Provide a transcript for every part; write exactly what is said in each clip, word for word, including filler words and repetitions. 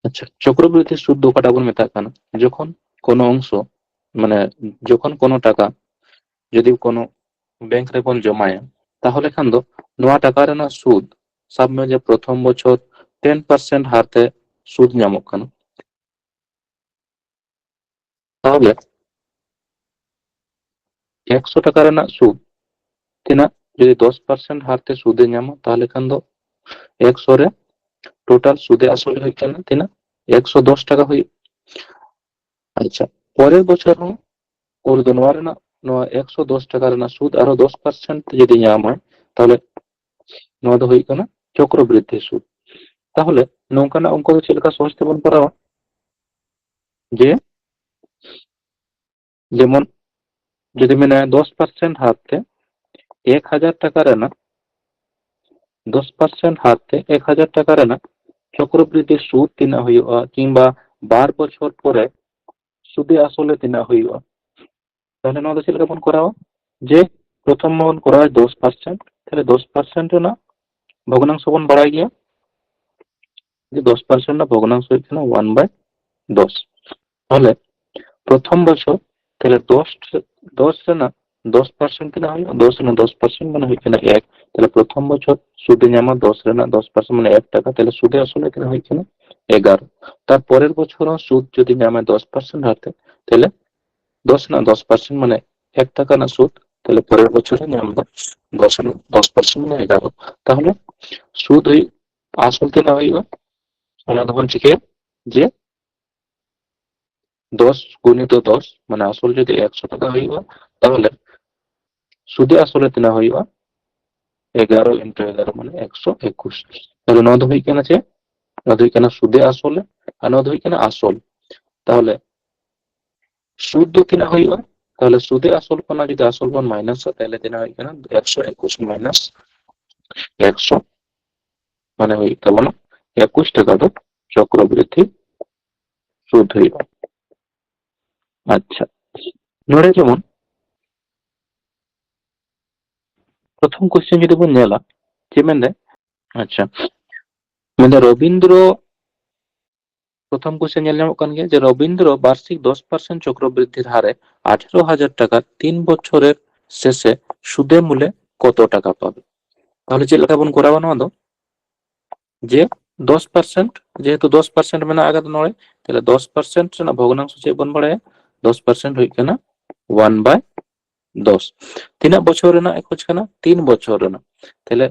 ᱟᱪᱪᱷᱟ, ᱪᱚᱠᱨᱚᱵᱨᱤᱫᱽᱫᱷᱤ ᱥᱩᱫ ᱫᱚ ᱚᱠᱟᱴᱟᱜ ᱵᱚᱱ ᱢᱮᱛᱟᱜ ᱠᱟᱱᱟ? ᱡᱚᱠᱷᱚᱱ ᱠᱳᱱᱳ ᱚᱝᱥᱚ, ᱢᱟᱱᱮ ᱡᱚᱠᱷᱚᱱ ᱠᱳᱱᱳ ᱴᱟᱠᱟ ᱡᱩᱫᱤ ᱠᱳᱱᱳ ᱵᱮᱝᱠ ᱨᱮᱵᱚᱱ ᱡᱚᱢᱟᱭᱟ, ᱛᱟᱦᱚᱞᱮ ᱠᱷᱟᱱ ᱫᱚ ᱱᱚᱣᱟ ᱴᱟᱠᱟ ᱨᱮᱱᱟᱜ ᱥᱩᱫ, ᱥᱟᱵ ᱢᱮ ᱡᱮ ᱯᱨᱚᱛᱷᱚᱢ ᱵᱚᱪᱷᱚᱨ ᱴᱮᱱ ᱯᱟᱨᱥᱮᱱᱴ ᱦᱟᱨ ᱛᱮ ᱥᱩᱫ ᱧᱟᱢᱚᱜ ᱠᱟᱱᱟ, ᱛᱟᱦᱚᱞᱮ ᱮᱠᱥᱚ ᱴᱟᱠᱟ ᱨᱮᱱᱟᱜ ᱥᱩᱫ ᱛᱤᱱᱟᱹᱜ? ᱡᱩᱫᱤ ᱫᱚᱥ ᱯᱟᱨᱥᱮᱱᱴ ᱦᱟᱨ ᱛᱮ ᱥᱩᱫ ᱮ ᱧᱟᱢᱟ, ᱛᱟᱦᱚᱞᱮ ᱠᱷᱟᱱ ᱫᱚ ᱮᱠᱥᱚ ᱨᱮ ᱴᱳᱴᱟᱞ ᱥᱩᱫ ᱮ ᱟᱥᱚᱞ ᱦᱩᱭᱩᱜ ᱠᱟᱱᱟ ᱛᱤᱱᱟᱹᱜ? ᱮᱠᱥᱚ ᱫᱚᱥ ᱴᱟᱠᱟ ᱦᱩᱭᱩᱜ᱾ ᱟᱪᱪᱷᱟ, ᱯᱚᱨᱮᱨ ᱵᱚᱪᱷᱚᱨ ᱦᱚᱸ ᱩᱱ ᱫᱚ ᱱᱚᱣᱟ ᱨᱮᱱᱟᱜ, ᱱᱚᱣᱟ ᱮᱠᱥᱚ ᱫᱚᱥ ᱴᱟᱠᱟ ᱨᱮᱱᱟᱜ ᱥᱩᱫ ᱟᱨᱦᱚᱸ ᱫᱚᱥ ᱯᱟᱨᱥᱮᱱᱴ ᱡᱩᱫᱤ ᱧᱟᱢᱟᱭ, ᱛᱟᱦᱚᱞᱮ ᱱᱚᱣᱟ ᱫᱚ ᱦᱩᱭᱩᱜ ᱠᱟᱱᱟ ᱪᱚᱠᱨᱚᱵᱨᱤᱫᱽᱫᱷᱤ ᱥᱩᱫ᱾ ᱛᱟᱦᱚᱞᱮ ᱱᱚᱝᱠᱟᱱᱟᱜ ᱚᱝᱠᱚ ᱫᱚ ᱪᱮᱫ ᱞᱮᱠᱟ ᱥᱚᱦᱚᱡ ᱛᱮᱵᱚᱱ ᱠᱚᱨᱟᱣᱟ? ᱡᱮ ᱡᱮᱢᱚᱱ ᱡᱩᱫᱤ ᱢᱮᱱᱟᱭᱟ ᱫᱚᱥ ᱯᱟᱨᱥᱮᱱᱴ ᱦᱟᱨ ᱛᱮ ᱮᱠ ᱦᱟᱡᱟᱨ ᱴᱟᱠᱟ ᱨᱮᱱᱟᱜ, ᱫᱚᱥ ᱯᱟᱨᱥᱮᱱᱴ ᱦᱟᱨ ᱛᱮ ᱮᱠ ᱦᱟᱡᱟᱨ ᱴᱟᱠᱟ ᱨᱮᱱᱟᱜ ᱪᱚᱠᱨᱚᱵᱨᱤᱫᱽᱫᱷᱤ ᱥᱩᱫ ᱛᱤᱱᱟᱹᱜ ᱦᱩᱭᱩᱜᱼᱟ, ᱠᱤᱝᱵᱟ ᱵᱟᱨ ᱵᱚᱪᱷᱚᱨ ᱯᱚᱨᱮ ᱥᱩᱫᱮ ᱟᱥᱚᱞᱮ ᱛᱤᱱᱟᱹᱜ ᱦᱩᱭᱩᱜᱼᱟ᱾ ᱛᱟᱦᱚᱞᱮ ᱱᱚᱣᱟ ᱫᱚ ᱪᱮᱫ ᱞᱮᱠᱟ ᱵᱚᱱ ᱠᱚᱨᱟᱣᱟ? ᱡᱮ ᱯᱨᱚᱛᱷᱚᱢ ᱵᱚᱱ ᱠᱚᱨᱟᱣᱟ ᱫᱚᱥ ᱯᱟᱨᱥᱮᱱᱴ, ᱛᱟᱦᱚᱞᱮ ᱫᱚᱥ ᱯᱟᱨᱥᱮᱱᱴ ᱨᱮᱱᱟᱜ ᱵᱷᱚᱜᱽᱱᱟᱝᱥᱚ ᱵᱚᱱ ᱵᱟᱲᱟᱭ ᱜᱮᱭᱟ, ᱡᱮ ᱫᱚᱥ ᱯᱟᱨᱥᱮᱱᱴ ᱨᱮᱱᱟᱜ ᱵᱷᱚᱜᱽᱱᱟᱝᱥᱚ ᱦᱩᱭᱩᱜ ᱠᱟᱱᱟ ᱚᱣᱟᱱ ᱵᱟᱭ ᱫᱚᱥ᱾ ᱛᱟᱦᱚᱞᱮ ᱯᱨᱚᱛᱷᱚᱢ ᱵᱚᱪᱷᱚᱨ, ᱛᱟᱦᱚᱞᱮ ᱫᱚᱥ, ᱫᱚᱥ ᱨᱮᱱᱟᱜ ᱫᱚᱥ ᱯᱟᱨᱥᱮᱱᱴ ᱛᱤᱱᱟᱹᱜ ᱦᱩᱭᱩᱜᱼᱟ? ᱫᱚᱥ ᱨᱮᱱᱟᱜ ᱫᱚᱥ ᱯᱟᱨᱥᱮᱱᱴ ᱢᱟᱱᱮ ᱦᱩᱭᱩᱜ ᱠᱟᱱᱟ ᱮᱠ᱾ ᱛᱟᱦᱚᱞᱮ ᱯᱨᱚᱛᱷᱚᱢ ᱵᱚᱪᱷᱚᱨ ᱥᱩᱫᱮ ᱧᱟᱢᱟ ᱫᱚᱥ ᱨᱮᱱᱟᱜ ᱫᱚᱥ ᱯᱟᱨᱥᱮᱱᱴ, ᱢᱟᱱᱮ ᱮᱠ ᱴᱟᱠᱟ, ᱛᱟᱦᱚᱞᱮ ᱥᱩᱫᱮ ᱟᱥᱚᱞᱮ ᱛᱤᱱᱟᱹᱜ ᱦᱩᱭᱩᱜ ᱠᱟᱱᱟ? ᱮᱜᱟᱨᱚ᱾ ᱛᱟᱨᱯᱚᱨᱮᱨ ᱵᱚᱪᱷᱚᱨ ᱦᱚᱸ ᱥᱩᱫ ᱡᱩᱫᱤ ᱧᱟᱢᱟᱭ ᱫᱚᱥ ᱯᱟᱨᱥᱮᱱᱴ ᱦᱟᱨ ᱛᱮ, ᱛᱟᱦᱚᱞᱮ ᱫᱚᱥ ᱨᱮᱱᱟᱜ ᱫᱚᱥ ᱯᱟᱨᱥᱮᱱᱴ ᱢᱟᱱᱮ ᱮᱠ ᱴᱟᱠᱟ ᱨᱮᱱᱟᱜ ᱥᱩᱫ, ᱛᱟᱦᱚᱞᱮ ᱯᱚᱨᱮᱨ ᱵᱚᱪᱷᱚᱨ ᱨᱮ ᱧᱟᱢ ᱮᱫᱟ ᱫᱚᱥ ᱨᱮᱱᱟᱜ ᱫᱚᱥ ᱯᱟᱨᱥᱮᱱᱴ ᱢᱟᱱᱮ ᱮᱜᱟᱨᱚ᱾ ᱛᱟᱦᱚᱞᱮ ᱥᱩᱫ ᱦᱩᱭᱩᱜ, ᱟᱥᱚᱞ ᱛᱤᱱᱟᱹᱜ ᱦᱩᱭᱩᱜᱼᱟ? ᱚᱱᱟ ᱫᱚᱵᱚᱱ ᱪᱤᱠᱟᱹᱭᱟ ᱡᱮ ᱫᱚᱥ ᱜᱩᱱᱤᱛᱚ ᱫᱚᱥ, ᱢᱟᱱᱮ ᱟᱥᱚᱞ ᱡᱩᱫᱤ ᱮᱠᱥᱚ ᱴᱟᱠᱟ ᱦᱩᱭᱩᱜᱼᱟ, ᱛᱟᱦᱚᱞᱮ ᱥᱩᱫᱮ ᱟᱥᱚᱞᱮ ᱛᱤᱱᱟᱹᱜ ᱦᱩᱭᱩᱜᱼᱟ? ᱮᱜᱟᱨᱚ ᱤᱱᱴᱩ ᱮᱜᱟᱨᱚ ᱢᱟᱱᱮ ᱮᱠᱥᱚ ᱮᱠᱩᱥ᱾ ᱛᱟᱦᱚᱞᱮ ᱱᱚᱣᱟ ᱫᱚ ᱦᱩᱭᱩᱜ ᱠᱟᱱᱟ ᱪᱮᱫ? ᱱᱚᱣᱟ ᱫᱚ ᱦᱩᱭᱩᱜ ᱠᱟᱱᱟ ᱥᱩᱫᱮ ᱟᱥᱚᱞᱮ, ᱟᱨ ᱱᱚᱣᱟ ᱫᱚ ᱦᱩᱭᱩᱜ ᱠᱟᱱᱟ ᱟᱥᱚᱞ᱾ ᱛᱟᱦᱚᱞᱮ ᱥᱩᱫ ᱫᱚ ᱛᱤᱱᱟᱹᱜ ᱦᱩᱭᱩᱜᱼᱟ? ᱛᱟᱦᱚᱞᱮ ᱥᱩᱫᱮ ᱟᱥᱚᱞ ᱠᱷᱚᱱᱟᱜ ᱡᱩᱫᱤ ᱟᱥᱚᱞ ᱵᱚᱱ ᱢᱟᱭᱱᱟᱥᱟ, ᱛᱟᱦᱚᱞᱮ ᱛᱤᱱᱟᱹᱜ ᱦᱩᱭᱩᱜ ᱠᱟᱱᱟ? ᱮᱠᱥᱚ ᱮᱠᱩᱥ ᱢᱟᱭᱱᱟᱥ ᱮᱠᱥᱚ, ᱢᱟᱱᱮ ᱦᱩᱭᱩᱜ ᱛᱟᱵᱚᱱᱟ ᱮᱠᱩᱥ ᱴᱟᱠᱟ ᱫᱚ ᱪᱚᱠᱨᱚᱵᱨᱤᱫᱽᱫᱷᱤ ᱥᱩᱫ ᱦᱩᱭᱩᱜᱼᱟ᱾ ᱟᱪᱪᱷᱟ, ᱱᱚᱰᱮ ᱡᱮᱢᱚᱱ ᱯᱨᱚᱛᱷᱚᱢ ᱠᱚᱥᱪᱮᱱ ᱡᱩᱫᱤ ᱵᱚᱱ ᱧᱮᱞᱟ, ᱪᱮᱫ ᱢᱮᱱᱫᱟᱭ? ᱟᱪᱪᱷᱟ, ᱢᱮᱱᱫᱟ ᱨᱚᱵᱤᱱᱫᱨᱚ ᱯᱨᱚᱛᱷᱚᱢ ᱠᱚᱥᱪᱮᱱ ᱧᱮᱞ ᱧᱟᱢᱚᱜ ᱠᱟᱱ ᱜᱮᱭᱟ ᱡᱮ ᱨᱚᱵᱤᱱᱫᱨᱚ ᱵᱟᱨᱥᱤᱠ ᱫᱚᱥ ᱯᱟᱨᱥᱮᱱᱴ ᱪᱚᱠᱨᱚᱵᱨᱤᱫᱽᱫᱷᱤᱨ ᱦᱟᱨᱮ ᱟᱴᱷᱮᱨᱚ ᱦᱟᱡᱟᱨ ᱴᱟᱠᱟ ᱛᱤᱱ ᱵᱚᱪᱷᱚᱨᱮᱨ ᱥᱮᱥᱮ ᱥᱩᱫᱮ ᱢᱩᱞᱮ ᱠᱚᱛᱚ ᱴᱟᱠᱟ ᱯᱟᱵᱮ? ᱛᱟᱦᱚᱞᱮ ᱪᱮᱫ ᱞᱮᱠᱟ ᱵᱚᱱ ᱠᱚᱨᱟᱣᱟ ᱱᱚᱣᱟ ᱫᱚ? ᱡᱮ ᱫᱚᱥ ᱯᱟᱨᱥᱮᱱᱴ, ᱡᱮᱦᱮᱛᱩ ᱫᱚᱥ ᱯᱟᱨᱥᱮᱱᱴ ᱢᱮᱱᱟᱜ ᱟᱠᱟᱫᱟ ᱱᱚᱰᱮ, ᱛᱟᱦᱚᱞᱮ ᱫᱚᱥ ᱯᱟᱨᱥᱮᱱᱴ ᱨᱮᱱᱟᱜ ᱵᱷᱚᱜᱽᱱᱟᱝᱥᱚ ᱪᱮᱫ ᱵᱚᱱ ᱵᱟᱲᱟᱭᱟ? ᱫᱚᱥ ᱯᱟᱨᱥᱮᱱᱴ ᱦᱩᱭᱩᱜ ᱠᱟᱱᱟ ᱚᱣᱟᱱ ᱵᱟᱭ ᱫᱚᱥ᱾ ᱛᱤᱱᱟᱹᱜ ᱵᱚᱪᱷᱚᱨ ᱨᱮᱱᱟᱜ ᱮ ᱠᱷᱚᱡᱽ ᱠᱟᱱᱟ? ᱛᱤᱱ ᱵᱚᱪᱷᱚᱨ ᱨᱮᱱᱟᱜ᱾ ᱛᱟᱦᱚᱞᱮ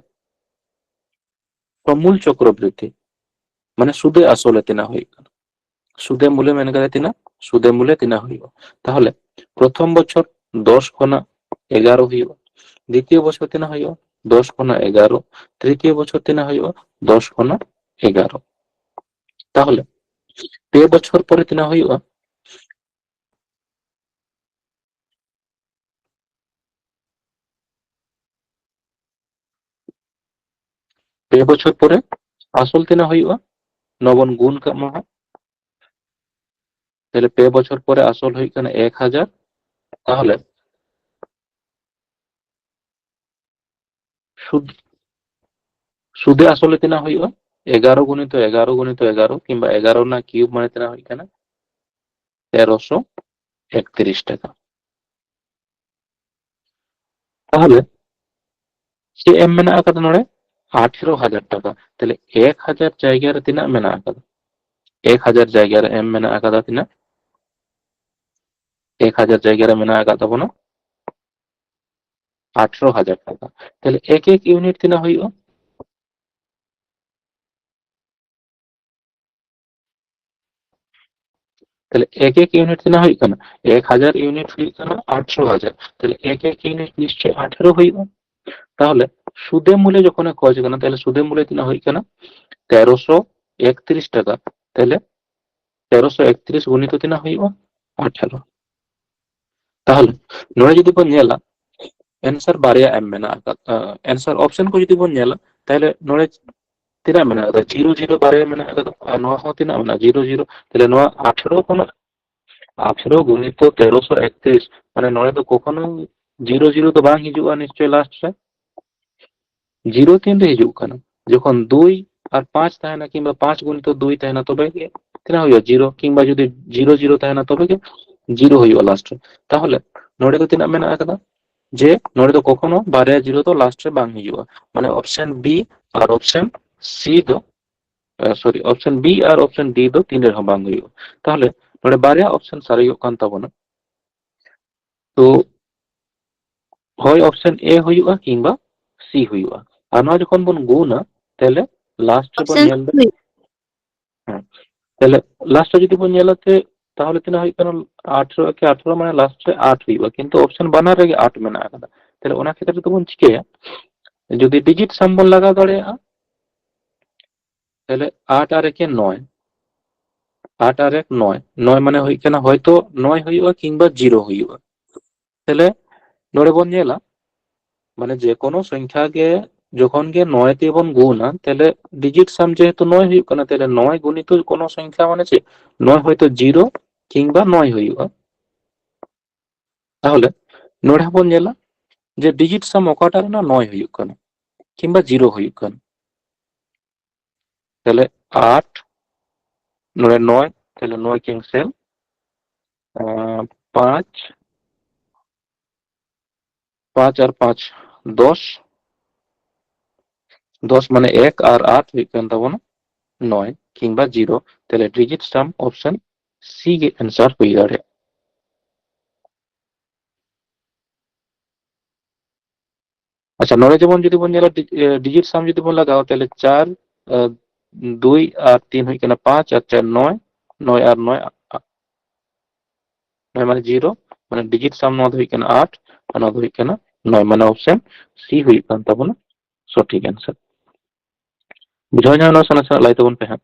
ᱥᱚᱢᱩᱞ ᱪᱚᱠᱨᱚᱵᱨᱤᱫᱽᱫᱷᱤ, ᱢᱟᱱᱮ ᱥᱩᱫᱮ ᱟᱥᱚᱞᱮ ᱛᱤᱱᱟᱹᱜ ᱦᱩᱭᱩᱜ ᱠᱟᱱᱟ? ᱥᱩᱫᱮ ᱢᱩᱞᱮ ᱢᱮᱱ ᱠᱟᱫᱟ ᱛᱤᱱᱟᱹᱜ? ᱥᱩᱫᱮ ᱢᱩᱞᱮ ᱛᱤᱱᱟᱹᱜ ᱦᱩᱭᱩᱜᱼᱟ? ᱛᱟᱦᱚᱞᱮ ᱯᱨᱚᱛᱷᱚᱢ ᱵᱚᱪᱷᱚᱨ ᱫᱚᱥ ᱠᱷᱚᱱᱟᱜ ᱮᱜᱟᱨᱚ ᱦᱩᱭᱩᱜᱼᱟ, ᱫᱤᱛᱤᱭᱚ ᱵᱚᱪᱷᱚᱨ ᱛᱤᱱᱟᱹᱜ ᱦᱩᱭᱩᱜᱼᱟ? ᱫᱚᱥ ᱠᱷᱚᱱᱟᱜ ᱮᱜᱟᱨᱚ, ᱛᱨᱤᱛᱤᱭᱚ ᱵᱚᱪᱷᱚᱨ ᱛᱤᱱᱟᱹᱜ ᱦᱩᱭᱩᱜᱼᱟ? ᱫᱚᱥ ᱠᱷᱚᱱᱟᱜ ᱮᱜᱟᱨᱚ᱾ ᱛᱟᱦᱚᱞᱮ ᱯᱮ ᱵᱚᱪᱷᱚᱨ ᱯᱚᱨᱮ ᱛᱤᱱᱟᱹᱜ ᱦᱩᱭᱩᱜᱼᱟ? ᱯᱮ ᱵᱚᱪᱷᱚᱨ ᱯᱚᱨᱮ ᱟᱥᱚᱞ ᱛᱤᱱᱟᱹᱜ ᱦᱩᱭᱩᱜᱼᱟ? ᱱᱚᱣᱟ ᱵᱚᱱ ᱜᱩᱱ ᱠᱟᱜ ᱢᱟ ᱦᱟᱸᱜ᱾ ᱛᱟᱦᱞᱮ ᱯᱮ ᱵᱚᱪᱷᱚᱨ ᱯᱚᱨᱮ ᱟᱥᱚᱞ ᱦᱩᱭᱩᱜ ᱠᱟᱱᱟ ᱮᱠ ᱦᱟᱡᱟᱨ᱾ ᱛᱟᱦᱚᱞᱮ ᱥᱩᱫ-, ᱥᱩᱫᱮ ᱟᱥᱚᱞᱮ ᱛᱤᱱᱟᱹᱜ ᱦᱩᱭᱩᱜᱼᱟ? ᱮᱜᱟᱨᱚ ᱜᱩᱱᱤᱛᱚ ᱮᱜᱟᱨᱚ ᱜᱩᱱᱤᱛᱚ ᱮᱜᱟᱨᱚ ᱠᱤᱝᱵᱟ ᱮᱜᱟᱨᱚ ᱨᱮᱱᱟᱜ ᱠᱤᱭᱩᱵ ᱢᱟᱱᱮ ᱛᱤᱱᱟᱹᱜ ᱦᱩᱭᱩᱜ ᱠᱟᱱᱟ? ᱛᱮᱨᱚᱥᱚ ᱮᱠᱛᱨᱤᱥ ᱴᱟᱠᱟ᱾ ᱛᱟᱦᱚᱞᱮ ᱪᱮᱫ ᱮᱢ ᱢᱮᱱᱟᱜ ᱟᱠᱟᱫᱟ ᱱᱚᱰᱮ? ᱟᱴᱷᱮᱨᱚ ᱦᱟᱡᱟᱨ ᱴᱟᱠᱟ᱾ ᱛᱟᱦᱞᱮ ᱮᱠ ᱦᱟᱡᱟᱨ ᱡᱟᱭᱜᱟ ᱨᱮ ᱛᱤᱱᱟᱹᱜ ᱢᱮᱱᱟᱜ ᱟᱠᱟᱫᱟ? ᱮᱠ ᱦᱟᱡᱟᱨ ᱡᱟᱭᱜᱟ ᱨᱮ ᱮᱢ ᱢᱮᱱᱟᱜ ᱟᱠᱟᱫᱟ ᱛᱤᱱᱟᱹᱜ? ᱮᱠ ᱦᱟᱡᱟᱨ ᱡᱟᱭᱜᱟ ᱨᱮ ᱢᱮᱱᱟᱜ ᱟᱠᱟᱫ ᱛᱟᱵᱚᱱᱟ ᱟᱴᱷᱮᱨᱚ ᱦᱟᱡᱟᱨ ᱴᱟᱠᱟ᱾ ᱛᱟᱦᱞᱮ ᱮᱠ ᱮᱠ ᱤᱭᱩᱱᱤᱴ ᱛᱤᱱᱟᱹᱜ ᱦᱩᱭᱩᱜᱼᱟ? ᱛᱟᱦᱞᱮ ᱮᱠ ᱮᱠ ᱤᱭᱩᱱᱤᱴ ᱛᱤᱱᱟᱹᱜ ᱦᱩᱭᱩᱜ ᱠᱟᱱᱟ? ᱮᱠ ᱦᱟᱡᱟᱨ ᱤᱭᱩᱱᱤᱴ ᱦᱩᱭᱩᱜ ᱠᱟᱱᱟ ᱟᱴᱷᱮᱨᱚ ᱦᱟᱡᱟᱨ᱾ ᱛᱟᱦᱞᱮ ᱮᱠ ᱮᱠ ᱤᱭᱩᱱᱤᱴ ᱱᱤᱥᱪᱚᱭ ᱟᱴᱷᱮᱨᱚ ᱦᱩᱭᱩᱜᱼᱟ᱾ ᱛᱟᱦᱚᱞᱮ ᱥᱩᱫᱮ ᱢᱩᱞᱮ ᱡᱚᱠᱷᱚᱱᱮ ᱠᱷᱚᱡ ᱠᱟᱱᱟ, ᱛᱟᱦᱞᱮ ᱥᱩᱫᱮ ᱢᱩᱞᱮ ᱛᱤᱱᱟᱹᱜ ᱦᱩᱭᱩᱜ ᱠᱟᱱᱟ? ᱛᱮᱨᱚᱥᱚ ᱮᱠᱛᱨᱤᱥ ᱴᱟᱠᱟ᱾ ᱛᱟᱦᱞᱮ ᱛᱮᱨᱚᱥᱚ ᱮᱠᱛᱨᱤᱥ ᱜᱩᱱᱤᱛᱚ ᱛᱤᱱᱟᱹᱜ ᱦᱩᱭᱩᱜᱼᱟ? ᱟᱴᱷᱮᱨᱚ᱾ ᱛᱟᱦᱚᱞᱮ ᱱᱚᱰᱮ ᱡᱩᱫᱤ ᱵᱚᱱ ᱧᱮᱞᱟ, ᱮᱱᱥᱟᱨ ᱵᱟᱨᱭᱟ ᱮᱢ ᱢᱮᱱᱟᱜ ᱟᱠᱟᱫ, ᱮᱱᱥᱟᱨ ᱚᱯᱥᱮᱱ ᱠᱚ ᱡᱩᱫᱤ ᱵᱚᱱ ᱧᱮᱞᱟ, ᱛᱟᱦᱚᱞᱮ ᱱᱚᱰᱮ ᱛᱤᱱᱟᱹᱜ ᱢᱮᱱᱟᱜ ᱟᱠᱟᱫᱟ? ᱡᱤᱨᱳ ᱡᱤᱨᱳ ᱵᱟᱨᱭᱟ ᱢᱮᱱᱟᱜ ᱟᱠᱟᱫᱟ᱾ ᱟᱨ ᱱᱚᱣᱟ ᱦᱚᱸ ᱛᱤᱱᱟᱹᱜ ᱢᱮᱱᱟᱜᱼᱟ? Zero zero. ᱛᱟᱦᱚᱞᱮ ᱱᱚᱣᱟ ᱟᱴᱷᱮᱨᱚ ᱠᱷᱚᱱᱟᱜ, ᱟᱴᱷᱮᱨᱚ ᱜᱩᱱᱤᱛᱚ ᱛᱮᱨᱚᱥᱚ ᱮᱠᱛᱨᱤᱥ, ᱢᱟᱱᱮ ᱱᱚᱰᱮ ᱫᱚ ᱠᱚᱠᱷᱚᱱᱳ ᱡᱤᱨᱳ ᱡᱤᱨᱳ ᱫᱚ ᱵᱟᱝ ᱦᱤᱡᱩᱜᱼᱟ ᱱᱤᱥᱪᱚᱭ ᱞᱟᱥᱴ ᱨᱮ᱾ ᱡᱤᱨᱳ ᱛᱤᱱ ᱨᱮ ᱦᱤᱡᱩᱜ ᱠᱟᱱᱟ? ᱡᱚᱠᱷᱚᱱ ᱫᱩᱭ ᱟᱨ ᱯᱟᱸᱪ ᱛᱟᱦᱮᱱᱟ ᱠᱤᱝᱵᱟ ᱯᱟᱸᱪ ᱜᱩᱱᱤᱛᱚ ᱫᱩᱭ ᱛᱟᱦᱮᱱᱟ, ᱛᱚᱵᱮ ᱜᱮ ᱛᱤᱱᱟᱹᱜ ᱦᱩᱭᱩᱜᱼᱟ? ᱡᱤᱨᱳ᱾ ᱠᱤᱝᱵᱟ ᱡᱩᱫᱤ ᱡᱤᱨᱳ ᱡᱤᱨᱳ ᱛᱟᱦᱮᱱᱟ, ᱛᱚᱵᱮ ᱜᱮ ᱡᱤᱨᱳ ᱦᱩᱭᱩᱜᱼᱟ ᱞᱟᱥᱴ ᱨᱮ᱾ ᱛᱟᱦᱚᱞᱮ ᱱᱚᱰᱮ ᱫᱚ ᱛᱤᱱᱟᱹᱜ ᱢᱮᱱᱟᱜ ᱟᱠᱟᱫᱟ? ᱡᱮ ᱱᱚᱰᱮ ᱫᱚ ᱠᱚᱠᱷᱚᱱᱳ ᱵᱟᱨᱭᱟ ᱡᱤᱨᱳ ᱫᱚ ᱞᱟᱥᱴ ᱨᱮ ᱵᱟᱝ ᱦᱤᱡᱩᱜᱼᱟ, ᱢᱟᱱᱮ ᱚᱯᱥᱮᱱ ᱵᱤ ᱟᱨ ᱚᱯᱥᱮᱱ ᱥᱤ ᱫᱚ, ᱥᱚᱨᱤ, ᱚᱯᱥᱮᱱ ᱵᱤ ᱟᱨ ᱚᱯᱥᱮᱱ ᱰᱤ ᱫᱚ ᱛᱤᱱ ᱨᱮᱦᱚᱸ ᱵᱟᱝ ᱦᱩᱭᱩᱜᱼᱟ᱾ ᱛᱟᱦᱚᱞᱮ ᱱᱚᱰᱮ ᱵᱟᱨᱭᱟ ᱚᱯᱥᱮᱱ ᱥᱟᱨᱮᱡᱚᱜ ᱠᱟᱱ ᱛᱟᱵᱚᱱᱟ᱾ ᱛᱚ ᱦᱳᱭ ᱚᱯᱥᱮᱱ ᱮ ᱦᱩᱭᱩᱜᱼᱟ ᱠᱤᱝᱵᱟ ᱥᱤ ᱦᱩᱭᱩᱜᱼᱟ᱾ ᱟᱨ ᱱᱚᱣᱟ ᱡᱚᱠᱷᱚᱱ ᱵᱚᱱ ᱜᱩᱱᱟ, ᱛᱟᱦᱞᱮ ᱞᱟᱥᱴ ᱨᱮᱵᱚᱱ ᱚᱯᱥᱮᱱ ᱧᱮᱞ ᱫᱟ᱾ ᱦᱩᱭᱩᱜ ᱦᱮᱸ᱾ ᱛᱟᱦᱞᱮ ᱞᱟᱥᱴ ᱨᱮ ᱡᱩᱫᱤ ᱵᱚᱱ ᱧᱮᱞᱟ, ᱛᱮ ᱛᱟᱦᱚᱞᱮ ᱛᱤᱱᱟᱹᱜ ᱦᱩᱭᱩᱜ ᱠᱟᱱᱟ? ᱟᱴᱷᱨᱚ ᱮᱠᱮ ᱟᱴᱷᱨᱚ, ᱢᱟᱱᱮ ᱞᱟᱥᱴ ᱨᱮ ᱟᱴ ᱦᱩᱭᱩᱜᱼᱟ, ᱠᱤᱱᱛᱩ ᱚᱯᱥᱮᱱ ᱵᱟᱱᱟᱨ ᱨᱮᱜᱮ ᱟᱴ ᱢᱮᱱᱟᱜ ᱟᱠᱟᱫᱟ᱾ ᱛᱟᱦᱞᱮ ᱚᱱᱟ ᱠᱷᱮᱛᱨᱮ ᱫᱚᱵᱚᱱ ᱪᱤᱠᱟᱹᱭᱟ? ᱡᱩᱫᱤ ᱰᱤᱡᱤᱴ ᱥᱟᱢ ᱵᱚᱱ ᱞᱟᱜᱟᱣ ᱫᱟᱲᱮᱭᱟᱜᱼᱟ, ᱛᱟᱦᱞᱮ ᱟᱴ ᱟᱨ ᱮᱠᱮ ᱱᱚᱭ, ᱟᱴ ᱟᱨ ᱮᱠ ᱱᱚᱭ, ᱱᱚᱭ ᱢᱟᱱᱮ ᱦᱩᱭᱩᱜ ᱠᱟᱱᱟ ᱦᱚᱭᱛᱚ ᱱᱚᱭ ᱦᱩᱭᱩᱜᱼᱟ ᱠᱤᱝᱵᱟ ᱡᱤᱨᱳ ᱦᱩᱭᱩᱜᱼᱟ᱾ ᱛᱟᱦᱞᱮ ᱱᱚᱰᱮ ᱵᱚᱱ ᱧᱮᱞᱟ, ᱢᱟᱱᱮ ᱡᱮᱠᱳᱱᱳ ᱥᱚᱝᱠᱷᱟ ᱜᱮ ᱡᱚᱠᱷᱚᱱ ᱜᱮ ᱱᱚᱭ ᱛᱮᱵᱚᱱ ᱜᱩᱱᱟ, ᱛᱟᱦᱞᱮ ᱰᱤᱡᱤᱴ ᱥᱟᱢ ᱡᱮᱦᱮᱛᱩ ᱱᱚᱭ ᱦᱩᱭᱩᱜ ᱠᱟᱱᱟ, ᱛᱟᱦᱞᱮ ᱱᱚᱭ ᱜᱩᱱᱤᱛᱚ ᱠᱳᱱᱳ ᱥᱚᱝᱠᱷᱟ ᱢᱟᱱᱮ ᱪᱮᱫ? ᱱᱚᱭ ᱦᱚᱭᱛᱚ ᱡᱤᱨᱳ ᱠᱤᱝᱵᱟ ᱱᱚᱭ ᱦᱩᱭᱩᱜᱼᱟ᱾ ᱛᱟᱦᱚᱞᱮ ᱱᱚᱰᱮ ᱦᱚᱸᱵᱚᱱ ᱧᱮᱞᱟ ᱡᱮ ᱰᱤᱡᱤᱴ ᱥᱟᱢ ᱚᱠᱟᱴᱟᱜ ᱨᱮᱱᱟᱜ ᱱᱚᱭ ᱦᱩᱭᱩᱜ ᱠᱟᱱᱟ ᱠᱤᱝᱵᱟ ᱡᱤᱨᱳ ᱦᱩᱭᱩᱜ ᱠᱟᱱᱟ᱾ ᱛᱟᱦᱞᱮ ᱟᱴ, ᱱᱚᱰᱮ ᱱᱚᱭ, ᱛᱟᱦᱞᱮ ᱱᱚᱭ ᱠᱮᱱᱥᱮᱞ, ᱟᱨ ᱯᱟᱸᱪ, ᱯᱟᱸᱪ ᱟᱨ ᱯᱟᱸᱪ ᱫᱚᱥ, ᱫᱚᱥ ᱢᱟᱱᱮ ᱮᱠ ᱟᱨ ᱟᱴ ᱦᱩᱭᱩᱜ ᱠᱟᱱ ᱛᱟᱵᱚᱱᱟ ᱱᱚᱭ ᱠᱤᱝᱵᱟ ᱡᱤᱨᱳ᱾ ᱛᱟᱦᱞᱮ ᱰᱤᱡᱤᱴ ᱥᱟᱢ ᱚᱯᱥᱮᱱ ᱥᱤ ᱜᱮ ᱮᱱᱥᱟᱨ ᱦᱩᱭ ᱫᱟᱲᱮᱭᱟᱜᱼᱟ᱾ ᱟᱪᱪᱷᱟ, ᱱᱚᱰᱮ ᱡᱮᱢᱚᱱ ᱡᱩᱫᱤ ᱵᱚᱱ ᱧᱮᱞᱟ, ᱰᱤ-, ᱮ, ᱰᱤᱡᱤᱴ ᱥᱟᱢ ᱡᱩᱫᱤ ᱵᱚᱱ ᱞᱟᱜᱟᱣᱟ, ᱛᱟᱦᱞᱮ ᱪᱟᱨ, ᱮ, ᱫᱩᱭ ᱟᱨ ᱛᱤᱱ ᱦᱩᱭᱩᱜ ᱠᱟᱱᱟ ᱯᱟᱸᱪ, ᱟᱨ ᱪᱟᱨ ᱱᱚᱭ, ᱱᱚᱭ ᱟᱨ ᱱᱚᱭ, ᱟ-, ᱱᱚᱭ ᱢᱟᱱᱮ ᱡᱤᱨᱳ, ᱢᱟᱱᱮ ᱰᱤᱡᱤᱴ ᱥᱟᱢ ᱱᱚᱣᱟ ᱫᱚ ᱦᱩᱭᱩᱜ ᱠᱟᱱᱟ ᱟᱴ, ᱟᱨ ᱱᱚᱣᱟ ᱫᱚ ᱦᱩᱭᱩᱜ ᱠᱟᱱᱟ ᱱᱚᱭ, ᱢᱟᱱᱮ ᱚᱯᱥᱮᱱ ᱥᱤ ᱦᱩᱭᱩᱜ ᱠᱟᱱ ᱛᱟᱵᱚᱱᱟ ᱥᱚᱴᱷᱤᱠ ᱮᱱᱥᱟᱨ᱾ ᱵᱩᱡᱷᱟᱹᱣ ᱧᱟᱢ ᱮᱱᱟ ᱥᱮ ᱱᱟᱥᱮᱱᱟᱜ ᱞᱟᱹᱭ ᱛᱟᱵᱚᱱ ᱯᱮ ᱦᱟᱸᱜ᱾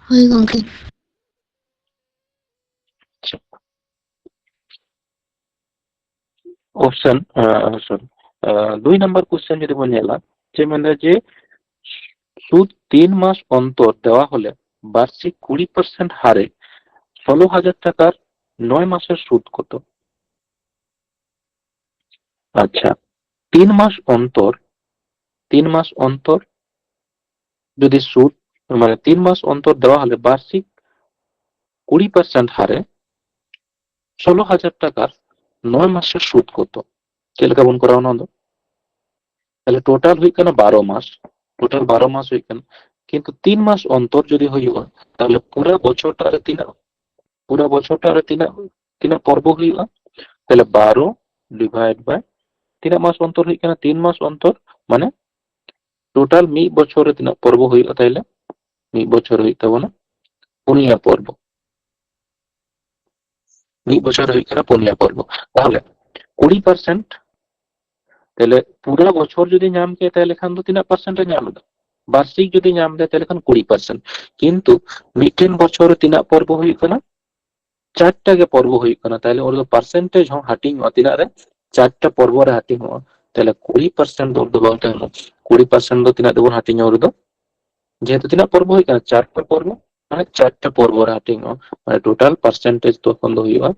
ᱦᱳᱭ ᱜᱚᱝᱠᱮ᱾ ᱟᱪᱪᱷᱟ᱾ ᱚᱯᱥᱮᱱ, ᱟᱸ, ᱥᱚᱨᱤ, ᱟᱸ, ᱫᱩᱭ ᱱᱟᱢᱵᱟᱨ ᱠᱚᱥᱪᱮᱱ ᱡᱩᱫᱤ ᱵᱚᱱ ᱧᱮᱞᱟ, ᱪᱮᱫ ᱢᱮᱱᱫᱟ ᱡᱮ ᱥᱩᱫ ᱛᱤᱱ ᱢᱟᱥ ᱚᱱᱛᱚᱨ ᱫᱮᱣᱟ ᱦᱚᱞᱮ ᱵᱟᱨᱥᱤᱠ ᱠᱩᱲᱤ ᱯᱟᱨᱥᱮᱱᱴ ᱦᱟᱨᱮ ᱥᱳᱞᱳ ᱦᱟᱡᱟᱨ ᱴᱟᱠᱟর নয় মাসের সুদ কত? আচ্ছা, তিন মাস অন্তর ᱛᱤᱱ ᱢᱟᱥ ᱚᱱᱛᱚᱨ ᱡᱩᱫᱤ ᱥᱩᱫ, ᱢᱟᱱᱮ ᱛᱤᱱ ᱢᱟᱥ ᱚᱱᱛᱚᱨ ᱫᱮᱣᱟ ᱦᱚᱞᱮ ᱵᱟᱨᱥᱤᱠ ᱠᱩᱲᱤ ᱯᱟᱨᱥᱮᱱᱴ ᱦᱟᱨᱮ ᱥᱳᱞᱳ ᱦᱟᱡᱟᱨ ᱴᱟᱠᱟᱨ ᱱᱚᱭ ᱢᱟᱥᱮ ᱥᱩᱫ ᱠᱚᱛᱚ᱾ ᱪᱮᱫ ᱞᱮᱠᱟ ᱵᱚᱱ ᱠᱚᱨᱟᱣᱟ ᱱᱚᱣᱟ ᱫᱚ? ᱛᱟᱦᱞᱮ ᱴᱳᱴᱟᱞ ᱦᱩᱭᱩᱜ ᱠᱟᱱᱟ ᱵᱟᱨᱚ ᱢᱟᱥ, ᱴᱳᱴᱟᱞ ᱵᱟᱨᱚ ᱢᱟᱥ ᱦᱩᱭᱩᱜ ᱠᱟᱱᱟ, ᱠᱤᱱᱛᱩ ᱛᱤᱱ ᱢᱟᱥ ᱚᱱᱛᱚᱨ ᱡᱩᱫᱤ ᱦᱩᱭᱩᱜᱼᱟ, ᱛᱟᱦᱞᱮ ᱯᱩᱨᱟᱹ ᱵᱚᱪᱷᱚᱨ ᱴᱟᱜ ᱨᱮ ᱛᱤᱱᱟᱹᱜ, ᱯᱩᱨᱟᱹ ᱵᱚᱪᱷᱚᱨ ᱴᱟᱜ ᱨᱮ ᱛᱤᱱᱟᱹᱜ, ᱛᱤᱱᱟᱹᱜ ᱯᱚᱨᱵᱚ ᱦᱩᱭᱩᱜᱼᱟ? ᱛᱟᱦᱞᱮ ᱵᱟᱨᱚ divide by ᱛᱤᱱᱟᱹᱜ ᱢᱟᱥ ᱚᱱᱛᱚᱨ ᱦᱩᱭᱩᱜ ᱠᱟᱱᱟ? ᱛᱤᱱ ᱢᱟᱥ ᱚᱱᱛᱚᱨ, ᱢᱟᱱᱮ ᱴᱳᱴᱟᱞ ᱢᱤᱫ ᱵᱚᱪᱷᱚᱨ ᱨᱮ ᱛᱤᱱᱟᱹᱜ ᱯᱚᱨᱵᱚ ᱦᱩᱭᱩᱜᱼᱟ? ᱛᱟᱦᱞᱮ ᱢᱤᱫ ᱵᱚᱪᱷᱚᱨ ᱦᱩᱭᱩᱜ ᱛᱟᱵᱚᱱᱟ ᱯᱩᱱᱭᱟ ᱯᱚᱨᱵᱚ᱾ ᱢᱤᱫ ᱵᱚᱪᱷᱚᱨ ᱦᱩᱭᱩᱜ ᱠᱟᱱᱟ ᱯᱩᱱᱭᱟ ᱯᱚᱨᱵᱚ᱾ ᱛᱟᱦᱞᱮ ᱠᱩᱲᱤ ᱯᱟᱨᱥᱮᱱᱴ, ᱛᱟᱦᱞᱮ ᱯᱩᱨᱟᱹ ᱵᱚᱪᱷᱚᱨ ᱡᱩᱫᱤ ᱧᱟᱢ ᱠᱮᱭᱟ, ᱛᱟᱦᱞᱮ ᱠᱷᱟᱱ ᱫᱚ ᱛᱤᱱᱟᱹᱜ ᱯᱟᱨᱥᱮᱱᱴ ᱮ ᱧᱟᱢ ᱮᱫᱟ? ᱵᱟᱨᱥᱤᱠ ᱡᱩᱫᱤ ᱧᱟᱢ ᱮᱫᱟ, ᱛᱟᱦᱞᱮ ᱠᱷᱟᱱ ᱠᱩᱲᱤ ᱯᱟᱨᱥᱮᱱᱴ᱾ ᱠᱤᱱᱛᱩ ᱢᱤᱫᱴᱮᱱ ᱵᱚᱪᱷᱚᱨ ᱨᱮ ᱛᱤᱱᱟᱹᱜ ᱯᱚᱨᱵᱚ ᱦᱩᱭᱩᱜ ᱠᱟᱱᱟ? ᱪᱟᱨᱴᱟ ᱜᱮ ᱯᱚᱨᱵᱚ ᱦᱩᱭᱩᱜ ᱠᱟᱱᱟ᱾ ᱛᱟᱦᱞᱮ ᱚᱸᱰᱮ ᱫᱚ ᱯᱟᱨᱥᱮᱱᱴᱮᱡᱽ ᱦᱚᱸ ᱦᱟᱹᱴᱤᱧᱚᱜᱼᱟ᱾ ᱛᱤᱱᱟᱹᱜ ᱨᱮ? ᱪᱟᱨᱴᱟ ᱯᱚᱨᱵᱚ ᱨᱮ ᱦᱟᱹᱴᱤᱧᱚᱜᱼᱟ᱾ ᱛᱟᱦᱞᱮ ᱠᱩᱲᱤ ᱯᱟᱨᱥᱮᱱᱴ ᱫᱚ ᱚᱸᱰᱮ ᱫᱚ ᱵᱟᱝ ᱛᱟᱦᱮᱱᱟ᱾ ᱠᱩᱲᱤ ᱯᱟᱨᱥᱮᱱᱴ ᱫᱚ ᱛᱤᱱᱟᱹᱜ ᱨᱮᱵᱚᱱ ᱦᱟᱹᱴᱤᱧᱟ ᱚᱸᱰᱮ ᱫᱚ? ᱡᱮᱦᱮᱛᱩ ᱛᱤᱱᱟᱹᱜ ᱯᱚᱨᱵᱚ ᱦᱩᱭᱩᱜ ᱠᱟᱱᱟ? ᱪᱟᱨᱴᱟ ᱯᱚᱨᱵᱚ, ᱢᱟᱱᱮ ᱪᱟᱨᱴᱟ ᱯᱚᱨᱵᱚ ᱨᱮ ᱦᱟᱹᱴᱤᱧᱚᱜᱼᱟ᱾ ᱢᱟᱱᱮ ᱴᱳᱴᱟᱞ ᱯᱟᱨᱥᱮᱱᱴᱮᱡᱽ ᱛᱚᱠᱷᱚᱱ ᱫᱚ ᱦᱩᱭᱩᱜᱼᱟ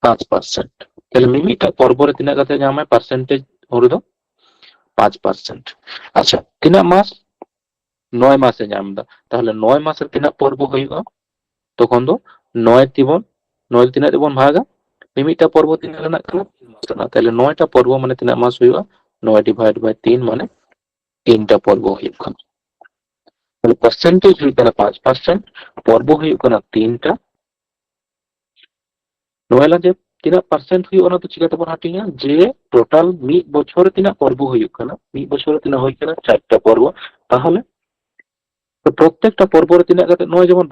ᱯᱟᱸᱪ ᱯᱟᱨᱥᱮᱱᱴ᱾ ᱛᱟᱦᱞᱮ ᱢᱤᱢᱤᱫᱴᱟᱝ ᱯᱚᱨᱵᱚ ᱨᱮ ᱛᱤᱱᱟᱹᱜ ᱠᱟᱛᱮ ᱧᱟᱢᱟᱭ ᱯᱟᱨᱥᱮᱱᱴᱮᱡᱽ ᱦᱩᱲᱩ ᱫᱚ? ᱯᱟᱸᱪ ᱯᱟᱨᱥᱮᱱᱴ᱾ ᱟᱪᱪᱷᱟ, ᱛᱤᱱᱟᱹᱜ ᱢᱟᱥ? ᱱᱚᱭ ᱢᱟᱥᱮ ᱧᱟᱢ ᱮᱫᱟ᱾ ᱛᱟᱦᱞᱮ ᱱᱚᱭ ᱢᱟᱥ ᱨᱮ ᱛᱤᱱᱟᱹᱜ ᱯᱚᱨᱵᱚ ᱦᱩᱭᱩᱜᱼᱟ? ᱛᱚᱠᱷᱚᱱ ᱫᱚ ᱱᱚᱭ ᱛᱮᱵᱚᱱ, ᱱᱚᱭ ᱛᱤᱱᱟᱹᱜ ᱨᱮᱵᱚᱱ ᱵᱷᱟᱜᱟ? ᱢᱤᱢᱤᱫᱴᱟᱝ ᱯᱚᱨᱵᱚ ᱛᱤᱱᱟᱹᱜ ᱨᱮᱱᱟᱜ ᱠᱟᱱᱟ? ᱛᱤᱱ ᱢᱟᱥ ᱨᱮᱱᱟᱜ᱾ ᱛᱟᱦᱞᱮ ᱱᱚᱭᱴᱟ ᱯᱚᱨᱵᱚ ᱢᱟᱱᱮ ᱛᱤᱱᱟᱹᱜ ᱢᱟᱥ ᱦᱩᱭᱩᱜᱼᱟ? ᱱᱚᱭ divide by ᱛᱤᱱ ᱢᱟᱱᱮ ᱛᱤᱱᱴᱟ ᱯᱚᱨᱵᱚ ᱦᱩᱭᱩᱜ ᱠᱟᱱᱟ᱾ ᱛᱟᱦᱞᱮ ᱯᱟᱨᱥᱮᱱᱴᱮᱡᱽ ᱦᱩᱭᱩᱜ ᱠᱟᱱᱟ ᱯᱟᱸᱪ ᱯᱟᱨᱥᱮᱱᱴ, ᱯᱚᱨᱵᱚ ᱦᱩᱭᱩᱜ ᱠᱟᱱᱟ ᱛᱤᱱᱴᱟ᱾ ᱱᱚᱣᱟ ᱞᱟᱹᱜᱤᱫ ᱛᱤᱱᱟᱹᱜ ᱯᱟᱨᱥᱮᱱᱴ ᱦᱩᱭᱩᱜᱼᱟ, ᱚᱱᱟ ᱫᱚ ᱪᱤᱠᱟᱹ ᱛᱮᱵᱚᱱ ᱦᱟᱹᱴᱤᱧᱟ? ᱡᱮ ᱴᱳᱴᱟᱞ ᱢᱤᱫ ᱵᱚᱪᱷᱚᱨ ᱨᱮ ᱛᱤᱱᱟᱹᱜ ᱯᱚᱨᱵᱚ ᱦᱩᱭᱩᱜ ᱠᱟᱱᱟ? ᱢᱤᱫ ᱵᱚᱪᱷᱚᱨ ᱨᱮ ᱛᱤᱱᱟᱹᱜ ᱦᱩᱭ ᱠᱟᱱᱟ? ᱪᱟᱨᱴᱟ ᱯᱚᱨᱵᱚ᱾ ᱛᱟᱦᱞᱮ ᱛᱚ ᱯᱨᱚᱛᱛᱮᱠᱴᱟ ᱯᱚᱨᱵᱚ ᱨᱮ ᱛᱤᱱᱟᱹᱜ ᱠᱟᱛᱮ, ᱱᱚᱜᱼᱚᱭ ᱡᱮᱢᱚᱱ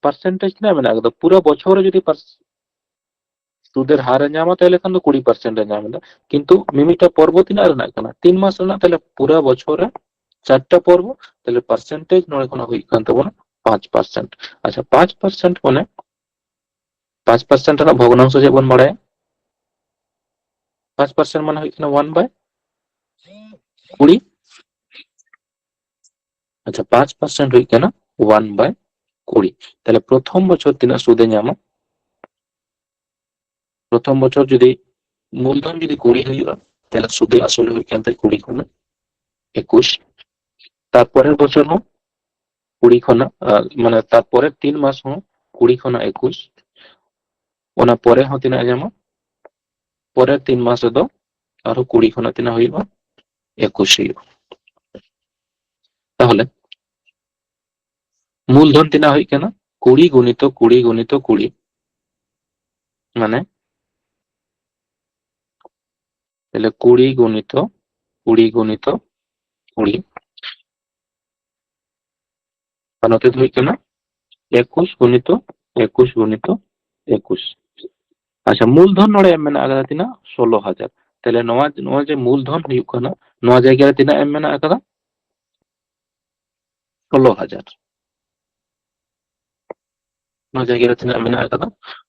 ᱯᱟᱨᱥᱮᱱᱴᱮᱡᱽ ᱛᱤᱱᱟᱹᱜ ᱢᱮᱱᱟᱜ ᱠᱟᱫᱟ, ᱯᱩᱨᱟᱹ ᱵᱚᱪᱷᱚᱨ ᱨᱮ ᱡᱩᱫᱤ ᱯᱟᱨᱥ-, ᱥᱩᱫᱮᱨ ᱦᱟᱨ ᱮ ᱧᱟᱢᱟ, ᱛᱟᱦᱞᱮ ᱠᱷᱟᱱ ᱫᱚ ᱠᱩᱲᱤ ᱯᱟᱨᱥᱮᱱᱴ ᱮ ᱧᱟᱢ ᱮᱫᱟ᱾ ᱠᱤᱱᱛᱩ ᱢᱤᱢᱤᱫᱴᱟ ᱯᱚᱨᱵᱚ ᱛᱤᱱᱟᱹᱜ ᱨᱮᱱᱟᱜ ᱠᱟᱱᱟ? ᱛᱤᱱ ᱢᱟᱥ ᱨᱮᱱᱟᱜ᱾ ᱛᱟᱦᱞᱮ ᱯᱩᱨᱟᱹ ᱵᱚᱪᱷᱚᱨ ᱨᱮ ᱪᱟᱨᱴᱟ ᱯᱚᱨᱵᱚ, ᱛᱟᱦᱞᱮ ᱯᱟᱨᱥᱮᱱᱴᱮᱡᱽ ᱱᱚᱰᱮ ᱠᱷᱚᱱᱟᱜ ᱦᱩᱭᱩᱜ ᱠᱟᱱ ᱛᱟᱵᱚᱱᱟ ᱯᱟᱸᱪ ᱯᱟᱨᱥᱮᱱᱴ᱾ ᱟᱪᱪᱷᱟ, ᱯᱟᱸᱪ ᱯᱟᱨᱥᱮᱱᱴ ᱢᱟᱱᱮ, ᱯᱟᱸᱪ ᱯᱟᱨᱥᱮᱱᱴ ᱨᱮᱱᱟᱜ ᱵᱷᱚᱜᱽᱱᱟᱝᱥᱚ ᱪᱮᱫ ᱵᱚᱱ ᱵᱟᱲᱟᱭᱟ? ᱯᱟᱸᱪ ᱯᱟᱨᱥᱮᱱᱴ ᱢᱟᱱᱮ ᱦᱩᱭᱩᱜ ᱠᱟᱱᱟ ᱚᱣᱟᱱ ᱵᱟᱭ ᱠᱩᱲᱤ᱾ ᱟᱪᱪᱷᱟ, ᱯᱟᱸᱪ ᱯᱟᱨᱥᱮᱱᱴ ᱦᱩᱭᱩᱜ ᱠᱟᱱᱟ ᱚᱣᱟᱱ ᱵᱟᱭ ᱠᱩᱲᱤ᱾ ᱛᱟᱦᱞᱮ ᱯᱨᱚᱛᱷᱚᱢ ᱵᱚᱪᱷᱚᱨ ᱛᱤᱱᱟᱹᱜ ᱥᱩᱫ ᱮ ᱧᱟᱢᱟ? ᱯᱨᱚᱛᱷᱚᱢ ᱵᱚᱪᱷᱚᱨ ᱡᱩᱫᱤ ᱢᱩᱞᱫᱷᱚᱱ ᱡᱩᱫᱤ ᱠᱩᱲᱤ ᱦᱩᱭᱩᱜᱼᱟ, ᱛᱟᱦᱞᱮ ᱥᱩᱫ ᱟᱥᱚᱞ ᱦᱩᱭᱩᱜ ᱠᱟᱱ ᱛᱟᱭᱟ ᱠᱩᱲᱤ ᱠᱷᱚᱱᱟᱜ ᱮᱠᱩᱥ᱾ ᱛᱟᱨᱯᱚᱨᱮᱨ ᱵᱚᱪᱷᱚᱨ ᱦᱚᱸ ᱠᱩᱲᱤ ᱠᱷᱚᱱᱟᱜ, ᱟᱨ, ᱢᱟᱱᱮ, ᱛᱟᱨᱯᱚᱨᱮᱨ ᱛᱤᱱ ᱢᱟᱥ ᱦᱚᱸ ᱠᱩᱲᱤ ᱠᱷᱚᱱᱟᱜ ᱮᱠᱩᱥ᱾ ᱚᱱᱟ ᱯᱚᱨᱮ ᱦᱚᱸ ᱛᱤᱱᱟᱹᱜ ᱮ ᱧᱟᱢᱟ? ᱯᱚᱨᱮᱨ ᱛᱤᱱ ᱢᱟᱥ ᱨᱮᱫᱚ ᱟᱨᱦᱚᱸ ᱠᱩᱲᱤ ᱠᱷᱚᱱᱟᱜ ᱛᱤᱱᱟᱹᱜ ᱦᱩᱭᱩᱜᱼᱟ? ᱮᱠᱩᱥ ᱦᱩᱭᱩᱜᱼᱟ᱾ ᱛᱟᱦᱚᱞᱮ ᱢᱩᱞᱫᱷᱚᱱ ᱛᱤᱱᱟᱹᱜ ᱦᱩᱭᱩᱜ ᱠᱟᱱᱟ? ᱠᱩᱲᱤ ᱜᱩᱱᱤᱛᱚ ᱠᱩᱲᱤ ᱜᱩᱱᱤᱛᱚ ᱠᱩᱲᱤ, ᱢᱟᱱᱮ, ᱛᱟᱦᱞᱮ ᱠᱩᱲᱤ ᱜᱩᱱᱤᱛᱚ ᱠᱩᱲᱤ ᱜᱩᱱᱤᱛᱚ ᱠᱩᱲᱤ, ᱟᱨ ᱱᱚᱛᱮ ᱫᱚ ᱦᱩᱭᱩᱜ ᱠᱟᱱᱟ ᱮᱠᱩᱥ ᱜᱩᱱᱤᱛᱚ ᱮᱠᱩᱥ ᱜᱩᱱᱤᱛᱚ ᱮᱠᱩᱥ᱾ ᱟᱪᱪᱷᱟ, ᱢᱩᱞᱫᱷᱚᱱ ᱱᱚᱰᱮ ᱮᱢ ᱢᱮᱱᱟᱜ ᱟᱠᱟᱫᱟ ᱛᱤᱱᱟᱹᱜ? ᱥᱳᱞᱳ ᱦᱟᱡᱟᱨ᱾ ᱛᱟᱦᱞᱮ ᱱᱚᱣᱟ, ᱱᱚᱣᱟ ᱡᱮ ᱢᱩᱞᱫᱷᱚᱱ ᱦᱩᱭᱩᱜ ᱠᱟᱱᱟ, ᱱᱚᱣᱟ ᱡᱟᱭᱜᱟ ᱨᱮ ᱛᱤᱱᱟᱹᱜ ᱮᱢ ᱢᱮᱱᱟᱜ ᱟᱠᱟᱫᱟ? ᱥᱳᱞᱳ ᱦᱟᱡᱟᱨ᱾ ᱱᱚᱣᱟ ᱡᱟᱭᱜᱟ ᱨᱮ ᱛᱤᱱᱟᱹᱜ ᱢᱮᱱᱟᱜ ᱟᱠᱟᱫᱟ?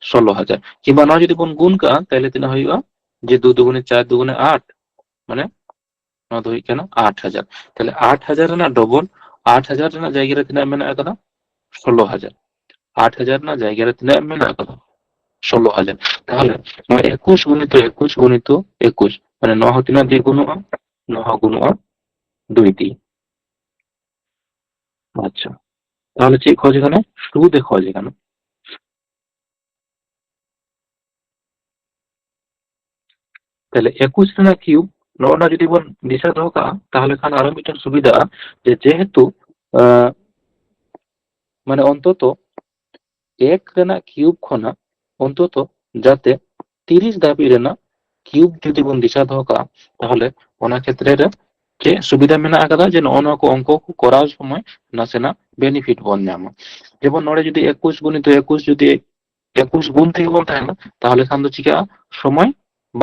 ᱥᱳᱞᱳ ᱦᱟᱡᱟᱨ᱾ ᱠᱤᱝᱵᱟ ᱱᱚᱣᱟ ᱡᱩᱫᱤ ᱵᱚᱱ ᱜᱩᱱ ᱠᱟᱜᱼᱟ, ᱛᱟᱦᱞᱮ ᱛᱤᱱᱟᱹᱜ ᱦᱩᱭᱩᱜᱼᱟ? ᱡᱮ ᱫᱩ ᱫᱩᱜᱩᱱᱮ ᱪᱟᱨ ᱫᱩᱜᱩᱱᱮ ᱟᱴ, ᱢᱟᱱᱮ ᱱᱚᱣᱟ ᱫᱚ ᱦᱩᱭᱩᱜ ᱠᱟᱱᱟ ᱟᱴ ᱦᱟᱡᱟᱨ᱾ ᱛᱟᱦᱞᱮ ᱟᱴ ᱦᱟᱡᱟᱨ ᱨᱮᱱᱟᱜ ᱰᱚᱵᱚᱞ, ᱟᱴ ᱦᱟᱡᱟᱨ ᱨᱮᱱᱟᱜ ᱡᱟᱭᱜᱟ ᱨᱮ ᱛᱤᱱᱟᱹᱜ ᱢᱮᱱᱟᱜ ᱟᱠᱟᱫᱟ? ᱥᱳᱞᱳ ᱦᱟᱡᱟᱨ᱾ ᱟᱴ ᱦᱟᱡᱟᱨ ᱨᱮᱱᱟᱜ ᱡᱟᱭᱜᱟ ᱨᱮ ᱛᱤᱱᱟᱹᱜ ᱢᱮᱱᱟᱜ ᱟᱠᱟᱫᱟ? ᱥᱳᱞᱳ ᱦᱟᱡᱟᱨ᱾ ᱛᱟᱦᱚᱞᱮ ᱱᱚᱣᱟ ᱮᱠᱩᱥ ᱜᱩᱱᱤᱛᱚ ᱮᱠᱩᱥ ᱜᱩᱱᱤᱛᱚ ᱮᱠᱩᱥ, ᱢᱟᱱᱮ ᱱᱚᱣᱟ ᱦᱚᱸ ᱛᱤᱱᱟᱹᱜ ᱫᱤᱭᱮ ᱜᱩᱱᱚᱜᱼᱟ? ᱱᱚᱣᱟ ᱦᱚᱸ ᱜᱩᱱᱚᱜᱼᱟ ᱫᱩᱭ ᱫᱤᱭᱮ᱾ ᱟᱪᱪᱷᱟ, ᱛᱟᱦᱚᱞᱮ ᱪᱮᱫ ᱠᱷᱚᱡ ᱠᱟᱱᱟ? ᱥᱩᱫ ᱮ ᱠᱷᱚᱡ ᱠᱟᱱᱟ᱾ ᱛᱟᱦᱞᱮ ᱮᱠᱩᱥ ᱨᱮᱱᱟᱜ ᱠᱤᱭᱩᱵ ᱱᱚᱜᱼᱚ ᱱᱟ ᱡᱩᱫᱤ ᱵᱚᱱ ᱫᱤᱥᱟᱹ ᱫᱚᱦᱚ ᱠᱟᱜᱼᱟ, ᱛᱟᱦᱚᱞᱮ ᱠᱷᱟᱱ ᱟᱨᱚ ᱢᱤᱫᱴᱮᱱ ᱥᱩᱵᱤᱫᱷᱟᱜᱼᱟ, ᱡᱮ ᱡᱮᱦᱮᱛᱩ, ᱟᱸ, ᱢᱟᱱᱮ ᱚᱱᱛᱚᱛᱚ ᱮᱠ ᱨᱮᱱᱟᱜ ᱠᱤᱭᱩᱵ ᱠᱷᱚᱱᱟᱜ ᱚᱱᱛᱚᱛᱚ ᱡᱟᱛᱮ ᱛᱤᱨᱤᱥ ᱫᱷᱟᱹᱵᱤᱡ ᱨᱮᱱᱟᱜ ᱠᱤᱭᱩᱵ ᱡᱩᱫᱤ ᱵᱚᱱ ᱫᱤᱥᱟᱹ ᱫᱚᱦᱚ ᱠᱟᱜᱼᱟ, ᱛᱟᱦᱚᱞᱮ ᱚᱱᱟ ᱠᱷᱮᱛᱨᱮ ᱨᱮ ᱪᱮᱫ ᱥᱩᱵᱤᱫᱷᱟ ᱢᱮᱱᱟᱜ ᱟᱠᱟᱫᱟ, ᱡᱮ ᱱᱚᱜᱼᱚ ᱱᱚᱣᱟ ᱠᱚ ᱚᱝᱠᱚ ᱠᱚ ᱠᱚᱨᱟᱣ ᱥᱚᱢᱚᱭ ᱱᱟᱥᱮᱱᱟᱜ ᱵᱮᱱᱤᱯᱷᱤᱴ ᱵᱚᱱ ᱧᱟᱢᱟ᱾ ᱡᱮᱢᱚᱱ ᱱᱚᱰᱮ ᱡᱩᱫᱤ ᱮᱠᱩᱥ ᱜᱩᱱᱤᱛᱚ ᱮᱠᱩᱥ ᱡᱩᱫᱤ ᱮᱠᱩᱥ ᱜᱩᱱ ᱛᱮᱜᱮ ᱵᱚᱱ ᱛᱟᱦᱮᱱᱟ, ᱛᱟᱦᱚᱞᱮ ᱠᱷᱟᱱ ᱫᱚ ᱪᱤᱠᱟᱹᱜᱼᱟ? ᱥᱚᱢᱚᱭ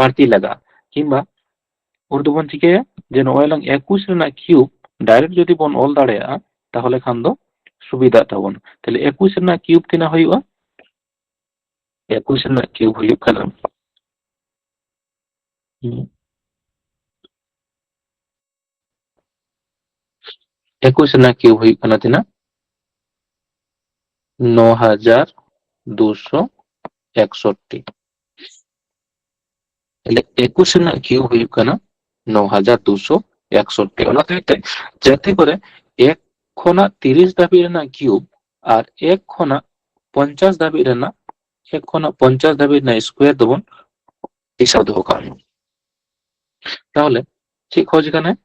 ᱵᱟᱹᱲᱛᱤ ᱞᱟᱜᱟᱜᱼᱟ᱾ ᱠᱤᱝᱵᱟ ᱩᱱ ᱫᱚᱵᱚᱱ ᱪᱤᱠᱟᱹᱭᱟ ᱡᱮ ᱱᱚᱜᱼᱚᱭ ᱞᱟᱝ ᱮᱠᱩᱥ ᱨᱮᱱᱟᱜ ᱠᱤᱭᱩᱵ ᱰᱟᱭᱨᱮᱠᱴ ᱡᱩᱫᱤ ᱵᱚᱱ ᱚᱞ ᱫᱟᱲᱮᱭᱟᱜᱼᱟ, ᱛᱟᱦᱚᱞᱮ ᱠᱷᱟᱱ ᱫᱚ ᱥᱩᱵᱤᱫᱷᱟᱜ ᱛᱟᱵᱚᱱᱟ᱾ ᱛᱟᱦᱞᱮ ᱮᱠᱩᱥ ᱨᱮᱱᱟᱜ ᱠᱤᱭᱩᱵ ᱛᱤᱱᱟᱹᱜ ᱦᱩᱭᱩᱜᱼᱟ? ᱮᱠᱩᱥ ᱨᱮᱱᱟᱜ ᱠᱤᱭᱩᱵ ᱦᱩᱭᱩᱜ ᱠᱟᱱᱟ, ᱦᱩᱸ, ᱮᱠᱩᱥ ᱨᱮᱱᱟᱜ ᱠᱤᱭᱩᱵ ᱦᱩᱭᱩᱜ ᱠᱟᱱᱟ ᱛᱤᱱᱟᱹᱜ? ᱱᱚ ᱦᱟᱡᱟᱨ ᱫᱩᱥᱚ ᱮᱠᱥᱚᱴᱴᱤ᱾ ᱛᱟᱦᱞᱮ ᱮᱠᱩᱥ ᱨᱮᱱᱟᱜ ᱠᱤᱭᱩᱵ ᱦᱩᱭᱩᱜ ᱠᱟᱱᱟ ᱱᱚ ᱦᱟᱡᱟᱨ ᱫᱩᱥᱚ ᱮᱠᱥᱚᱴᱴᱤ᱾ ᱚᱱᱟ ᱠᱷᱟᱹᱛᱤᱨ ᱛᱮ ᱡᱟᱛᱮ ᱠᱚᱨᱮ ᱮᱠ ᱠᱷᱚᱱᱟᱜ ᱛᱤᱨᱤᱥ ᱫᱷᱟᱹᱵᱤᱡ ᱨᱮᱱᱟᱜ ᱠᱤᱭᱩᱵ ᱟᱨ ᱮᱠ ᱠᱷᱚᱱᱟᱜ ᱯᱚᱧᱪᱟᱥ ᱫᱷᱟᱹᱵᱤᱡ ᱨᱮᱱᱟᱜ, ᱮᱠ ᱠᱷᱚᱱᱟᱜ ᱯᱚᱧᱪᱟᱥ ᱫᱷᱟᱹᱵᱤᱡ ᱨᱮᱱᱟᱜ ᱥᱠᱚᱭᱟᱨ ᱫᱚᱵᱚᱱ ᱦᱤᱥᱟᱹᱵ ᱫᱚᱦᱚ ᱠᱟᱜ ᱢᱟ᱾ ᱛᱟᱦᱚᱞᱮ ᱪᱮᱫ ᱠᱷᱚᱡ ᱠᱟᱱᱟᱭ?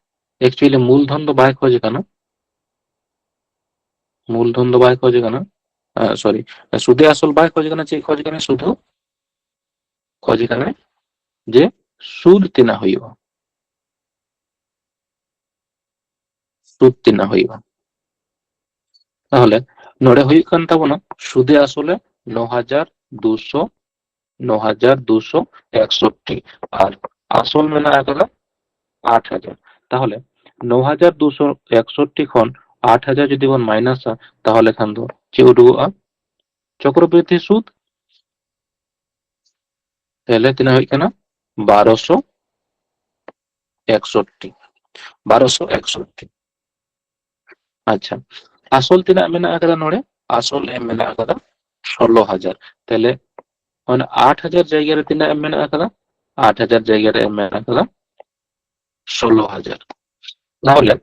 Actually ᱢᱩᱞ ᱫᱷᱚᱱ ᱫᱚ ᱵᱟᱭ ᱠᱷᱚᱡ ᱠᱟᱱᱟ, ᱢᱩᱞ ᱫᱷᱚᱱ ᱫᱚ ᱵᱟᱭ ᱠᱷᱚᱡ ᱠᱟᱱᱟ, ᱥᱚᱨᱤ, ᱥᱩᱫᱮ ᱟᱥᱚᱞ ᱵᱟᱭ ᱠᱷᱚᱡ ᱠᱟᱱᱟ᱾ ᱪᱮᱫ ᱠᱷᱚᱡ ᱠᱟᱱᱟᱭ? ᱥᱩᱫᱷᱩ ᱠᱷᱚᱡ ᱠᱟᱱᱟᱭ ᱡᱮ ᱥᱩᱫ ᱛᱤᱱᱟᱹᱜ ᱦᱩᱭᱩᱜᱼᱟ, ᱥᱩᱫ ᱛᱤᱱᱟᱹᱜ ᱦᱩᱭᱩᱜᱼᱟ᱾ ᱛᱟᱦᱚᱞᱮ ᱱᱚᱰᱮ ᱦᱩᱭᱩᱜ ᱠᱟᱱ ᱛᱟᱵᱚᱱᱟ ᱥᱩᱫᱮ ᱟᱥᱚᱞᱮ ᱱᱚ ᱦᱟᱡᱟᱨ ᱫᱩᱥᱚ, ᱱᱚ ᱦᱟᱡᱟᱨ ᱫᱩᱥᱚ ᱮᱠᱥᱚᱴᱴᱤ, ᱟᱨ ᱟᱥᱚᱞ ᱢᱮᱱᱟᱜ ᱟᱠᱟᱫᱟ ᱟᱴ ᱦᱟᱡᱟᱨ᱾ ᱛᱟᱦᱚᱞᱮ ᱱᱚ ᱦᱟᱡᱟᱨ ᱫᱩᱥᱚ ᱮᱠᱥᱚᱴᱴᱤ ᱠᱷᱚᱱ ᱟᱴ ᱦᱟᱡᱟᱨ ᱡᱩᱫᱤ ᱵᱚᱱ ᱢᱟᱭᱱᱟᱥᱟ, ᱛᱟᱦᱚᱞᱮ ᱠᱷᱟᱱ ᱫᱚ ᱪᱮᱫ ᱩᱰᱩᱠᱚᱜᱼᱟ? ᱪᱚᱠᱨᱚᱵᱨᱤᱫᱽᱫᱷᱤ ᱥᱩᱫ᱾ ᱛᱟᱦᱚᱞᱮ ᱛᱤᱱᱟᱹᱜ ᱦᱩᱭᱩᱜ ᱠᱟᱱᱟ? ᱵᱟᱨᱚᱥᱚ ᱮᱠᱥᱚᱴᱴᱤ, ᱵᱟᱨᱚᱥᱚ ᱮᱠᱥᱚᱴᱴᱤ᱾ ᱟᱪᱪᱷᱟ, ᱟᱥᱚᱞ ᱛᱤᱱᱟᱹᱜ ᱢᱮᱱᱟᱜ ᱟᱠᱟᱫᱟ ᱱᱚᱰᱮ? ᱟᱥᱚᱞ ᱮᱢ ᱢᱮᱱᱟᱜ ᱟᱠᱟᱫᱟ ᱥᱳᱞᱳ ᱦᱟᱡᱟᱨ᱾ ᱛᱟᱦᱞᱮ ᱚᱱᱟ ᱟᱴ ᱦᱟᱡᱟᱨ ᱡᱟᱭᱜᱟ ᱨᱮ ᱛᱤᱱᱟᱹᱜ ᱮᱢ ᱢᱮᱱᱟᱜ ᱟᱠᱟᱫᱟ? ᱟᱴ ᱦᱟᱡᱟᱨ ᱡᱟᱭᱜᱟ ᱨᱮ ᱮᱢ ᱢᱮᱱᱟᱜ ᱟᱠᱟᱫᱟ ᱥᱳᱞᱳ ᱦᱟᱡᱟᱨ᱾ ᱛᱟᱦᱚᱞᱮ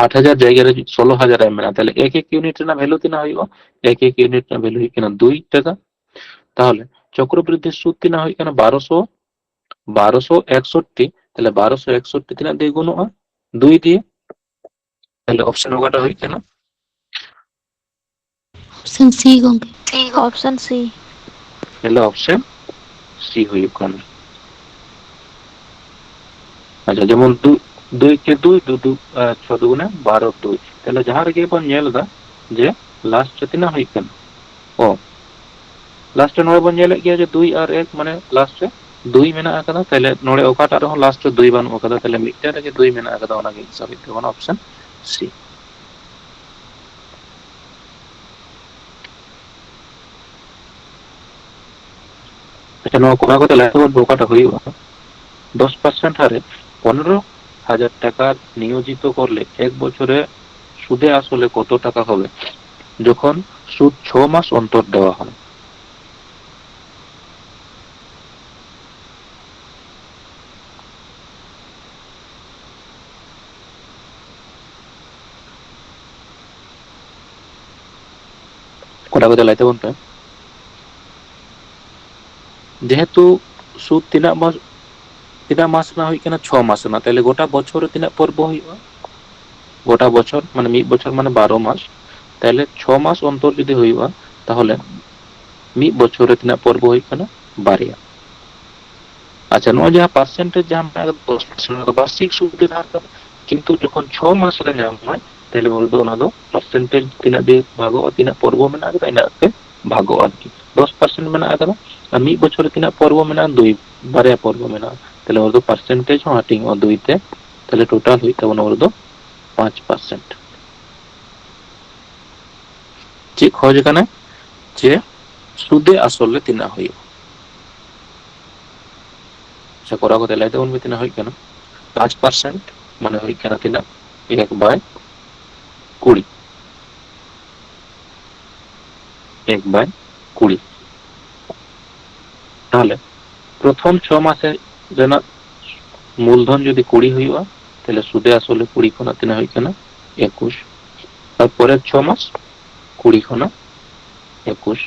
ᱟᱴ ᱦᱟᱡᱟᱨ ᱡᱟᱭᱜᱟ ᱨᱮ ᱥᱳᱞᱳ ᱦᱟᱡᱟᱨ ᱮᱢ ᱢᱮᱱᱟᱜᱼᱟ, ᱛᱟᱦᱚᱞᱮ ᱮᱠ ᱮᱠ ᱤᱭᱩᱱᱤᱴ ᱨᱮᱱᱟᱜ ᱵᱷᱮᱞᱩ ᱛᱤᱱᱟᱹᱜ ᱦᱩᱭᱩᱜᱼᱟ? ᱮᱠ ᱮᱠ ᱤᱭᱩᱱᱤᱴ ᱨᱮᱱᱟᱜ ᱵᱷᱮᱞᱩ ᱦᱩᱭᱩᱜ ᱠᱟᱱᱟ ᱫᱩᱭ ᱴᱟᱠᱟ᱾ ᱛᱟᱦᱚᱞᱮ ᱪᱚᱠᱨᱚᱵᱨᱤᱫᱽᱫᱷᱤ ᱥᱩᱫ ᱛᱤᱱᱟᱹᱜ ᱦᱩᱭᱩᱜ ᱠᱟᱱᱟ? ᱵᱟᱨᱚᱥᱚ, ᱵᱟᱨᱚᱥᱚ ᱮᱠᱥᱚᱴᱴᱤ᱾ ᱛᱟᱦᱚᱞᱮ ᱵᱟᱨᱚᱥᱚ ᱮᱠᱥᱚᱴᱴᱤ ᱛᱤᱱᱟᱹᱜ ᱫᱤᱭᱮ ᱜᱩᱱᱚᱜᱼᱟ? ᱫᱩᱭ ᱫᱤᱭᱮ᱾ ᱛᱟᱦᱚᱞᱮ ᱚᱯᱥᱮᱱ ᱚᱠᱟᱴᱟᱜ ᱦᱩᱭᱩᱜ ᱠᱟᱱᱟ? ᱚᱯᱥᱮᱱ ᱥᱤ ᱜᱚᱝᱠᱮ᱾ ᱚᱯᱥᱮᱱ ᱥᱤ᱾ ᱛᱟᱦᱚᱞᱮ ᱚᱯᱥᱮᱱ ᱥᱤ ᱦᱩᱭᱩᱜ ᱠᱟᱱᱟ᱾ ᱟᱪᱪᱷᱟ, ᱡᱮᱢᱚᱱ ᱫᱩ-, ᱫᱩᱭ ᱠᱮ ᱫᱩᱭ, ᱫᱩ ᱫᱩ, ᱟᱨ ᱪᱷᱚ ᱫᱩᱜᱩᱱᱮ ᱵᱟᱨᱚ, ᱫᱩᱭ᱾ ᱛᱟᱦᱚᱞᱮ ᱡᱟᱦᱟᱸ ᱨᱮᱜᱮ ᱵᱚᱱ ᱧᱮᱞ ᱮᱫᱟ ᱡᱮ ᱞᱟᱥᱴ ᱨᱮ ᱛᱤᱱᱟᱹᱜ ᱦᱩᱭᱩᱜ ᱠᱟᱱᱟ? ᱚ, ᱞᱟᱥᱴ ᱨᱮ ᱱᱚᱰᱮ ᱵᱚᱱ ᱧᱮᱞᱮᱫ ᱜᱮᱭᱟ ᱡᱮ ᱫᱩᱭ ᱟᱨ ᱮᱠ, ᱢᱟᱱᱮ ᱞᱟᱥᱴ ᱨᱮ ᱫᱩᱭ ᱢᱮᱱᱟᱜ ᱟᱠᱟᱫᱟ᱾ ᱛᱟᱦᱚᱞᱮ ᱱᱚᱰᱮ ᱚᱠᱟᱴᱟᱜ ᱨᱮᱦᱚᱸ ᱞᱟᱥᱴ ᱨᱮ ᱫᱩᱭ ᱵᱟᱹᱱᱩᱜ ᱟᱠᱟᱫᱟ, ᱛᱟᱦᱚᱞᱮ ᱢᱤᱫᱴᱮᱱ ᱨᱮᱜᱮ ᱫᱩᱭ ᱢᱮᱱᱟᱜ ᱟᱠᱟᱫᱟ, ᱚᱱᱟᱜᱮ ᱮᱱᱥᱟᱨ ᱦᱩᱭᱩᱜ ᱛᱟᱵᱚᱱᱟ ᱚᱯᱥᱮᱱ ᱥᱤ᱾ ᱟᱪᱪᱷᱟ, ᱱᱚᱣᱟ ᱠᱚᱨᱟᱣ ᱠᱟᱛᱮ ᱞᱟᱭᱤᱱ ᱵᱳᱨᱰ ᱚᱠᱟᱴᱟᱜ ᱦᱩᱭᱩᱜᱼᱟ, ᱫᱚᱥ ᱯᱟᱨᱥᱮᱱᱴ ᱦᱟᱨᱮ ᱯᱚᱱᱨᱚ ᱦᱟᱡᱟᱨ ᱴᱟᱠᱟ ᱱᱤᱭᱳᱡᱤᱛᱚ ᱠᱚᱨᱞᱮ ᱮᱠ ᱵᱚᱪᱷᱚᱨᱮ সুদে আসলে কত টাকা হবে যখন সুদ ছ মাস অন্তর দেওয়া হয়? ᱛᱟᱯᱚᱨᱮ ᱞᱟᱹᱭ ᱛᱟᱵᱚᱱ ᱯᱮ, ᱡᱮᱦᱮᱛᱩ ᱥᱩᱫ ᱛᱤᱱᱟᱹᱜ ᱢᱟᱥ, ᱛᱤᱱᱟᱹᱜ ᱢᱟᱥ ᱨᱮᱱᱟᱜ ᱦᱩᱭᱩᱜ ᱠᱟᱱᱟ? ᱪᱷᱚ ᱢᱟᱥ ᱨᱮᱱᱟᱜ᱾ ᱛᱟᱦᱞᱮ ᱜᱚᱴᱟ ᱵᱚᱪᱷᱚᱨ ᱨᱮ ᱛᱤᱱᱟᱹᱜ ᱯᱚᱨᱵᱚ ᱦᱩᱭᱩᱜᱼᱟ? ᱜᱚᱴᱟ ᱵᱚᱪᱷᱚᱨ ᱢᱟᱱᱮ ᱢᱤᱫ ᱵᱚᱪᱷᱚᱨ ᱢᱟᱱᱮ ᱵᱟᱨᱚ ᱢᱟᱥ᱾ ᱛᱟᱦᱞᱮ ᱪᱷᱚ ᱢᱟᱥ ᱚᱱᱛᱚᱨ ᱡᱩᱫᱤ ᱦᱩᱭᱩᱜᱼᱟ, ᱛᱟᱦᱚᱞᱮ ᱢᱤᱫ ᱵᱚᱪᱷᱚᱨ ᱨᱮ ᱛᱤᱱᱟᱹᱜ ᱯᱚᱨᱵᱚ ᱦᱩᱭᱩᱜ ᱠᱟᱱᱟ? ᱵᱟᱨᱭᱟ᱾ ᱟᱪᱪᱷᱟ, ᱱᱚᱜᱼᱚᱭ ᱡᱟᱦᱟᱸ percentage ᱡᱟᱦᱟᱸ ᱢᱮᱱᱟᱜ ᱟᱠᱟᱫᱟ ᱫᱚᱥ percent, ᱚᱱᱟ ᱫᱚ ᱵᱟᱨᱥᱤᱠ ᱥᱩᱫ ᱨᱮ ᱫᱷᱟᱨ ᱠᱟᱱᱟ᱾ ᱠᱤᱱᱛᱩ ᱡᱚᱠᱷᱚᱱ ᱪᱷᱚ ᱢᱟᱥ ᱨᱮ ᱧᱟᱢᱟᱭ, ᱛᱟᱦᱞᱮ ᱩᱱ ᱫᱚ ᱚᱱᱟ ᱫᱚ percentage ᱛᱤᱱᱟᱹᱜ ᱫᱤᱱ ᱵᱷᱟᱜᱚᱜᱼᱟ, ᱛᱤᱱᱟᱹᱜ ᱯᱚᱨᱵᱚ ᱢᱮᱱᱟᱜ ᱟᱠᱟᱫᱟ, ᱤᱱᱟᱹᱜ ᱛᱮ ᱵᱷᱟᱜᱚᱜᱼᱟ ᱟᱨᱠᱤ᱾ ᱫᱚᱥ percent ᱢᱮᱱᱟᱜ ᱟᱠᱟᱫᱟ, ᱟᱨ ᱢᱤᱫ ᱵᱚᱪᱷᱚᱨ ᱨᱮ ᱛᱤᱱᱟᱹᱜ ᱯᱚᱨᱵᱚ ᱢᱮᱱᱟᱜᱼᱟ? ᱫᱩᱭ, ᱵᱟᱨᱭᱟ ᱯᱚᱨᱵᱚ ᱢᱮᱱᱟᱜᱼᱟ᱾ ᱛᱟᱦᱞᱮ ᱩᱱ ᱫᱚ percentage ᱦᱚᱸ ᱦᱟᱹᱴᱤᱧᱚᱜᱼᱟ ᱫᱩᱭ ᱛᱮ, ᱛᱟᱦᱞᱮ total ᱦᱩᱭᱩᱜ ᱛᱟᱵᱚᱱᱟ ᱩᱱ ᱫᱚ ᱯᱟᱸᱪ percent᱾ ᱪᱮᱫ ᱠᱷᱚᱡ ᱠᱟᱱᱟ? ᱡᱮ ᱥᱩᱫᱮ ᱟᱥᱚᱞ ᱨᱮ ᱛᱤᱱᱟᱹᱜ ᱦᱩᱭᱩᱜᱼᱟ? ᱥᱮ ᱠᱚᱨᱟᱣ ᱠᱟᱛᱮ ᱞᱟᱹᱭ ᱛᱟᱵᱚᱱ ᱢᱮ ᱛᱤᱱᱟᱹᱜ ᱦᱩᱭᱩᱜ ᱠᱟᱱᱟ? ᱯᱟᱸᱪ percent ᱢᱟᱱᱮ ᱦᱩᱭᱩᱜ ᱠᱟᱱᱟ ᱛᱤᱱᱟᱹᱜ? ᱮᱠ by ᱠᱩᱲᱤ᱾ ᱮᱠ by ᱠᱩᱲᱤ᱾ ᱛᱟᱦᱞᱮ ᱯᱨᱚᱛᱷᱚᱢ ᱪᱷᱚ ᱢᱟᱥᱮ ᱨᱮᱱᱟᱜ ᱢᱩᱞᱫᱷᱚᱱ ᱡᱩᱫᱤ ᱠᱩᱲᱤ ᱦᱩᱭᱩᱜᱼᱟ, ᱛᱟᱦᱞᱮ ᱥᱩᱫᱮ ᱟᱥᱚᱞᱮ ᱠᱩᱲᱤ ᱠᱷᱚᱱᱟᱜ ᱛᱤᱱᱟᱹᱜ ᱦᱩᱭᱩᱜ ᱠᱟᱱᱟ? ᱮᱠᱩᱥ᱾ ᱛᱟᱨᱯᱚᱨᱮ ᱪᱷᱚ ᱢᱟᱥ ᱠᱩᱲᱤ ᱠᱷᱚᱱᱟᱜ ᱮᱠᱩᱥ᱾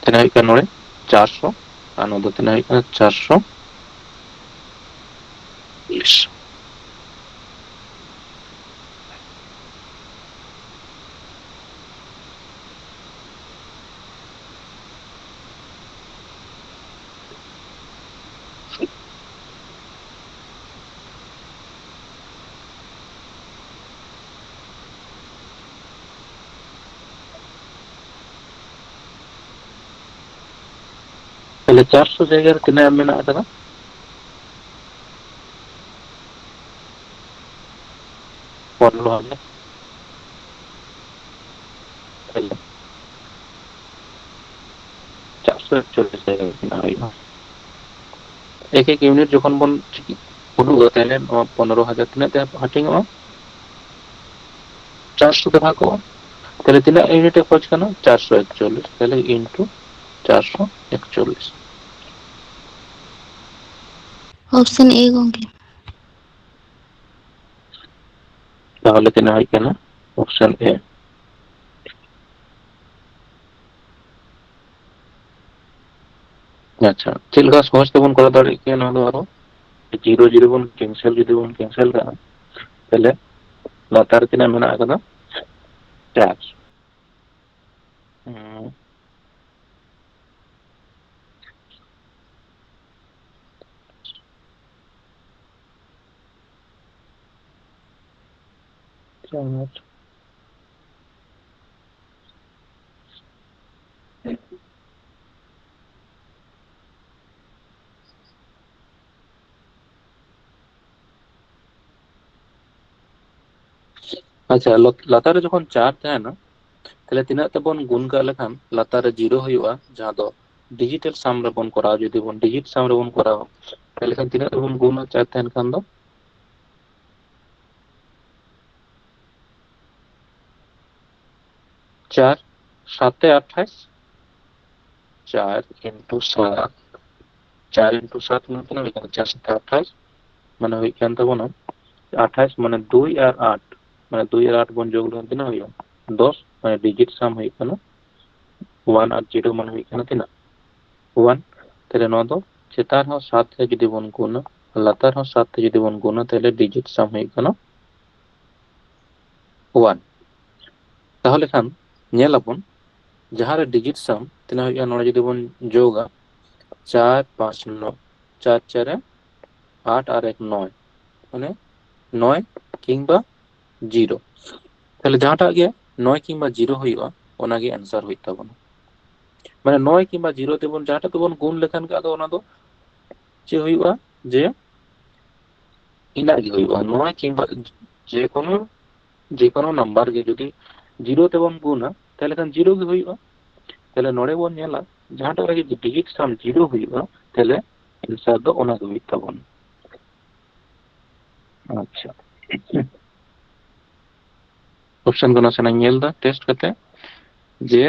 ᱛᱤᱱᱟᱹᱜ ᱦᱩᱭᱩᱜ ᱠᱟᱱᱟ ᱱᱚᱰᱮ? ᱪᱟᱨᱥᱚ᱾ ᱟᱨ ᱱᱚᱰᱮ ᱛᱤᱱᱟᱹᱜ ᱦᱩᱭᱩᱜ ᱠᱟᱱᱟ? ᱪᱟᱨᱥᱚ ᱪᱚᱞᱞᱤᱥ᱾ ᱛᱟᱦᱞᱮ ᱪᱟᱨᱥᱚ ᱡᱟᱭᱜᱟ ᱨᱮ ᱛᱤᱱᱟᱹᱜ ᱮᱢ ᱢᱮᱱᱟᱜ ᱟᱠᱟᱫᱟ? ᱯᱚᱱᱨᱚ ᱦᱟᱡᱟᱨ᱾ ᱛᱟᱦᱞᱮ ᱪᱟᱨᱥᱚ ᱮᱠᱪᱚᱞᱞᱤᱥ ᱡᱟᱭᱜᱟ ᱨᱮ ᱵᱮᱱᱟᱣ ᱦᱩᱭᱩᱜᱼᱟ᱾ ᱮᱠ ᱮᱠ unit ᱡᱚᱠᱷᱚᱱ ᱵᱚᱱ ᱩᱰᱩᱠᱟ, ᱛᱟᱦᱞᱮ ᱱᱚᱣᱟ ᱯᱚᱱᱨᱚ ᱦᱟᱡᱟᱨ ᱛᱤᱱᱟᱹᱜ ᱛᱮ ᱦᱟᱹᱴᱤᱧᱚᱜᱼᱟ? ᱪᱟᱨᱥᱚ ᱛᱮ ᱵᱷᱟᱜᱚᱜᱼᱟ᱾ ᱛᱟᱦᱞᱮ ᱛᱤᱱᱟᱹᱜ unit ᱮ ᱠᱷᱚᱡ ᱠᱟᱱᱟ? ᱪᱟᱨᱥᱚ ᱮᱠᱪᱚᱞᱞᱤᱥ᱾ ᱛᱟᱦᱞᱮ into ᱪᱟᱨᱥᱚ ᱮᱠᱪᱚᱞᱞᱤᱥ᱾ Option A ᱜᱚᱝᱠᱮ᱾ ᱛᱟᱦᱚᱞᱮ ᱛᱤᱱᱟᱹᱜ ᱦᱩᱭᱩᱜ ᱠᱟᱱᱟ? Option A᱾ ᱟᱪᱪᱷᱟ, ᱪᱮᱫ ᱞᱮᱠᱟ ᱥᱚᱦᱚᱡ ᱛᱮᱵᱚᱱ ᱠᱚᱨᱟᱣ ᱫᱟᱲᱮᱭᱟᱜ ᱠᱮᱭᱟ ᱱᱚᱣᱟ ᱫᱚ ᱟᱨᱚ? ᱡᱤᱨᱳ ᱡᱤᱨᱳ ᱵᱚᱱ ᱠᱮᱱᱥᱮᱞ, ᱡᱩᱫᱤ ᱵᱚᱱ ᱠᱮᱱᱥᱮᱞ ᱠᱟᱜᱼᱟ, ᱛᱟᱦᱞᱮ ᱞᱟᱛᱟᱨ ᱨᱮ ᱛᱤᱱᱟᱹᱜ ᱢᱮᱱᱟᱜ ᱟᱠᱟᱫᱟ? ᱪᱟᱨ᱾ ᱦᱩᱸ᱾ ᱪᱟᱨ᱾ ᱟᱪᱪᱷᱟ, ᱞᱚ-, ᱞᱟᱛᱟᱨ ᱨᱮ ᱡᱚᱠᱷᱚᱱ ᱪᱟᱨ ᱛᱟᱦᱮᱱᱟ, ᱛᱟᱦᱞᱮ ᱛᱤᱱᱟᱹᱜ ᱛᱮᱵᱚᱱ ᱜᱩᱱ ᱠᱟᱜ ᱞᱮᱠᱷᱟᱱ ᱞᱟᱛᱟᱨ ᱨᱮ ᱡᱤᱨᱳ ᱦᱩᱭᱩᱜᱼᱟ, ᱡᱟᱦᱟᱸ ᱫᱚ ᱰᱤᱡᱤᱴᱟᱞ ᱥᱟᱢ ᱨᱮᱵᱚᱱ ᱠᱚᱨᱟᱣᱟ᱾ ᱡᱩᱫᱤ ᱵᱚᱱ ᱰᱤᱡᱤᱴ ᱥᱟᱢ ᱨᱮᱵᱚᱱ ᱠᱚᱨᱟᱣᱟ, ᱛᱟᱦᱞᱮ ᱠᱷᱟᱱ ᱛᱤᱱᱟᱹᱜ ᱛᱮᱵᱚᱱ ᱜᱩᱱᱟ ᱪᱟᱨ ᱛᱟᱦᱮᱱ ᱠᱷᱟᱱ ᱫᱚ? ᱪᱟᱨ ᱥᱟᱛᱮ ᱟᱴᱷᱟᱥ, ᱪᱟᱨ into ᱥᱟᱛ, ᱪᱟᱨ into ᱥᱟᱛ ᱢᱟᱱᱮ ᱛᱤᱱᱟᱹᱜ ᱦᱩᱭᱩᱜ ᱠᱟᱱᱟ? ᱪᱟᱨ ᱥᱟᱛᱮ ᱟᱴᱷᱟᱥ, ᱢᱟᱱᱮ ᱦᱩᱭᱩᱜ ᱠᱟᱱ ᱛᱟᱵᱚᱱᱟ ᱟᱴᱷᱟᱥ, ᱢᱟᱱᱮ ᱫᱩᱭ ᱟᱨ ᱟᱴ, ᱢᱟᱱᱮ ᱫᱩᱭ ᱟᱨ ᱟᱴ ᱵᱚᱱ ᱡᱳᱜᱽ ᱞᱮᱠᱷᱟᱱ ᱛᱤᱱᱟᱹᱜ ᱦᱩᱭᱩᱜᱼᱟ? ᱫᱚᱥ, ᱢᱟᱱᱮ ᱰᱤᱡᱤᱴ ᱥᱟᱢ ᱦᱩᱭᱩᱜ ᱠᱟᱱᱟ ᱚᱣᱟᱱ ᱟᱨ ᱡᱤᱨᱳ ᱢᱟᱱᱮ ᱦᱩᱭᱩᱜ ᱠᱟᱱᱟ ᱛᱤᱱᱟᱹᱜ? ᱚᱣᱟᱱ᱾ ᱛᱟᱦᱞᱮ ᱱᱚᱣᱟ ᱫᱚ ᱪᱮᱛᱟᱱ ᱦᱚᱸ ᱥᱟᱛ ᱛᱮ ᱡᱩᱫᱤ ᱵᱚᱱ ᱜᱩᱱᱟ, ᱞᱟᱛᱟᱨ ᱦᱚᱸ ᱥᱟᱛ ᱛᱮ ᱡᱩᱫᱤ ᱵᱚᱱ ᱜᱩᱱᱟ, ᱛᱟᱦᱞᱮ ᱰᱤᱡᱤᱴ ᱥᱟᱢ ᱦᱩᱭᱩᱜ ᱠᱟᱱᱟ ᱚᱣᱟᱱ᱾ ᱛᱟᱦᱚᱞᱮ ᱠᱷᱟᱱ ᱧᱮᱞ ᱟᱵᱚᱱ, ᱡᱟᱦᱟᱸ ᱨᱮ ᱰᱤᱡᱤᱴ ᱥᱟᱢ ᱛᱤᱱᱟᱹᱜ ᱦᱩᱭᱩᱜᱼᱟ, ᱱᱚᱰᱮ ᱡᱩᱫᱤ ᱵᱚᱱ ᱡᱳᱜᱟ ᱪᱟᱨ ᱯᱟᱸᱪ ᱱᱚ, ᱪᱟᱨ ᱪᱟᱨᱮ ᱟᱴ ᱟᱨ ᱮᱠ ᱱᱚᱭ, ᱢᱟᱱᱮ ᱱᱚᱭ ᱠᱤᱝᱵᱟ ᱡᱤᱨᱳ᱾ ᱛᱟᱦᱞᱮ ᱡᱟᱦᱟᱸᱴᱟᱜ ᱜᱮ ᱱᱚᱭ ᱠᱤᱝᱵᱟ ᱡᱤᱨᱳ ᱦᱩᱭᱩᱜᱼᱟ, ᱚᱱᱟᱜᱮ ᱟᱱᱥᱟᱨ ᱦᱩᱭᱩᱜ ᱛᱟᱵᱚᱱᱟ᱾ ᱢᱟᱱᱮ ᱱᱚᱭ ᱠᱤᱝᱵᱟ ᱡᱤᱨᱳ ᱛᱮᱵᱚᱱ ᱡᱟᱦᱟᱸᱴᱟᱜ ᱛᱮᱵᱚᱱ ᱜᱩᱱ ᱞᱮᱠᱷᱟᱱ ᱜᱮ ᱟᱫᱚ ᱚᱱᱟ ᱫᱚ ᱪᱮᱫ ᱦᱩᱭᱩᱜᱼᱟ? ᱡᱮ ᱤᱱᱟᱹᱜ ᱜᱮ ᱦᱩᱭᱩᱜᱼᱟ, ᱱᱚᱭ ᱠᱤᱝᱵᱟ ᱡᱮᱠᱳᱱᱳ, ᱡᱮᱠᱳᱱᱳ ᱱᱟᱢᱵᱟᱨ ᱜᱮ ᱡᱩᱫᱤ ᱡᱤᱨᱳ ᱛᱮᱵᱚᱱ ᱜᱩᱱᱟ, ᱛᱟᱦᱞᱮ ᱠᱷᱟᱱ ᱡᱤᱨᱳ ᱜᱮ ᱦᱩᱭᱩᱜᱼᱟ᱾ ᱛᱟᱦᱞᱮ ᱱᱚᱰᱮ ᱵᱚᱱ ᱧᱮᱞᱟ, ᱡᱟᱦᱟᱸᱴᱟᱜ ᱨᱮ ᱡᱩᱫᱤ ᱰᱤᱡᱤᱴ ᱥᱟᱢ ᱡᱤᱨᱳ ᱦᱩᱭᱩᱜᱼᱟ, ᱛᱟᱦᱞᱮ ᱟᱱᱥᱟᱨ ᱫᱚ ᱚᱱᱟ ᱜᱮ ᱦᱩᱭᱩᱜ ᱛᱟᱵᱚᱱᱟ᱾ ᱟᱪᱪᱷᱟ, ᱚᱯᱥᱮᱱ ᱠᱚ ᱱᱟᱥᱮᱱᱟᱜ ᱧᱮᱞ ᱮᱫᱟ ᱴᱮᱥᱴ ᱠᱟᱛᱮ, ᱡᱮ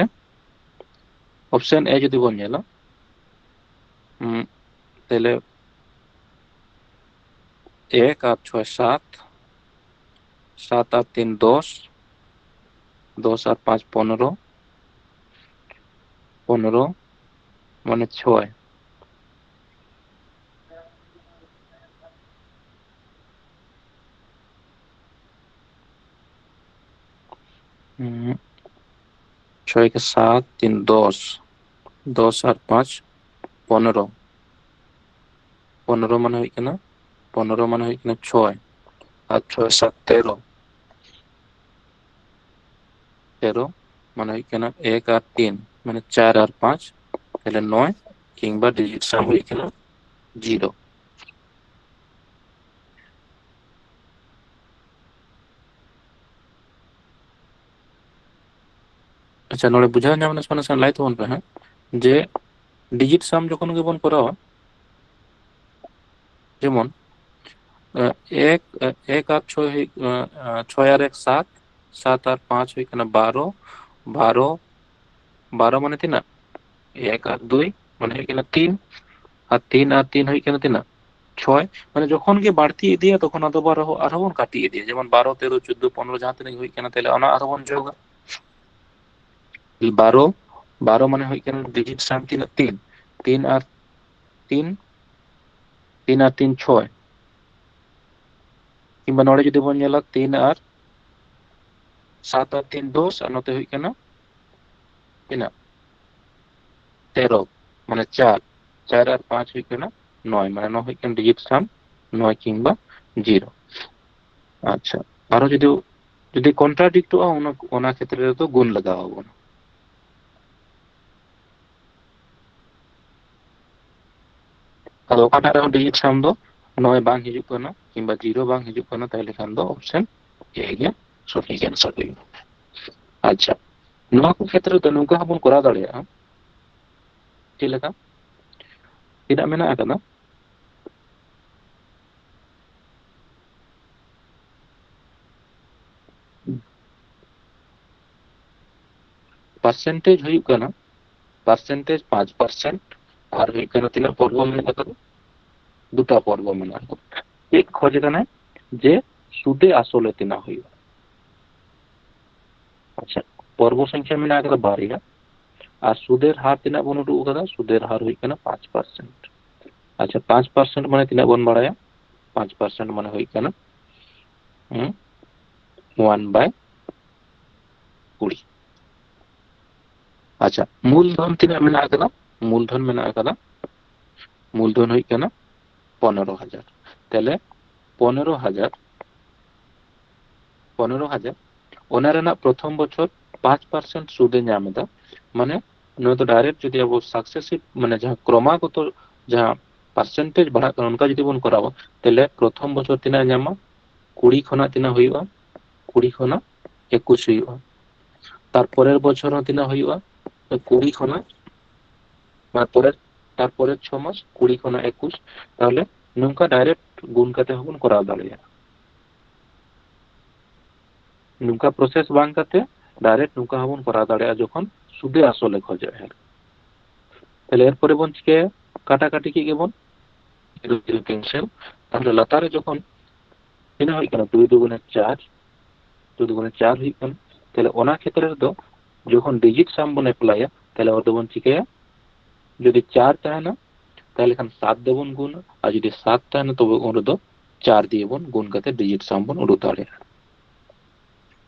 ᱚᱯᱥᱮᱱ ᱮ ᱡᱩᱫᱤ ᱵᱚᱱ ᱧᱮᱞᱟ, ᱦᱩᱸ, ᱛᱟᱦᱞᱮ ᱮᱠ ᱟᱨ ᱪᱷᱚᱭ ᱥᱟᱛ, ᱥᱟᱛ ᱟᱨ ᱛᱤᱱ ᱫᱚᱥ, ᱫᱚᱥ ᱟᱨ ᱯᱟᱸᱪ ᱯᱚᱱᱨᱚ, ᱯᱚᱱᱨᱚ ᱢᱟᱱᱮ ᱪᱷᱚᱭ᱾ ᱦᱩᱸ, ᱪᱷᱚᱭ ᱠᱮ ᱥᱟᱛ, ᱛᱤᱱ ᱫᱚᱥ, ᱫᱚᱥ ᱟᱨ ᱯᱟᱸᱪ ᱯᱚᱱᱨᱚ, ᱯᱚᱱᱨᱚ ᱢᱟᱱᱮ ᱦᱩᱭᱩᱜ ᱠᱟᱱᱟ, ᱯᱚᱱᱨᱚ ᱢᱟᱱᱮ ᱦᱩᱭᱩᱜ ᱠᱟᱱᱟ ᱪᱷᱚᱭ, ᱟᱨ ᱪᱷᱚᱭ ᱥᱟᱛ ᱛᱮᱨᱚ, ᱛᱮᱨᱚ ᱢᱟᱱᱮ ᱦᱩᱭᱩᱜ ᱠᱟᱱᱟ ᱮᱠ ᱟᱨ ᱛᱤᱱ, ᱢᱟᱱᱮ ᱪᱟᱨ ᱟᱨ ᱯᱟᱸᱪ, ᱛᱟᱦᱞᱮ ᱱᱚᱭ, ᱠᱤᱝᱵᱟ digit sum ᱦᱩᱭᱩᱜ ᱠᱟᱱᱟ ᱡᱤᱨᱳ᱾ ᱟᱪᱪᱷᱟ, ᱱᱚᱰᱮ ᱵᱩᱡᱷᱟᱹᱣ ᱧᱟᱢ ᱮᱱᱟ ᱥᱮ ᱵᱟᱝ? ᱞᱟᱹᱭ ᱛᱟᱵᱚᱱ ᱯᱮ ᱦᱟᱸᱜ, ᱡᱮ digit sum ᱡᱚᱠᱷᱚᱱ ᱜᱮᱵᱚᱱ ᱠᱚᱨᱟᱣᱟ, ᱡᱮᱢᱚᱱ, ᱮ, ᱮᱠ, ᱮ, ᱮᱠ ᱟᱨ ᱪᱷᱚᱭ ᱦᱩᱭᱩᱜ, ᱮ, ᱮ, ᱪᱷᱚᱭ ᱟᱨ ᱮᱠ ᱥᱟᱛ, ᱥᱟᱛ ᱟᱨ ᱯᱟᱸᱪ ᱦᱩᱭᱩᱜ ᱠᱟᱱᱟ ᱵᱟᱨᱚ, ᱵᱟᱨᱚ, ᱵᱟᱨᱚ ᱢᱟᱱᱮ ᱛᱤᱱᱟᱹᱜ? ᱮᱠ ᱟᱨ ᱫᱩᱭ ᱢᱟᱱᱮ ᱦᱩᱭᱩᱜ ᱠᱟᱱᱟ ᱛᱤᱱ, ᱟᱨ ᱛᱤᱱ ᱟᱨ ᱛᱤᱱ ᱦᱩᱭᱩᱜ ᱠᱟᱱᱟ ᱛᱤᱱᱟᱹᱜ? ᱪᱷᱚᱭ᱾ ᱢᱟᱱᱮ ᱡᱚᱠᱷᱚᱱ ᱜᱮ ᱵᱟᱹᱲᱛᱤ ᱤᱫᱤᱭᱟ, ᱛᱚᱠᱷᱚᱱ ᱟᱫᱚ ᱟᱨᱦᱚᱸ, ᱟᱨᱦᱚᱸ ᱵᱚᱱ ᱠᱟᱹᱴᱤᱡ ᱤᱫᱤᱭᱟ᱾ ᱡᱮᱢᱚᱱ ᱵᱟᱨᱚ, ᱛᱮᱨᱚ, ᱪᱳᱫᱽᱫᱳ, ᱯᱚᱱᱨᱚ ᱡᱟᱦᱟᱸ ᱛᱤᱱᱟᱹᱜ ᱜᱮ ᱦᱩᱭᱩᱜ ᱠᱟᱱᱟ, ᱛᱟᱦᱞᱮ ᱚᱱᱟ ᱟᱨᱦᱚᱸ ᱵᱚᱱ ᱡᱳᱜᱟ᱾ ᱵᱟᱨᱚ, ᱵᱟᱨᱚ ᱢᱟᱱᱮ ᱦᱩᱭᱩᱜ ᱠᱟᱱᱟ digit sum ᱛᱤᱱᱟᱹᱜ? ᱛᱤᱱ᱾ ᱛᱤᱱ ᱟᱨ ᱛᱤᱱ, ᱛᱤᱱ ᱟᱨ ᱛᱤᱱ ᱪᱷᱚᱭ᱾ ᱠᱤᱝᱵᱟ ᱱᱚᱰᱮ ᱡᱩᱫᱤ ᱵᱚᱱ ᱧᱮᱞᱟ, ᱛᱤᱱ ᱟᱨ ᱥᱟᱛ ᱟᱨ ᱛᱤᱱ ᱫᱚᱥ, ᱟᱨ ᱱᱚᱛᱮ ᱦᱩᱭᱩᱜ ᱠᱟᱱᱟ ᱛᱤᱱᱟᱹᱜ? ᱛᱮᱨᱚ, ᱢᱟᱱᱮ ᱪᱟᱨ᱾ ᱪᱟᱨ ᱟᱨ ᱯᱟᱸᱪ ᱦᱩᱭᱩᱜ ᱠᱟᱱᱟ ᱱᱚᱭ, ᱢᱟᱱᱮ ᱱᱚᱣᱟ ᱦᱩᱭᱩᱜ ᱠᱟᱱᱟ digit sum ᱱᱚᱭ ᱠᱤᱝᱵᱟ ᱡᱤᱨᱳ᱾ ᱟᱪᱪᱷᱟ, ᱟᱨᱚ ᱡᱩᱫᱤ, ᱡᱩᱫᱤ contradictᱚᱜᱼᱟ, ᱚᱱᱟ, ᱚᱱᱟ ᱠᱷᱮᱛᱨᱮ ᱨᱮᱫᱚ ᱜᱩᱱ ᱞᱟᱜᱟᱣ ᱟᱵᱚᱱᱟ᱾ ᱟᱫᱚ ᱚᱠᱟᱴᱟᱜ ᱨᱮᱦᱚᱸ digit sum ᱫᱚ ᱱᱚᱭ ᱵᱟᱝ ᱦᱤᱡᱩᱜ ᱠᱟᱱᱟ ᱠᱤᱝᱵᱟ ᱡᱤᱨᱳ ᱵᱟᱝ ᱦᱤᱡᱩᱜ ᱠᱟᱱᱟ, ᱛᱟᱦᱞᱮ ᱠᱷᱟᱱ ᱫᱚ option A ᱜᱮ ᱥᱚᱴᱷᱤᱠ answer ᱦᱩᱭᱩᱜᱼᱟ᱾ ᱟᱪᱪᱷᱟ, ᱱᱚᱣᱟ ᱠᱚ ᱠᱷᱮᱛᱨᱮ ᱫᱚ ᱱᱚᱝᱠᱟ ᱦᱚᱸᱵᱚᱱ ᱠᱚᱨᱟᱣ ᱫᱟᱲᱮᱭᱟᱜᱼᱟ᱾ ᱪᱮᱫ ᱞᱮᱠᱟ? ᱛᱤᱱᱟᱹᱜ ᱢᱮᱱᱟᱜ ᱟᱠᱟᱫᱟ? Percentage ᱦᱩᱭᱩᱜ ᱠᱟᱱᱟ, percentage ᱯᱟᱸᱪ percent, ᱟᱨ ᱦᱩᱭᱩᱜ ᱠᱟᱱᱟ ᱛᱤᱱᱟᱹᱜ ᱯᱚᱨᱵᱚ ᱢᱮᱱᱟᱜ ᱟᱠᱟᱫᱟ? ᱫᱩᱴᱟ ᱯᱚᱨᱵᱚ ᱢᱮᱱᱟᱜ ᱟᱠᱟᱫᱟ᱾ ᱪᱮᱫ ᱠᱷᱚᱡ ᱠᱟᱱᱟᱭ? ᱡᱮ ᱥᱩᱫᱮ ᱟᱥᱚᱞᱮ ᱛᱤᱱᱟᱹᱜ ᱦᱩᱭᱩᱜᱼᱟ? ᱟᱪᱪᱷᱟ, ᱯᱚᱨᱵᱚ ᱥᱚᱝᱠᱷᱭᱟ ᱢᱮᱱᱟᱜ ᱟᱠᱟᱫᱟ ᱵᱟᱨᱭᱟ, ᱟᱨ ᱥᱩᱫᱮᱨ ᱦᱟᱨ ᱛᱤᱱᱟᱹᱜ ᱵᱚᱱ ᱩᱰᱩᱠ ᱟᱠᱟᱫᱟ? ᱥᱩᱫᱮᱨ ᱦᱟᱨ ᱦᱩᱭᱩᱜ ᱠᱟᱱᱟ ᱯᱟᱸᱪ ᱯᱟᱨᱥᱮᱱᱴ᱾ ᱟᱪᱪᱷᱟ, ᱯᱟᱸᱪ ᱯᱟᱨᱥᱮᱱᱴ ᱢᱟᱱᱮ ᱛᱤᱱᱟᱹᱜ ᱵᱚᱱ ᱵᱟᱲᱟᱭᱟ? ᱯᱟᱸᱪ ᱯᱟᱨᱥᱮᱱᱴ ᱢᱟᱱᱮ ᱦᱩᱭᱩᱜ ᱠᱟᱱᱟ, ᱦᱩᱸ, ᱚᱣᱟᱱ ᱵᱟᱭ ᱠᱩᱲᱤ᱾ ᱟᱪᱪᱷᱟ, ᱢᱩᱞᱫᱷᱚᱱ ᱛᱤᱱᱟᱹᱜ ᱢᱮᱱᱟᱜ ᱟᱠᱟᱫᱟ? ᱢᱩᱞᱫᱷᱚᱱ ᱢᱮᱱᱟᱜ ᱟᱠᱟᱫᱟ, ᱢᱩᱞᱫᱷᱚᱱ ᱦᱩᱭᱩᱜ ᱠᱟᱱᱟ ᱯᱚᱱᱮᱨᱚ ᱦᱟᱡᱟᱨ᱾ ᱛᱟᱦᱞᱮ ᱯᱚᱱᱮᱨᱚ ᱦᱟᱡᱟᱨ, ᱯᱚᱱᱮᱨᱚ ᱦᱟᱡᱟᱨ, ᱚᱱᱟ ᱨᱮᱱᱟᱜ ᱯᱨᱚᱛᱷᱚᱢ ᱵᱚᱪᱷᱚᱨ ᱯᱟᱸᱪ ᱯᱟᱨᱥᱮᱱᱴ ᱥᱩᱫ ᱮ ᱧᱟᱢ ᱮᱫᱟ᱾ ᱢᱟᱱᱮ ᱱᱚᱣᱟ ᱫᱚ ᱰᱟᱭᱨᱮᱠᱴ ᱡᱩᱫᱤ ᱟᱵᱚ ᱥᱟᱠᱥᱮᱥᱤᱵᱷ, ᱢᱟᱱᱮ ᱡᱟᱦᱟᱸ ᱠᱨᱚᱢᱟᱜᱚᱛᱚ ᱡᱟᱦᱟᱸ ᱯᱟᱨᱥᱮᱱᱴᱮᱡᱽ ᱵᱟᱲᱦᱟᱜ ᱠᱟᱱᱟ, ᱚᱱᱠᱟ ᱡᱩᱫᱤ ᱵᱚᱱ ᱠᱚᱨᱟᱣᱟ, ᱛᱟᱦᱞᱮ ᱯᱨᱚᱛᱷᱚᱢ ᱵᱚᱪᱷᱚᱨ ᱛᱤᱱᱟᱹᱜ ᱮ ᱧᱟᱢᱟ? ᱠᱩᱲᱤ ᱠᱷᱚᱱᱟᱜ ᱛᱤᱱᱟᱹᱜ ᱦᱩᱭᱩᱜᱼᱟ? ᱠᱩᱲᱤ ᱠᱷᱚᱱᱟᱜ ᱮᱠᱩᱥ ᱦᱩᱭᱩᱜᱼᱟ᱾ ᱛᱟᱨᱯᱚᱨᱮᱨ ᱵᱚᱪᱷᱚᱨ ᱦᱚᱸ ᱛᱤᱱᱟᱹᱜ ᱦᱩᱭᱩᱜᱼᱟ? ᱠᱩᱲᱤ ᱠᱷᱚᱱᱟᱜ, ᱢᱟᱱᱮ ᱯᱚᱨᱮᱨ, ᱛᱟᱨᱯᱚᱨᱮᱨ ᱪᱷᱚ ᱢᱟᱥ ᱠᱩᱲᱤ ᱠᱷᱚᱱᱟᱜ ᱮᱠᱩᱥ᱾ ᱛᱟᱦᱞᱮ ᱱᱚᱝᱠᱟ ᱰᱟᱭᱨᱮᱠᱴ ᱜᱩᱱ ᱠᱟᱛᱮ ᱦᱚᱸᱵᱚᱱ ᱠᱚᱨᱟᱣ ᱫᱟᱲᱮᱭᱟᱜᱼᱟ᱾ ᱱᱚᱝᱠᱟ ᱯᱨᱚᱥᱮᱥ ᱵᱟᱝ ᱠᱟᱛᱮ ᱰᱟᱭᱨᱮᱠᱴ ᱱᱚᱝᱠᱟ ᱦᱚᱸᱵᱚᱱ ᱠᱚᱨᱟᱣ ᱫᱟᱲᱮᱭᱟᱜᱼᱟ ᱡᱚᱠᱷᱚᱱ ᱥᱩᱫᱮ ᱟᱥᱚᱞᱮ ᱠᱷᱚᱡᱚᱜᱼᱟ᱾ ᱛᱟᱦᱞᱮ ᱮᱨᱯᱚᱨᱮ ᱵᱚᱱ ᱪᱤᱠᱟᱹᱭᱟ? ᱠᱟᱴᱟᱠᱟᱴᱤ ᱠᱮᱫ ᱜᱮᱵᱚᱱ, ᱡᱤᱨᱳ ᱡᱤᱨᱳ ᱠᱮᱱᱥᱮᱞ᱾ ᱛᱟᱦᱞᱮ ᱞᱟᱛᱟᱨ ᱨᱮ ᱡᱚᱠᱷᱚᱱ ᱛᱤᱱᱟᱹᱜ ᱦᱩᱭᱩᱜ ᱠᱟᱱᱟ? ᱫᱩᱭ ᱫᱩᱜᱩᱱᱮ ᱪᱟᱨ, ᱫᱩᱭ ᱫᱩᱜᱩᱱᱮ ᱪᱟᱨ ᱦᱩᱭᱩᱜ ᱠᱟᱱᱟ᱾ ᱛᱟᱦᱞᱮ ᱚᱱᱟ ᱠᱷᱮᱛᱨᱮ ᱨᱮᱫᱚ ᱡᱚᱠᱷᱚᱱ ᱰᱤᱡᱤᱴ ᱥᱟᱢ ᱵᱚᱱ ᱮᱯᱞᱟᱭᱟ, ᱛᱟᱦᱞᱮ ᱚᱸᱰᱮ ᱵᱚᱱ ᱪᱤᱠᱟᱹᱭᱟ? ᱡᱩᱫᱤ ᱪᱟᱨ ᱛᱟᱦᱮᱱᱟ, ᱛᱟᱦᱞᱮ ᱠᱷᱟᱱ ᱥᱟᱛ ᱫᱚᱵᱚᱱ ᱜᱩᱱᱟ, ᱟᱨ ᱡᱩᱫᱤ ᱥᱟᱛ ᱛᱟᱦᱮᱱᱟ, ᱛᱚᱵᱮ ᱩᱱ ᱨᱮᱫᱚ ᱪᱟᱨ ᱫᱤᱭᱮ ᱵᱚᱱ ᱜᱩᱱ ᱠᱟᱛᱮ ᱰᱤᱡᱤᱴ ᱥᱟᱢ ᱵᱚᱱ ᱩᱰᱩᱠ ᱫᱟᱲᱮᱭᱟᱜᱼᱟ᱾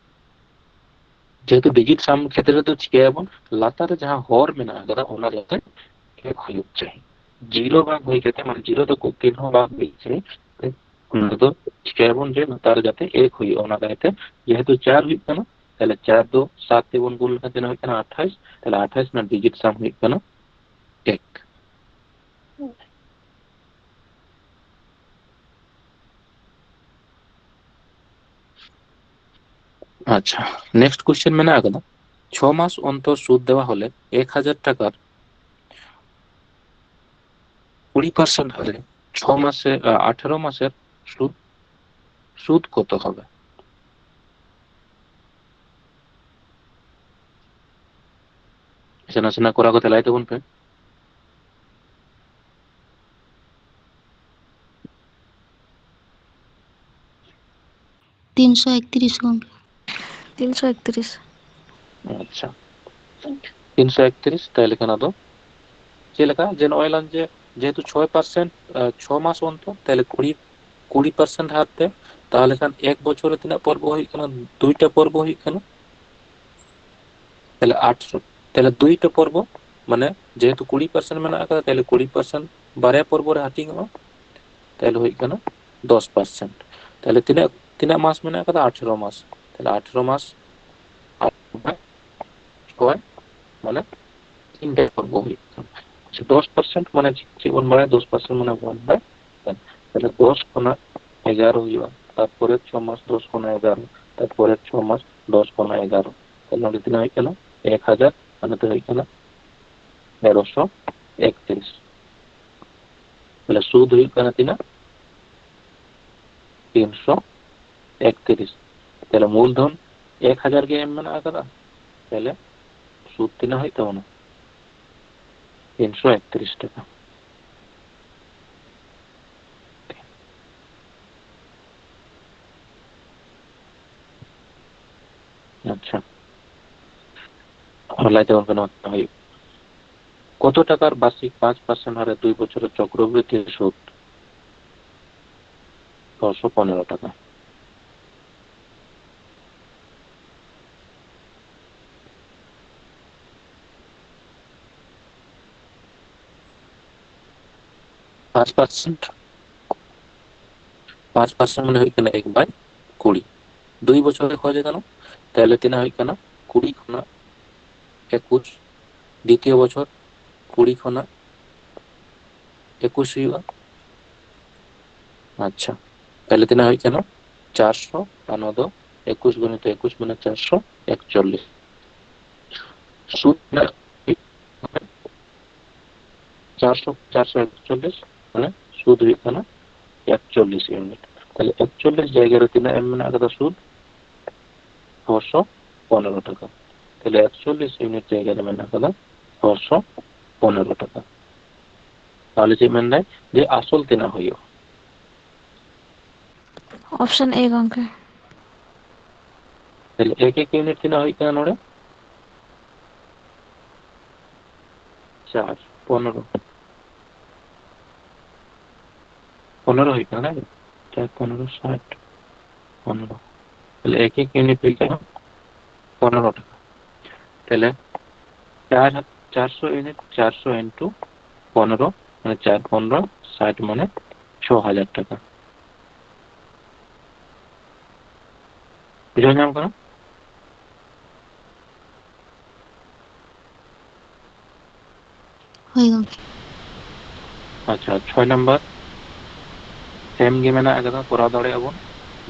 ᱡᱮᱦᱮᱛᱩ ᱰᱤᱡᱤᱴ ᱥᱟᱢ ᱠᱷᱮᱛᱨᱮ ᱫᱚ ᱪᱤᱠᱟᱹᱭᱟᱵᱚᱱ, ᱞᱟᱛᱟᱨ ᱨᱮ ᱡᱟᱦᱟᱸ ᱦᱚᱨ ᱢᱮᱱᱟᱜ ᱟᱠᱟᱫᱟ, ᱚᱱᱟ ᱡᱟᱛᱮ ᱮᱠ ᱦᱩᱭᱩᱜ ᱪᱟᱹᱦᱤ, ᱡᱤᱨᱳ ᱵᱟᱝ ᱦᱩᱭ ᱠᱟᱛᱮ, ᱢᱟᱱᱮ ᱡᱤᱨᱳ ᱫᱚ ᱠᱳᱱᱳ ᱫᱤᱱ ᱦᱚᱸ ᱵᱟᱝ ᱦᱩᱭ ᱪᱟᱹᱦᱤ᱾ ᱚᱱᱟ ᱫᱚ ᱪᱤᱠᱟᱹᱭᱟᱵᱚᱱ ᱡᱮ ᱞᱟᱛᱟᱨ ᱨᱮ ᱡᱟᱛᱮ ᱮᱠ ᱦᱩᱭᱩᱜᱼᱟ, ᱚᱱᱟ ᱠᱟᱭᱛᱮ ᱡᱮᱦᱮᱛᱩ ᱪᱟᱨ ᱦᱩᱭᱩᱜ ᱠᱟᱱᱟ, ᱛᱟᱦᱞᱮ ᱪᱟᱨ ᱫᱚ ᱥᱟᱛ ᱛᱮᱵᱚᱱ ᱜᱩᱱ ᱞᱮᱠᱷᱟᱱ ᱛᱤᱱᱟᱹᱜ ᱦᱩᱭᱩᱜ ᱠᱟᱱᱟ? ᱟᱴᱷᱟᱥ᱾ ᱛᱟᱦᱞᱮ ᱟᱴᱷᱟᱥ ᱨᱮᱱᱟᱜ ᱰᱤᱡᱤᱴ ᱥᱟᱢ ᱦᱩᱭᱩᱜ ᱠᱟᱱᱟ ᱮᱠ᱾ ᱟᱪᱪᱷᱟ, ᱱᱮᱠᱥᱴ ᱠᱚᱥᱪᱮᱱ ᱢᱮᱱᱟᱜ ᱟᱠᱟᱫᱟ, ᱪᱷᱚ ᱢᱟᱥ ᱚᱱᱛᱚᱨ ᱥᱩᱫ ᱫᱮᱣᱟ ᱦᱚᱞᱮ ᱮᱠ ᱦᱟᱡᱟᱨ ᱴᱟᱠᱟᱨ ᱠᱩᱲᱤ ᱯᱟᱨᱥᱮᱱᱴ ᱦᱟᱨᱮ ᱪᱷᱚ ᱢᱟᱥᱮ, ᱟ, ᱟᱴᱷᱮᱨᱚ ᱢᱟᱥᱮᱨ ᱥᱩᱫ, ᱥᱩᱫ ᱠᱚᱛᱚ ᱦᱚᱵᱮ? ᱟᱪᱪᱷᱟ, ᱱᱟᱥᱮᱱᱟᱜ ᱠᱚᱨᱟᱣ ᱠᱟᱛᱮ ᱞᱟᱹᱭ ᱛᱟᱵᱚᱱ ᱯᱮ᱾ ᱛᱤᱱᱥᱚ ᱮᱠᱛᱨᱤᱥ ᱜᱚᱝᱠᱮ᱾ ᱛᱤᱱᱥᱚ ᱮᱠᱛᱨᱤᱥ᱾ ᱟᱪᱪᱷᱟ, ᱛᱤᱱᱥᱚ ᱮᱠᱛᱨᱤᱥ᱾ ᱛᱟᱦᱞᱮ ᱠᱷᱟᱱ ᱟᱫᱚ ᱪᱮᱫ ᱞᱮᱠᱟ ᱡᱮ ᱱᱚᱜᱼᱚᱭ ᱞᱟᱝ ᱡᱮ ᱡᱮᱦᱮᱛᱩ ᱪᱷᱚᱭ ᱯᱟᱨᱥᱮᱱᱴ, ᱪᱷᱚ ᱢᱟᱥ ᱚᱱᱛᱚᱨ, ᱛᱟᱦᱞᱮ ᱠᱩᱲᱤ ᱠᱩᱲᱤ ᱯᱟᱨᱥᱮᱱᱴ ᱦᱟᱨ ᱛᱮ, ᱛᱟᱦᱞᱮ ᱠᱷᱟᱱ ᱮᱠ ᱵᱚᱪᱷᱚᱨ ᱨᱮ ᱛᱤᱱᱟᱹᱜ ᱯᱚᱨᱵᱚ ᱦᱩᱭᱩᱜ ᱠᱟᱱᱟ? ᱫᱩᱭᱴᱟ ᱯᱚᱨᱵᱚ ᱦᱩᱭᱩᱜ ᱠᱟᱱᱟ᱾ ᱛᱟᱦᱞᱮ ᱟᱴᱥᱚ, ᱛᱟᱦᱞᱮ ᱫᱩᱭᱴᱟ ᱯᱚᱨᱵᱚ, ᱢᱟᱱᱮ ᱡᱮᱦᱮᱛᱩ ᱠᱩᱲᱤ ᱯᱟᱨᱥᱮᱱᱴ ᱢᱮᱱᱟᱜ ᱟᱠᱟᱫᱟ, ᱛᱟᱦᱞᱮ ᱠᱩᱲᱤ ᱯᱟᱨᱥᱮᱱᱴ ᱵᱟᱨᱭᱟ ᱯᱚᱨᱵᱚ ᱨᱮ ᱦᱟᱹᱴᱤᱧᱚᱜᱼᱟ, ᱛᱟᱦᱞᱮ ᱦᱩᱭᱩᱜ ᱠᱟᱱᱟ ᱫᱚᱥ ᱯᱟᱨᱥᱮᱱᱴ᱾ ᱛᱟᱦᱞᱮ ᱛᱤᱱᱟᱹᱜ, ᱛᱤᱱᱟᱹᱜ ᱢᱟᱥ ᱢᱮᱱᱟᱜ ᱟᱠᱟᱫᱟ? ᱟᱴᱷᱨᱚ ᱢᱟᱥ᱾ ᱛᱟᱦᱞᱮ ᱟᱴᱷᱨᱚ ᱢᱟᱥ ᱟᱨ ᱪᱷᱚᱭ, ᱢᱟᱱᱮ ᱛᱤᱱᱴᱟ ᱯᱚᱨᱵᱚ ᱦᱩᱭᱩᱜ ᱠᱟᱱᱟ᱾ ᱟᱪᱪᱷᱟ, ᱫᱚᱥ ᱯᱟᱨᱥᱮᱱᱴ ᱢᱟᱱᱮ ᱪᱮᱫ, ᱪᱮᱫ ᱵᱚᱱ ᱵᱟᱲᱟᱭᱟ? ᱫᱚᱥ ᱯᱟᱨᱥᱮᱱᱴ ᱢᱟᱱᱮ ᱵᱚᱱ ᱵᱟᱲᱟᱭᱟ᱾ ᱛᱟᱦᱞᱮ ᱫᱚᱥ ᱠᱷᱚᱱᱟᱜ ᱮᱜᱟᱨᱚ ᱦᱩᱭᱩᱜᱼᱟ, ᱛᱟᱨᱯᱚᱨᱮ ᱪᱷᱚ ᱢᱟᱥ ᱫᱚᱥ ᱠᱷᱚᱱᱟᱜ ᱮᱜᱟᱨᱚ, ᱛᱟᱨᱯᱚᱨᱮ ᱪᱷᱚ ᱢᱟᱥ ᱫᱚᱥ ᱠᱷᱚᱱᱟᱜ ᱮᱜᱟᱨᱚ᱾ ᱛᱟᱦᱞᱮ ᱱᱚᱰᱮ ᱛᱤᱱᱟᱹᱜ ᱦᱩᱭᱩᱜ ᱠᱟᱱᱟ? ᱮᱠ ᱦᱟᱡᱟᱨ, ᱢᱟᱱᱮ ᱛᱮ ᱦᱩᱭᱩᱜ ᱠᱟᱱᱟ ᱛᱮᱨᱚᱥᱚ ᱮᱠᱛᱨᱤᱥ᱾ ᱛᱟᱦᱞᱮ ᱥᱩᱫ ᱦᱩᱭᱩᱜ ᱠᱟᱱᱟ ᱛᱤᱱᱟᱹᱜ? ᱛᱤᱱᱥᱚ ᱮᱠᱛᱨᱤᱥ᱾ ᱛᱟᱦᱞᱮ ᱢᱩᱞᱫᱷᱚᱱ ᱮᱠ ᱦᱟᱡᱟᱨ ᱜᱮ ᱮᱢ ᱢᱮᱱᱟᱜ ᱟᱠᱟᱫᱟ, ᱛᱟᱦᱞᱮ ᱥᱩᱫ ᱛᱤᱱᱟᱹᱜ ᱦᱩᱭᱩᱜ ᱛᱟᱵᱚᱱᱟ? ᱛᱤᱱᱥᱚ ᱮᱠᱛᱨᱤᱥ ᱴᱟᱠᱟ᱾ ᱟᱪᱪᱷᱟ, ᱟᱨ ᱞᱟᱹᱭ ᱛᱟᱵᱚᱱ ᱯᱮ ᱱᱚᱣᱟ ᱛᱤᱱᱟᱹᱜ ᱦᱩᱭᱩᱜ? ᱠᱚᱛᱚ ᱴᱟᱠᱟᱨ ᱵᱟᱨᱥᱤᱠ ᱯᱟᱸᱪ ᱯᱟᱨᱥᱮᱱᱴ ᱦᱟᱨᱮ ᱫᱩᱭ ᱵᱚᱪᱷᱚᱨ ᱪᱚᱠᱨᱚᱵᱨᱤᱫᱽᱫᱷᱤ ᱥᱩᱫ? ᱪᱷᱚᱥᱚ ᱯᱚᱱᱮᱨᱚ ᱴᱟᱠᱟ᱾ ᱯᱟᱸᱪ ᱯᱟᱨᱥᱮᱱᱴ, ᱯᱟᱸᱪ ᱯᱟᱨᱥᱮᱱᱴ ᱢᱟᱱᱮ ᱦᱩᱭᱩᱜ ᱠᱟᱱᱟ ᱮᱠ ᱵᱟᱭ ᱠᱩᱲᱤ᱾ ᱫᱩᱭ ᱵᱚᱪᱷᱚᱨ ᱨᱮ ᱠᱷᱚᱡᱮ ᱠᱟᱱᱟ, ᱛᱟᱦᱞᱮ ᱛᱤᱱᱟᱹᱜ ᱦᱩᱭᱩᱜ ᱠᱟᱱᱟ? ᱠᱩᱲᱤ ᱠᱷᱚᱱᱟᱜ ᱮᱠᱩᱥ, ᱫᱤᱛᱤᱭᱚ ᱵᱚᱪᱷᱚᱨ ᱠᱩᱲᱤ ᱠᱷᱚᱱᱟᱜ ᱮᱠᱩᱥ ᱦᱩᱭᱩᱜᱼᱟ᱾ ᱟᱪᱪᱷᱟ, ᱛᱟᱦᱞᱮ ᱛᱤᱱᱟᱹᱜ ᱦᱩᱭᱩᱜ ᱠᱟᱱᱟ? ᱪᱟᱨᱥᱚ, ᱟᱨ ᱱᱚᱣᱟ ᱫᱚ ᱮᱠᱩᱥ ᱜᱩᱱᱤᱛᱚ ᱮᱠᱩᱥ ᱢᱟᱱᱮ ᱪᱟᱨᱥᱚ ᱮᱠᱪᱚᱞᱞᱤᱥ᱾ ᱥᱩᱫ ᱨᱮᱱᱟᱜ ᱪᱟᱨᱥᱚ, ᱪᱟᱨᱥᱚ ᱮᱠᱪᱚᱞᱞᱤᱥ, ᱢᱟᱱᱮ ᱥᱩᱫ ᱦᱩᱭᱩᱜ ᱠᱟᱱᱟ ᱮᱠᱪᱚᱞᱞᱤᱥ ᱤᱭᱩᱱᱤᱴ᱾ ᱛᱟᱦᱞᱮ ᱮᱠᱪᱚᱞᱞᱤᱥ ᱡᱟᱭᱜᱟ ᱨᱮ ᱛᱤᱱᱟᱹᱜ ᱮᱢ ᱢᱮᱱᱟᱜ ᱟᱠᱟᱫᱟ ᱥᱩᱫ? ᱪᱷᱚᱥᱚ ᱯᱚᱱᱮᱨᱚ ᱴᱟᱠᱟ᱾ ᱛᱟᱦᱞᱮ ᱮᱠᱪᱚᱞᱞᱤᱥ ᱤᱭᱩᱱᱤᱴ ᱡᱟᱭᱜᱟ ᱨᱮ ᱢᱮᱱᱟᱜ ᱟᱠᱟᱫᱟ ᱪᱷᱚᱥᱚ ᱯᱚᱱᱮᱨᱚ ᱴᱟᱠᱟ᱾ ᱛᱟᱦᱞᱮ ᱪᱮᱫ ᱢᱮᱱᱫᱟᱭ? ᱡᱮ ᱟᱥᱚᱞ ᱛᱤᱱᱟᱹᱜ ᱦᱩᱭᱩᱜᱼᱟ? ᱚᱯᱥᱚᱱ ᱮ ᱜᱚᱝᱠᱮ᱾ ᱛᱟᱦᱞᱮ ᱮᱠ ᱮᱠ ᱤᱭᱩᱱᱤᱴ ᱛᱤᱱᱟᱹᱜ ᱦᱩᱭᱩᱜ ᱠᱟᱱᱟ ᱱᱚᱰᱮ? ᱪᱟᱨ, ᱯᱚᱱᱮᱨᱚ᱾ ᱯᱚᱱᱮᱨᱚ ᱦᱩᱭᱩᱜ ᱠᱟᱱᱟ, ᱛᱟᱭ ᱛᱚ? ᱪᱟᱨ ᱯᱚᱱᱮᱨᱚ ᱥᱟᱴ, ᱯᱚᱱᱮᱨᱚ᱾ ᱛᱟᱦᱞᱮ ᱮᱠ ᱮᱠ ᱤᱭᱩᱱᱤᱴ ᱦᱩᱭᱩᱜ ᱠᱟᱱᱟ ᱯᱚᱱᱮᱨᱚ ᱴᱟᱠᱟ᱾ ᱛᱟᱦᱞᱮ ᱪᱟᱨ, ᱪᱟᱨᱥᱚ ᱤᱭᱩᱱᱤᱴ, ᱪᱟᱨᱥᱚ into ᱯᱚᱱᱮᱨᱚ, ᱢᱟᱱᱮ ᱪᱟᱨ ᱯᱚᱱᱮᱨᱚ ᱥᱟᱴ, ᱢᱟᱱᱮ ᱪᱷᱚ ᱦᱟᱡᱟᱨ ᱴᱟᱠᱟ᱾ ᱵᱩᱡᱷᱟᱹᱣ ᱧᱟᱢ ᱠᱟᱱᱟ? ᱦᱳᱭ ᱜᱚᱢᱠᱮ᱾ ᱟᱪᱪᱷᱟ, ᱪᱷᱚᱭ ᱱᱟᱢᱵᱟᱨ, ᱥᱮᱢ ᱜᱮ ᱢᱮᱱᱟᱜ ᱟᱠᱟᱫᱟ, ᱠᱚᱨᱟᱣ ᱫᱟᱲᱮᱭᱟᱜᱼᱟ ᱵᱚᱱ᱾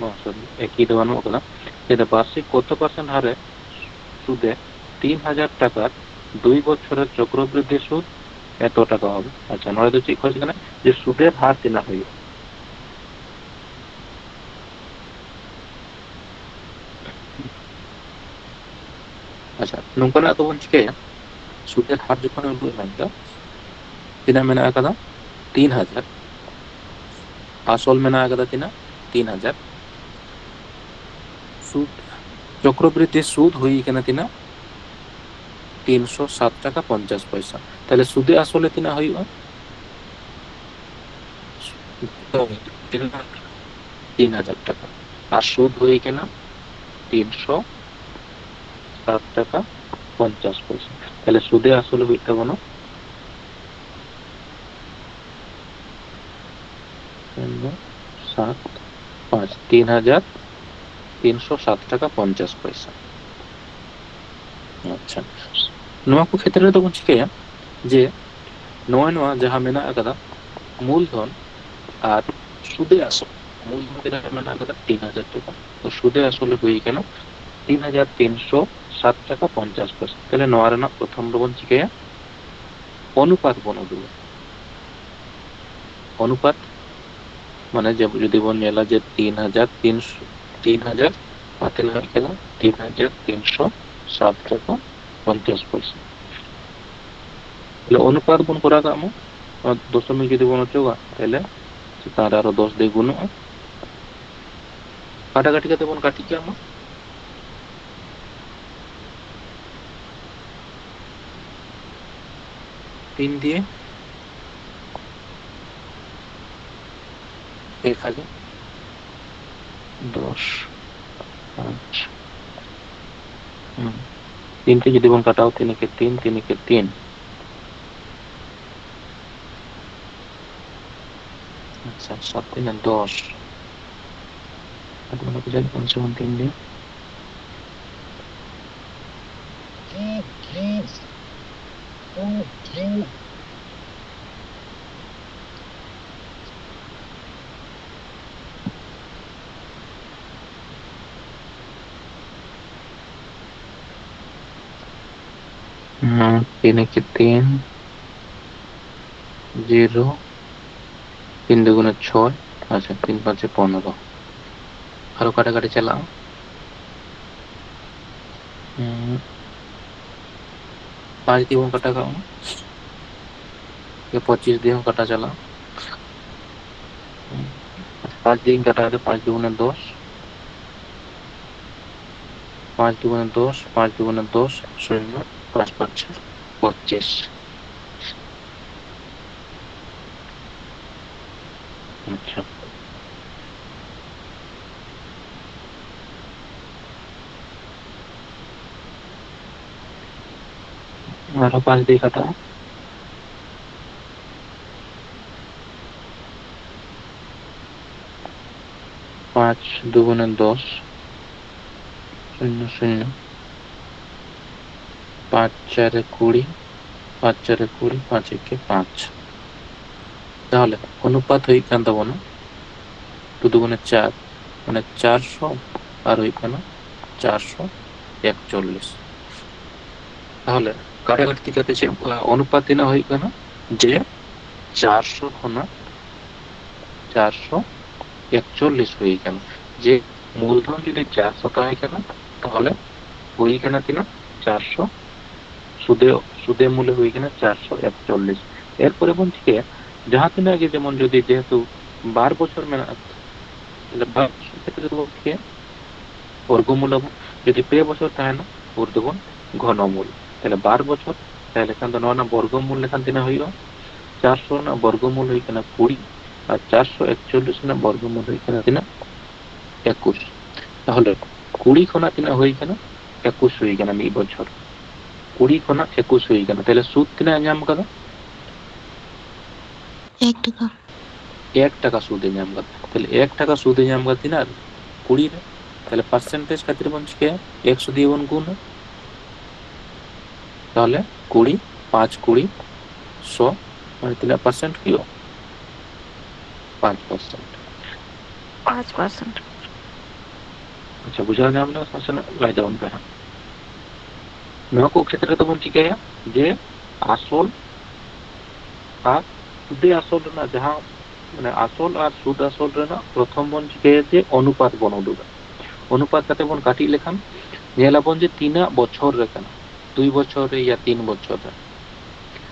ᱵᱟᱝ, ᱥᱚᱨᱤ, ᱮᱠᱤ ᱫᱚ ᱵᱟᱹᱱᱩᱜ ᱟᱠᱟᱫᱟ᱾ ᱪᱮᱫ, ᱵᱟᱨᱥᱤᱠ ᱠᱚᱛᱚ ᱯᱟᱨᱥᱮᱱᱴ ᱦᱟᱨᱮ ᱥᱩᱫᱮ ᱛᱤᱱ ᱦᱟᱡᱟᱨ ᱴᱟᱠᱟᱨ ᱫᱩᱭ ᱵᱚᱪᱷᱚᱨᱮᱨ ᱪᱚᱠᱨᱚᱵᱨᱤᱫᱽᱫᱷᱤ ᱥᱩᱫ ᱮᱛᱚ ᱴᱟᱠᱟ ᱦᱚᱵᱮ? ᱟᱪᱪᱷᱟ, ᱱᱚᱰᱮ ᱫᱚ ᱪᱮᱫ ᱠᱷᱚᱡ ᱠᱟᱱᱟ? ᱡᱮ ᱥᱩᱫᱮᱨ ᱦᱟᱨ ᱛᱤᱱᱟᱹᱜ ᱦᱩᱭᱩᱜᱼᱟ᱾ ᱟᱪᱪᱷᱟ, ᱱᱚᱝᱠᱟᱱᱟᱜ ᱫᱚᱵᱚᱱ ᱪᱤᱠᱟᱹᱭᱟ, ᱥᱩᱫᱮᱨ ᱦᱟᱨ ᱡᱚᱠᱷᱚᱱ ᱩᱰᱩᱠ ᱮᱱᱟ, ᱛᱤᱱᱟᱹᱜ ᱢᱮᱱᱟᱜ ᱟᱠᱟᱫᱟ? ᱛᱤᱱ ᱦᱟᱡᱟᱨ᱾ ᱟᱥᱚᱞ ᱢᱮᱱᱟᱜ ᱟᱠᱟᱫᱟ ᱛᱤᱱᱟᱹᱜ? ᱛᱤᱱ ᱦᱟᱡᱟᱨ᱾ ᱥᱩᱫ, ᱪᱚᱠᱨᱚᱵᱨᱤᱫᱽᱫᱷᱤ ᱥᱩᱫ ᱦᱩᱭ ᱟᱠᱟᱱᱟ ᱛᱤᱱᱟᱹᱜ? ᱛᱤᱱᱥᱚ ᱥᱟᱛ ᱴᱟᱠᱟ ᱯᱚᱧᱪᱟᱥ ᱯᱚᱭᱥᱟ᱾ ᱛᱟᱦᱞᱮ ᱥᱩᱫᱮ ᱟᱥᱚᱞᱮ ᱛᱤᱱᱟᱹᱜ ᱦᱩᱭᱩᱜᱼᱟ? ᱛᱤᱱ ᱦᱟᱡᱟᱨ ᱴᱟᱠᱟ᱾ ᱟᱨ ᱥᱩᱫ ᱦᱩᱭ ᱟᱠᱟᱱᱟ ᱛᱤᱱᱥᱚ ᱥᱟᱛ ᱴᱟᱠᱟ ᱯᱚᱧᱪᱟᱥ ᱯᱚᱭᱥᱟ᱾ ᱛᱟᱦᱞᱮ ᱥᱩᱫᱮ ᱟᱥᱚᱞᱮ ᱦᱩᱭᱩᱜ ᱛᱟᱵᱚᱱᱟ ᱥᱩᱱᱱᱚ ᱥᱟᱛ ᱯᱟᱸᱪ, ᱛᱤᱱ ᱦᱟᱡᱟᱨ ᱛᱤᱱᱥᱚ ᱥᱟᱛ ᱴᱟᱠᱟ ᱯᱚᱧᱪᱟᱥ ᱯᱚᱭᱥᱟ᱾ ᱟᱪᱪᱷᱟ, ᱱᱚᱣᱟ ᱠᱚ ᱠᱷᱮᱛᱨᱮ ᱨᱮᱫᱚ ᱵᱚᱱ ᱪᱤᱠᱟᱹᱭᱟ ᱡᱮ ᱱᱚᱜᱼᱚᱭ ᱱᱚᱣᱟ ᱡᱟᱦᱟᱸ ᱢᱮᱱᱟᱜ ᱟᱠᱟᱫᱟ ᱢᱩᱞᱫᱷᱚᱱ ᱟᱨ ᱥᱩᱫᱮ ᱟᱥᱚᱞ, ᱢᱩᱞᱫᱷᱚᱱ ᱛᱤᱱᱟᱹᱜ ᱢᱮᱱᱟᱜ ᱟᱠᱟᱫᱟ? ᱛᱤᱱ ᱦᱟᱡᱟᱨ ᱴᱟᱠᱟ᱾ ᱛᱚ ᱥᱩᱫᱮ ᱟᱥᱚᱞᱮ ᱦᱩᱭ ᱟᱠᱟᱱᱟ ᱛᱤᱱ ᱦᱟᱡᱟᱨ ᱛᱤᱱᱥᱚ ᱥᱟᱛ ᱴᱟᱠᱟ ᱯᱚᱧᱪᱟᱥ ᱯᱚᱭᱥᱟ᱾ ᱛᱟᱦᱞᱮ ᱱᱚᱣᱟ ᱨᱮᱱᱟᱜ ᱯᱨᱚᱛᱷᱚᱢ ᱫᱚᱵᱚᱱ ᱪᱤᱠᱟᱹᱭᱟ? ᱚᱱᱩᱯᱟᱛ ᱵᱚᱱ ᱩᱫᱩᱜᱟ᱾ ᱚᱱᱩᱯᱟᱛ ᱢᱟᱱᱮ ᱡᱮ ᱡᱩᱫᱤ ᱵᱚᱱ ᱧᱮᱞᱟ ᱡᱮ ᱛᱤᱱ ᱦᱟᱡᱟᱨ ᱛᱤᱱᱥᱚ, ᱛᱤᱱ ᱦᱟᱡᱟᱨ ᱟᱨ ᱛᱤᱱᱟᱹᱜ ᱦᱩᱭᱩᱜ ᱠᱟᱱᱟ? ᱛᱤᱱ ᱦᱟᱡᱟᱨ ᱛᱤᱱᱥᱚ ᱥᱟᱛ ᱴᱟᱠᱟ ᱯᱚᱧᱪᱟᱥ ᱯᱚᱭᱥᱟ᱾ ᱛᱟᱦᱞᱮ ᱚᱱᱩᱯᱟᱛ ᱵᱚᱱ ᱠᱚᱨᱟᱣ ᱠᱟᱜ ᱢᱟ᱾ ᱱᱚᱣᱟ ᱫᱚᱥᱚᱢᱤᱠ ᱡᱩᱫᱤ ᱵᱚᱱ ᱚᱪᱚᱜᱟ, ᱛᱟᱦᱞᱮ ᱪᱮᱛᱟᱱ ᱨᱮ ᱟᱨᱚ ᱫᱚᱥ ᱫᱤᱭᱮ ᱜᱩᱱᱚᱜᱼᱟ᱾ ᱠᱟᱴᱟᱠᱟᱴᱤ ᱠᱟᱛᱮ ᱵᱚᱱ ᱠᱟᱹᱴᱤᱡ ᱠᱟᱜ ᱢᱟ᱾ ᱛᱤᱱ ᱫᱤᱭᱮ ᱮᱠ ᱦᱟᱡᱟᱨ ᱫᱚᱥ, ᱯᱟᱸᱪ᱾ ᱦᱩᱸ᱾ ᱛᱤᱱ ᱛᱮ ᱡᱩᱫᱤ ᱵᱚᱱ ᱠᱟᱴᱟᱣ, ᱛᱤᱱ ᱮᱠᱮ ᱛᱤᱱ, ᱛᱤᱱ ᱮᱠᱮ ᱛᱤᱱ᱾ ᱟᱪᱪᱷᱟ, ᱥᱟᱛ ᱛᱤᱱᱮ ᱫᱚᱥ᱾ ᱟᱫᱚ ᱚᱱᱟ ᱠᱚ ᱡᱟᱹᱱᱤᱡ ᱠᱷᱟᱱ ᱥᱚᱢᱟᱱ ᱛᱤᱱ ᱜᱮ᱾ ᱦᱩᱸ, ᱛᱤᱱ ᱮᱠᱮ ᱛᱤᱱ, ᱡᱤᱨᱳ, ᱛᱤᱱ ᱫᱩᱜᱩᱱᱮ ᱪᱷᱚᱭ, ᱟᱪᱪᱷᱟ, ᱛᱤᱱ ᱯᱟᱸᱪᱮ ᱯᱚᱱᱨᱚ᱾ ᱟᱨᱚ ᱠᱟᱴᱟ ᱠᱟᱴᱤ ᱪᱟᱞᱟᱜᱼᱟ᱾ ᱦᱩᱸ, ᱯᱟᱸᱪ ᱫᱤᱭᱮ ᱵᱚᱱ ᱠᱟᱴᱟ ᱠᱟᱜᱼᱟ᱾ ᱯᱚᱸᱪᱤᱥ ᱫᱤᱭᱮ ᱦᱚᱸ ᱠᱟᱴᱟ ᱪᱟᱞᱟᱜᱼᱟ᱾ ᱯᱟᱸᱪ ᱫᱤᱭᱮᱧ ᱠᱟᱴᱟᱣ ᱮᱫᱟ, ᱯᱟᱸᱪ ᱫᱩᱜᱩᱱᱮ ᱫᱚᱥ, ᱯᱟᱸᱪ ᱫᱩᱜᱩᱱᱮ ᱫᱚᱥ, ᱯᱟᱸᱪ ᱫᱩᱜᱩᱱᱮ ᱫᱚᱥ, ᱥᱩᱱᱱᱚ, ᱯᱟᱸᱪ ᱯᱟᱸᱪᱮ ᱯᱚᱸᱪᱤᱥ᱾ ᱟᱪᱪᱷᱟ᱾ ᱟᱨᱦᱚᱸ ᱯᱟᱸᱪ ᱫᱤᱭᱮ ᱠᱟᱴᱟᱜᱼᱟ᱾ ᱯᱟᱸᱪ ᱫᱩᱜᱩᱱᱮ ᱫᱚᱥ, ᱥᱩᱱᱱᱚ ᱥᱩᱱᱱᱚ, ᱯᱟᱸᱪ ᱪᱟᱨᱮ ᱠᱩᱲᱤ, ᱯᱟᱸᱪ ᱪᱟᱨᱮ ᱠᱩᱲᱤ, ᱯᱟᱸᱪ ᱮᱠᱮ ᱯᱟᱸᱪ᱾ ᱛᱟᱦᱚᱞᱮ ᱚᱱᱩᱯᱟᱛ ᱦᱩᱭᱩᱜ ᱠᱟᱱ ᱛᱟᱵᱚᱱᱟ ᱴᱩ ᱫᱩᱜᱩᱱᱮ ᱪᱟᱨ, ᱢᱟᱱᱮ ᱪᱟᱨᱥᱚ, ᱟᱨ ᱦᱩᱭᱩᱜ ᱠᱟᱱᱟ ᱪᱟᱨᱥᱚ ᱮᱠᱪᱚᱞᱞᱤᱥ᱾ ᱛᱟᱦᱚᱞᱮ ᱠᱟᱴᱟᱠᱟᱴᱤ ᱠᱟᱛᱮ ᱪᱮᱫ ᱚᱱᱩᱯᱟᱛ ᱛᱤᱱᱟᱹᱜ ᱦᱩᱭᱩᱜ ᱠᱟᱱᱟ? ᱡᱮ ᱪᱟᱨᱥᱚ ᱠᱷᱚᱱᱟᱜ ᱪᱟᱨᱥᱚ ᱮᱠᱪᱚᱞᱞᱤᱥ ᱦᱩᱭ ᱠᱟᱱᱟ᱾ ᱡᱮ ᱢᱩᱞᱫᱷᱚᱱ ᱡᱩᱫᱤ ᱪᱟᱨᱥᱚ ᱛᱟᱦᱮᱸ ᱠᱟᱱᱟ, ᱛᱟᱦᱚᱞᱮ ᱦᱩᱭ ᱠᱟᱱᱟ ᱛᱤᱱᱟᱹᱜ? ᱪᱟᱨᱥᱚ᱾ ᱥᱩᱫᱮ, ᱥᱩᱫᱮ ᱢᱩᱞᱮ ᱦᱩᱭ ᱠᱟᱱᱟ ᱪᱟᱨᱥᱚ ᱮᱠᱪᱚᱞᱞᱤᱥ᱾ ᱮᱨᱯᱚᱨᱮ ᱵᱚᱱ ᱪᱤᱠᱟᱹᱭᱟ, ᱡᱟᱦᱟᱸ ᱛᱤᱱᱟᱹᱜ ᱜᱮ, ᱡᱮᱢᱚᱱ ᱡᱩᱫᱤ ᱡᱮᱦᱮᱛᱩ ᱵᱟᱨ ᱵᱚᱪᱷᱚᱨ ᱢᱮᱱᱟᱜᱼᱟ, ᱛᱟᱦᱚᱞᱮ ᱵᱟᱨ ᱵᱚᱪᱷᱚᱨ ᱠᱷᱮᱛᱨᱮ ᱫᱚᱵᱚᱱ ᱪᱤᱠᱟᱹᱭᱟ? ᱵᱚᱨᱜᱚᱢᱩᱞ ᱟᱵᱚᱱ᱾ ᱡᱩᱫᱤ ᱯᱮ ᱵᱚᱪᱷᱚᱨ ᱛᱟᱦᱮᱱᱟ, ᱩᱱ ᱫᱚᱵᱚᱱ ᱜᱷᱚᱱᱚᱢᱩᱞ᱾ ᱛᱟᱦᱚᱞᱮ ᱵᱟᱨ ᱵᱚᱪᱷᱚᱨ ᱛᱟᱦᱚᱞᱮ ᱠᱷᱟᱱ ᱫᱚ ᱱᱚᱣᱟ ᱨᱮᱱᱟᱜ ᱵᱚᱨᱜᱚᱢᱩᱞ ᱞᱮᱠᱷᱟᱱ ᱛᱤᱱᱟᱹᱜ ᱦᱩᱭᱩᱜᱼᱟ? ᱪᱟᱨᱥᱚ ᱨᱮᱱᱟᱜ ᱵᱚᱨᱜᱚᱢᱩᱞ ᱦᱩᱭᱩᱜ ᱠᱟᱱᱟ ᱠᱩᱲᱤ, ᱟᱨ ᱪᱟᱨᱥᱚ ᱮᱠᱪᱚᱞᱞᱤᱥ ᱨᱮᱱᱟᱜ ᱵᱚᱨᱜᱚᱢᱩᱞ ᱦᱩᱭᱩᱜ ᱠᱟᱱᱟ ᱛᱤᱱᱟᱹᱜ? ᱮᱠᱩᱥ᱾ ᱛᱟᱦᱚᱞᱮ ᱠᱩᱲᱤ ᱠᱷᱚᱱᱟᱜ ᱛᱤᱱᱟᱹᱜ ᱦᱩᱭ ᱠᱟᱱᱟ? ᱮᱠᱩᱥ ᱦᱩᱭ ᱠᱟᱱᱟ ᱢᱤᱫ ᱵᱚᱪᱷᱚᱨ᱾ ᱠᱩᱲᱤ ᱠᱷᱚᱱᱟᱜ ᱮᱠᱩᱥ ᱦᱩᱭ ᱠᱟᱱᱟ᱾ ᱛᱟᱦᱚᱞᱮ ᱥᱩᱫ ᱛᱤᱱᱟᱹᱜ ᱮ ᱧᱟᱢ ᱠᱟᱫᱟ? ᱮᱠ ᱴᱟᱠᱟ᱾ ᱮᱠ ᱴᱟᱠᱟ ᱥᱩᱫ ᱮ ᱧᱟᱢ ᱠᱟᱫᱟ᱾ ᱛᱟᱦᱚᱞᱮ ᱮᱠ ᱴᱟᱠᱟ ᱥᱩᱫ ᱮ ᱧᱟᱢ ᱠᱟᱫᱟ ᱛᱤᱱᱟᱹᱜ ᱨᱮ? ᱠᱩᱲᱤ ᱨᱮ᱾ ᱛᱟᱦᱚᱞᱮ ᱯᱟᱨᱥᱮᱱᱴᱮᱡᱽ ᱠᱷᱟᱹᱛᱤᱨ ᱵᱚᱱ ᱪᱤᱠᱟᱹᱭᱟ? ᱮᱠᱥᱚ ᱫᱤᱭᱮ ᱵᱚᱱ ᱜᱩᱱᱟ᱾ ᱛᱟᱦᱚᱞᱮ ᱠᱩᱲᱤ, ᱯᱟᱸᱪ ᱠᱩᱲᱤ ᱥᱚ, ᱢᱟᱱᱮ ᱛᱤᱱᱟᱹᱜ ᱯᱟᱨᱥᱮᱱᱴ ᱦᱩᱭᱩᱜᱼᱟ? ᱯᱟᱸᱪ ᱯᱟᱨᱥᱮᱱᱴ᱾ ᱯᱟᱸᱪ ᱯᱟᱨᱥᱮᱱᱴ᱾ ᱟᱪᱪᱷᱟ, ᱵᱩᱡᱷᱟᱹᱣ ᱧᱟᱢ ᱞᱮᱱᱟ ᱥᱮ ᱞᱟᱹᱭ ᱛᱟᱵᱚᱱ ᱯᱮ ᱦᱟᱸᱜ᱾ ᱱᱚᱣᱟ ᱠᱚ ᱠᱷᱮᱛᱨᱮ ᱫᱚᱵᱚᱱ ᱪᱤᱠᱟᱹᱭᱟ ᱡᱮ ᱟᱥᱚᱞ ᱟᱨ ᱥᱩᱫᱮ ᱟᱥᱚᱞ ᱨᱮᱱᱟᱜ ᱡᱟᱦᱟᱸ, ᱢᱟᱱᱮ ᱟᱥᱚᱞ ᱟᱨ ᱥᱩᱫ ᱟᱥᱚᱞ ᱨᱮᱱᱟᱜ ᱯᱨᱚᱛᱷᱚᱢ ᱵᱚᱱ ᱪᱤᱠᱟᱹᱭᱟ ᱡᱮ ᱚᱱᱩᱯᱟᱛ ᱵᱚᱱ ᱩᱰᱩᱠᱟ᱾ ᱚᱱᱩᱯᱟᱛ ᱠᱟᱛᱮ ᱵᱚᱱ ᱠᱟᱹᱴᱤᱡ ᱞᱮᱠᱷᱟᱱ ᱧᱮᱞᱟᱵᱚᱱ ᱡᱮ ᱛᱤᱱᱟᱹᱜ ᱵᱚᱪᱷᱚᱨ ᱨᱮ ᱠᱟᱱᱟ, ᱫᱩᱭ ᱵᱚᱪᱷᱚᱨ ᱨᱮ ᱭᱟ ᱛᱤᱱ ᱵᱚᱪᱷᱚᱨ ᱨᱮ᱾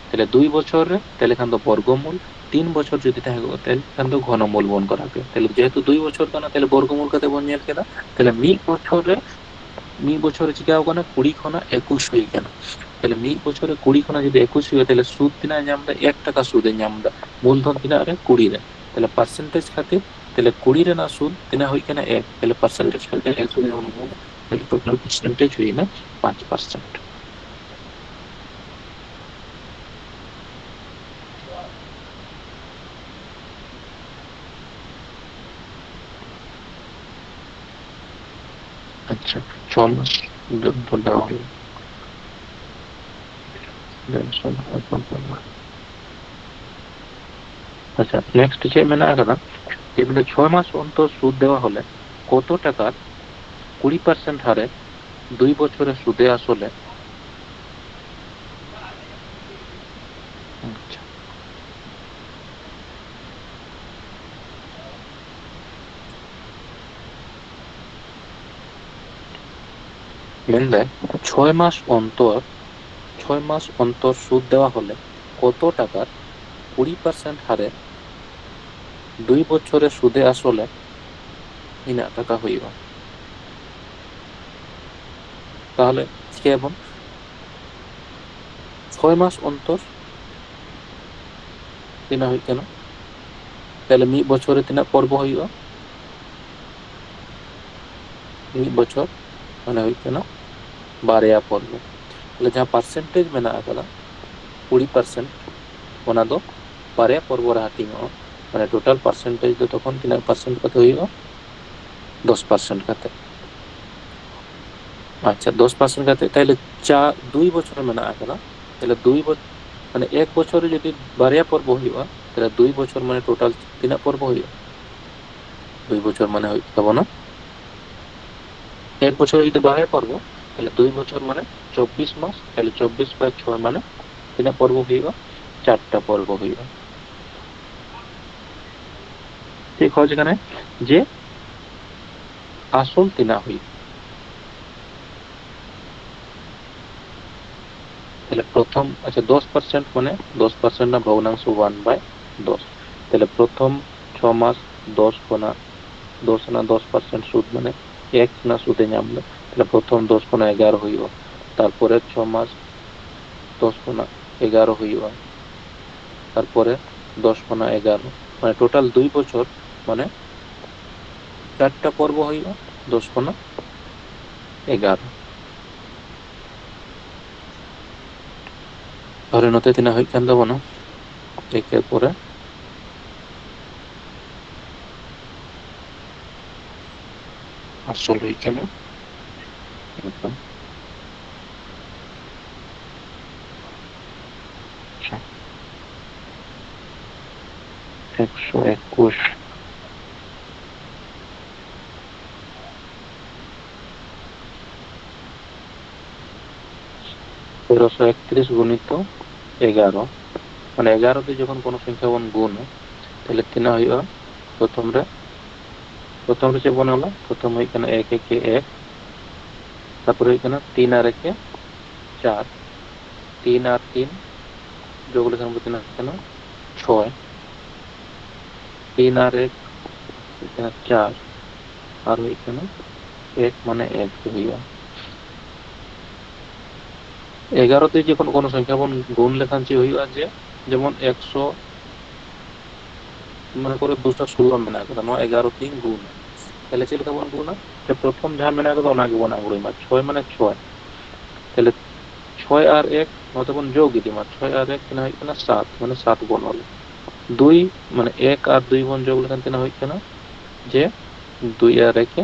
ᱛᱟᱦᱞᱮ ᱫᱩᱭ ᱵᱚᱪᱷᱚᱨ ᱨᱮ, ᱛᱟᱦᱞᱮ ᱠᱷᱟᱱ ᱫᱚ ᱵᱚᱨᱜᱚᱢᱩᱞ, ᱛᱤᱱ ᱵᱚᱪᱷᱚᱨ ᱡᱩᱫᱤ ᱛᱟᱦᱮᱸ ᱠᱚᱜᱼᱟ, ᱛᱟᱦᱞᱮ ᱠᱷᱟᱱ ᱫᱚ ᱜᱷᱚᱱᱚᱢᱩᱞ ᱵᱚᱱ ᱠᱚᱨᱟᱣ ᱠᱮᱭᱟ᱾ ᱛᱟᱦᱞᱮ ᱡᱮᱦᱮᱛᱩ ᱫᱩᱭ ᱵᱚᱪᱷᱚᱨ ᱠᱟᱱᱟ, ᱛᱟᱦᱞᱮ ᱵᱚᱨᱜᱚᱢᱩᱞ ᱠᱟᱛᱮ ᱵᱚᱱ ᱧᱮᱞ ᱠᱮᱫᱟ᱾ ᱛᱟᱦᱞᱮ ᱢᱤᱫ ᱵᱚᱪᱷᱚᱨ ᱨᱮ, ᱢᱤᱫ ᱵᱚᱪᱷᱚᱨ ᱨᱮ ᱪᱤᱠᱟᱣ ᱠᱟᱱᱟ? ᱠᱩᱲᱤ ᱠᱷᱚᱱᱟᱜ ᱮᱠᱩᱥ ᱦᱩᱭ ᱠᱟᱱᱟ᱾ ᱛᱟᱦᱞᱮ ᱢᱤᱫ ᱵᱚᱪᱷᱚᱨ ᱨᱮ ᱠᱩᱲᱤ ᱠᱷᱚᱱᱟᱜ ᱡᱩᱫᱤ ᱮᱠᱩᱥ ᱦᱩᱭᱩᱜᱼᱟ, ᱛᱟᱦᱞᱮ ᱥᱩᱫ ᱛᱤᱱᱟᱹᱜ ᱮ ᱧᱟᱢ ᱮᱫᱟ? ᱮᱠ ᱴᱟᱠᱟ ᱥᱩᱫ ᱮ ᱧᱟᱢ ᱮᱫᱟ᱾ ᱢᱩᱞᱫᱷᱚᱱ ᱛᱤᱱᱟᱹᱜ ᱨᱮ? ᱠᱩᱲᱤ ᱨᱮ᱾ ᱛᱟᱦᱞᱮ ᱯᱟᱨᱥᱮᱱᱴᱮᱡᱽ ᱠᱷᱟᱹᱛᱤᱨ, ᱛᱟᱦᱞᱮ ᱠᱩᱲᱤ ᱨᱮᱱᱟᱜ ᱥᱩᱫ ᱛᱤᱱᱟᱹᱜ ᱦᱩᱭ ᱠᱟᱱᱟ? ᱮᱠ᱾ ᱛᱟᱦᱞᱮ ᱯᱟᱨᱥᱮᱱᱴᱮᱡᱽ ᱠᱷᱟᱹᱛᱤᱨ ᱮᱠ ᱥᱩᱫ ᱮ ᱧᱟᱢ ᱮᱫᱟ᱾ ᱛᱟᱦᱞᱮ ᱴᱳᱴᱟᱞ ᱯᱟᱨᱥᱮᱱᱴᱮᱡᱽ ᱦᱩᱭᱱᱟ ᱯᱟᱸᱪ ᱯᱟᱨᱥᱮᱱᱴ᱾ ᱟᱪᱪᱷᱟ, ᱪᱷᱚ ᱢᱟᱥ ᱫᱚ ᱫᱚᱦᱲᱟ ᱦᱩᱭ᱾ ᱟᱪᱪᱷᱟ, ᱱᱮᱠᱥᱴ ᱪᱮᱫ ᱢᱮᱱᱟᱜ ᱟᱠᱟᱫᱟ? ᱡᱮ ᱵᱚᱞᱮ ᱪᱷᱚᱭ ᱢᱟᱥ ᱚᱱᱛᱚᱨ ᱥᱩᱫ ᱫᱮᱣᱟ ᱦᱚᱞᱮ ᱠᱚᱛᱚ ᱴᱟᱠᱟᱨ ᱠᱩᱲᱤ ᱯᱟᱨᱥᱮᱱᱴ ᱦᱟᱨᱮ ᱫᱩᱭ ᱵᱚᱪᱷᱚᱨᱮ ᱥᱩᱫᱮ ᱟᱥᱚᱞᱮ? ᱟᱪᱪᱷᱟ᱾ ᱢᱮᱱᱫᱟᱭ, ᱪᱷᱚᱭ ᱢᱟᱥ ᱚᱱᱛᱚᱨ, ᱪᱷᱚᱭ ᱢᱟᱥ ᱚᱱᱛᱚᱨ ᱥᱩᱫ ᱫᱮᱣᱟ ᱦᱚᱞᱮ ᱠᱚᱛᱚ ᱴᱟᱠᱟᱨ ᱠᱩᱲᱤ ᱯᱟᱨᱥᱮᱱᱴ ᱦᱟᱨᱮ ᱫᱩᱭ ᱵᱚᱪᱷᱚᱨᱮ ᱥᱩᱫᱮ ᱟᱥᱚᱞᱮ ᱤᱱᱟᱹᱜ ᱴᱟᱠᱟ ᱦᱩᱭᱩᱜᱼᱟ? ᱛᱟᱦᱚᱞᱮ ᱪᱤᱠᱟᱹᱭᱟᱵᱚᱱ? ᱪᱷᱚᱭ ᱢᱟᱥ ᱚᱱᱛᱚᱨ ᱛᱤᱱᱟᱹᱜ ᱦᱩᱭᱩᱜ ᱠᱟᱱᱟ? ᱛᱟᱦᱞᱮ ᱢᱤᱫ ᱵᱚᱪᱷᱚᱨ ᱨᱮ ᱛᱤᱱᱟᱹᱜ ᱯᱚᱨᱵᱚ ᱦᱩᱭᱩᱜᱼᱟ? ᱢᱤᱫ ᱵᱚᱪᱷᱚᱨ ᱢᱟᱱᱮ ᱦᱩᱭᱩᱜ ᱠᱟᱱᱟ ᱵᱟᱨᱭᱟ ᱯᱚᱨᱵᱚ᱾ ᱛᱟᱦᱞᱮ ᱡᱟᱦᱟᱸ ᱯᱟᱨᱥᱮᱱᱴᱮᱡᱽ ᱢᱮᱱᱟᱜ ᱟᱠᱟᱫᱟ ᱠᱩᱲᱤ ᱯᱟᱨᱥᱮᱱᱴ, ᱚᱱᱟ ᱫᱚ ᱵᱟᱨᱭᱟ ᱯᱚᱨᱵᱚ ᱨᱮ ᱦᱟᱹᱴᱤᱧᱚᱜᱼᱟ᱾ ᱢᱟᱱᱮ ᱴᱳᱴᱟᱞ ᱯᱟᱨᱥᱮᱱᱴᱮᱡᱽ ᱫᱚ ᱛᱚᱠᱷᱚᱱ ᱛᱤᱱᱟᱹᱜ ᱯᱟᱨᱥᱮᱱᱴ ᱠᱟᱛᱮ ᱦᱩᱭᱩᱜᱼᱟ? ᱫᱚᱥ ᱯᱟᱨᱥᱮᱱᱴ ᱠᱟᱛᱮ᱾ ᱟᱪᱪᱷᱟ, ᱫᱚᱥ ᱯᱟᱨᱥᱮᱱᱴ ᱠᱟᱛᱮ, ᱛᱟᱦᱞᱮ ᱪᱟ ᱫᱩᱭ ᱵᱚᱪᱷᱚᱨ ᱢᱮᱱᱟᱜ ᱟᱠᱟᱫᱟ, ᱛᱟᱦᱞᱮ ᱫᱩᱭ ᱵᱚᱪᱷᱚᱨ, ᱢᱟᱱᱮ ᱮᱠ ᱵᱚᱪᱷᱚᱨ ᱨᱮ ᱡᱩᱫᱤ ᱵᱟᱨᱭᱟ ᱯᱚᱨᱵᱚ ᱦᱩᱭᱩᱜᱼᱟ, ᱛᱟᱦᱞᱮ ᱫᱩᱭ ᱵᱚᱪᱷᱚᱨ ᱢᱟᱱᱮ ᱴᱳᱴᱟᱞ ᱛᱤᱱᱟᱹᱜ ᱯᱚᱨᱵᱚ ᱦᱩᱭᱩᱜᱼᱟ? ᱫᱩᱭ ᱵᱚᱪᱷᱚᱨ ᱢᱟᱱᱮ ᱦᱩᱭᱩᱜ ᱛᱟᱵᱚᱱᱟ, ᱮᱠ ᱵᱚᱪᱷᱚᱨ ᱡᱩᱫᱤ ᱵᱟᱨᱭᱟ ᱯᱚᱨᱵᱚ, ᱛᱟᱦᱞᱮ ᱫᱩᱭ ᱵᱚᱪᱷᱚᱨ ᱢᱟᱱᱮ ᱪᱚᱵᱵᱤᱥ ᱢᱟᱥ, ᱛᱟᱦᱞᱮ ᱪᱚᱵᱵᱤᱥ ᱵᱟᱭ ᱪᱷᱚᱭ ᱢᱟᱱᱮ ᱛᱤᱱᱟᱹᱜ ᱯᱚᱨᱵᱚ ᱦᱩᱭᱩᱜᱼᱟ? ᱪᱟᱨᱴᱟ ᱯᱚᱨᱵᱚ ᱦᱩᱭᱩᱜᱼᱟ᱾ ᱪᱮᱫ ᱠᱷᱚᱡ ᱠᱟᱱᱟᱭ? ᱡᱮ ᱟᱥᱚᱞ ᱛᱤᱱᱟᱹᱜ ᱦᱩᱭᱩᱜᱼᱟ᱾ ᱛᱟᱦᱞᱮ ᱯᱨᱚᱛᱷᱚᱢ, ᱟᱪᱪᱷᱟ, ᱫᱚᱥ ᱯᱟᱨᱥᱮᱱᱴ ᱢᱟᱱᱮ ᱫᱚᱥ ᱯᱟᱨᱥᱮᱱᱴ ᱨᱮᱱᱟᱜ ᱵᱷᱚᱜᱽᱱᱟᱝᱥᱚ one by ᱫᱚᱥ᱾ ᱛᱟᱦᱞᱮ ᱯᱨᱚᱛᱷᱚᱢ ᱪᱷᱚ ᱢᱟᱥ ᱫᱚᱥ ᱠᱷᱚᱱᱟᱜ, ᱫᱚᱥ ᱨᱮᱱᱟᱜ ᱫᱚᱥ ᱯᱟᱨᱥᱮᱱᱴ ᱥᱩᱫ ᱢᱟᱱᱮ ᱮᱠ ᱨᱮᱱᱟᱜ ᱥᱩᱫ ᱮ ᱧᱟᱢ ᱮᱫᱟ᱾ ᱛᱟᱦᱞᱮ ᱯᱨᱚᱛᱷᱚᱢ ᱫᱚᱥ ᱠᱷᱚᱱᱟᱜ ᱮᱜᱟᱨᱚ ᱦᱩᱭᱩᱜᱼᱟ, ᱛᱟᱨᱯᱚᱨᱮ ᱪᱷᱚ ᱢᱟᱥ ᱫᱚᱥ ᱠᱷᱚᱱᱟᱜ ᱮᱜᱟᱨᱚ ᱦᱩᱭᱩᱜᱼᱟ, ᱛᱟᱨᱯᱚᱨᱮ ᱫᱚᱥ ᱠᱷᱚᱱᱟᱜ ᱮᱜᱟᱨᱚ, ᱢᱟᱱᱮ ᱴᱳᱴᱟᱞ ᱫᱩᱭ ᱵᱚᱪᱷᱚᱨ, ᱢᱟᱱᱮ ᱪᱟᱨᱴᱟ ᱯᱚᱨᱵᱚ ᱦᱩᱭᱩᱜᱼᱟ, ᱫᱚᱥ ᱠᱷᱚᱱᱟᱜ ᱮᱜᱟᱨᱚ᱾ ᱛᱟᱦᱞᱮ ᱱᱚᱛᱮ ᱛᱤᱱᱟᱹᱜ ᱦᱩᱭᱩᱜ ᱠᱟᱱ ᱛᱟᱵᱚᱱᱟ? ᱮᱠᱮᱨ ᱯᱚᱨᱮ ᱟᱥᱚᱞ ᱦᱩᱭᱩᱜ ᱠᱟᱱᱟ ᱮᱠᱫᱚᱢ, ᱟᱪᱪᱷᱟ, ᱮᱠᱥᱚ ᱮᱠᱩᱥ᱾ ᱛᱮᱨᱚᱥᱚ ᱮᱠᱛᱨᱤᱥ ᱜᱩᱱᱤᱛᱚ ᱮᱜᱟᱨᱚ, ᱢᱟᱱᱮ ᱮᱜᱟᱨᱚ ᱫᱚ ᱡᱚᱠᱷᱚᱱ ᱠᱳᱱᱳ ᱥᱚᱝᱠᱷᱟ ᱵᱚᱱ ᱜᱩᱱᱟ, ᱛᱟᱦᱞᱮ ᱛᱤᱱᱟᱹᱜ ᱦᱩᱭᱩᱜᱼᱟ? ᱯᱨᱚᱛᱷᱚᱢ ᱨᱮ, ᱯᱨᱚᱛᱷᱚᱢ ᱨᱮ ᱪᱮᱫ ᱵᱚᱱ ᱚᱞᱟ? ᱯᱨᱚᱛᱷᱚᱢ ᱦᱩᱭᱩᱜ ᱠᱟᱱᱟ ᱮᱠ ᱮᱠᱮ ᱮᱠ, ᱛᱟᱨᱯᱚᱨᱮ ᱦᱩᱭᱩᱜ ᱠᱟᱱᱟ ᱛᱤᱱ ᱟᱨ ᱮᱠᱮ ᱪᱟᱨ, ᱛᱤᱱ ᱟᱨ ᱛᱤᱱ ᱡᱳᱜᱽ ᱞᱮᱠᱷᱟᱱ ᱵᱚᱱ ᱛᱤᱱᱟᱹᱜ ᱦᱩᱭᱩᱜ ᱠᱟᱱᱟ? ᱪᱷᱚᱭ, ᱛᱤᱱ ᱟᱨ ᱮᱠ ᱦᱩᱭᱩᱜ ᱠᱟᱱᱟ ᱪᱟᱨ, ᱟᱨ ᱦᱩᱭᱩᱜ ᱠᱟᱱᱟ ᱮᱠ, ᱢᱟᱱᱮ ᱮᱠ ᱜᱮ ᱦᱩᱭᱩᱜᱼᱟ᱾ ᱮᱜᱟᱨᱚ ᱛᱮ ᱡᱚᱠᱷᱚᱱ ᱠᱳᱱᱳ ᱥᱚᱝᱠᱷᱟ ᱵᱚᱱ ᱜᱩᱱ ᱞᱮᱠᱷᱟᱱ ᱪᱮᱫ ᱦᱩᱭᱩᱜᱼᱟ? ᱡᱮ ᱡᱮᱢᱚᱱ ᱮᱠᱥᱚ, ᱢᱚᱱᱮ ᱠᱚᱨᱚ ᱫᱩᱥᱚ ᱥᱳᱞᱞᱳ ᱢᱮᱱᱟᱜ ᱟᱠᱟᱫᱟ, ᱱᱚᱣᱟ ᱮᱜᱟᱨᱚ ᱛᱮᱧ ᱜᱩᱱᱟ᱾ ᱛᱟᱦᱞᱮ ᱪᱮᱫ ᱞᱮᱠᱟ ᱵᱚᱱ ᱜᱩᱱᱟ? ᱡᱮ ᱯᱨᱚᱛᱷᱚᱢ ᱡᱟᱦᱟᱸ ᱢᱮᱱᱟᱜ ᱟᱠᱟᱫᱟ ᱚᱱᱟ ᱜᱮᱵᱚᱱ ᱟᱬᱜᱚᱭ ᱢᱟ, ᱪᱷᱚᱭ ᱢᱟᱱᱮ ᱪᱷᱚᱭ᱾ ᱛᱟᱦᱞᱮ ᱪᱷᱚᱭ ᱟᱨ ᱮᱠ ᱱᱚᱛᱮ ᱵᱚᱱ ᱡᱳᱜ ᱤᱫᱤ ᱢᱟ, ᱪᱷᱚᱭ ᱟᱨ ᱮᱠ ᱛᱤᱱᱟᱹᱜ ᱦᱩᱭᱩᱜ ᱠᱟᱱᱟ? ᱥᱟᱛ, ᱢᱟᱱᱮ ᱥᱟᱛ ᱵᱚᱱ ᱚᱞᱟ᱾ ᱫᱩᱭ, ᱢᱟᱱᱮ ᱮᱠ ᱟᱨ ᱫᱩᱭ ᱵᱚᱱ ᱡᱳᱜ ᱞᱮᱠᱷᱟᱱ ᱛᱤᱱᱟᱹᱜ ᱦᱩᱭᱩᱜ ᱠᱟᱱᱟ? ᱡᱮ ᱫᱩᱭ ᱟᱨ ᱮᱠᱮ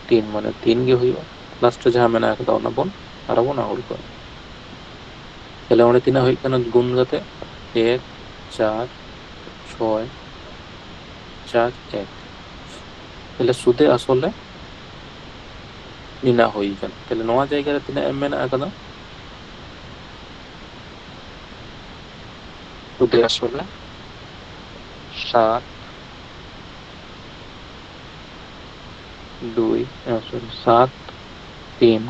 ᱛᱤᱱ, ᱢᱟᱱᱮ ᱛᱤᱱ ᱜᱮ ᱦᱩᱭᱩᱜᱼᱟ᱾ ᱞᱟᱥᱴ ᱨᱮ ᱡᱟᱦᱟᱸ ᱢᱮᱱᱟᱜ ᱟᱠᱟᱫᱟ ᱚᱱᱟ ᱵᱚᱱ ᱟᱨᱚ ᱵᱚᱱ ᱟᱬᱜᱚ ᱠᱟᱜᱼᱟ᱾ ᱛᱟᱦᱞᱮ ᱚᱸᱰᱮ ᱛᱤᱱᱟᱹᱜ ᱦᱩᱭᱩᱜ ᱠᱟᱱᱟ ᱜᱩᱱ ᱠᱟᱛᱮ? ᱮᱠ, ᱪᱟᱨ, ᱪᱷᱚᱭ, ᱪᱟᱨ, ᱮᱠ᱾ ᱛᱟᱦᱞᱮ ᱥᱩᱫᱮ ᱟᱥᱚᱞᱮ ᱱᱤᱱᱟᱹᱜ ᱦᱩᱭ ᱠᱟᱱᱟ᱾ ᱛᱟᱦᱞᱮ ᱱᱚᱣᱟ ᱡᱟᱭᱜᱟ ᱨᱮ ᱛᱤᱱᱟᱹᱜ ᱮᱢ ᱢᱮᱱᱟᱜ ᱟᱠᱟᱫᱟ? ᱥᱩᱫᱮ ᱟᱥᱚᱞᱮ ᱥᱟᱛ ᱫᱩᱭ, ᱥᱟᱛ ᱛᱤᱱ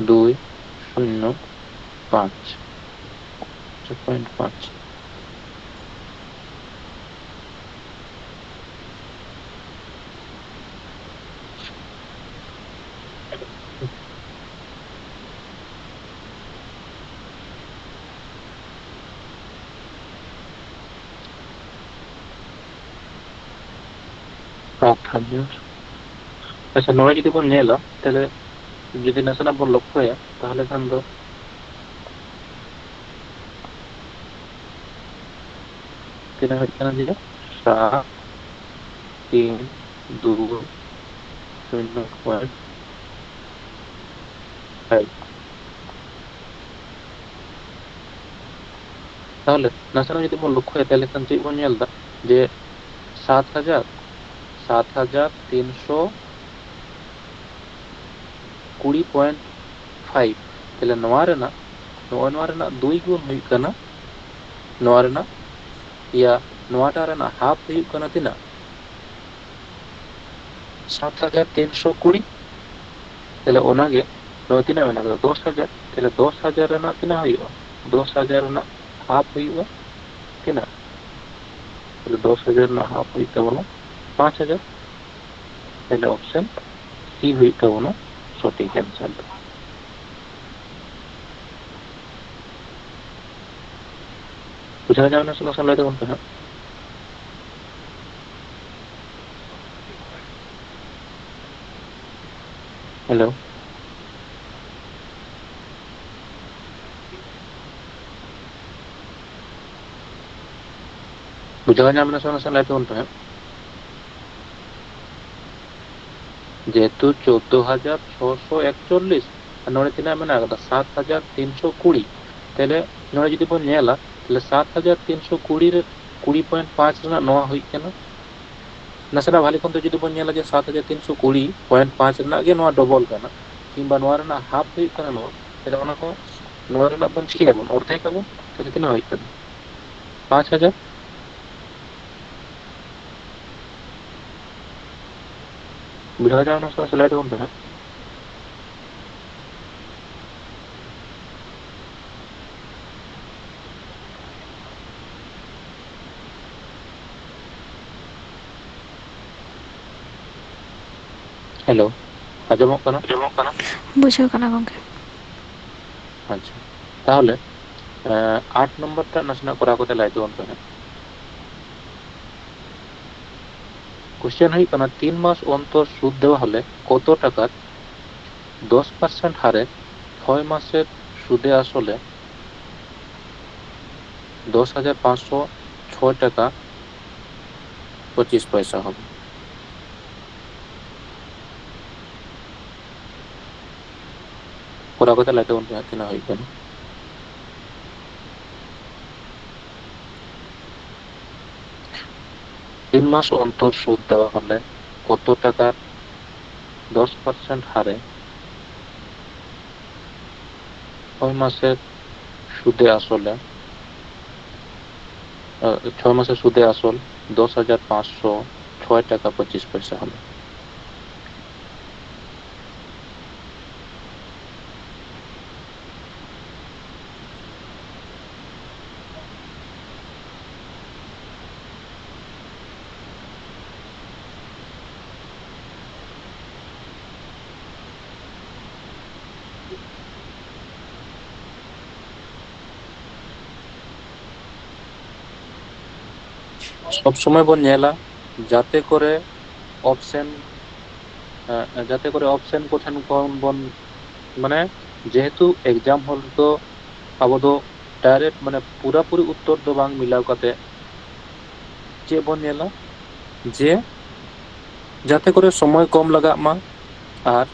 ᱫᱩᱭ ᱥᱩᱱᱱᱚ ᱯᱟᱸᱪ, ᱯᱚᱭᱮᱱᱴ ᱯᱟᱸᱪ᱾ ᱥᱟᱛ ᱦᱟᱡᱟᱨ᱾ ᱟᱪᱪᱷᱟ, ᱱᱚᱣᱟ ᱡᱩᱫᱤ ᱵᱚᱱ ᱧᱮᱞᱟ, ᱛᱟᱦᱞᱮ ᱡᱩᱫᱤ ᱱᱟᱥᱮᱱᱟᱜ ᱵᱚᱱ ᱞᱚᱠᱠᱷᱚᱭᱟ, ᱛᱟᱦᱞᱮ ᱠᱷᱟᱱ ᱫᱚ ᱛᱤᱱᱟᱹᱜ ᱦᱩᱭᱩᱜ ᱠᱟᱱᱟ ᱡᱮ ᱥᱟᱛ ᱛᱤᱱ ᱫᱩ ᱥᱩᱱᱱᱚ ᱯᱚᱭᱮᱱᱴ ᱯᱷᱟᱭᱤᱵᱷ᱾ ᱛᱟᱦᱞᱮ ᱱᱟᱥᱮᱱᱟᱜ ᱡᱩᱫᱤ ᱵᱚᱱ ᱞᱚᱠᱠᱷᱚᱭᱟ, ᱛᱟᱦᱞᱮ ᱠᱷᱟᱱ ᱪᱮᱫ ᱵᱚᱱ ᱧᱮᱞ ᱮᱫᱟ? ᱡᱮ ᱥᱟᱛ ᱦᱟᱡᱟᱨ, ᱥᱟᱛ ᱦᱟᱡᱟᱨ ᱛᱤᱱᱥᱚ ᱠᱩᱲᱤ ᱯᱚᱭᱮᱱᱴ ᱯᱷᱟᱭᱤᱵᱷ᱾ ᱛᱟᱦᱞᱮ ᱱᱚᱣᱟ ᱨᱮᱱᱟᱜ, ᱱᱚᱜᱼᱚᱭ ᱱᱚᱣᱟ ᱨᱮᱱᱟᱜ ᱫᱩᱭ ᱜᱩᱱ ᱦᱩᱭᱩᱜ ᱠᱟᱱᱟ ᱱᱚᱣᱟ ᱨᱮᱱᱟᱜ, ᱤᱭᱟ, ᱱᱚᱣᱟᱴᱟᱜ ᱨᱮᱱᱟᱜ ᱦᱟᱯ ᱦᱩᱭᱩᱜ ᱠᱟᱱᱟ ᱛᱤᱱᱟᱹᱜ? ᱥᱟᱛ ᱦᱟᱡᱟᱨ ᱛᱤᱱᱥᱚ ᱠᱩᱲᱤ᱾ ᱛᱟᱦᱞᱮ ᱚᱱᱟᱜᱮ ᱱᱚᱣᱟ ᱛᱤᱱᱟᱹᱜ ᱢᱮᱱᱟᱜ ᱠᱟᱫᱟ? ᱫᱚᱥ ᱦᱟᱡᱟᱨ᱾ ᱛᱟᱦᱞᱮ ᱫᱚᱥ ᱦᱟᱡᱟᱨ ᱨᱮᱱᱟᱜ ᱛᱤᱱᱟᱹᱜ ᱦᱩᱭᱩᱜᱼᱟ? ᱫᱚᱥ ᱦᱟᱡᱟᱨ ᱨᱮᱱᱟᱜ ᱦᱟᱯ ᱦᱩᱭᱩᱜᱼᱟ ᱛᱤᱱᱟᱹᱜ? ᱛᱟᱦᱞᱮ ᱫᱚᱥ ᱦᱟᱡᱟᱨ ᱨᱮᱱᱟᱜ ᱦᱟᱯ ᱦᱩᱭᱩᱜ ᱛᱟᱵᱚᱱᱟ ᱯᱟᱸᱪ ᱦᱟᱡᱟᱨ᱾ ᱛᱟᱦᱞᱮ ᱚᱯᱥᱮᱱ ᱥᱤ ᱦᱩᱭᱩᱜ ᱛᱟᱵᱚᱱᱟ ᱥᱚᱴᱷᱤᱠ ᱮᱱᱥᱟᱨ ᱫᱚ᱾ ᱵᱩᱡᱷᱟᱹᱣ ᱧᱟᱢ ᱮᱱᱟ ᱥᱮ ᱵᱟᱝ, ᱞᱟᱹᱭ ᱛᱟᱵᱚᱱ ᱯᱮ ᱦᱟᱸᱜ᱾ ᱦᱮᱞᱳ᱾ ᱵᱩᱡᱷᱟᱹᱣ ᱧᱟᱢ ᱮᱱᱟ ᱥᱮ ᱵᱟᱝ, ᱞᱟᱹᱭ ᱛᱟᱵᱚᱱ ᱯᱮ ᱦᱟᱸᱜ᱾ ᱡᱮᱦᱮᱛᱩ ᱪᱳᱫᱽᱫᱳ ᱦᱟᱡᱟᱨ ᱪᱷᱚᱥᱚ ᱮᱠᱪᱚᱞᱞᱤᱥ, ᱟᱨ ᱱᱚᱰᱮ ᱛᱤᱱᱟᱹᱜ ᱢᱮᱱᱟᱜ ᱟᱠᱟᱫᱟ? ᱥᱟᱛ ᱦᱟᱡᱟᱨ ᱛᱤᱱᱥᱚ ᱠᱩᱲᱤ᱾ ᱛᱟᱦᱞᱮ ᱱᱚᱰᱮ ᱡᱩᱫᱤ ᱵᱚᱱ ᱧᱮᱞᱟ, ᱛᱟᱦᱞᱮ ᱥᱟᱛ ᱦᱟᱡᱟᱨ ᱛᱤᱱᱥᱚ ᱠᱩᱲᱤ ᱨᱮ ᱠᱩᱲᱤ point ᱯᱟᱸᱪ ᱨᱮᱱᱟᱜ ᱱᱚᱣᱟ ᱦᱩᱭᱩᱜ ᱠᱟᱱᱟ᱾ ᱱᱟᱥᱮᱱᱟᱜ ᱵᱷᱟᱞᱮ ᱠᱷᱚᱱ ᱛᱮ ᱡᱩᱫᱤ ᱵᱚᱱ ᱧᱮᱞᱟ ᱡᱮ ᱥᱟᱛ ᱦᱟᱡᱟᱨ ᱛᱤᱱᱥᱚ ᱠᱩᱲᱤ point ᱯᱟᱸᱪ ᱨᱮᱱᱟᱜ ᱜᱮ ᱱᱚᱣᱟ double ᱠᱟᱱᱟ, ᱠᱤᱝᱵᱟ ᱱᱚᱣᱟ ᱨᱮᱱᱟᱜ half ᱦᱩᱭᱩᱜ ᱠᱟᱱᱟ ᱱᱚᱣᱟ, ᱛᱟᱦᱞᱮ ᱚᱱᱟ ᱠᱚ, ᱱᱚᱣᱟ ᱨᱮᱱᱟᱜ ᱵᱚᱱ ᱪᱤᱠᱟᱹᱭᱟᱵᱚᱱ? ᱚᱨᱫᱷᱮᱠ ᱟᱵᱚᱱ᱾ ᱛᱟᱦᱞᱮ ᱛᱤᱱᱟᱹᱜ ᱦᱩᱭᱩᱜ ᱠᱟᱱᱟ? ᱯᱟᱸᱪ ᱦᱟᱡᱟᱨ᱾ ᱵᱩᱡᱷᱟᱹᱣ ᱧᱟᱢ ᱮᱱᱟ ᱥᱮ ᱵᱟᱝ? ᱞᱟᱹᱭ ᱛᱟᱵᱚᱱ ᱯᱮ ᱦᱟᱸᱜ᱾ ᱦᱮᱞᱳ, ᱟᱸᱡᱚᱢᱚᱜ ᱠᱟᱱᱟ? ᱟᱸᱡᱚᱢᱚᱜ ᱠᱟᱱᱟ? ᱵᱩᱡᱷᱟᱹᱣ ᱠᱟᱱᱟ ᱜᱚᱝᱠᱮ᱾ ᱟᱪᱪᱷᱟ, ᱛᱟᱦᱚᱞᱮ, ᱮᱸ, ᱟᱴ ᱱᱚᱢᱵᱚᱨ ᱴᱟᱜ ᱱᱟᱥᱮᱱᱟᱜ ᱠᱚᱨᱟᱣ ᱠᱟᱛᱮ ᱞᱟᱹᱭ ᱛᱟᱵᱚᱱ ᱯᱮ ᱦᱟᱸᱜ᱾ কোশ্চেন ᱦᱩᱭᱩᱜ ᱠᱟᱱᱟ, তিন মাস অন্তর সুদ দেওয়া হলে কত টাকার দশ পার্সেন্ট হারে ছয় মাসের সুদে আসলে দশ হাজার পাঁচশো ছয় টাকা পঁচিশ পয়সা হবে? ᱠᱚᱨᱟᱣ ᱠᱟᱛᱮ ᱞᱟᱹᱭ ᱛᱟᱵᱚᱱ ᱯᱮ ᱦᱟᱸᱜ ᱛᱤᱱᱟᱹᱜ ᱦᱩᱭᱩᱜ ᱠᱟᱱᱟ᱾ তিন মাস অন্তর সুদ দেওয়া হলে কত টাকার দশ পার্সেন্ট হারে ছয় মাসের সুদে আসলে, আহ, ছয় মাসের সুদে আসল দশ হাজার পাঁচশো ছয় টাকা পঁচিশ পয়সা হবে? ᱥᱚᱵ ᱥᱚᱢᱚᱭ ᱵᱚᱱ ᱧᱮᱞᱟ ᱡᱟᱛᱮ ᱠᱚᱨᱮ ᱚᱯᱥᱮᱱ, ᱡᱟᱛᱮ ᱠᱚᱨᱮ ᱚᱯᱥᱮᱱ ᱠᱚ ᱴᱷᱮᱱ ᱠᱷᱚᱱ ᱵᱚᱱ, ᱢᱟᱱᱮ, ᱡᱮᱦᱮᱛᱩ ᱮᱠᱡᱟᱢ ᱦᱚᱞ ᱨᱮᱫᱚ ᱟᱵᱚ ᱫᱚ ᱰᱟᱭᱨᱮᱠᱴ, ᱢᱟᱱᱮ, ᱯᱩᱨᱟᱹᱯᱩᱨᱤ ᱩᱛᱛᱚᱨ ᱫᱚ ᱵᱟᱝ ᱢᱤᱞᱟᱣ ᱠᱟᱛᱮ ᱪᱮᱫ ᱵᱚᱱ ᱧᱮᱞᱟ, ᱡᱮ ᱡᱟᱛᱮ ᱠᱚᱨᱮ ᱥᱚᱢᱚᱭ ᱠᱚᱢ ᱞᱟᱜᱟᱜ ᱢᱟ ᱟᱨ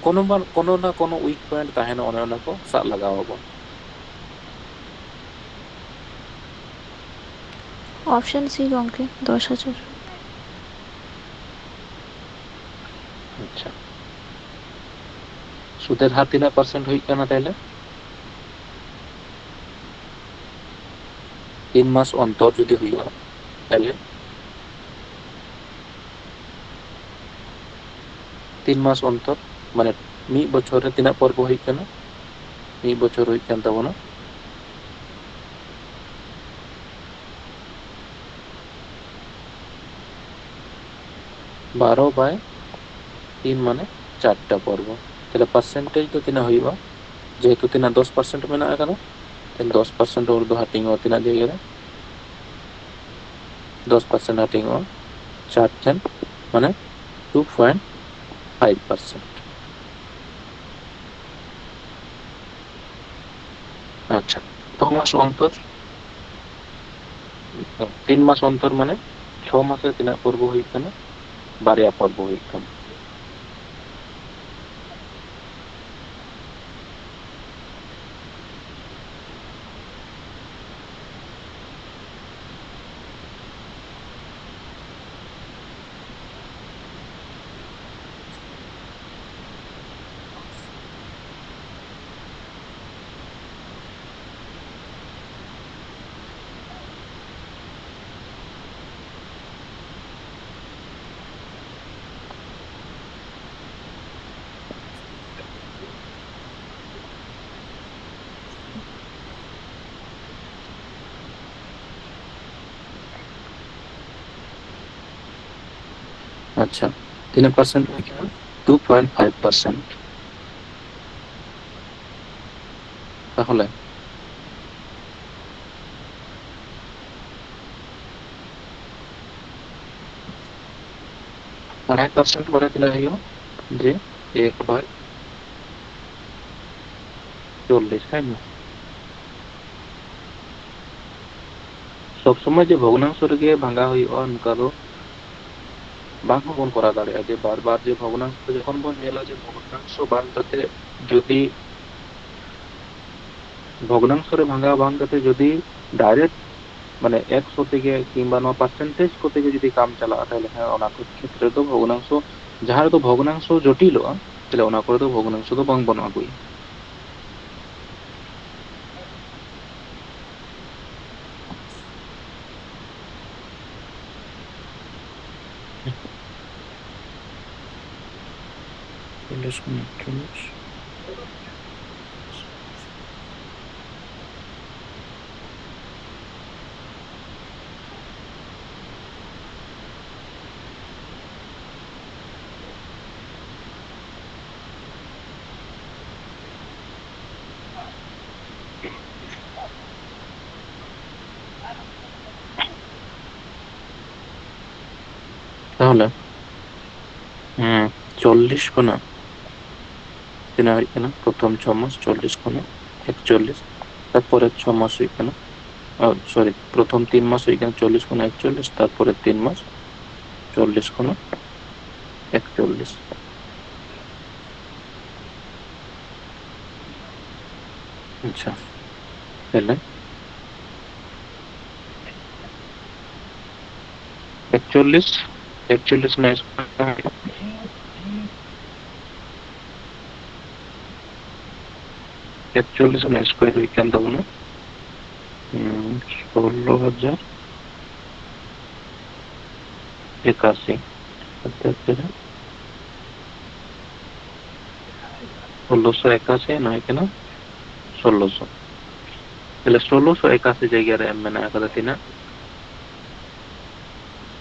ᱠᱳᱱᱳ ᱵᱟᱝ, ᱠᱳᱱᱳ ᱱᱟ ᱠᱳᱱᱳ ᱩᱭᱤᱠ ᱯᱚᱭᱮᱱᱴ ᱛᱟᱦᱮᱱᱟ, ᱚᱱᱮ ᱚᱱᱟ ᱠᱚ ᱥᱟᱵ ᱞᱟᱜᱟᱣ ᱟᱵᱚᱱ᱾ ᱚᱯᱥᱮᱱ ᱥᱤ ᱜᱚᱢᱠᱮ, ᱫᱚᱥ ᱦᱟᱡᱟᱨ᱾ ᱟᱪᱪᱷᱟ, ᱥᱩᱫᱮᱨ ᱦᱟᱨ ᱛᱤᱱᱟᱹᱜ ᱯᱟᱨᱥᱮᱱᱴ ᱦᱩᱭᱩᱜ ᱠᱟᱱᱟ ᱛᱟᱦᱞᱮ? ᱛᱤᱱ ᱢᱟᱥ ᱚᱱᱛᱚᱨ ᱡᱩᱫᱤ ᱦᱩᱭᱩᱜᱼᱟ, ᱛᱟᱦᱞᱮ ᱛᱤᱱ ᱢᱟᱥ ᱚᱱᱛᱚᱨ, ᱢᱟᱱᱮ, ᱢᱤᱫ ᱵᱚᱪᱷᱚᱨ ᱨᱮ ᱛᱤᱱᱟᱹᱜ ᱯᱚᱨᱵᱚ ᱦᱩᱭᱩᱜ ᱠᱟᱱᱟ? ᱢᱤᱫ ᱵᱚᱪᱷᱚᱨ ᱦᱩᱭᱩᱜ ᱠᱟᱱ ᱛᱟᱵᱚᱱᱟ ᱵᱟᱨᱚ by ᱛᱤᱱ, ᱢᱟᱱᱮ ᱪᱟᱨᱴᱟ ᱯᱚᱨᱵᱚ᱾ ᱛᱟᱦᱞᱮ ᱯᱟᱨᱥᱮᱱᱴᱮᱡᱽ ᱫᱚ ᱛᱤᱱᱟᱹᱜ ᱦᱩᱭᱩᱜᱼᱟ? ᱡᱮᱦᱮᱛᱩ ᱛᱤᱱᱟᱹᱜ, ᱫᱚᱥ ᱯᱟᱨᱥᱮᱱᱴ ᱢᱮᱱᱟᱜ ᱟᱠᱟᱫᱟ, ᱛᱟᱦᱞᱮ ᱫᱚᱥ ᱯᱟᱨᱥᱮᱱᱴ ᱩᱨᱫᱷᱚ ᱦᱟᱹᱴᱤᱧᱚᱜᱼᱟ ᱛᱤᱱᱟᱹᱜ ᱡᱟᱭᱜᱟ ᱨᱮ? ᱫᱚᱥ ᱯᱟᱨᱥᱮᱱᱴ ᱦᱟᱹᱴᱤᱧᱚᱜᱼᱟ ᱪᱟᱨ ᱴᱷᱮᱱ, ᱢᱟᱱᱮ ᱴᱩ ᱯᱚᱭᱮᱱᱴ ᱯᱷᱟᱭᱤᱵᱷ ᱯᱟᱨᱥᱮᱱᱴ᱾ ᱟᱪᱪᱷᱟ, ᱪᱷᱚ ᱢᱟᱥ ᱚᱱᱛᱚᱨ, ᱛᱤᱱ ᱢᱟᱥ ᱚᱱᱛᱚᱨ, ᱢᱟᱱᱮ ᱪᱷᱚ ᱢᱟᱥ ᱨᱮ ᱛᱤᱱᱟᱹᱜ ᱯᱚᱨᱵᱚ ᱦᱩᱭᱩᱜ ᱠᱟᱱᱟ? ᱵᱟᱨᱭᱟ ᱯᱚᱨᱵᱚ ᱦᱩᱭᱩᱜ ᱠᱟᱱᱟ᱾ ᱟᱪᱪᱷᱟ, ᱛᱤᱱᱟᱹᱜ ᱯᱟᱨᱥᱮᱱᱴ ᱦᱩᱭ ᱠᱟᱱᱟ? Two point five percent. ᱛᱟᱦᱚᱞᱮ ᱟᱲᱟᱭ ᱯᱟᱨᱥᱮᱱᱴ ᱢᱟᱱᱮ ᱛᱤᱱᱟᱹᱜ ᱦᱩᱭᱩᱜᱼᱟ? ᱡᱮ ᱮᱠ ᱵᱟᱭ ᱪᱚᱞᱞᱤᱥ, ᱦᱮᱸ᱾ ᱥᱚᱵ ᱥᱚᱢᱚᱭ ᱡᱮ ᱵᱷᱚᱜᱽᱱᱟᱝᱥᱚ ᱨᱮᱜᱮ ᱵᱷᱟᱜᱟᱣ ᱦᱩᱭᱩᱜᱼᱟ, ᱚᱱᱠᱟ ᱫᱚ ᱵᱟᱝ ᱦᱚᱸᱵᱚᱱ ᱠᱚᱨᱟᱣ ᱫᱟᱲᱮᱭᱟᱜᱼᱟ᱾ ᱡᱮ ᱵᱟᱨ ᱵᱟᱨ ᱡᱮ ᱵᱷᱚᱜᱽᱱᱟᱝᱥᱚ ᱡᱚᱠᱷᱚᱱ ᱵᱚᱱ ᱧᱮᱞᱟ, ᱡᱮ ᱵᱷᱚᱜᱽᱱᱟᱝᱥᱚ ᱵᱟᱝ ᱠᱟᱛᱮ ᱡᱩᱫᱤ ᱵᱷᱚᱜᱽᱱᱟᱝᱥᱚ ᱨᱮ ᱵᱷᱟᱜᱟᱣ ᱵᱟᱝ ᱠᱟᱛᱮ ᱡᱩᱫᱤ ᱰᱟᱭᱨᱮᱠᱴ, ᱢᱟᱱᱮ, ᱮᱠᱥᱚ ᱛᱮᱜᱮ ᱠᱤᱝᱵᱟ ᱱᱚᱣᱟ ᱯᱟᱨᱥᱮᱱᱴᱮᱡᱽ ᱠᱚᱛᱮ ᱜᱮ ᱡᱩᱫᱤ ᱠᱟᱢ ᱪᱟᱞᱟᱜᱼᱟ, ᱛᱟᱦᱚᱞᱮ ᱦᱮᱸ, ᱚᱱᱟ ᱠᱚ ᱠᱷᱮᱛᱨᱮ ᱫᱚ ᱵᱷᱚᱜᱽᱱᱟᱝᱥᱚ, ᱡᱟᱦᱟᱸ ᱨᱮᱫᱚ ᱵᱷᱚᱜᱽᱱᱟᱝᱥᱚ ᱡᱚᱴᱤᱞᱚᱜᱼᱟ, ᱛᱟᱦᱚᱞᱮ ᱚᱱᱟ ᱠᱚᱨᱮ ᱫᱚ ᱵᱷᱚᱜᱽᱱᱟᱝᱥᱚ ᱫᱚ ᱵᱟᱝ ᱵᱚᱱ ᱟᱹᱜᱩᱭᱟ᱾ ᱪᱚᱞᱞᱤᱥ ᱠᱷᱚᱱ ᱮᱠᱪᱚᱞᱞᱤᱥ᱾ ᱛᱟᱦᱚᱞᱮ, ᱦᱮᱸ, ᱪᱚᱞᱞᱤᱥ ᱠᱷᱚᱱᱟᱜ ᱛᱤᱱᱟᱹᱜ ᱦᱩᱭᱩᱜ ᱠᱟᱱᱟ? ᱯᱨᱚᱛᱷᱚᱢ ᱪᱷᱚ ᱢᱟᱥ ᱪᱚᱞᱞᱤᱥ ᱠᱷᱚᱱᱟᱜ ᱮᱠᱪᱚᱞᱞᱤᱥ, ᱛᱟᱨᱯᱚᱨᱮ ᱪᱷᱚ ᱢᱟᱥ ᱦᱩᱭᱩᱜ ᱠᱟᱱᱟ, ᱚ, ᱥᱚᱨᱤ, ᱯᱨᱚᱛᱷᱚᱢ ᱛᱤᱱ ᱢᱟᱥ ᱦᱩᱭᱩᱜ ᱠᱟᱱᱟ ᱪᱚᱞᱞᱤᱥ ᱠᱷᱚᱱᱟᱜ ᱮᱠᱪᱚᱞᱞᱤᱥ, ᱛᱟᱨᱯᱚᱨᱮ ᱛᱤᱱ ᱢᱟᱥ ᱪᱚᱞᱞᱤᱥ ᱠᱷᱚᱱᱟᱜ ᱮᱠᱪᱚᱞᱞᱤᱥ᱾ ᱟᱪᱪᱷᱟ, ᱛᱟᱦᱞᱮ ᱮᱠᱪᱚᱞᱞᱤᱥ, ᱮᱠᱪᱚᱞᱞᱤᱥ ᱨᱮᱱᱟᱜ square ᱦᱩᱭᱩᱜ ᱠᱟᱱᱟ, ᱮᱠᱪᱚᱞᱞᱤᱥ ᱨᱮᱱᱟᱜ square ᱦᱩᱭᱩᱜ ᱠᱟᱱ ᱛᱟᱵᱚᱱᱟ, ᱦᱩᱸ, ᱥᱳᱞᱞᱳ ᱦᱟᱡᱟᱨ ᱮᱠᱟᱥᱤ᱾ ᱚᱨᱛᱷᱟᱛ ᱛᱤᱱᱟᱹᱜ? ᱥᱳᱞᱞᱳᱥᱚ ᱮᱠᱟᱥᱤ, ᱱᱚᱣᱟ ᱦᱩᱭᱩᱜ ᱠᱟᱱᱟ ᱥᱳᱞᱞᱳᱥᱚ᱾ ᱛᱟᱦᱞᱮ ᱥᱳᱞᱞᱳᱥᱚ ᱮᱠᱟᱥᱤ ᱡᱟᱭᱜᱟ ᱨᱮ ᱮᱢ ᱢᱮᱱᱟᱜ ᱟᱠᱟᱫᱟ ᱛᱤᱱᱟᱹᱜ?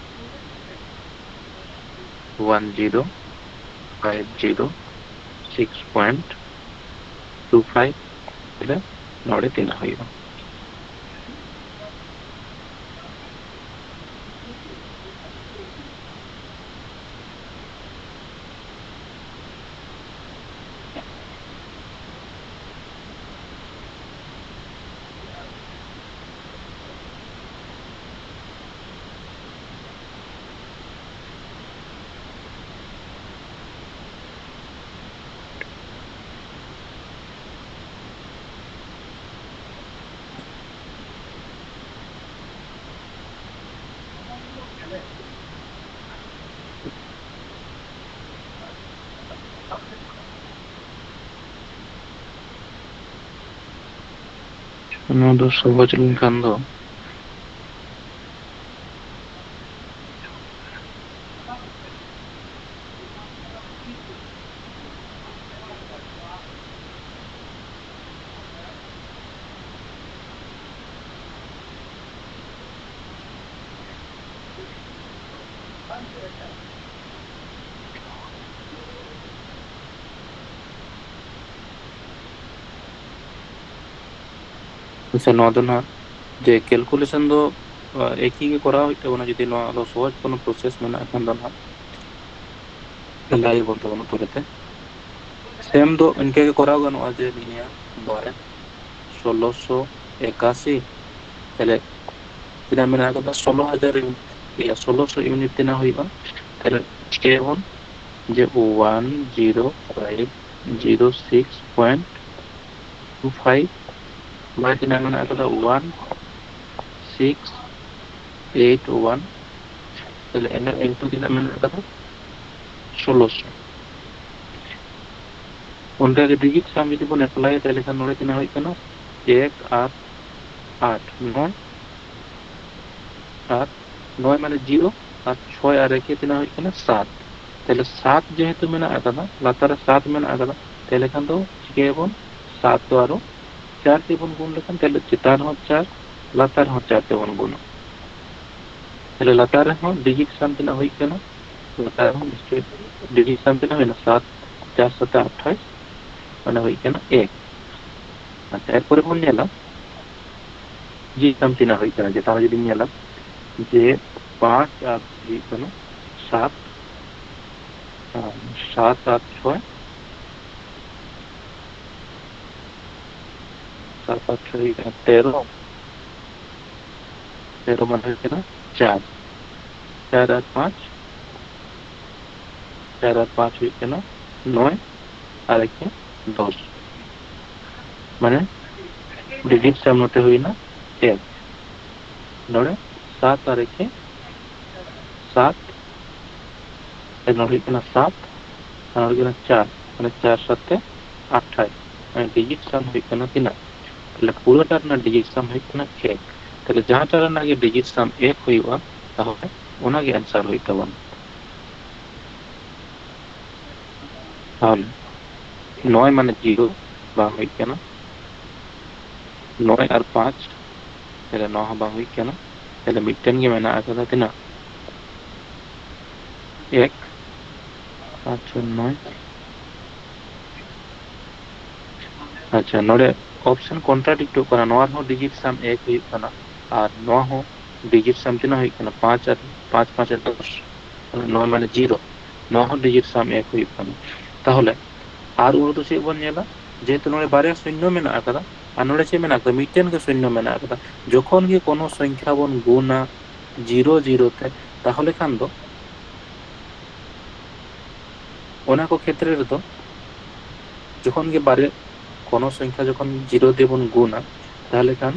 One zero five zero six point two five. ᱛᱟᱦᱞᱮ ᱱᱚᱰᱮ ᱛᱤᱱᱟᱹᱜ ᱦᱩᱭᱩᱜᱼᱟ? ᱱᱚᱣᱟ ᱫᱚ ᱥᱚᱦᱚᱡ ᱞᱮᱱᱠᱷᱟᱱ ᱫᱚ ᱟᱪᱪᱷᱟ, ᱱᱚᱣᱟ ᱫᱚ ᱱᱟᱦᱟᱜ ᱡᱮ calculation ᱫᱚ, ᱟ, ᱮᱠᱤ ᱜᱮ ᱠᱚᱨᱟᱣ ᱦᱩᱭᱩᱜ ᱛᱟᱵᱚᱱᱟ, ᱡᱩᱫᱤ ᱱᱚᱣᱟ ᱫᱚ ᱥᱚᱦᱚᱡ ᱠᱳᱱᱳ process ᱢᱮᱱᱟᱜ ᱠᱷᱟᱱ ᱫᱚ ᱱᱟᱦᱟᱜ᱾ ᱞᱟᱹᱭ ᱟᱵᱚᱱ ᱛᱟᱵᱚᱱᱟ ᱯᱚᱨᱮᱛᱮ᱾ Same ᱫᱚ ᱤᱱᱠᱟᱹ ᱜᱮ ᱠᱚᱨᱟᱣ ᱜᱟᱱᱚᱜᱼᱟ ᱡᱮ ᱱᱤᱭᱟᱹ ᱵᱟᱨ ᱥᱳᱞᱳᱥᱚ ᱮᱠᱟᱥᱤ, ᱛᱟᱦᱞᱮ ᱛᱤᱱᱟᱹᱜ ᱢᱮᱱᱟᱜ ᱟᱠᱟᱫᱟ? ᱥᱳᱞᱳ ᱦᱟᱡᱟᱨ ᱤᱧ ᱤᱭᱟᱹ, ᱥᱳᱞᱳᱥᱚ unit ᱛᱤᱱᱟᱹᱜ ᱦᱩᱭᱩᱜᱼᱟ? ᱛᱟᱦᱞᱮ ᱪᱤᱠᱟᱹᱭᱟᱵᱚᱱ ᱡᱮ one zero five zero six point two five by ᱛᱤᱱᱟᱹᱜ ᱢᱮᱱᱟᱜ ᱟᱠᱟᱫᱟ? One six eight one᱾ ᱛᱟᱦᱞᱮ ᱮᱱᱮ into ᱛᱤᱱᱟᱹᱜ ᱢᱮᱱᱟᱜ ᱟᱠᱟᱫᱟ? ᱥᱳᱞᱳᱥᱚ᱾ ᱚᱱᱠᱟᱜᱮ digit sum ᱡᱩᱫᱤ ᱵᱚᱱ apply ᱟ, ᱛᱟᱦᱞᱮ ᱠᱷᱟᱱ ᱱᱚᱰᱮ ᱛᱤᱱᱟᱹᱜ ᱦᱩᱭᱩᱜ ᱠᱟᱱᱟ? ᱮᱠ ᱟᱨ ᱟᱴ, ᱱᱚᱭ ᱟᱨ ᱱᱚᱭ ᱢᱟᱱᱮ zero, ᱟᱨ ᱪᱷᱚᱭ ᱟᱨ ᱮᱠᱮ ᱛᱤᱱᱟᱹᱜ ᱦᱩᱭᱩᱜ ᱠᱟᱱᱟ? ᱥᱟᱛ᱾ ᱛᱟᱦᱞᱮ ᱥᱟᱛ ᱡᱮᱦᱮᱛᱩ ᱢᱮᱱᱟᱜ ᱟᱠᱟᱫᱟ, ᱞᱟᱛᱟᱨ ᱨᱮ ᱥᱟᱛ ᱢᱮᱱᱟᱜ ᱟᱠᱟᱫᱟ, ᱛᱟᱦᱞᱮ ᱠᱷᱟᱱ ᱫᱚ ᱪᱤᱠᱟᱹᱭᱟᱵᱚᱱ? ᱥᱟᱛ ᱫᱚ ᱟᱨᱚ ᱪᱟᱨ ᱛᱮᱵᱚᱱ ᱜᱩᱱ ᱞᱮᱠᱷᱟᱱ, ᱛᱟᱦᱞᱮ ᱪᱮᱛᱟᱱ ᱨᱮᱦᱚᱸ ᱪᱟᱨ, ᱞᱟᱛᱟᱨ ᱨᱮᱦᱚᱸ ᱪᱟᱨ ᱛᱮᱵᱚᱱ ᱜᱩᱱᱟ᱾ ᱛᱟᱦᱞᱮ ᱞᱟᱛᱟᱨ ᱨᱮᱦᱚᱸ digit sum ᱛᱤᱱᱟᱹᱜ ᱦᱩᱭᱩᱜ ᱠᱟᱱᱟ? ᱞᱟᱛᱟᱨ ᱨᱮᱦᱚᱸ ᱱᱤᱥᱪᱚᱭ digit sum ᱛᱤᱱᱟᱹᱜ ᱦᱩᱭᱱᱟ? ᱥᱟᱛ, ᱪᱟᱨ ᱥᱟᱛᱮ ᱟᱴᱷᱟᱥ, ᱢᱟᱱᱮ ᱦᱩᱭᱩᱜ ᱠᱟᱱᱟ ᱮᱠ᱾ ᱟᱪᱪᱷᱟ, ᱮᱨᱯᱚᱨᱮ ᱵᱚᱱ ᱧᱮᱞᱟ digit sum ᱛᱤᱱᱟᱹᱜ ᱦᱩᱭᱩᱜ ᱠᱟᱱᱟ᱾ ᱪᱮᱛᱟᱱ ᱨᱮ ᱡᱩᱫᱤᱢ ᱧᱮᱞᱟ ᱡᱮ ᱯᱟᱸᱪ ᱟᱨ ᱦᱩᱭᱩᱜ ᱠᱟᱱᱟ ᱥᱟᱛ, ᱟᱨ ᱥᱟᱛ ᱟᱨ ᱪᱷᱚᱭ, ᱥᱟᱛ ᱟᱨ ᱪᱷᱚᱭ ᱦᱩᱭᱩᱜ ᱠᱟᱱᱟ ᱛᱮᱨᱚ, ᱛᱮᱨᱚ ᱢᱟᱱᱮ ᱦᱩᱭᱩᱜ ᱠᱟᱱᱟ ᱪᱟᱨ, ᱪᱟᱨ ᱟᱨ ᱯᱟᱸᱪ, ᱪᱟᱨ ᱟᱨ ᱯᱟᱸᱪ ᱦᱩᱭᱩᱜ ᱠᱟᱱᱟ ᱱᱚᱭ, ᱟᱨ ᱮᱠᱮ ᱫᱚᱥ, ᱢᱟᱱᱮ digit sum ᱱᱚᱛᱮ ᱦᱩᱭᱱᱟ ᱮᱠ, ᱱᱚᱰᱮ ᱥᱟᱛ ᱟᱨ ᱮᱠᱮ ᱥᱟᱛ, ᱟᱨ ᱱᱚᱰᱮ ᱦᱩᱭᱩᱜ ᱠᱟᱱᱟ ᱥᱟᱛ, ᱟᱨ ᱱᱚᱰᱮ ᱦᱩᱭᱩᱜ ᱠᱟᱱᱟ ᱪᱟᱨ, ᱢᱟᱱᱮ ᱪᱟᱨ ᱥᱟᱛᱮ ᱟᱴᱷᱟᱥ, ᱢᱟᱱᱮ digit sum ᱦᱩᱭᱩᱜ ᱠᱟᱱᱟ ᱛᱤᱱᱟᱹᱜ? ᱛᱟᱦᱞᱮ ᱯᱩᱨᱟᱹᱴᱟ ᱨᱮᱱᱟᱜ ᱰᱤᱡᱤᱴ ᱥᱟᱢ ᱦᱩᱭᱩᱜ ᱠᱟᱱᱟ ᱮᱠ᱾ ᱛᱟᱦᱞᱮ ᱡᱟᱦᱟᱸᱴᱟ ᱨᱮᱱᱟᱜ ᱜᱮ ᱰᱤᱡᱤᱴ ᱥᱟᱢ ᱮᱠ ᱦᱩᱭᱩᱜᱼᱟ, ᱛᱟᱦᱚᱞᱮ ᱚᱱᱟᱜᱮ ᱟᱱᱥᱟᱨ ᱦᱩᱭᱩᱜ ᱛᱟᱵᱚᱱᱟ᱾ ᱛᱟᱦᱚᱞᱮ ᱱᱚᱭ ᱢᱟᱱᱮ ᱡᱤᱨᱳ, ᱵᱟᱝ ᱦᱩᱭᱩᱜ ᱠᱟᱱᱟ᱾ ᱱᱚᱭ ᱟᱨ ᱯᱟᱸᱪ, ᱛᱟᱦᱞᱮ ᱱᱚᱣᱟ ᱦᱚᱸ ᱵᱟᱝ ᱦᱩᱭᱩᱜ ᱠᱟᱱᱟ᱾ ᱛᱟᱦᱞᱮ ᱢᱤᱫᱴᱮᱱ ᱜᱮ ᱢᱮᱱᱟᱜ ᱟᱠᱟᱫᱟ, ᱛᱤᱱᱟᱹᱜ? ᱮᱠ, ᱯᱟᱸᱪ, ᱪᱷᱚᱭ, ᱱᱚᱭ᱾ ᱟᱪᱪᱷᱟ, ᱱᱚᱰᱮ ᱚᱯᱥᱮᱱ ᱠᱚᱱᱴᱨᱟᱰᱤᱠᱴᱚᱜ ᱠᱟᱱᱟ, ᱱᱚᱣᱟ ᱨᱮᱦᱚᱸ ᱰᱤᱡᱤᱴ ᱥᱟᱢ ᱮᱠ ᱦᱩᱭᱩᱜ ᱠᱟᱱᱟ ᱟᱨ ᱱᱚᱣᱟ ᱦᱚᱸ ᱰᱤᱡᱤᱴ ᱥᱟᱢ ᱛᱤᱱᱟᱹᱜ ᱦᱩᱭᱩᱜ ᱠᱟᱱᱟ? ᱯᱟᱸᱪ ᱟᱨ ᱯᱟᱸᱪ, ᱯᱟᱸᱪ ᱟᱨ ᱫᱚᱥ, ᱱᱚᱣᱟ ᱢᱟᱱᱮ ᱡᱤᱨᱳ, ᱱᱚᱣᱟ ᱦᱚᱸ ᱰᱤᱡᱤᱴ ᱥᱟᱢ ᱮᱠ ᱦᱩᱭᱩᱜ ᱠᱟᱱᱟ᱾ ᱛᱟᱦᱚᱞᱮ ᱟᱨ ᱩᱱ ᱨᱮᱫᱚ ᱪᱮᱫ ᱵᱚᱱ ᱧᱮᱞᱟ? ᱡᱮᱦᱮᱛᱩ ᱱᱚᱰᱮ ᱵᱟᱨᱭᱟ ᱥᱩᱱᱱᱚ ᱢᱮᱱᱟᱜ ᱟᱠᱟᱫᱟ, ᱟᱨ ᱱᱚᱰᱮ ᱪᱮᱫ ᱢᱮᱱᱟᱜ ᱟᱠᱟᱫᱟ? ᱢᱤᱫᱴᱮᱱ ᱜᱮ ᱥᱩᱱᱱᱚ ᱢᱮᱱᱟᱜ ᱟᱠᱟᱫᱟ᱾ ᱡᱚᱠᱷᱚᱱ ᱜᱮ ᱠᱳᱱᱳ ᱥᱚᱝᱠᱷᱟ ᱵᱚᱱ ᱜᱩᱱᱟ ᱡᱤᱨᱳ ᱡᱤᱨᱳ ᱛᱮ, ᱛᱟᱦᱚᱞᱮ ᱠᱷᱟᱱ ᱫᱚ ᱚᱱᱟ ᱠᱚ ᱠᱷᱮᱛᱨᱮ ᱨᱮᱫᱚ ᱡᱚᱠᱷᱚᱱ ᱜᱮ ᱵᱟᱨᱭᱟ ᱠᱳᱱᱳ ᱥᱚᱝᱠᱷᱟ ᱡᱚᱠᱷᱚᱱ ᱡᱤᱨᱳ ᱛᱮᱵᱚᱱ ᱜᱩᱱᱟ, ᱛᱟᱦᱚᱞᱮ ᱠᱷᱟᱱ,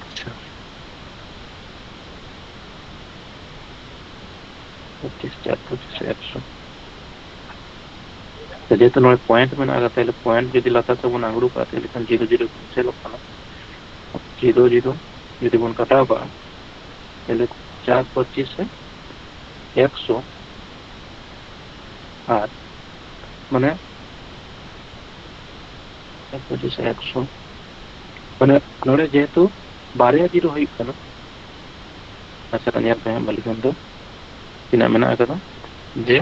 ᱟᱪᱪᱷᱟ, ᱯᱚᱸᱪᱤᱥ ᱪᱟᱨ ᱯᱚᱸᱪᱤᱥ ᱮᱠᱥᱚ᱾ ᱡᱮᱦᱮᱛᱩ ᱱᱚᱰᱮ ᱯᱚᱭᱮᱱᱴ ᱢᱮᱱᱟᱜ ᱟᱠᱟᱫ, ᱛᱟᱦᱚᱞᱮ ᱯᱚᱭᱮᱱᱴ ᱡᱩᱫᱤ ᱞᱟᱛᱟᱨ ᱛᱮᱵᱚᱱ ᱟᱬᱜᱚ ᱠᱟᱜᱼᱟ, ᱛᱟᱦᱚᱞᱮ ᱠᱷᱟᱱ ᱡᱤᱨᱳ ᱡᱤᱨᱳ ᱠᱮᱱᱥᱮᱞᱚᱜ ᱠᱟᱱᱟ᱾ ᱡᱤᱨᱳ ᱡᱤᱨᱳ ᱡᱩᱫᱤ ᱵᱚᱱ ᱠᱟᱴᱟᱣ ᱠᱟᱜᱼᱟ, ᱛᱟᱦᱚᱞᱮ ᱪᱟᱨ ᱯᱚᱸᱪᱤᱥ ᱮᱠᱥᱚ, ᱟᱨ ᱢᱟᱱᱮ ᱪᱟᱨ ᱯᱚᱸᱪᱤᱥ ᱮᱠᱥᱚ, ᱢᱟᱱᱮ ᱱᱚᱰᱮ ᱡᱮᱦᱮᱛᱩ ᱵᱟᱨᱭᱟ ᱡᱤᱨᱳ ᱦᱩᱭᱩᱜ ᱠᱟᱱᱟ, ᱟᱪᱪᱷᱟ, ᱧᱮᱞ ᱯᱮ ᱦᱟᱸᱜ ᱵᱷᱟᱞᱤ ᱠᱷᱚᱱ ᱫᱚ ᱛᱤᱱᱟᱹᱜ ᱢᱮᱱᱟᱜ ᱟᱠᱟᱫᱟ, ᱡᱮ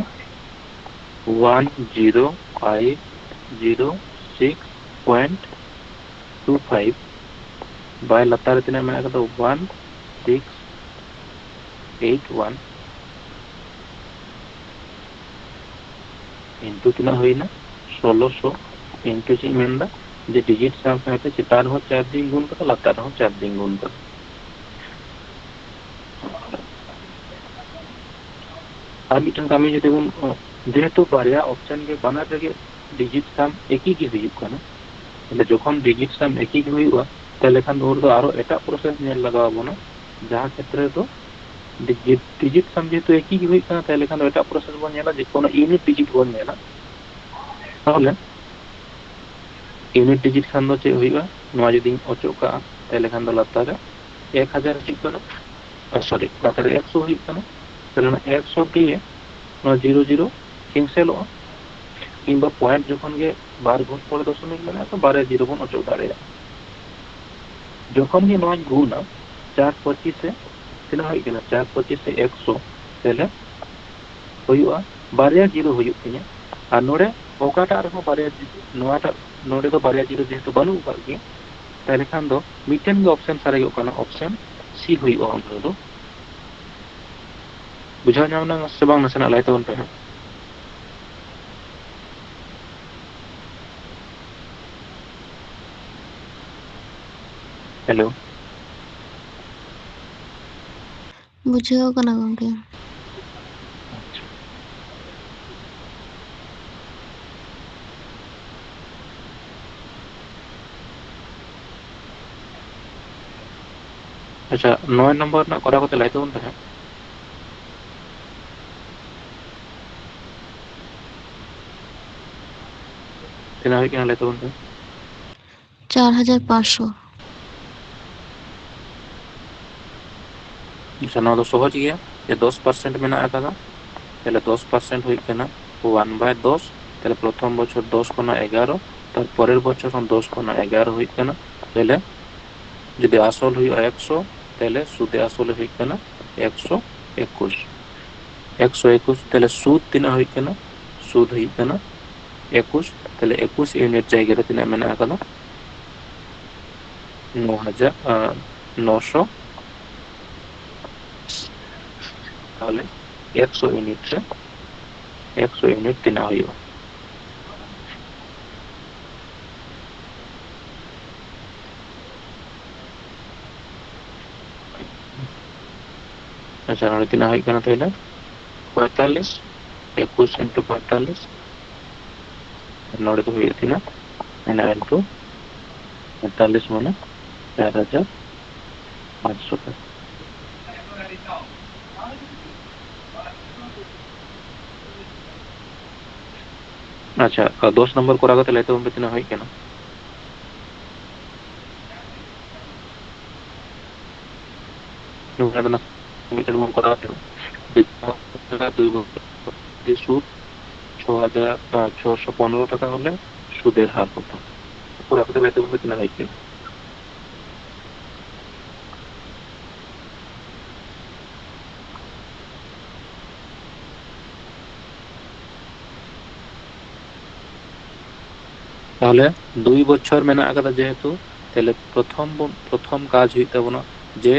one zero five zero six point two five by ᱞᱟᱛᱟᱨ ᱨᱮ ᱛᱤᱱᱟᱹᱜ ᱢᱮᱱᱟᱜ ᱟᱠᱟᱫᱟ? One six eight one into ᱛᱤᱱᱟᱹᱜ ᱦᱩᱭᱱᱟ? ᱥᱳᱞᱳᱥᱚ into ᱪᱮᱫ ᱤᱧ ᱢᱮᱱᱫᱟ, ᱡᱮ ᱰᱤᱡᱤᱴ ᱥᱟᱶ ᱥᱟᱶᱛᱮ ᱪᱮᱛᱟᱱ ᱨᱮᱦᱚᱸ ᱪᱟᱨ ᱫᱤᱱ ᱜᱩᱱ ᱠᱟᱫᱟ, ᱞᱟᱛᱟᱨ ᱨᱮᱦᱚᱸ ᱪᱟᱨ ᱫᱤᱱ ᱜᱩᱱ ᱠᱟᱫᱟ᱾ ᱟᱨ ᱢᱤᱫᱴᱮᱱ ᱠᱟᱹᱢᱤ ᱡᱩᱫᱤ ᱵᱚᱱ, ᱡᱮᱦᱮᱛᱩ ᱵᱟᱨᱭᱟ ᱚᱯᱥᱮᱱ ᱜᱮ ᱵᱟᱱᱟᱨ ᱨᱮᱜᱮ ᱰᱤᱡᱤᱴ ᱥᱟᱢ ᱮᱠᱤ ᱜᱮ ᱦᱩᱭᱩᱜ ᱠᱟᱱᱟ, ᱛᱟᱦᱞᱮ ᱡᱚᱠᱷᱚᱱ ᱰᱤᱡᱤᱴ ᱥᱟᱢ ᱮᱠᱤ ᱜᱮ ᱦᱩᱭᱩᱜᱼᱟ, ᱛᱟᱦᱞᱮ ᱠᱷᱟᱱ ᱫᱚ ᱩᱱ ᱫᱚ ᱟᱨᱚ ᱮᱴᱟᱜ ᱯᱨᱚᱥᱮᱥ ᱧᱮᱞ ᱞᱟᱜᱟᱣ ᱟᱵᱚᱱᱟ, ᱡᱟᱦᱟᱸ ᱠᱷᱮᱛᱨᱮ ᱫᱚ ᱰᱤᱡᱤᱴ, ᱰᱤᱡᱤᱴ ᱥᱟᱢ ᱡᱮᱦᱮᱛᱩ ᱮᱠᱤ ᱜᱮ ᱦᱩᱭᱩᱜ ᱠᱟᱱᱟ, ᱛᱟᱦᱞᱮ ᱠᱷᱟᱱ ᱫᱚ ᱮᱴᱟᱜ ᱯᱨᱚᱥᱮᱥ ᱵᱚᱱ ᱧᱮᱞᱟ, ᱡᱮ ᱠᱳᱱᱳ ᱤᱭᱩᱱᱤᱴ ᱰᱤᱡᱤᱴ ᱵᱚᱱ ᱧᱮᱞᱟ᱾ ᱛᱟᱦᱚᱞᱮ ᱤᱭᱩᱱᱤᱴ ᱰᱤᱡᱤᱴ ᱠᱷᱟᱱ ᱫᱚ ᱪᱮᱫ ᱦᱩᱭᱩᱜᱼᱟ? ᱱᱚᱣᱟ ᱡᱩᱫᱤᱧ ᱚᱪᱚᱜ ᱠᱟᱜᱼᱟ, ᱛᱟᱦᱚᱞᱮ ᱠᱷᱟᱱ ᱫᱚ ᱞᱟᱛᱟᱨ ᱨᱮ ᱮᱠ ᱦᱟᱡᱟᱨ ᱦᱤᱡᱩᱜ ᱠᱟᱱᱟ, ᱥᱚᱨᱤ, ᱞᱟᱛᱟᱨ ᱨᱮ ᱮᱠᱥᱚ ᱦᱩᱭᱩᱜ ᱠᱟᱱᱟ᱾ ᱛᱟᱦᱚᱞᱮ ᱚᱱᱟ ᱮᱠᱥᱚ ᱫᱤᱭᱮ ᱱᱚᱣᱟ ᱡᱤᱨᱳ ᱡᱤᱨᱳ ᱠᱮᱱᱥᱮᱞᱚᱜᱼᱟ, ᱠᱤᱝᱵᱟ ᱯᱚᱭᱮᱱᱴ ᱡᱚᱠᱷᱚᱱ ᱜᱮ ᱵᱟᱨ ᱜᱩᱱ ᱯᱚᱨᱮ ᱫᱚᱥᱚᱢᱤᱠ ᱢᱮᱱᱟᱜᱼᱟ, ᱛᱚ ᱵᱟᱨᱭᱟ ᱡᱤᱨᱳ ᱵᱚᱱ ᱚᱪᱚᱜ ᱫᱟᱲᱮᱭᱟᱜᱼᱟ᱾ ᱡᱚᱠᱷᱚᱱ ᱜᱮ ᱱᱚᱣᱟᱧ ᱜᱩᱱᱟ ᱪᱟᱨ ᱯᱚᱸᱪᱤᱥ ᱮ, ᱛᱤᱱᱟᱹᱜ ᱦᱩᱭᱩᱜ ᱠᱟᱱᱟ? ᱪᱟᱨ ᱯᱚᱸᱪᱤᱥ ᱮ ᱮᱠᱥᱚ, ᱛᱟᱦᱚᱞᱮ ᱦᱩᱭᱩᱜᱼᱟ, ᱵᱟᱨᱭᱟ ᱡᱤᱨᱳ ᱦᱩᱭᱩᱜ ᱛᱤᱧᱟ᱾ ᱟᱨ ᱱᱚᱰᱮ ᱚᱠᱟᱴᱟᱜ ᱨᱮᱦᱚᱸ ᱵᱟᱨᱭᱟ ᱡᱤ-, ᱱᱚᱣᱟᱴᱟᱜ, ᱱᱚᱰᱮ ᱫᱚ ᱵᱟᱨᱭᱟ ᱡᱤᱨᱳ ᱡᱮᱦᱮᱛᱩ ᱵᱟᱹᱱᱩᱜ ᱟᱠᱟᱫ ᱜᱮᱭᱟ, ᱛᱟᱦᱚᱞᱮ ᱠᱷᱟᱱ ᱫᱚ ᱢᱤᱫᱴᱮᱱ ᱜᱮ ᱚᱯᱥᱮᱱ ᱥᱟᱨᱮᱡᱚᱜ ᱠᱟᱱᱟ, ᱚᱯᱥᱮᱱ ᱥᱤ ᱦᱩᱭᱩᱜᱼᱟ ᱚᱱᱟ ᱨᱮᱫᱚ᱾ ᱵᱩᱡᱷᱟᱹᱣ ᱧᱟᱢ ᱮᱱᱟ ᱥᱮ ᱵᱟᱝ? ᱱᱟᱥᱮᱱᱟᱜ ᱞᱟᱹᱭ ᱛᱟᱵᱚᱱ ᱯᱮ ᱦᱟᱸᱜ᱾ ᱦᱮᱞᱳ᱾ ᱵᱩᱡᱷᱟᱹᱣ ᱠᱟᱱᱟ ᱜᱚᱢᱠᱮ᱾ ᱟᱪᱪᱷᱟ, ᱱᱚᱭ ᱱᱚᱢᱵᱚᱨ ᱨᱮᱱᱟᱜ ᱠᱚᱨᱟᱣ ᱠᱟᱛᱮ ᱞᱟᱹᱭ ᱛᱟᱵᱚᱱ ᱯᱮ ᱦᱟᱸᱜ᱾ ᱛᱤᱱᱟᱹᱜ ᱦᱩᱭᱩᱜ ᱠᱟᱱᱟ ᱞᱟᱹᱭ ᱛᱟᱵᱚᱱ ᱯᱮ᱾ ᱪᱟᱨ ᱦᱟᱡᱟᱨ ᱯᱟᱸᱪᱥᱚ᱾ ᱟᱪᱪᱷᱟ, ᱱᱚᱣᱟ ᱫᱚ ᱥᱚᱦᱚᱡᱽ ᱜᱮᱭᱟ, ᱡᱮ ᱫᱚᱥ ᱯᱟᱨᱥᱮᱱᱴ ᱢᱮᱱᱟᱜ ᱟᱠᱟᱫᱟ, ᱛᱟᱦᱞᱮ ᱫᱚᱥ ᱯᱟᱨᱥᱮᱱᱴ ᱦᱩᱭᱩᱜ ᱠᱟᱱᱟ ᱚᱣᱟᱱ ᱵᱟᱭ ᱫᱚᱥ, ᱛᱟᱦᱞᱮ ᱯᱨᱚᱛᱷᱚᱢ ᱵᱚᱪᱷᱚᱨ ᱫᱚᱥ ᱠᱷᱚᱱᱟᱜ ᱮᱜᱟᱨᱚ, ᱛᱟᱨᱯᱚᱨᱮᱨ ᱵᱚᱪᱷᱚᱨ ᱦᱚᱸ ᱫᱚᱥ ᱠᱷᱚᱱᱟᱜ ᱮᱜᱟᱨᱚ ᱦᱩᱭᱩᱜ ᱠᱟᱱᱟ, ᱛᱟᱦᱞᱮ ᱡᱩᱫᱤ ᱟᱥᱚᱞ ᱦᱩᱭᱩᱜᱼᱟ ᱮᱠᱥᱚ, ᱛᱟᱦᱞᱮ ᱥᱩᱫᱮ ᱟᱥᱚᱞᱮ ᱦᱩᱭᱩᱜ ᱠᱟᱱᱟ ᱮᱠᱥᱚ ᱮᱠᱩᱥ᱾ ᱮᱠᱥᱚ ᱮᱠᱩᱥ, ᱛᱟᱦᱞᱮ ᱥᱩᱫ ᱛᱤᱱᱟᱹᱜ ᱦᱩᱭᱩᱜ ᱠᱟᱱᱟ? ᱥᱩᱫ ᱦᱩᱭᱩᱜ ᱠᱟᱱᱟ ᱮᱠᱩᱥ, ᱛᱟᱦᱞᱮ ᱮᱠᱩᱥ ᱤᱭᱩᱱᱤᱴ ᱡᱟᱭᱜᱟ ᱨᱮ ᱛᱤᱱᱟᱹᱜ ᱢᱮᱱᱟᱜ ᱟᱠᱟᱫᱟ? ᱱᱚ ᱦᱟᱡᱟᱨ, ᱟᱨ, ᱱᱚᱥᱚ᱾ ᱛᱟᱦᱞᱮ ᱮᱠᱥᱚ ᱤᱭᱩᱱᱤᱴ ᱨᱮ ᱮᱠᱥᱚ ᱤᱭᱩᱱᱤᱴ ᱛᱤᱱᱟᱹᱜ ᱦᱩᱭᱩᱜᱼᱟ? ᱟᱪᱪᱷᱟ, ᱱᱚᱰᱮ ᱛᱤᱱᱟᱹᱜ ᱦᱩᱭᱩᱜ ᱠᱟᱱᱟ ᱛᱟᱦᱞᱮ? ᱯᱚᱸᱭᱛᱟᱞᱞᱤᱥ, ᱮᱠᱩᱥ into ᱯᱚᱸᱭᱛᱟᱞᱞᱤᱥ, ᱱᱚᱰᱮ ᱫᱚ ᱦᱩᱭᱩᱜ ᱛᱤᱱᱟᱹᱜ? ᱢᱮᱱᱟᱜᱼᱟ into ᱯᱚᱸᱭᱛᱟᱞᱞᱤᱥ ᱢᱟᱱᱮ ᱪᱟᱨ ᱦᱟᱡᱟᱨ ᱯᱟᱸᱪᱥᱚ ᱴᱟᱠᱟ᱾ ᱟᱪᱪᱷᱟ, ᱟᱨ ᱫᱚᱥ ᱱᱚᱢᱵᱚᱨ ᱠᱚᱨᱟᱣ ᱠᱟᱛᱮ ᱞᱟᱹᱭ ᱛᱟᱵᱚᱱ ᱯᱮ ᱛᱤᱱᱟᱹᱜ ᱦᱩᱭᱩᱜ ᱠᱟᱱᱟ? ᱱᱚᱣᱟ ᱫᱚ ᱢᱤᱫᱴᱮᱱ ᱵᱚᱱ ᱠᱚᱨᱟᱣ ᱠᱮᱫᱟ᱾ ᱡᱮ ᱫᱩᱭ ᱵᱚᱪᱷᱚᱨ ᱥᱩᱫ ᱪᱷᱚ ᱦᱟᱡᱟᱨ, ᱟᱸ, ᱪᱷᱚᱥᱚ ᱯᱚᱱᱨᱚ ᱴᱟᱠᱟ ᱦᱚᱞᱮ ᱥᱩᱫᱮᱨ ᱦᱟᱨ ᱠᱚᱫᱚ᱾ ᱯᱩᱨᱟᱹ ᱟᱯᱮ ᱫᱚ ᱵᱮᱛᱚᱱ ᱯᱮ ᱛᱤᱱᱟᱹᱜ ᱦᱩᱭᱩᱜ ᱠᱟᱱᱟ? ᱛᱟᱦᱚᱞᱮ ᱫᱩᱭ ᱵᱚᱪᱷᱚᱨ ᱢᱮᱱᱟᱜ ᱟᱠᱟᱫᱟ ᱡᱮᱦᱮᱛᱩ, ᱛᱟᱦᱚᱞᱮ ᱯᱨᱚᱛᱷᱚᱢ ᱵᱚᱱ, ᱯᱨᱚᱛᱷᱚᱢ ᱠᱟᱡᱽ ᱦᱩᱭᱩᱜ ᱛᱟᱵᱚᱱᱟ ᱡᱮ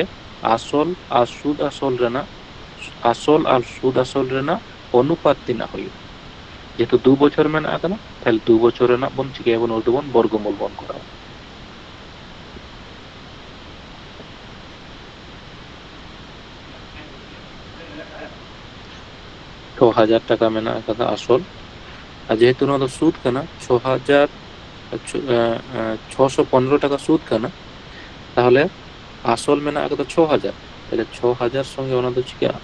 ᱟᱥᱚᱞ ᱟᱨ ᱥᱩᱫ ᱟᱥᱚᱞ ᱨᱮᱱᱟᱜ, ᱟᱥᱚᱞ ᱟᱨ ᱥᱩᱫ ᱟᱥᱚᱞ ᱨᱮᱱᱟᱜ ᱚᱱᱩᱯᱟᱛ ᱛᱤᱱᱟᱹᱜ ᱦᱩᱭᱩᱜᱼᱟ᱾ ᱡᱮᱦᱮᱛᱩ ᱫᱩ ᱵᱚᱪᱷᱚᱨ ᱢᱮᱱᱟᱜ ᱟᱠᱟᱫᱟ, ᱛᱟᱦᱚᱞᱮ ᱫᱩ ᱵᱚᱪᱷᱚᱨ ᱨᱮᱱᱟᱜ ᱵᱚᱱ ᱪᱤᱠᱟᱹᱭᱟᱵᱚᱱ, ᱚᱱᱟ ᱫᱚᱵᱚᱱ ᱵᱚᱨᱜᱚᱢᱩᱞ ᱵᱚᱱ ᱠᱚᱨᱟᱣᱟ᱾ ᱪᱷᱚ ᱦᱟᱡᱟᱨ ᱴᱟᱠᱟ ᱢᱮᱱᱟᱜ ᱟᱠᱟᱫᱟ ᱟᱥᱚᱞ, ᱟᱨ ᱡᱮᱦᱮᱛᱩ ᱱᱚᱣᱟ ᱫᱚ ᱥᱩᱫ ᱠᱟᱱᱟ, ᱪᱷᱚ ᱦᱟᱡᱟᱨ, ᱪᱷᱚ-, ᱮ, ᱮ, ᱪᱷᱚᱥᱚ ᱯᱚᱱᱨᱚ ᱴᱟᱠᱟ ᱥᱩᱫ ᱠᱟᱱᱟ, ᱛᱟᱦᱚᱞᱮ ᱟᱥᱚᱞ ᱢᱮᱱᱟᱜ ᱟᱠᱟᱫᱟ ᱪᱷᱚ ᱦᱟᱡᱟᱨ, ᱛᱟᱦᱚᱞᱮ ᱪᱷᱚ ᱦᱟᱡᱟᱨ ᱥᱚᱸᱜᱮ ᱚᱱᱟ ᱫᱚ ᱪᱤᱠᱟᱹᱜᱼᱟ?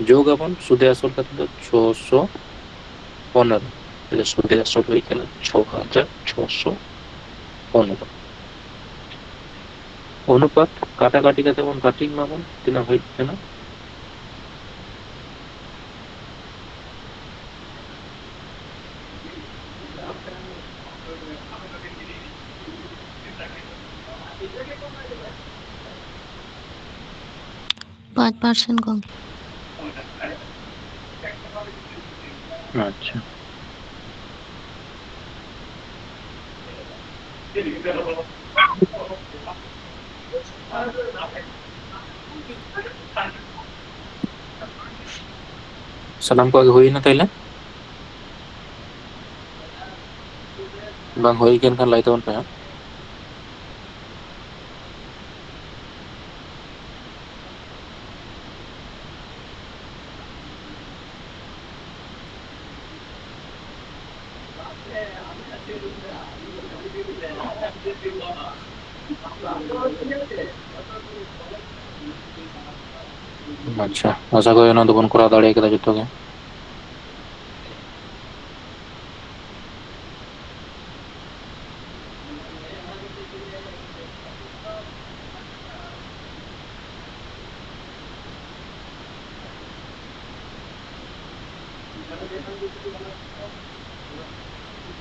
ᱡᱳᱜᱽ ᱟᱵᱚᱱ ᱥᱩᱫᱮ ᱟᱥᱚᱞ ᱠᱟᱛᱮ ᱫᱚ ᱪᱷᱚᱥᱚ ᱯᱚᱱᱨᱚ, ᱛᱟᱦᱚᱞᱮ ᱥᱩᱫᱮ ᱟᱥᱚᱞ ᱦᱩᱭ ᱠᱟᱱᱟ ᱪᱷᱚ ᱦᱟᱡᱟᱨ ᱪᱷᱚᱥᱚ ᱯᱚᱱᱨᱚ᱾ ᱚᱱᱩᱯᱟᱛ ᱠᱟᱴᱟᱠᱟᱴᱤ ᱠᱟᱛᱮ ᱵᱚᱱ ᱠᱟᱹᱴᱤᱡ ᱢᱟᱵᱚᱱ, ᱛᱤᱱᱟᱹᱜ ᱦᱩᱭᱩᱜ ᱠᱟᱱᱟ? ᱯᱟᱸᱪ ᱯᱟᱨᱥᱮᱱᱴ ᱠᱚᱢ᱾ ᱟᱪᱪᱷᱟ᱾ ᱥᱟᱱᱟᱢ ᱠᱚᱣᱟᱜ ᱜᱮ ᱦᱩᱭᱱᱟ ᱛᱟᱦᱞᱮ? ᱵᱟᱝ ᱦᱩᱭ ᱠᱟᱱ ᱠᱷᱟᱱ ᱞᱟᱹᱭ ᱛᱟᱵᱚᱱ ᱯᱮ ᱦᱟᱸᱜ᱾ ᱟᱪᱪᱷᱟ, ᱟᱥᱟ ᱠᱚᱨᱮ ᱱᱚᱣᱟ ᱫᱚᱵᱚᱱ ᱠᱚᱨᱟᱣ ᱫᱟᱲᱮ ᱠᱟᱫᱟ ᱡᱚᱛᱚ ᱜᱮ᱾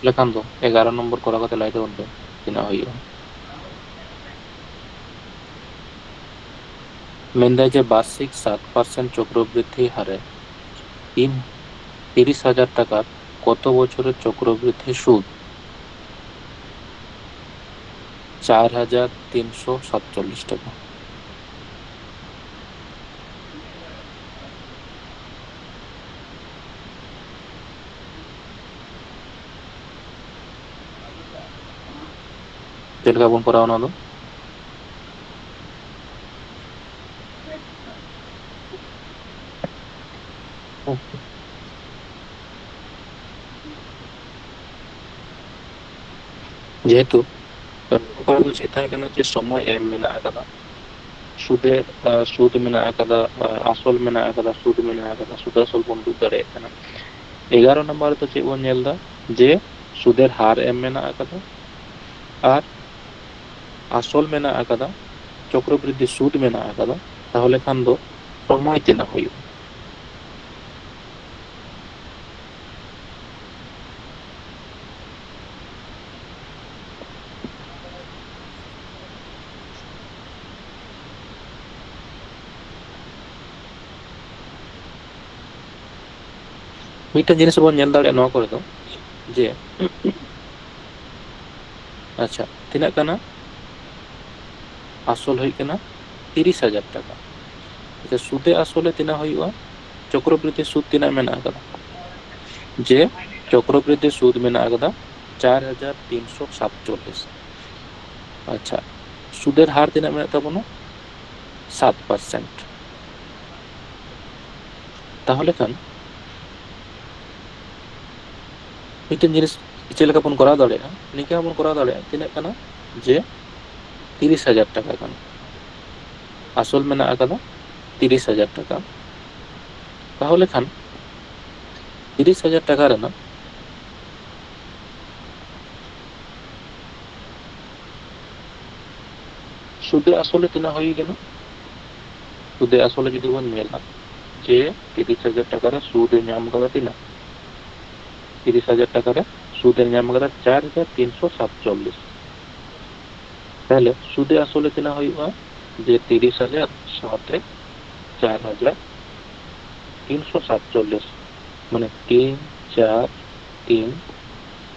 ᱞᱮᱠᱷᱟᱱ ᱫᱚ ᱮᱜᱟᱨᱚ ᱱᱚᱢᱵᱚᱨ ᱠᱚᱨᱟᱣ ᱠᱟᱛᱮ ᱞᱟᱹᱭ ᱛᱟᱵᱚᱱ ᱯᱮ ᱛᱤᱱᱟᱹᱜ ᱦᱩᱭᱩᱜᱼᱟ᱾ ᱢᱮᱱᱫᱟᱭ ᱡᱮ ᱵᱟᱨᱥᱤᱠ ᱥᱟᱛ ᱯᱟᱨᱥᱮᱱᱴ ᱪᱚᱠᱨᱚᱵᱨᱤᱫᱽᱫᱷᱤ ᱦᱟᱨᱮ ᱛᱤᱱ, ᱛᱤᱨᱤᱥ ᱦᱟᱡᱟᱨ ᱴᱟᱠᱟ ᱠᱚᱛᱚ ᱵᱚᱪᱷᱚᱨᱮᱨ ᱪᱚᱠᱨᱚᱵᱨᱤᱫᱽᱫᱷᱤ ᱥᱩᱫ? ᱪᱟᱨ ᱦᱟᱡᱟᱨ ᱛᱤᱱᱥᱚ ᱥᱟᱛᱪᱚᱞᱞᱤᱥ ᱴᱟᱠᱟ᱾ ᱪᱮᱫ ᱞᱮᱠᱟ ᱵᱚᱱ ᱠᱚᱨᱟᱣᱟ ᱱᱚᱣᱟ ᱫᱚ? ᱡᱮᱦᱮᱛᱩ ᱚᱠᱟ ᱫᱚ ᱪᱮᱫ ᱛᱟᱦᱮᱸ ᱠᱟᱱᱟ ᱡᱮ ᱥᱚᱢᱚᱭ ᱮᱢ ᱢᱮᱱᱟᱜ ᱟᱠᱟᱫᱟ, ᱥᱩᱫᱮ, ᱟᱸ, ᱥᱩᱫ ᱢᱮᱱᱟᱜ ᱟᱠᱟᱫᱟ, ᱟᱸ, ᱟᱥᱚᱞ ᱢᱮᱱᱟᱜ ᱟᱠᱟᱫᱟ, ᱥᱩᱫ ᱢᱮᱱᱟᱜ ᱟᱠᱟᱫᱟ, ᱥᱩᱫ ᱟᱥᱚᱞ ᱵᱚᱱ ᱩᱫᱩᱜ ᱫᱟᱲᱮᱭᱟᱜ ᱠᱟᱱᱟ᱾ ᱮᱜᱟᱨᱚ ᱱᱟᱢᱵᱟᱨ ᱨᱮᱫᱚ ᱪᱮᱫ ᱵᱚᱱ ᱧᱮᱞ ᱮᱫᱟ ᱡᱮ ᱥᱩᱫᱮᱨ ᱦᱟᱨ ᱮᱢ ᱢᱮᱱᱟᱜ ᱟᱠᱟᱫᱟ ᱟᱨ ᱟᱥᱚᱞ ᱢᱮᱱᱟᱜ ᱟᱠᱟᱫᱟ, ᱪᱚᱠᱨᱚᱵᱨᱤᱫᱽᱫᱷᱤ ᱥᱩᱫ ᱢᱮᱱᱟᱜ ᱟᱠᱟᱫᱟ, ᱛᱟᱦᱚᱞᱮ ᱠᱷᱟᱱ ᱫᱚ ᱥᱚᱢᱚᱭ ᱛᱤᱱᱟᱹᱜ ᱦᱩᱭᱩᱜᱼᱟ? ᱢᱤᱫᱴᱮᱱ ᱡᱤᱱᱤᱥ ᱵᱚᱱ ᱧᱮᱞ ᱫᱟᱲᱮᱭᱟᱜᱼᱟ ᱱᱚᱣᱟ ᱠᱚᱨᱮ ᱫᱚ, ᱡᱮ, ᱟᱪᱪᱷᱟ, ᱛᱤᱱᱟᱹᱜ ᱠᱟᱱᱟ? ᱟᱥᱚᱞ ᱦᱩᱭᱩᱜ ᱠᱟᱱᱟ ᱛᱤᱨᱤᱥ ᱦᱟᱡᱟᱨ ᱴᱟᱠᱟ᱾ ᱟᱪᱪᱷᱟ, ᱥᱩᱫᱮ ᱟᱥᱚᱞᱮ ᱛᱤᱱᱟᱹᱜ ᱦᱩᱭᱩᱜᱼᱟ? ᱪᱚᱠᱨᱚᱵᱨᱤᱫᱽᱫᱷᱤ ᱥᱩᱫ ᱛᱤᱱᱟᱹᱜ ᱢᱮᱱᱟᱜ ᱟᱠᱟᱫᱟ? ᱡᱮ ᱪᱚᱠᱨᱚᱵᱨᱤᱫᱽᱫᱷᱤ ᱥᱩᱫ ᱢᱮᱱᱟᱜ ᱟᱠᱟᱫᱟ ᱪᱟᱨ ᱦᱟᱡᱟᱨ ᱛᱤᱱᱥᱚ ᱥᱟᱛᱪᱚᱞᱞᱤᱥ᱾ ᱟᱪᱪᱷᱟ, ᱥᱩᱫᱮᱨ ᱦᱟᱨ ᱛᱤᱱᱟᱹᱜ ᱢᱮᱱᱟᱜ ᱛᱟᱵᱚᱱᱟ? ᱥᱟᱛ ᱯᱟᱨᱥᱮᱱᱴ᱾ ᱛᱟᱦᱚᱞᱮ ᱠᱷᱟᱱ ᱢᱤᱫᱴᱮᱱ ᱡᱤᱱᱤᱥ ᱪᱮᱫ ᱞᱮᱠᱟ ᱵᱚᱱ ᱠᱚᱨᱟᱣ ᱫᱟᱲᱮᱭᱟᱜᱼᱟ? ᱱᱤᱝᱠᱟᱹ ᱦᱚᱸᱵᱚᱱ ᱠᱚᱨᱟᱣ ᱫᱟᱲᱮᱭᱟᱜᱼᱟ, ᱛᱤᱱᱟᱹᱜ ᱠᱟᱱᱟ? ᱡᱮ ᱛᱤᱨᱤᱥ ᱦᱟᱡᱟᱨ ᱴᱟᱠᱟ ᱠᱟᱱᱟ, ᱟᱥᱚᱞ ᱢᱮᱱᱟᱜ ᱟᱠᱟᱫᱟ ᱛᱤᱨᱤᱥ ᱦᱟᱡᱟᱨ ᱴᱟᱠᱟ᱾ ᱛᱟᱦᱚᱞᱮ ᱠᱷᱟᱱ ᱛᱤᱨᱤᱥ ᱦᱟᱡᱟᱨ ᱴᱟᱠᱟ ᱨᱮᱱᱟᱜ ᱥᱩᱫᱮ ᱟᱥᱚᱞᱮ ᱛᱤᱱᱟᱹᱜ ᱦᱩᱭ ᱠᱟᱱᱟ? ᱥᱩᱫᱮ ᱟᱥᱚᱞᱮ ᱡᱩᱫᱤ ᱵᱚᱱ ᱧᱮᱞᱟ, ᱡᱮ ᱛᱤᱨᱤᱥ ᱦᱟᱡᱟᱨ ᱴᱟᱠᱟ ᱨᱮ ᱥᱩᱫ ᱮ ᱧᱟᱢ ᱠᱟᱫᱟ ᱛᱤᱱᱟᱹᱜ? ᱛᱤᱨᱤᱥ ᱦᱟᱡᱟᱨ ᱴᱟᱠᱟ ᱨᱮ ᱥᱩᱫ ᱮ ᱧᱟᱢ ᱠᱟᱫᱟ ᱪᱟᱨ ᱦᱟᱡᱟᱨ ᱛᱤᱱᱥᱚ ᱥᱟᱛᱪᱚᱞᱞᱤᱥ᱾ ᱛᱟᱦᱞᱮ ᱥᱩᱫ ᱮ ᱟᱥᱚᱞ ᱮ ᱛᱤᱱᱟᱹᱜ ᱦᱩᱭᱩᱜᱼᱟ? ᱡᱮ ᱛᱤᱨᱤᱥ ᱦᱟᱡᱟᱨ ᱥᱟᱶᱛᱮ ᱪᱟᱨ ᱦᱟᱡᱟᱨ ᱛᱤᱱᱥᱚ ᱥᱟᱛᱪᱚᱞᱞᱤᱥ, ᱢᱟᱱᱮ ᱛᱤᱱ ᱪᱟᱨ ᱛᱤᱱ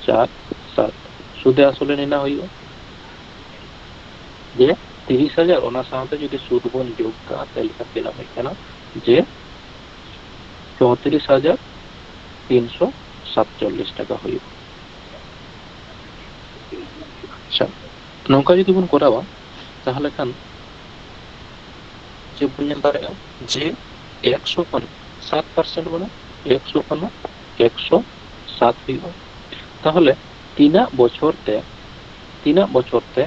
ᱪᱟᱨ ᱥᱟᱛ, ᱥᱩᱫ ᱮ ᱟᱥᱚᱞ ᱮ ᱱᱤᱱᱟᱹᱜ ᱦᱩᱭᱩᱜᱼᱟ? ᱡᱮ ᱛᱤᱨᱤᱥ ᱦᱟᱡᱟᱨ, ᱚᱱᱟ ᱥᱟᱶᱛᱮ ᱡᱩᱫᱤ ᱥᱩᱫ ᱵᱚᱱ ᱡᱳᱜᱽ ᱠᱟᱜᱼᱟ, ᱛᱟᱦᱞᱮ ᱠᱷᱟᱱ ᱛᱤᱱᱟᱹᱜ ᱦᱩᱭᱩᱜ ᱠᱟᱱᱟ? ᱡᱮ ᱪᱳᱭᱛᱨᱤᱥ ᱦᱟᱡᱟᱨ ᱛᱤᱱᱥᱚ ᱥᱟᱛᱪᱚᱞᱞᱤᱥ ᱴᱟᱠᱟ ᱦᱩᱭᱩᱜᱼᱟ᱾ ᱟᱪᱪᱷᱟ, ᱱᱚᱝᱠᱟ ᱡᱩᱫᱤ ᱵᱚᱱ ᱠᱚᱨᱟᱣᱟ, ᱛᱟᱦᱞᱮ ᱠᱷᱟᱱ ᱪᱮᱫ ᱵᱚᱱ ᱧᱮᱞ ᱫᱟᱲᱮᱭᱟᱜᱼᱟ? ᱡᱮ ᱮᱠᱥᱚ ᱠᱷᱚᱱ ᱥᱟᱛ ᱯᱟᱨᱥᱮᱱᱴ, ᱢᱟᱱᱮ ᱮᱠᱥᱚ ᱠᱷᱚᱱ ᱮᱠᱥᱚ ᱥᱟᱛ ᱦᱩᱭᱩᱜᱼᱟ᱾ ᱛᱟᱦᱞᱮ ᱛᱤᱱᱟᱹᱜ ᱵᱚᱪᱷᱚᱨ ᱛᱮ, ᱛᱤᱱᱟᱹᱜ ᱵᱚᱪᱷᱚᱨ ᱛᱮ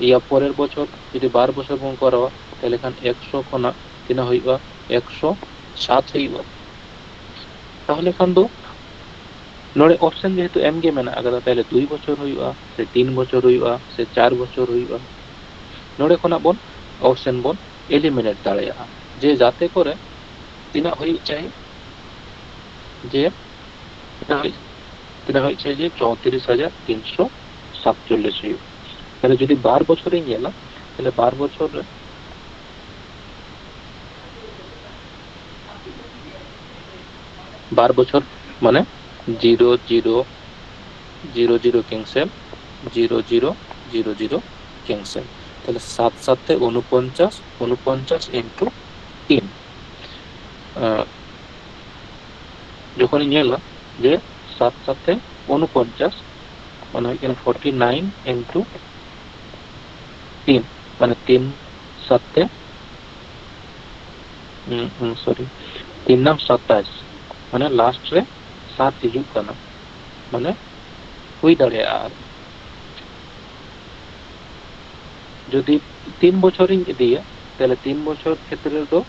ᱤᱭᱟᱹ ᱯᱚᱨᱮᱨ ᱵᱚᱪᱷᱚᱨ ᱡᱩᱫᱤ ᱵᱟᱨ ᱵᱚᱪᱷᱚᱨ ᱵᱚᱱ ᱠᱚᱨᱟᱣᱟ, ᱛᱟᱦᱞᱮ ᱠᱷᱟᱱ ᱮᱠᱥᱚ ᱠᱷᱚᱱᱟᱜ ᱛᱤᱱᱟᱹᱜ ᱦᱩᱭᱩᱜᱼᱟ? ᱮᱠᱥᱚ ᱥᱟᱛ ᱦᱩᱭᱩᱜᱼᱟ᱾ ᱛᱟᱦᱞᱮ ᱠᱷᱟᱱ ᱫᱚ ᱱᱚᱰᱮ ᱚᱯᱥᱮᱱ ᱡᱮᱦᱮᱛᱩ ᱮᱢ ᱜᱮ ᱢᱮᱱᱟᱜ ᱟᱠᱟᱫᱟ, ᱛᱟᱦᱞᱮ ᱫᱩᱭ ᱵᱚᱪᱷᱚᱨ ᱦᱩᱭᱩᱜᱼᱟ, ᱥᱮ ᱛᱤᱱ ᱵᱚᱪᱷᱚᱨ ᱦᱩᱭᱩᱜᱼᱟ, ᱥᱮ ᱪᱟᱨ ᱵᱚᱪᱷᱚᱨ ᱦᱩᱭᱩᱜᱼᱟ᱾ ᱱᱚᱰᱮ ᱠᱷᱚᱱᱟᱜ ᱵᱚᱱ ᱚᱯᱥᱮᱱ ᱵᱚᱱ ᱮᱞᱤᱢᱤᱱᱮᱴ ᱫᱟᱲᱮᱭᱟᱜᱼᱟ, ᱡᱮ ᱡᱟᱛᱮ ᱠᱚᱨᱮ ᱛᱤᱱᱟᱹᱜ ᱦᱩᱭᱩᱜ ᱪᱟᱭ, ᱡᱮ ᱛᱤᱱᱟᱹᱜ ᱦᱩᱭᱩᱜ, ᱛᱤᱱᱟᱹᱜ ᱦᱩᱭᱩᱜ ᱪᱟᱭ ᱡᱮ ᱪᱳᱭᱛᱨᱤᱥ ᱦᱟᱡᱟᱨ ᱛᱤᱱᱥᱚ ᱥᱟᱛᱪᱚᱞᱞᱤᱥ ᱦᱩᱭᱩᱜ᱾ ᱛᱟᱦᱞᱮ ᱡᱩᱫᱤ ᱵᱟᱨ ᱵᱚᱪᱷᱚᱨᱤᱧ ᱧᱮᱞᱟ, ᱛᱟᱦᱞᱮ ᱵᱟᱨ ᱵᱚᱪᱷᱚᱨ ᱨᱮ, ᱵᱟᱨ ᱵᱚᱪᱷᱚᱨ ᱢᱟᱱᱮ zero zero zero zero cancel, zero zero zero zero cancel. ᱛᱟᱦᱞᱮ ᱥᱟᱛ ᱥᱟᱛ ᱛᱮ ᱩᱱᱩᱯᱚᱧᱪᱟᱥ, ᱩᱱᱩᱯᱚᱧᱪᱟᱥ ᱤᱱᱴᱩ ᱛᱤᱱ᱾ ᱟᱸ, ᱡᱚᱠᱷᱚᱱᱤᱧ ᱧᱮᱞᱟ ᱡᱮ ᱥᱟᱛ ᱥᱟᱛ ᱛᱮ ᱩᱱᱩᱯᱚᱧᱪᱟᱥ, ᱢᱟᱱᱮ ᱦᱩᱭᱩᱜ ᱠᱟᱱᱟ ᱯᱷᱳᱨᱴᱤ ᱱᱟᱭᱤᱱ ᱤᱱᱴᱩ ᱛᱤᱱ, ᱢᱟᱱᱮ ᱛᱤᱱ ᱥᱟᱛ ᱛᱮ, ᱩᱸ, ᱩᱸ, ᱥᱚᱨᱤ, ᱛᱤᱱ ᱱᱟᱢ ᱥᱟᱛᱟᱥ, ᱢᱟᱱᱮ ᱞᱟᱥᱴ ᱨᱮ ᱥᱟᱛ ᱦᱤᱡᱩᱜ ᱠᱟᱱᱟ, ᱢᱟᱱᱮ ᱦᱩᱭ ᱫᱟᱲᱮᱭᱟᱜᱼᱟ᱾ ᱟᱨ ᱡᱩᱫᱤ ᱛᱤᱱ ᱵᱚᱪᱷᱚᱨᱤᱧ ᱤᱫᱤᱭᱟ, ᱛᱟᱦᱞᱮ ᱛᱤᱱ ᱵᱚᱪᱷᱚᱨ ᱠᱷᱮᱛᱨᱮ ᱨᱮᱫᱚ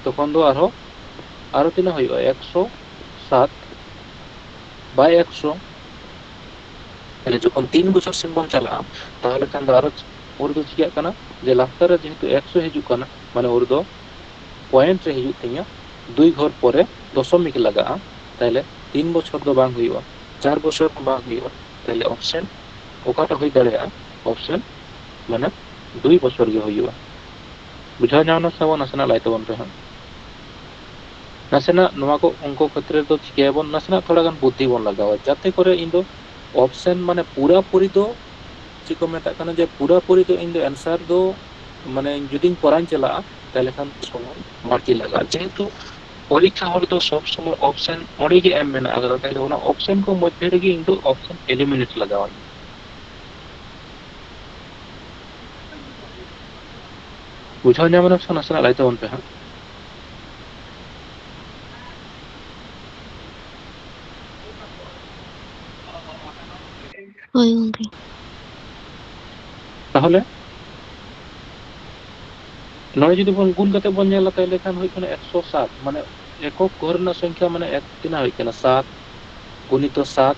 ᱛᱚᱠᱷᱚᱱ ᱫᱚ ᱟᱨᱦᱚᱸ, ᱟᱨᱦᱚᱸ ᱛᱤᱱᱟᱹᱜ ᱦᱩᱭᱩᱜᱼᱟ? ᱮᱠᱥᱚ ᱥᱟᱛ by ᱮᱠᱥᱚ᱾ ᱛᱟᱦᱞᱮ ᱡᱚᱠᱷᱚᱱ ᱛᱤᱱ ᱵᱚᱪᱷᱚᱨ ᱥᱮᱱ ᱵᱚᱱ ᱪᱟᱞᱟᱜᱼᱟ, ᱛᱟᱦᱞᱮ ᱠᱷᱟᱱ ᱫᱚ ᱟᱨᱚ ᱩᱱ ᱨᱮᱫᱚ ᱪᱤᱠᱟᱹᱜ ᱠᱟᱱᱟ? ᱡᱮ ᱞᱟᱛᱟᱨ ᱨᱮ ᱡᱮᱦᱮᱛᱩ ᱮᱠᱥᱚ ᱦᱤᱡᱩᱜ ᱠᱟᱱᱟ, ᱢᱟᱱᱮ ᱩᱱ ᱨᱮᱫᱚ ᱯᱚᱭᱮᱱᱴ ᱨᱮ ᱦᱤᱡᱩᱜ ᱛᱤᱧᱟᱹ, ᱫᱩᱭ ᱜᱷᱚᱨ ᱯᱚᱨᱮ ᱫᱚᱥᱚᱢᱤᱠ ᱞᱟᱜᱟᱜᱼᱟ, ᱛᱟᱦᱚᱞᱮ ᱛᱤᱱ ᱵᱚᱪᱷᱚᱨ ᱫᱚ ᱵᱟᱝ ᱦᱩᱭᱩᱜᱼᱟ, ᱪᱟᱨ ᱵᱚᱪᱷᱚᱨ ᱦᱚᱸ ᱵᱟᱝ ᱦᱩᱭᱩᱜᱼᱟ᱾ ᱛᱟᱦᱚᱞᱮ ᱚᱯᱥᱮᱱ ᱚᱠᱟᱴᱟᱜ ᱦᱩᱭ ᱫᱟᱲᱮᱭᱟᱜᱼᱟ? ᱚᱯᱥᱮᱱ ᱢᱟᱱᱮ ᱫᱩᱭ ᱵᱚᱪᱷᱚᱨ ᱜᱮ ᱦᱩᱭᱩᱜᱼᱟ᱾ ᱵᱩᱡᱷᱟᱹᱣ ᱧᱟᱢ ᱮᱱᱟ ᱥᱮ ᱵᱟᱝ? ᱱᱟᱥᱮᱱᱟᱜ ᱞᱟᱹᱭ ᱛᱟᱵᱚᱱ ᱯᱮ ᱦᱟᱸᱜ᱾ ᱱᱟᱥᱮᱱᱟᱜ ᱱᱚᱣᱟ ᱠᱚ ᱚᱝᱠᱚ ᱠᱷᱮᱛᱨᱮ ᱫᱚ ᱪᱤᱠᱟᱹᱭᱟᱵᱚᱱ, ᱱᱟᱥᱮᱱᱟᱜ ᱛᱷᱚᱲᱟ ᱜᱟᱱ ᱵᱩᱫᱽᱫᱷᱤ ᱵᱚᱱ ᱞᱟᱜᱟᱣᱟ, ᱡᱟᱛᱮ ᱠᱚᱨᱮ ᱤᱧ ᱫᱚ ᱚᱯᱥᱮᱱ ᱢᱟᱱᱮ ᱯᱩᱨᱟᱹᱯᱩᱨᱤ ᱫᱚ ᱪᱮᱫ ᱠᱚ ᱢᱮᱛᱟᱜ ᱠᱟᱱᱟ, ᱡᱮ ᱯᱩᱨᱟᱹᱯᱩᱨᱤ ᱫᱚ ᱤᱧ ᱫᱚ ᱮᱱᱥᱟᱨ ᱫᱚ ᱢᱟᱱᱮ ᱡᱩᱫᱤᱧ ᱠᱚᱨᱟᱧ ᱪᱟᱞᱟᱜᱼᱟ, ᱛᱟᱦᱚᱞᱮ ᱠᱷᱟᱱ ᱥᱚᱢᱚᱭ ᱵᱟᱹᱲᱛᱤ ᱞᱟᱜᱟᱜᱼᱟ᱾ ᱡᱮᱦᱮᱛᱩ ᱯᱚᱨᱤᱠᱠᱷᱟ ᱦᱚᱲ ᱫᱚ ᱥᱚᱵ ᱥᱚᱢᱚᱭ ᱚᱯᱥᱮᱱ ᱚᱸᱰᱮ ᱜᱮ ᱮᱢ ᱢᱮᱱᱟᱜ ᱟᱠᱟᱫᱟ, ᱛᱟᱦᱚᱞᱮ ᱚᱱᱟ ᱚᱯᱥᱮᱱ ᱠᱚ ᱢᱚᱫᱽᱫᱷᱮ ᱨᱮᱜᱮ ᱤᱧ ᱫᱚ ᱚᱯᱥᱮᱱ ᱮᱞᱤᱢᱤᱱᱮᱴ ᱞᱟᱜᱟᱣᱟᱹᱧᱟ᱾ ᱵᱩᱡᱷᱟᱹᱣ ᱧᱟᱢ ᱮᱱᱟ ᱥᱮ? ᱱᱟᱥᱮᱱᱟᱜ ᱞᱟᱹᱭ ᱛᱟᱵᱚᱱ ᱯᱮ ᱦᱟᱸᱜ᱾ ᱦᱳᱭ ᱜᱚᱝᱠᱮ᱾ ᱛᱟᱦᱚᱞᱮ ᱱᱚᱰᱮ ᱡᱩᱫᱤ ᱵᱚᱱ ᱜᱩᱱ ᱠᱟᱛᱮ ᱵᱚᱱ ᱧᱮᱞᱟ, ᱛᱟᱦᱚᱞᱮ ᱠᱷᱟᱱ ᱦᱩᱭᱩᱜ ᱠᱟᱱᱟ ᱮᱠᱥᱚ ᱥᱟᱛ, ᱢᱟᱱᱮ ᱮᱠᱚᱠ ᱜᱷᱚᱨ ᱨᱮᱱᱟᱜ ᱥᱚᱝᱠᱷᱟ ᱢᱟᱱᱮ ᱮᱠ ᱛᱤᱱᱟᱹᱜ ᱦᱩᱭᱩᱜ ᱠᱟᱱᱟ? ᱥᱟᱛ ᱜᱩᱱᱤᱛᱚ ᱥᱟᱛ,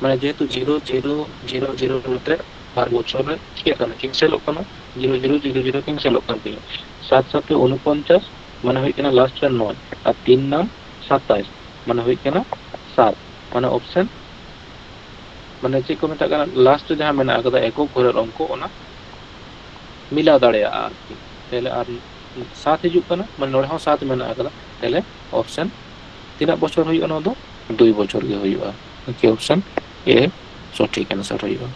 ᱢᱟᱱᱮ ᱡᱮᱦᱮᱛᱩ ᱡᱤᱨᱳ ᱡᱤᱨᱳ ᱡᱤᱨᱳ ᱡᱤᱨᱳ ᱱᱚᱛᱮ ᱵᱟᱨ ᱵᱚᱪᱷᱚᱨ ᱨᱮ ᱪᱤᱠᱟᱹᱜ ᱠᱟᱱᱟ? ᱠᱮᱱᱥᱮᱞᱚᱜ ᱠᱟᱱᱟ, ᱡᱤᱨᱳ ᱡᱤᱨᱳ ᱡᱤᱨᱳ ᱡᱤᱨᱳ ᱠᱮᱱᱥᱮᱞᱚᱜ ᱠᱟᱱ ᱛᱤᱧᱟ᱾ ᱥᱟᱛ ᱥᱟᱛᱮ ᱩᱱᱩᱯᱚᱧᱪᱟᱥ, ᱢᱟᱱᱮ ᱦᱩᱭᱩᱜ ᱠᱟᱱᱟ ᱞᱟᱥᱴ ᱨᱮ ᱱᱚᱭ, ᱟᱨ ᱛᱤᱱ ᱱᱟᱢ ᱥᱟᱛᱟᱭᱤᱥ, ᱢᱟᱱᱮ ᱦᱩᱭᱩᱜ ᱠᱟᱱᱟ ᱥᱟᱛ, ᱢᱟᱱᱮ ᱚᱯᱥᱮᱱ ᱢᱟᱱᱮ ᱪᱮᱫ ᱠᱚ ᱢᱮᱛᱟᱜ ᱠᱟᱱᱟ, ᱞᱟᱥᱴ ᱨᱮ ᱡᱟᱦᱟᱸ ᱢᱮᱱᱟᱜ ᱟᱠᱟᱫᱟ ᱮᱠᱚᱠ ᱜᱷᱚᱨᱮᱨ ᱚᱝᱠᱚ, ᱚᱱᱟ ᱢᱤᱞᱟᱣ ᱫᱟᱲᱮᱭᱟᱜᱼᱟ ᱟᱨᱠᱤ᱾ ᱛᱟᱦᱞᱮ ᱟᱨ ᱥᱟᱛ ᱦᱤᱡᱩᱜ ᱠᱟᱱᱟ, ᱢᱟᱱᱮ ᱱᱚᱰᱮ ᱦᱚᱸ ᱥᱟᱛ ᱢᱮᱱᱟᱜ ᱟᱠᱟᱫᱟ᱾ ᱛᱟᱦᱞᱮ ᱚᱯᱥᱮᱱ ᱛᱤᱱᱟᱹᱜ ᱵᱚᱪᱷᱚᱨ ᱦᱩᱭᱩᱜᱼᱟ? ᱱᱚᱣᱟ ᱫᱚ ᱫᱩᱭ ᱵᱚᱪᱷᱚᱨ ᱜᱮ ᱦᱩᱭᱩᱜᱼᱟ᱾ ᱟᱨᱠᱤ ᱚᱯᱥᱮᱱ ᱮ ᱥᱚᱴᱷᱤᱠ ᱟᱱᱥᱟᱨ ᱦᱩᱭᱩᱜᱼᱟ᱾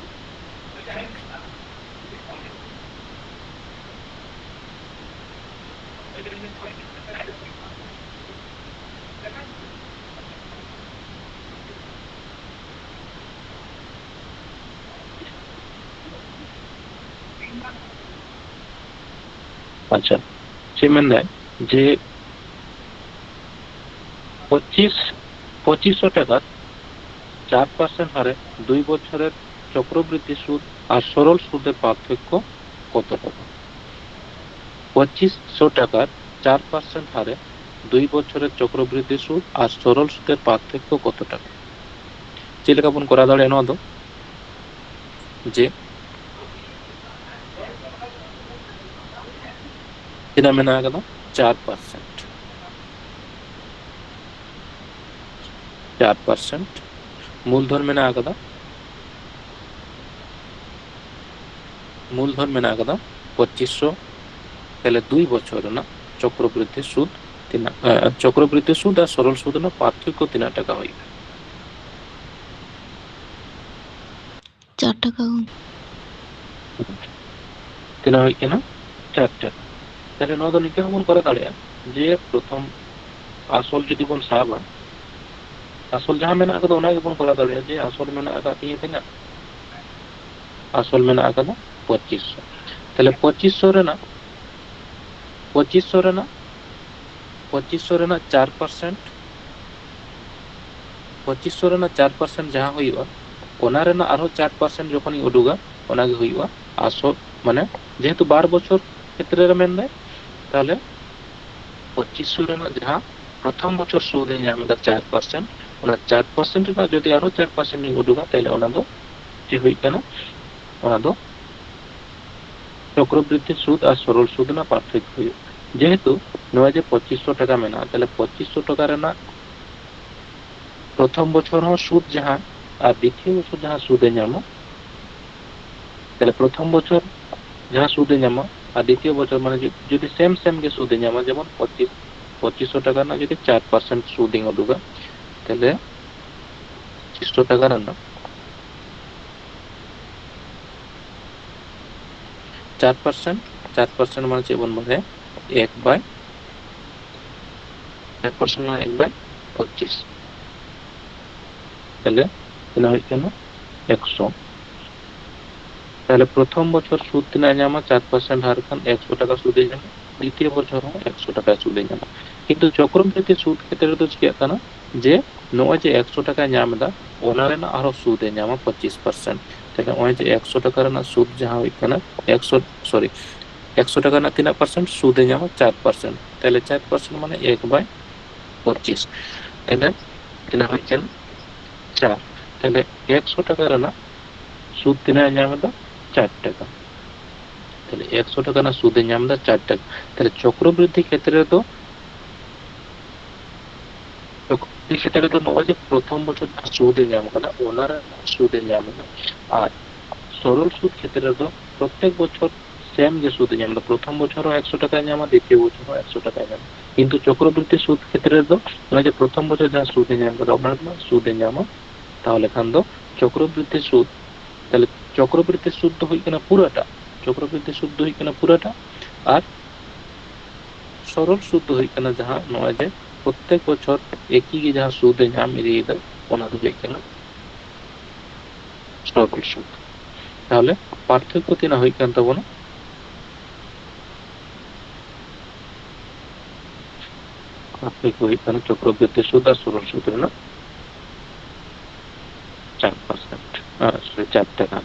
ᱟᱪᱪᱷᱟ, ᱪᱮᱫ ᱢᱮᱱᱫᱟᱭ ᱡᱮ ᱯᱚᱸᱪᱤᱥ, ᱯᱚᱸᱪᱤᱥ ᱥᱚ ᱴᱟᱠᱟ ᱪᱟᱨ ᱯᱟᱨᱥᱮᱱᱴ ᱦᱟᱨᱮ ᱫᱩᱭ ᱵᱚᱪᱷᱚᱨᱮᱨ ᱪᱚᱠᱨᱚᱵᱨᱤᱫᱽᱫᱷᱤ ᱥᱩᱫ ᱟᱨ ᱥᱚᱨᱚᱞ ᱥᱩᱫᱮᱨ ᱯᱟর্থক্য কত টাকা? ᱯᱚᱸᱪᱤᱥ ᱥᱚ ᱴᱟᱠᱟ ᱪᱟᱨ ᱯᱟᱨᱥᱮᱱᱴ ᱦᱟᱨᱮ ᱫᱩᱭ ᱵᱚᱪᱷᱚᱨᱮᱨ ᱪᱚᱠᱨᱚᱵᱨᱤᱫᱽᱫᱷᱤ ᱥᱩᱫ ᱟᱨ ᱥᱚᱨᱚᱞ ᱥᱩᱫᱮᱨ ᱯᱟর্থক্য কত টাকা? ᱪᱮᱫ ᱞᱮᱠᱟ ᱵᱚᱱ ᱠᱚᱨᱟᱣ ᱫᱟᱲᱮᱭᱟᱜᱼᱟ ᱱᱚᱣᱟ ᱫᱚ? ᱡᱮ ᱛᱤᱱᱟᱹᱜ ᱢᱮᱱᱟᱜ ᱟᱠᱟᱫᱟ? ᱪᱟᱨ ᱯᱟᱨᱥᱮᱱᱴ᱾ ᱪᱟᱨ ᱯᱟᱨᱥᱮᱱᱴ ᱢᱩᱞᱫᱷᱚᱱ ᱢᱮᱱᱟᱜ ᱟᱠᱟᱫᱟ, ᱢᱩᱞᱫᱷᱚᱱ ᱢᱮᱱᱟᱜ ᱟᱠᱟᱫᱟ ᱯᱚᱸᱪᱤᱥ ᱥᱚ᱾ ᱛᱟᱦᱞᱮ ᱫᱩᱭ ᱵᱚᱪᱷᱚᱨ ᱨᱮᱱᱟᱜ ᱪᱚᱠᱨᱚᱵᱨᱤᱫᱽᱫᱷᱤ ᱥᱩᱫ ᱛᱤᱱᱟᱹᱜ, ᱮ, ᱪᱚᱠᱨᱚᱵᱨᱤᱫᱽᱫᱷᱤ ᱥᱩᱫ ᱟᱨ ᱥᱚᱨᱚᱞ ᱥᱩᱫ ᱨᱮᱱᱟᱜ ᱯᱟᱨᱛᱷᱚᱠᱠᱚ ᱛᱤᱱᱟᱹᱜ ᱴᱟᱠᱟ ᱦᱩᱭᱩᱜᱼᱟ? ᱪᱟᱨ ᱴᱟᱠᱟ᱾ ᱛᱤᱱᱟᱹᱜ ᱦᱩᱭᱩᱜ ᱠᱟᱱᱟ? ᱪᱟᱨ ᱴᱟᱠᱟ᱾ ᱛᱟᱦᱞᱮ ᱱᱚᱣᱟ ᱫᱚ ᱱᱤᱝᱠᱟᱹ ᱦᱚᱸᱵᱚᱱ ᱠᱚᱨᱟᱣ ᱫᱟᱲᱮᱭᱟᱜᱼᱟ ᱡᱮ ᱯᱨᱚᱛᱷᱚᱢ ᱟᱥᱚᱞ ᱡᱩᱫᱤ ᱵᱚᱱ ᱥᱟᱵᱟ, ᱟᱥᱚᱞ ᱡᱟᱦᱟᱸ ᱢᱮᱱᱟᱜ ᱟᱠᱟᱫᱟ ᱚᱱᱟ ᱜᱮᱵᱚᱱ ᱠᱚᱨᱟᱣ ᱫᱟᱲᱮᱭᱟᱜᱼᱟ ᱡᱮ ᱟᱥᱚᱞ ᱢᱮᱱᱟᱜ ᱟᱠᱟᱫ ᱛᱤᱧᱟᱹ ᱛᱤᱱᱟᱹᱜ? ᱟᱥᱚᱞ ᱢᱮᱱᱟᱜ ᱟᱠᱟᱫᱟ ᱯᱚᱸᱪᱤᱥ ᱥᱚ᱾ ᱛᱟᱦᱞᱮ ᱯᱚᱸᱪᱤᱥ ᱥᱚ ᱨᱮᱱᱟᱜ, ᱯᱚᱸᱪᱤᱥ ᱥᱚ ᱨᱮᱱᱟᱜ, ᱯᱚᱸᱪᱤᱥ ᱥᱚ ᱨᱮᱱᱟᱜ ᱪᱟᱨ ᱯᱟᱨᱥᱮᱱᱴ, ᱯᱚᱸᱪᱤᱥ ᱥᱚ ᱨᱮᱱᱟᱜ ᱪᱟᱨ ᱯᱟᱨᱥᱮᱱᱴ ᱡᱟᱦᱟᱸ ᱦᱩᱭᱩᱜᱼᱟ, ᱚᱱᱟ ᱨᱮᱱᱟᱜ ᱟᱨᱦᱚᱸ ᱪᱟᱨ ᱯᱟᱨᱥᱮᱱᱴ ᱡᱚᱠᱷᱚᱱᱤᱧ ᱩᱰᱩᱠᱟ, ᱚᱱᱟ ᱜᱮ ᱦᱩᱭᱩᱜᱼᱟ ᱟᱥᱚᱞ, ᱢᱟᱱᱮ ᱡᱮᱦᱮᱛᱩ ᱵᱟᱨ ᱵᱚᱪᱷᱚᱨ ᱠᱷᱮᱛᱨᱮ ᱨᱮ ᱢᱮᱱᱫᱟᱭ, ᱛᱟᱦᱞᱮ ᱯᱚᱸᱪᱤᱥ ᱥᱚ ᱨᱮᱱᱟᱜ ᱡᱟᱦᱟᱸ ᱯᱨᱚᱛᱷᱚᱢ ᱵᱚᱪᱷᱚᱨ ᱥᱩᱫ ᱮ ᱧᱟᱢ ᱮᱫᱟ ᱪᱟᱨ ᱯᱟᱨᱥᱮᱱᱴ, ᱚᱱᱟ ᱪᱟᱨ ᱯᱟᱨᱥᱮᱱᱴ ᱨᱮᱱᱟᱜ ᱡᱩᱫᱤ ᱟᱨᱦᱚᱸ ᱪᱟᱨ ᱯᱟᱨᱥᱮᱱᱴ ᱤᱧ ᱩᱰᱩᱠᱟ, ᱛᱟᱦᱞᱮ ᱚᱱᱟ ᱫᱚ ᱪᱮᱫ ᱦᱩᱭᱩᱜ ᱠᱟᱱᱟ? ᱚᱱᱟ ᱫᱚ ᱪᱚᱠᱨᱚᱵᱨᱤᱫᱽᱫᱷᱤ ᱥᱩᱫ ᱟᱨ ᱥᱚᱨᱚᱞ ᱥᱩᱫ ᱨᱮᱱᱟᱜ ᱯᱟᱨᱛᱷᱚᱠᱠᱚ ᱦᱩᱭᱩᱜᱼᱟ᱾ ᱡᱮᱦᱮᱛᱩ ᱱᱚᱣᱟ ᱡᱮ ᱯᱚᱸᱪᱤᱥ ᱥᱚ ᱴᱟᱠᱟ ᱢᱮᱱᱟᱜᱼᱟ, ᱛᱟᱦᱞᱮ ᱯᱚᱸᱪᱤᱥ ᱥᱚ ᱴᱟᱠᱟ ᱨᱮᱱᱟᱜ ᱯᱨᱚᱛᱷᱚᱢ ᱵᱚᱪᱷᱚᱨ ᱦᱚᱸ ᱥᱩᱫ ᱡᱟᱦᱟᱸ ᱟᱨ ᱫᱤᱛᱤᱭᱚ ᱵᱚᱪᱷᱚᱨ ᱡᱟᱦᱟᱸ ᱥᱩᱫ ᱮ ᱧᱟᱢᱟ, ᱛᱟᱦᱞᱮ ᱯᱨᱚᱛᱷᱚᱢ ᱵᱚᱪᱷᱚᱨ ᱡᱟᱦᱟᱸ ᱥᱩᱫ ᱮ ᱧᱟᱢᱟ ᱟᱨ ᱫᱤᱛᱤᱭᱚ ᱵᱚᱪᱷᱚᱨ ᱢᱟᱱᱮ ᱡᱩ-, ᱡᱩᱫᱤ ᱥᱮᱢ ᱥᱮᱢ ᱜᱮ ᱥᱩᱫ ᱮ ᱧᱟᱢᱟ, ᱡᱮᱢᱚᱱ ᱯᱚᱸᱪᱤᱥ, ᱯᱚᱸᱪᱤᱥ ᱥᱚ ᱴᱟᱠᱟ ᱨᱮᱱᱟᱜ ᱡᱩᱫᱤ ᱪᱟᱨ ᱯᱟᱨᱥᱮᱱᱴ ᱥᱩᱫ ᱤᱧ ᱩᱰᱩᱠᱟ, ᱛᱟᱦᱞᱮ ᱯᱚᱸᱪᱤᱥ ᱥᱚ ᱴᱟᱠᱟ ᱨᱮᱱᱟᱜ ᱪᱟᱨ ᱯᱟᱨᱥᱮᱱᱴ, ᱪᱟᱨ ᱯᱟᱨᱥᱮᱱᱴ ᱢᱟᱱᱮ ᱪᱮᱫ ᱵᱚᱱ ᱵᱟᱲᱟᱭᱟ? ᱮᱠ by, ᱪᱟᱨ ᱯᱟᱨᱥᱮᱱᱴ ᱢᱟᱱᱮ ᱮᱠ by ᱯᱚᱸᱪᱤᱥ᱾ ᱛᱟᱦᱞᱮ ᱛᱤᱱᱟᱹᱜ ᱦᱩᱭᱩᱜ ᱠᱟᱱᱟ? ᱮᱠᱥᱚ᱾ ᱛᱟᱦᱞᱮ ᱯᱨᱚᱛᱷᱚᱢ ᱵᱚᱪᱷᱚᱨ ᱥᱩᱫ ᱛᱤᱱᱟᱹᱜ ᱮ ᱧᱟᱢᱟ? ᱪᱟᱨ ᱯᱟᱨᱥᱮᱱᱴ ᱦᱟᱨ ᱠᱷᱟᱱ ᱮᱠᱥᱚ ᱴᱟᱠᱟ ᱥᱩᱫ ᱮ ᱧᱟᱢᱟ᱾ ᱫᱤᱛᱤᱭᱚ ᱵᱚᱪᱷᱚᱨ ᱦᱚᱸ ᱮᱠᱥᱚ ᱴᱟᱠᱟ ᱥᱩᱫ ᱮ ᱧᱟᱢᱟ᱾ ᱠᱤᱱᱛᱩ ᱪᱚᱠᱨᱚᱵᱨᱤᱫᱽᱫᱷᱤ ᱥᱩᱫ ᱠᱷᱮᱛᱨᱮ ᱨᱮᱫᱚ ᱪᱤᱠᱟᱹᱜ ᱠᱟᱱᱟ ᱡᱮ ᱱᱚᱜᱼᱚᱭ ᱡᱮ ᱮᱠᱥᱚ ᱴᱟᱠᱟᱭ ᱧᱟᱢ ᱮᱫᱟ, ᱚᱱᱟ ᱨᱮᱱᱟᱜ ᱟᱨᱦᱚᱸ ᱥᱩᱫ ᱮ ᱧᱟᱢᱟ ᱯᱚᱸᱪᱤᱥ ᱯᱟᱨᱥᱮᱱᱴ᱾ ᱛᱟᱦᱞᱮ ᱱᱚᱜᱼᱚᱭ ᱡᱮ ᱮᱠᱥᱚ ᱴᱟᱠᱟ ᱨᱮᱱᱟᱜ ᱥᱩᱫ ᱡᱟᱦᱟᱸ ᱦᱩᱭᱩᱜ ᱠᱟᱱᱟ ᱮᱠᱥᱚ, ᱥᱚᱨᱤ, ᱮᱠᱥᱚ ᱴᱟᱠᱟ ᱨᱮᱱᱟᱜ ᱛᱤᱱᱟᱹᱜ ᱯᱟᱨᱥᱮᱱᱴ ᱥᱩᱫ ᱮ ᱧᱟᱢᱟ? ᱪᱟᱨ ᱯᱟᱨᱥᱮᱱᱴ᱾ ᱛᱟᱦᱞᱮ ᱪᱟᱨ ᱯᱟᱨᱥᱮᱱᱴ ᱢᱟᱱᱮ ᱮᱠ by ᱯᱚᱸᱪᱤᱥ᱾ ᱛᱟᱦᱞᱮ ᱛᱤᱱᱟᱹᱜ ᱦᱩᱭᱩᱜ ᱠᱟᱱᱟ? ᱪᱟᱨ᱾ ᱛᱟᱦᱞᱮ ᱮᱠᱥᱚ ᱴᱟᱠᱟ ᱨᱮᱱᱟᱜ ᱥᱩᱫ ᱛᱤᱱᱟᱹᱜ ᱮ ᱧᱟᱢ ᱮᱫᱟ? ᱪᱟᱨ ᱴᱟᱠᱟ᱾ ᱛᱟᱦᱞᱮ ᱮᱠᱥᱚ ᱴᱟᱠᱟ ᱨᱮᱱᱟᱜ ᱥᱩᱫ ᱮ ᱧᱟᱢ ᱮᱫᱟ ᱪᱟᱨ ᱴᱟᱠᱟ᱾ ᱛᱟᱦᱞᱮ ᱪᱚᱠᱨᱚᱵᱨᱤᱫᱽᱫᱷᱤ ᱠᱷᱮᱛᱨᱮ ᱨᱮᱫᱚ, ᱪᱚᱠᱨᱚᱵᱨᱤᱫᱽᱫᱷᱤ ᱠᱷᱮᱛᱨᱮ ᱨᱮᱫᱚ ᱱᱚᱜᱼᱚᱭ ᱡᱮ ᱯᱨᱚᱛᱷᱚᱢ ᱵᱚᱪᱷᱚᱨ ᱡᱟᱦᱟᱸ ᱥᱩᱫ ᱮ ᱧᱟᱢ ᱠᱟᱫᱟ, ᱚᱱᱟ ᱨᱮᱱᱟᱜ ᱥᱩᱫ ᱮ ᱧᱟᱢ ᱮᱫᱟ᱾ ᱟᱨ ᱥᱚᱨᱚᱞ ᱥᱩᱫ ᱠᱷᱮᱛᱨᱮ ᱨᱮᱫᱚ ᱯᱨᱚᱛᱛᱮᱠ ᱵᱚᱪᱷᱚᱨ ᱥᱮᱢ ᱜᱮ ᱥᱩᱫ ᱮ ᱧᱟᱢ ᱮᱫᱟ᱾ ᱯᱨᱚᱛᱷᱚᱢ ᱵᱚᱪᱷᱚᱨ ᱦᱚᱸ ᱮᱠᱥᱚ ᱴᱟᱠᱟᱭ ᱧᱟᱢᱟ, ᱫᱤᱛᱤᱭᱚ ᱵᱚᱪᱷᱚᱨ ᱦᱚᱸ ᱮᱠᱥᱚ ᱴᱟᱠᱟᱭ ᱧᱟᱢᱟ᱾ ᱠᱤᱱᱛᱩ ᱪᱚᱠᱨᱚᱵᱨᱤᱫᱽᱫᱷᱤ ᱥᱩᱫ ᱠᱷᱮᱛᱨᱮ ᱨᱮᱫᱚ ᱱᱚᱜᱼᱚᱭ ᱡᱮ ᱯᱨᱚᱛᱷᱚᱢ ᱵᱚᱪᱷᱚᱨ ᱡᱟᱦᱟᱸ ᱥᱩᱫ ᱮ ᱧᱟᱢ ᱠᱟᱫᱟ, ᱚᱱᱟ ᱨᱮᱱᱟᱜ ᱥᱩᱫ ᱮ ᱧᱟᱢᱟ᱾ ᱛᱟᱦᱚᱞᱮ ᱠᱷᱟᱱ ᱫᱚ ᱪᱚᱠᱨᱚᱵᱨᱤᱫᱽᱫᱷᱤ ᱥᱩᱫ, ᱛᱟᱦᱚᱞᱮ ᱪᱚᱠᱨᱚᱵᱨᱤᱫᱽᱫᱷᱤ ᱥᱩᱫ ᱫᱚ ᱦᱩᱭᱩᱜ ᱠᱟᱱᱟ ᱯᱩᱨᱟᱹᱴᱟ, ᱪᱚᱠᱨᱚᱵᱨᱤᱫᱽᱫᱷᱤ ᱥᱩᱫ ᱫᱚ ᱦᱩᱭᱩᱜ ᱠᱟᱱᱟ ᱯᱩᱨᱟᱹᱴᱟ᱾ ᱟᱨ ᱥᱚᱨᱚᱞ ᱥᱩᱫ ᱫᱚ ᱦᱩᱭᱩᱜ ᱠᱟᱱᱟ ᱡᱟᱦᱟᱸ ᱱᱚᱜᱼᱚᱭ ᱡᱮ ᱯᱨᱚᱛᱛᱮᱠ ᱵᱚᱪᱷᱚᱨ ᱮᱠᱤ ᱜᱮ ᱡᱟᱦᱟᱸ ᱥᱩᱫ ᱮ ᱧᱟᱢ ᱤᱫᱤᱭᱮᱫᱟ, ᱚᱱᱟ ᱫᱚ ᱦᱩᱭᱩᱜ ᱠᱟᱱᱟ ᱥᱚᱨᱚᱞ ᱥᱩᱫ᱾ ᱛᱟᱦᱚᱞᱮ ᱯᱟᱨᱛᱷᱚᱠᱠᱚ ᱛᱤᱱᱟᱹᱜ ᱦᱩᱭᱩᱜ ᱠᱟᱱ ᱛᱟᱵᱚᱱᱟ? ᱯᱟᱨᱛᱷᱚᱠᱠᱚ ᱦᱩᱭᱩᱜ ᱠᱟᱱᱟ ᱪᱚᱠᱨᱚᱵᱨᱤᱫᱽᱫᱷᱤ ᱥᱩᱫ ᱟᱨ ᱥᱚᱨᱚᱞ ᱥᱩᱫ ᱨᱮᱱᱟᱜ ᱪᱟᱨ ᱯᱟᱨᱥᱮᱱᱴ, ᱟᱨ ᱥᱚᱨᱤ, ᱪᱟᱨ ᱴᱟᱠᱟ᱾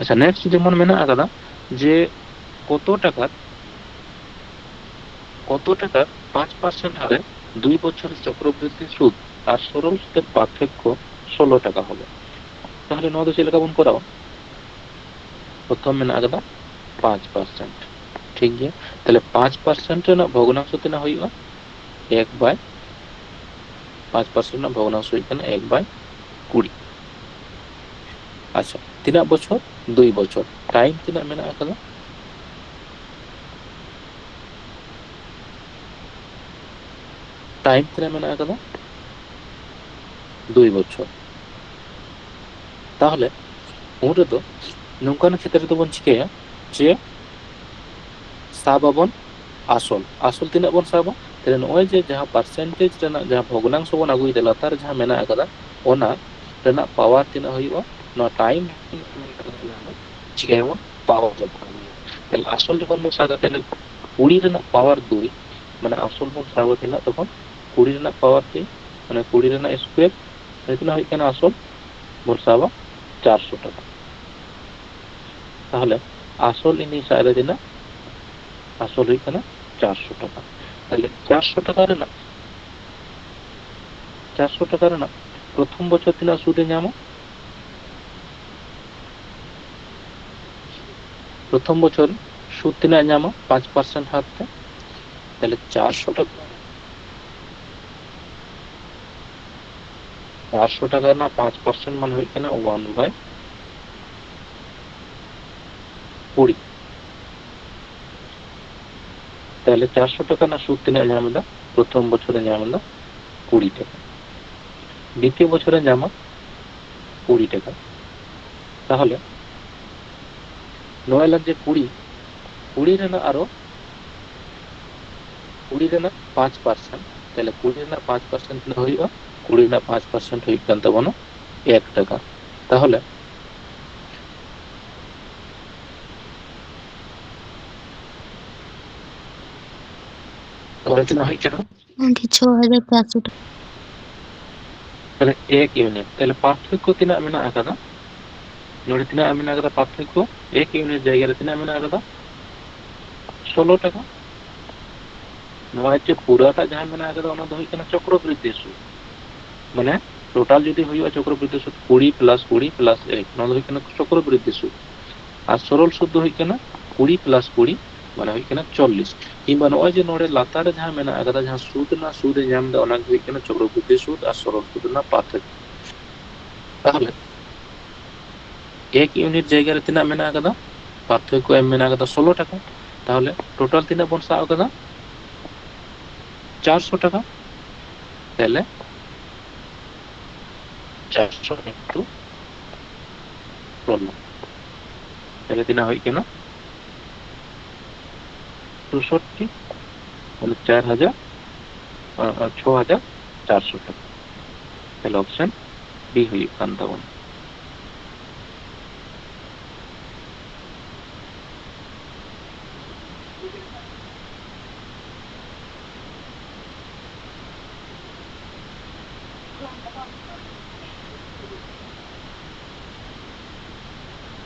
ᱟᱪᱪᱷᱟ, ᱱᱮᱠᱥᱴ ᱡᱮᱢᱚᱱ ᱢᱮᱱᱟᱜ ᱟᱠᱟᱫᱟ ᱡᱮ ᱠᱚᱛᱚ ᱴᱟᱠᱟ, ᱠᱚᱛᱚ ᱴᱟᱠᱟ ᱯᱟᱸᱪ ᱯᱟᱨᱥᱮᱱᱴ ᱦᱟᱨᱮ ᱫᱩᱭ ᱵᱚᱪᱷᱚᱨ ᱪᱚᱠᱨᱚᱵᱨᱤᱫᱽᱫᱷᱤ ᱥᱩᱫ ᱟᱨ ᱥᱚᱨᱚᱞ ᱥᱩᱫᱮᱨ ᱯᱟᱨᱛᱷᱚᱠᱠᱚ ᱥᱳᱞᱳ ᱴᱟᱠᱟ ᱦᱚᱵᱮ᱾ ᱛᱟᱦᱚᱞᱮ ᱱᱚᱣᱟ ᱫᱚ ᱪᱮᱫ ᱞᱮᱠᱟ ᱵᱚᱱ ᱠᱚᱨᱟᱣᱟ? ᱯᱨᱚᱛᱷᱚᱢ ᱢᱮᱱᱟᱜ ᱟᱠᱟᱫᱟ ᱯᱟᱸᱪ ᱯᱟᱨᱥᱮᱱᱴ, ᱴᱷᱤᱠ ᱜᱮᱭᱟ᱾ ᱛᱟᱦᱚᱞᱮ ᱯᱟᱸᱪ ᱯᱟᱨᱥᱮᱱᱴ ᱨᱮᱱᱟᱜ ᱵᱷᱚᱜᱽᱱᱟᱝᱥᱚ ᱛᱤᱱᱟᱹᱜ ᱦᱩᱭᱩᱜᱼᱟ? ᱮᱠ ᱵᱟᱭ, ᱯᱟᱸᱪ ᱯᱟᱨᱥᱮᱱᱴ ᱨᱮᱱᱟᱜ ᱵᱷᱚᱜᱽᱱᱟᱝᱥᱚ ᱦᱩᱭᱩᱜ ᱠᱟᱱᱟ ᱮᱠ ᱵᱟᱭ ᱠᱩᱲᱤ᱾ ᱟᱪᱪᱷᱟ, ᱛᱤᱱᱟᱹᱜ ᱵᱚᱪᱷᱚᱨ? ᱫᱩᱭ ᱵᱚᱪᱷᱚᱨ᱾ ᱴᱟᱭᱤᱢ ᱛᱤᱱᱟᱹᱜ ᱢᱮᱱᱟᱜ ᱟᱠᱟᱫᱟ? ᱴᱟᱭᱤᱢ ᱛᱤᱱᱟᱹᱜ ᱢᱮᱱᱟᱜ ᱟᱠᱟᱫᱟ? ᱫᱩᱭ ᱵᱚᱪᱷᱚᱨ᱾ ᱛᱟᱦᱚᱞᱮ ᱩᱱ ᱨᱮᱫᱚ ᱱᱚᱝᱠᱟᱱ ᱠᱷᱮᱛᱨᱮ ᱨᱮᱫᱚ ᱵᱚᱱ ᱪᱤᱠᱟᱹᱭᱟ ᱡᱮ ᱥᱟᱵ ᱟᱵᱚᱱ ᱟᱥᱚᱞ᱾ ᱟᱥᱚᱞ ᱛᱤᱱᱟᱹᱜ ᱵᱚᱱ ᱥᱟᱵᱟ? ᱛᱟᱦᱞᱮ ᱱᱚᱜᱼᱚᱭ ᱡᱮ ᱡᱟᱦᱟᱸ ᱯᱟᱨᱥᱮᱱᱴᱮᱡᱽ ᱨᱮᱱᱟᱜ ᱡᱟᱦᱟᱸ ᱵᱷᱚᱜᱽᱱᱟᱝᱥᱚ ᱵᱚᱱ ᱟᱹᱜᱩᱭᱮᱫᱟ, ᱞᱟᱛᱟᱨ ᱨᱮ ᱡᱟᱦᱟᱸ ᱢᱮᱱᱟᱜ ᱟᱠᱟᱫᱟ, ᱚᱱᱟ ᱨᱮᱱᱟᱜ ᱯᱟᱣᱟᱨ ᱛᱤᱱᱟᱹᱜ ᱦᱩᱭᱩᱜᱼᱟ? ᱱᱚᱣᱟ ᱴᱟᱭᱤᱢ ᱪᱤᱠᱟᱹᱭᱟᱵᱚᱱ? ᱯᱟᱣᱟᱨ ᱡᱚᱠᱷᱚᱱ ᱦᱩᱭᱩᱜᱼᱟ᱾ ᱛᱟᱦᱞᱮ ᱟᱥᱚᱞ ᱡᱚᱠᱷᱚᱱ ᱵᱚᱱ ᱥᱟᱵᱟ, ᱛᱟᱦᱞᱮ ᱠᱩᱲᱤ ᱨᱮᱱᱟᱜ ᱯᱟᱣᱟᱨ ᱫᱩᱭ, ᱢᱟᱱᱮ ᱟᱥᱚᱞ ᱵᱚᱱ ᱥᱟᱵᱟ ᱛᱤᱱᱟᱹᱜ? ᱛᱚᱠᱷᱚᱱ ᱠᱩᱲᱤ ᱨᱮᱱᱟᱜ ᱯᱟᱣᱟᱨ ᱫᱩᱭ, ᱢᱟᱱᱮ ᱠᱩᱲᱤ ᱨᱮᱱᱟᱜ ᱥᱠᱩᱭᱟᱨ, ᱛᱤᱱᱟᱹᱜ ᱦᱩᱭᱩᱜ ᱠᱟᱱᱟ ᱟᱥᱚᱞ? ᱵᱚᱱ ᱥᱟᱵᱟ ᱪᱟᱨᱥᱚ ᱴᱟᱠᱟ᱾ ᱛᱟᱦᱚᱞᱮ ᱟᱥᱚᱞ ᱤᱧ ᱥᱟᱵ ᱮᱫᱟ ᱛᱤᱱᱟᱹᱜ? ᱟᱥᱚᱞ ᱦᱩᱭᱩᱜ ᱠᱟᱱᱟ ᱪᱟᱨᱥᱚ ᱴᱟᱠᱟ᱾ ᱛᱟᱦᱚᱞᱮ ᱪᱟᱨᱥᱚ ᱴᱟᱠᱟ ᱨᱮᱱᱟᱜ ᱪᱟᱨᱥᱚ ᱴᱟᱠᱟ ᱨᱮᱱᱟᱜ ᱯᱨᱚᱛᱷᱚᱢ ᱵᱚᱪᱷᱚᱨ ᱛᱤᱱᱟᱹᱜ ᱥᱩᱫ ᱮ ᱧᱟᱢᱟ? ᱯᱨᱚᱛᱷᱚᱢ ᱵᱚᱪᱷᱚᱨ ᱥᱩᱫ ᱛᱤᱱᱟᱹᱜ ᱮ ᱧᱟᱢᱟ? ᱯᱟᱸᱪ ᱯᱟᱨᱥᱮᱱᱴ ᱦᱟᱨ ᱛᱮ᱾ ᱛᱟᱦᱚᱞᱮ ᱪᱟᱨᱥᱚ ᱴᱟᱠᱟ, ᱪᱟᱨᱥᱚ ᱴᱟᱠᱟ ᱨᱮᱱᱟᱜ ᱯᱟᱸᱪ ᱯᱟᱨᱥᱮᱱᱴ ᱢᱟᱱᱮ ᱦᱩᱭᱩᱜ ᱠᱟᱱᱟ ᱚᱣᱟᱱ ᱵᱟᱭ ᱠᱩᱲᱤ᱾ ᱛᱟᱦᱚᱞᱮ ᱪᱟᱨᱥᱚ ᱴᱟᱠᱟ ᱨᱮᱱᱟᱜ ᱥᱩᱫ ᱛᱤᱱᱟᱹᱜ ᱮ ᱧᱟᱢ ᱮᱫᱟ? ᱯᱨᱚᱛᱷᱚᱢ ᱵᱚᱪᱷᱚᱨ ᱮ ᱧᱟᱢ ᱮᱫᱟ ᱠᱩᱲᱤ ᱴᱟᱠᱟ, ᱫᱤᱛᱤᱭᱚ ᱵᱚᱪᱷᱚᱨ ᱮ ᱧᱟᱢᱟ ᱠᱩᱲᱤ ᱴᱟᱠᱟ᱾ ᱛᱟᱦᱚᱞᱮ ᱱᱚᱣᱟ ᱞᱟᱝ ᱡᱮ ᱠᱩᱲᱤ, ᱠᱩᱲᱤ ᱨᱮᱱᱟᱜ ᱟᱨᱚ, ᱠᱩᱲᱤ ᱨᱮᱱᱟᱜ ᱯᱟᱸᱪ ᱯᱟᱨᱥᱮᱱᱴ, ᱛᱟᱦᱚᱞᱮ ᱠᱩᱲᱤ ᱨᱮᱱᱟᱜ ᱯᱟᱸᱪ ᱯᱟᱨᱥᱮᱱᱴ ᱛᱤᱱᱟᱹᱜ ᱦᱩᱭᱩᱜᱼᱟ? ᱠᱩᱲᱤ ᱨᱮᱱᱟᱜ ᱯᱟᱸᱪ ᱯᱟᱨᱥᱮᱱᱴ ᱦᱩᱭᱩᱜ ᱠᱟᱱ ᱛᱟᱵᱚᱱᱟ ᱮᱠ ᱴᱟᱠᱟ᱾ ᱛᱟᱦᱚᱞᱮ ᱛᱟᱦᱚᱞᱮ ᱛᱤᱱᱟᱹᱜ ᱦᱩᱭᱩᱜ ᱠᱟᱱᱟ? ᱟᱹᱰᱤ ᱪᱷᱚ ᱦᱟᱡᱟᱨ ᱪᱟᱨᱥᱚ ᱴᱟᱠᱟ᱾ ᱛᱟᱦᱚᱞᱮ ᱮᱠ ᱤᱭᱩᱱᱤᱴ, ᱛᱟᱦᱚᱞᱮ ᱯᱟᱨᱛᱷᱚᱠᱠᱚ ᱛᱤᱱᱟᱹᱜ ᱢᱮᱱᱟᱜ ᱟᱠᱟᱫᱟ? ᱱᱚᱰᱮ ᱛᱤᱱᱟᱹᱜ ᱢᱮᱱᱟᱜ ᱟᱠᱟᱫᱟ ᱯᱟᱨᱛᱷᱚᱠᱠᱚ? ᱮᱠ ᱤᱭᱩᱱᱤᱴ ᱡᱟᱭᱜᱟ ᱨᱮ ᱛᱤᱱᱟᱹᱜ ᱢᱮᱱᱟᱜ ᱟᱠᱟᱫᱟ? ᱥᱳᱞᱳ ᱴᱟᱠᱟ᱾ ᱱᱚᱣᱟ ᱡᱮ ᱯᱩᱨᱟᱹᱴᱟᱜ ᱡᱟᱦᱟᱸ ᱢᱮᱱᱟᱜ ᱟᱠᱟᱫᱟ, ᱚᱱᱟ ᱫᱚ ᱦᱩᱭᱩᱜ ᱠᱟᱱᱟ ᱪᱚᱠᱨᱚᱵᱨᱤᱫᱽᱫᱷᱤ ᱥᱩᱫ᱾ ᱢᱟᱱᱮ ᱴᱳᱴᱟᱞ ᱡᱩᱫᱤ ᱦᱩᱭᱩᱜᱼᱟ ᱪᱚᱠᱨᱚᱵᱨᱤᱫᱽᱫᱷᱤ ᱥᱩᱫ ᱠᱩᱲᱤ ᱯᱞᱟᱥ ᱠᱩᱲᱤ ᱯᱞᱟᱥ ᱮᱠ, ᱱᱚᱣᱟ ᱫᱚ ᱦᱩᱭᱩᱜ ᱠᱟᱱᱟ ᱪᱚᱠᱨᱚᱵᱨᱤᱫᱽᱫᱷᱤ ᱥᱩᱫ᱾ ᱟᱨ ᱥᱚᱨᱚᱞ ᱥᱩᱫ ᱫᱚ ᱦᱩᱭᱩᱜ ᱠᱟᱱᱟ ᱠᱩᱲᱤ ᱯᱞᱟᱥ ᱠᱩᱲᱤ, ᱢᱟᱱᱮ ᱦᱩᱭᱩᱜ ᱠᱟᱱᱟ ᱪᱚᱞᱞᱤᱥ᱾ ᱠᱤᱝᱵᱟ ᱱᱚᱜᱼᱚᱭ ᱡᱮ ᱱᱚᱰᱮ ᱞᱟᱛᱟᱨ ᱨᱮ ᱡᱟᱦᱟᱸ ᱢᱮᱱᱟᱜ ᱟᱠᱟᱫᱟ, ᱡᱟᱦᱟᱸ ᱥᱩᱫ ᱨᱮᱱᱟᱜ ᱥᱩᱫ ᱮ ᱧᱟᱢ ᱮᱫᱟ, ᱚᱱᱟ ᱜᱮ ᱦᱩᱭᱩᱜ ᱠᱟᱱᱟ ᱪᱚᱠᱨᱚᱵᱨᱤᱫᱽᱫᱷᱤ ᱥᱩᱫ ᱟᱨ ᱥᱚᱨᱚᱞ ᱥᱩᱫ ᱨᱮᱱᱟᱜ ᱯᱟᱨᱛᱷᱚᱠᱠᱚ᱾ ᱛᱟᱦᱚᱞᱮ ᱮᱠ ᱤᱭᱩᱱᱤᱴ ᱡᱟᱭᱜᱟ ᱨᱮ ᱛᱤᱱᱟᱹᱜ ᱢᱮᱱᱟᱜ ᱟᱠᱟᱫᱟ? ᱯᱟᱨᱛᱷᱚᱠᱠᱚ ᱮᱢ ᱢᱮᱱᱟᱜ ᱟᱠᱟᱫᱟ ᱥᱳᱞᱳ ᱴᱟᱠᱟ᱾ ᱛᱟᱦᱚᱞᱮ ᱴᱳᱴᱟᱞ ᱛᱤᱱᱟᱹᱜ ᱵᱚᱱ ᱥᱟᱵ ᱟᱠᱟᱫᱟ? ᱪᱟᱨᱥᱚ ᱴᱟᱠᱟ᱾ ᱛᱟᱦᱚᱞᱮ ᱪᱟᱨᱥᱚ ᱤᱱᱴᱩ ᱥᱳᱞᱳ, ᱛᱟᱦᱚᱞᱮ ᱛᱤᱱᱟᱹᱜ ᱦᱩᱭᱩᱜ ᱠᱟᱱᱟ? ᱪᱳᱥᱳᱴᱴᱤ, ᱢᱟᱱᱮ ᱪᱟᱨ ᱦᱟᱡᱟᱨ, ᱟᱨ ᱪᱷᱚ ᱦᱟᱡᱟᱨ ᱪᱟᱨᱥᱚ ᱴᱟᱠᱟ᱾ ᱛᱟᱦᱚᱞᱮ ᱚᱯᱥᱮᱱ ᱵᱤ ᱦᱩᱭᱩᱜ ᱠᱟᱱ ᱛᱟᱵᱚᱱᱟ᱾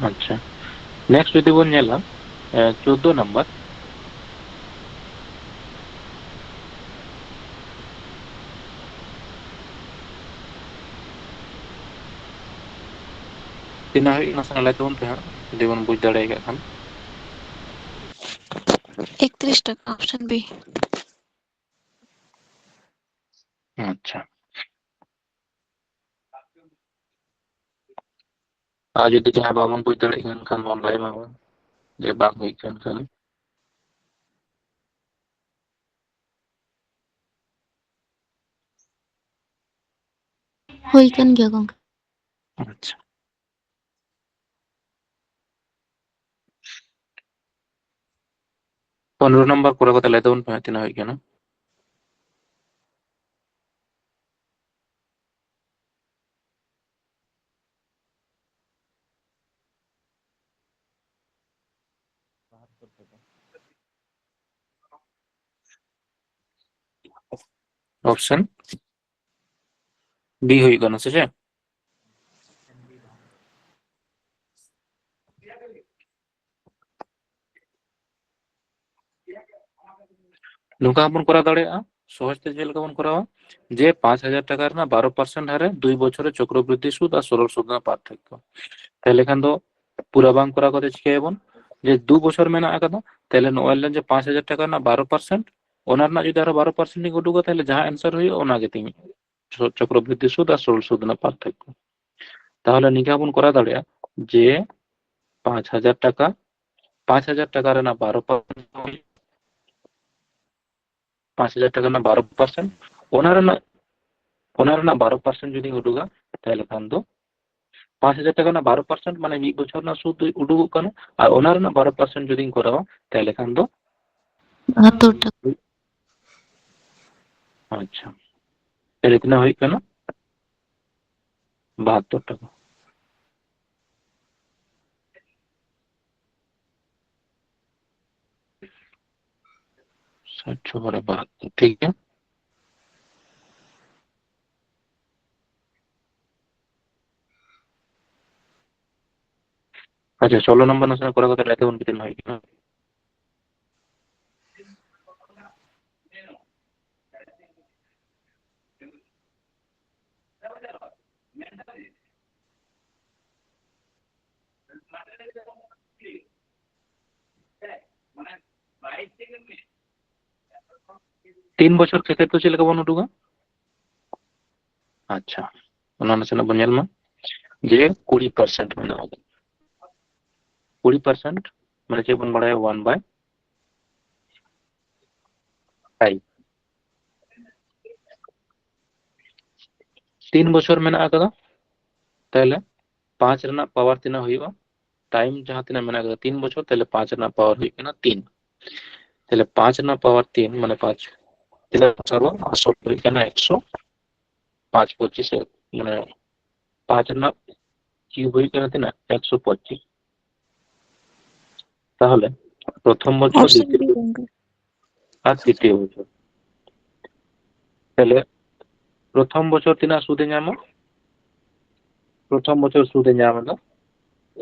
ᱟᱪᱪᱷᱟ, ᱱᱮᱠᱥᱴ ᱡᱩᱫᱤ ᱵᱚᱱ ᱧᱮᱞᱟ, ᱮ, ᱪᱳᱫᱽᱫᱳ ᱱᱟᱢᱵᱟᱨ, ᱛᱤᱱᱟᱹᱜ ᱦᱩᱭᱩᱜ ᱠᱟᱱᱟ ᱥᱮ ᱞᱟᱹᱭ ᱛᱟᱵᱚᱱ ᱯᱮ ᱦᱟᱸᱜ, ᱡᱩᱫᱤ ᱵᱚᱱ ᱵᱩᱡᱽ ᱫᱟᱲᱮ ᱟᱠᱟᱫ ᱠᱷᱟᱱ᱾ ᱮᱠᱛᱨᱤᱥ ᱴᱟᱠᱟ, option B᱾ ᱟᱪᱪᱷᱟ᱾ ᱟᱨ ᱡᱩᱫᱤ ᱡᱟᱦᱟᱸᱭ ᱵᱟᱵᱚᱱ ᱵᱩᱡᱽ ᱫᱟᱲᱮᱭᱟᱜ ᱠᱟᱱ ᱠᱷᱟᱱ ᱵᱚᱱ ᱞᱟᱹᱭ ᱢᱟᱵᱚᱱ ᱡᱮ ᱵᱟᱝ ᱦᱩᱭ ᱠᱟᱱ ᱠᱷᱟᱱ᱾ ᱦᱩᱭ ᱠᱟᱱ ᱜᱮᱭᱟ ᱜᱚᱝᱠᱮ᱾ ᱟᱪᱪᱷᱟ᱾ ᱯᱚᱱᱨᱚ ᱱᱟᱢᱵᱟᱨ ᱠᱚᱨᱟᱣ ᱠᱟᱛᱮ ᱞᱟᱹᱭ ᱛᱟᱵᱚᱱ ᱯᱮ ᱦᱟᱸᱜ ᱛᱤᱱᱟᱹᱜ ᱦᱩᱭ ᱠᱟᱱᱟ᱾ Option B ᱦᱩᱭᱩᱜ ᱠᱟᱱᱟ ᱥᱮ ᱪᱮᱫ? ᱱᱚᱝᱠᱟ ᱦᱚᱸᱵᱚᱱ ᱠᱚᱨᱟᱣ ᱫᱟᱲᱮᱭᱟᱜᱼᱟ᱾ ᱥᱚᱦᱚᱡ ᱛᱮ ᱪᱮᱫ ᱞᱮᱠᱟ ᱵᱚᱱ ᱠᱚᱨᱟᱣᱟ? ᱡᱮ ᱯᱟᱸᱪ ᱦᱟᱡᱟᱨ ᱴᱟᱠᱟ ᱨᱮᱱᱟᱜ ᱵᱟᱨᱚ percent ᱦᱟᱨᱮ ᱫᱩᱭ ᱵᱚᱪᱷᱚᱨ ᱨᱮ ᱪᱚᱠᱨᱚᱵᱨᱤᱫᱽᱫᱷᱤ ᱥᱩᱫ ᱟᱨ ᱥᱚᱨᱚᱞ ᱥᱩᱫ ᱨᱮᱱᱟᱜ ᱯᱟᱨᱛᱷᱚᱠᱠᱚ᱾ ᱛᱟᱦᱞᱮ ᱠᱷᱟᱱ ᱫᱚ ᱯᱩᱨᱟᱹ ᱵᱟᱝ ᱠᱚᱨᱟᱣ ᱠᱟᱛᱮ ᱪᱤᱠᱟᱹᱭᱟᱵᱚᱱ? ᱡᱮ ᱫᱩ ᱵᱚᱪᱷᱚᱨ ᱢᱮᱱᱟᱜ ᱟᱠᱟᱫᱟ, ᱛᱟᱦᱞᱮ ᱱᱚᱜᱼᱚᱭ ᱞᱮᱱ ᱡᱮ ᱯᱟᱸᱪ ᱦᱟᱡᱟᱨ ᱴᱟᱠᱟ ᱨᱮᱱᱟᱜ ᱵᱟᱨᱚ percent, ᱚᱱᱟ ᱨᱮᱱᱟᱜ ᱡᱩᱫᱤ ᱟᱨᱚ ᱵᱟᱨᱚ percent ᱤᱧ ᱩᱰᱩᱠᱟ, ᱛᱟᱦᱞᱮ ᱡᱟᱦᱟᱸ answer ᱦᱩᱭᱩᱜᱼᱟ ᱚᱱᱟ ᱜᱮ ᱛᱤᱧ ᱪᱚ-, ᱪᱚᱠᱨᱚᱵᱨᱤᱫᱽᱫᱷᱤ ᱥᱩᱫ ᱟᱨ ᱥᱚᱨᱚᱞ ᱥᱩᱫ ᱨᱮᱱᱟᱜ ᱯᱟᱨᱛᱷᱚᱠᱠᱚ᱾ ᱛᱟᱦᱞᱮ ᱱᱤᱝᱠᱟ ᱵᱚᱱ ᱠᱚᱨᱟᱣ ᱫᱟᱲᱮᱭᱟᱜᱼᱟ ᱡᱮ ᱯᱟᱸᱪ ᱦᱟᱡᱟᱨ ᱴᱟᱠᱟ, ᱯᱟᱸᱪ ᱦᱟᱡᱟᱨ ᱴᱟᱠᱟ ᱨᱮᱱᱟᱜ ᱵᱟᱨᱚ percent, ᱯᱟᱸᱪ ᱦᱟᱡᱟᱨ ᱴᱟᱠᱟ ᱨᱮᱱᱟᱜ ᱵᱟᱨᱚ percent, ᱚᱱᱟ ᱨᱮᱱᱟᱜ, ᱚᱱᱟ ᱨᱮᱱᱟᱜ ᱵᱟᱨᱚ percent ᱡᱩᱫᱤᱧ ᱩᱰᱩᱠᱟ, ᱛᱟᱦᱞᱮ ᱠᱷᱟᱱ ᱫᱚ ᱯᱟᱸᱪ ᱦᱟᱡᱟᱨ ᱴᱟᱠᱟ ᱨᱮᱱᱟᱜ ᱵᱟᱨᱚ percent ᱢᱟᱱᱮ ᱢᱤᱫ ᱵᱚᱪᱷᱚᱨ ᱨᱮᱱᱟᱜ ᱥᱩᱫ ᱩᱰᱩᱠᱚᱜ ᱠᱟᱱᱟ, ᱟᱨ ᱚᱱᱟ ᱨᱮᱱᱟᱜ ᱵᱟᱨᱚ percent ᱡᱩᱫᱤᱧ ᱠᱚᱨᱟᱣᱟ, ᱛᱟᱦᱞᱮ ᱠᱷᱟᱱ ᱫᱚ ᱵᱟᱦᱟᱛᱛᱳᱨ ᱴᱟᱠᱟ᱾ ᱟᱪᱪᱷᱟ, ᱛᱟᱦᱞᱮ ᱛᱤᱱᱟᱹᱜ ᱦᱩᱭᱩᱜ ᱠᱟᱱᱟ? ᱵᱟᱦᱟᱛᱛᱳᱨ ᱴᱟᱠᱟ᱾ ᱥᱟᱛ ᱪᱷᱚ ᱵᱟᱨᱚ ᱵᱟᱦᱟᱛᱛᱳᱨ, ᱴᱷᱤᱠ ᱜᱮᱭᱟ᱾ ᱟᱪᱪᱷᱟ, ᱥᱳᱞᱳ ᱱᱚᱢᱵᱚᱨ ᱱᱟᱥᱮᱱᱟᱜ ᱠᱚᱨᱟᱣ ᱠᱟᱛᱮ ᱞᱟᱹᱭ ᱛᱟᱵᱚᱱ ᱯᱮ ᱛᱤᱱᱟᱹᱜ ᱦᱩᱭᱩᱜ ᱠᱟᱱᱟ᱾ ᱛᱤᱱ ᱵᱚᱪᱷᱚᱨ ᱠᱷᱟᱹᱛᱤᱨ ᱫᱚ ᱪᱮᱫ ᱞᱮᱠᱟ ᱵᱚᱱ ᱩᱰᱩᱠᱟ? ᱟᱪᱪᱷᱟ, ᱚᱱᱟ ᱱᱟᱥᱮᱱᱟᱜ ᱵᱚᱱ ᱧᱮᱞ ᱢᱟ, ᱡᱮ ᱠᱩᱲᱤ ᱯᱟᱨᱥᱮᱱᱴ ᱢᱮᱱᱟᱜᱼᱟ᱾ ᱠᱩᱲᱤ ᱯᱟᱨᱥᱮᱱᱴ ᱢᱟᱱᱮ ᱪᱮᱫ ᱵᱚᱱ ᱵᱟᱲᱟᱭᱟ? ᱚᱣᱟᱱ ᱵᱟᱭ ᱯᱷᱟᱭᱤᱵᱷ᱾ ᱛᱤᱱ ᱵᱚᱪᱷᱚᱨ ᱢᱮᱱᱟᱜ ᱟᱠᱟᱫᱟ, ᱛᱟᱦᱞᱮ ᱯᱟᱸᱪ ᱨᱮᱱᱟᱜ ᱯᱟᱣᱟᱨ ᱛᱤᱱᱟᱹᱜ ᱦᱩᱭᱩᱜᱼᱟ? ᱴᱟᱭᱤᱢ ᱡᱟᱦᱟᱸ ᱛᱤᱱᱟᱹᱜ ᱢᱮᱱᱟᱜ ᱟᱠᱟᱫᱟ ᱛᱤᱱ ᱵᱚᱪᱷᱚᱨ, ᱛᱟᱦᱞᱮ ᱯᱟᱸᱪ ᱨᱮᱱᱟᱜ ᱯᱟᱣᱟᱨ ᱦᱩᱭᱩᱜ ᱠᱟᱱᱟ ᱛᱤᱱ᱾ ᱛᱟᱦᱞᱮ ᱯᱟᱸᱪ ᱨᱮᱱᱟᱜ ᱯᱟᱣᱟᱨ ᱛᱤᱱ ᱢᱟᱱᱮ ᱯᱟᱸᱪ, ᱛᱤᱱᱟᱹᱜ ᱵᱚᱪᱷᱚᱨ ᱵᱟᱝ? ᱟᱥᱚᱞ ᱦᱩᱭᱩᱜ ᱠᱟᱱᱟ ᱮᱠᱥᱚ ᱯᱟᱸᱪ ᱯᱚᱸᱪᱤᱥ, ᱢᱟᱱᱮ ᱯᱟᱸᱪ ᱨᱮᱱᱟᱜ ᱠᱤᱭᱩᱵ ᱦᱩᱭᱩᱜ ᱠᱟᱱᱟ ᱛᱤᱱᱟᱹᱜ? ᱮᱠᱥᱚ ᱯᱚᱸᱪᱤᱥ᱾ ᱛᱟᱦᱚᱞᱮ ᱯᱨᱚᱛᱷᱚᱢ ᱵᱚᱪᱷᱚᱨ, ᱚᱯᱥᱚᱱ ᱵᱤ ᱜᱚᱝᱠᱮ᱾ ᱟᱨ ᱛᱨᱤᱛᱤᱭᱚ ᱵᱚᱪᱷᱚᱨ, ᱛᱟᱦᱞᱮ ᱯᱨᱚᱛᱷᱚᱢ ᱵᱚᱪᱷᱚᱨ ᱛᱤᱱᱟᱹᱜ ᱥᱩᱫ ᱮ ᱧᱟᱢᱟ? ᱯᱨᱚᱛᱷᱚᱢ ᱵᱚᱪᱷᱚᱨ ᱥᱩᱫ ᱮ ᱧᱟᱢ ᱮᱫᱟ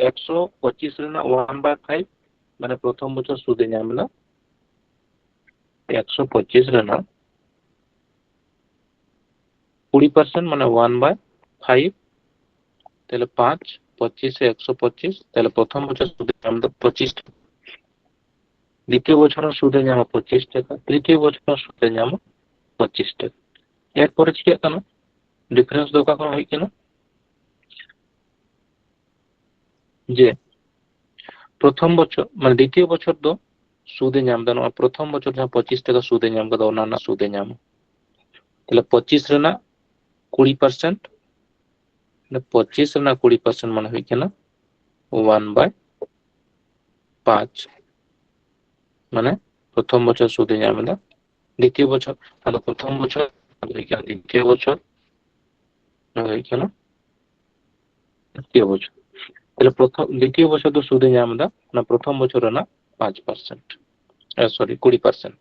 ᱮᱠᱥᱚ ᱯᱚᱸᱪᱤᱥ ᱨᱮᱱᱟᱜ ᱚᱣᱟᱱ ᱵᱟᱭ ᱯᱷᱟᱭᱤᱵᱷ, ᱢᱟᱱᱮ ᱯᱨᱚᱛᱷᱚᱢ ᱵᱚᱪᱷᱚᱨ ᱥᱩᱫ ᱮ ᱧᱟᱢ ᱮᱫᱟ ᱮᱠᱥᱚ ᱯᱚᱸᱪᱤᱥ ᱨᱮᱱᱟᱜ ᱠᱩᱲᱤ ᱯᱟᱨᱥᱮᱱᱴ, ᱢᱟᱱᱮ ᱚᱣᱟᱱ ᱵᱟᱭ ᱯᱷᱟᱭᱤᱵᱷ᱾ ᱛᱟᱦᱞᱮ ᱯᱟᱸᱪ ᱯᱚᱸᱪᱤᱥ ᱮ ᱮᱠᱥᱚ ᱯᱚᱸᱪᱤᱥ, ᱛᱟᱦᱞᱮ ᱯᱨᱚᱛᱷᱚᱢ ᱵᱚᱪᱷᱚᱨ ᱥᱩᱫ ᱮ ᱧᱟᱢ ᱮᱫᱟ ᱯᱚᱸᱪᱤᱥ ᱴᱟᱠᱟ, ᱫᱤᱛᱤᱭᱚ ᱵᱚᱪᱷᱚᱨ ᱦᱚᱸ ᱥᱩᱫ ᱮ ᱧᱟᱢᱟ ᱯᱚᱸᱪᱤᱥ ᱴᱟᱠᱟ, ᱛᱨᱤᱛᱤᱭᱚ ᱵᱚᱪᱷᱚᱨ ᱦᱚᱸ ᱥᱩᱫ ᱮ ᱧᱟᱢᱟ ᱯᱚᱸᱪᱤᱥ ᱴᱟᱠᱟ᱾ ᱮᱨᱯᱚᱨᱮ ᱪᱤᱠᱟᱹᱜ ᱠᱟᱱᱟ? ᱰᱤᱯᱷᱟᱨᱮᱱᱥ ᱫᱚ ᱚᱠᱟ ᱠᱷᱚᱱ ᱦᱩᱭᱩᱜ ᱠᱟᱱᱟ? ᱡᱮ ᱯᱨᱚᱛᱷᱚᱢ ᱵᱚᱪᱷᱚᱨ, ᱢᱟᱱᱮ ᱫᱤᱛᱤᱭᱚ ᱵᱚᱪᱷᱚᱨ ᱫᱚ ᱥᱩᱫ ᱮ ᱧᱟᱢ ᱮᱫᱟ, ᱱᱚᱣᱟ ᱯᱨᱚᱛᱷᱚᱢ ᱵᱚᱪᱷᱚᱨ ᱡᱟᱦᱟᱸ ᱯᱚᱸᱪᱤᱥ ᱴᱟᱠᱟ ᱥᱩᱫ ᱮ ᱧᱟᱢ ᱠᱟᱫᱟ, ᱚᱱᱟ ᱨᱮᱱᱟᱜ ᱥᱩᱫ ᱮ ᱧᱟᱢᱟ᱾ ᱛᱟᱦᱞᱮ ᱯᱚᱸᱪᱤᱥ ᱨᱮᱱᱟᱜ ᱠᱩᱲᱤ ᱯᱟᱨᱥᱮᱱᱴ, ᱯᱚᱸᱪᱤᱥ ᱨᱮᱱᱟᱜ ᱠᱩᱲᱤ ᱯᱟᱨᱥᱮᱱᱴ ᱢᱟᱱᱮ ᱦᱩᱭᱩᱜ ᱠᱟᱱᱟ ᱚᱣᱟᱱ ᱵᱟᱭ ᱯᱟᱸᱪ, ᱢᱟᱱᱮ ᱯᱨᱚᱛᱷᱚᱢ ᱵᱚᱪᱷᱚᱨ ᱥᱩᱫ ᱮ ᱧᱟᱢ ᱮᱫᱟ᱾ ᱫᱤᱛᱤᱭᱚ ᱵᱚᱪᱷᱚᱨ, ᱟᱫᱚ ᱯᱨᱚᱛᱷᱚᱢ ᱵᱚᱪᱷᱚᱨ, ᱟᱫᱚ ᱦᱩᱭᱩᱜ ᱠᱟᱱᱟ ᱫᱤᱛᱤᱭᱚ ᱵᱚᱪᱷᱚᱨ, ᱱᱚᱣᱟ ᱦᱩᱭᱩᱜ ᱠᱟᱱᱟ ᱛᱨᱤᱛᱤᱭᱚ ᱵᱚᱪᱷᱚᱨ᱾ ᱛᱟᱦᱞᱮ ᱯᱨᱚᱛᱷᱚᱢ, ᱫᱤᱛᱤᱭᱚ ᱵᱚᱪᱷᱚᱨ ᱫᱚ ᱥᱩᱫ ᱮ ᱧᱟᱢ ᱮᱫᱟ ᱚᱱᱟ ᱯᱨᱚᱛᱷᱚᱢ ᱵᱚᱪᱷᱚᱨ ᱨᱮᱱᱟᱜ ᱯᱟᱸᱪ ᱯᱟᱨᱥᱮᱱᱴ, ᱥᱚᱨᱤ, ᱠᱩᱲᱤ ᱯᱟᱨᱥᱮᱱᱴ᱾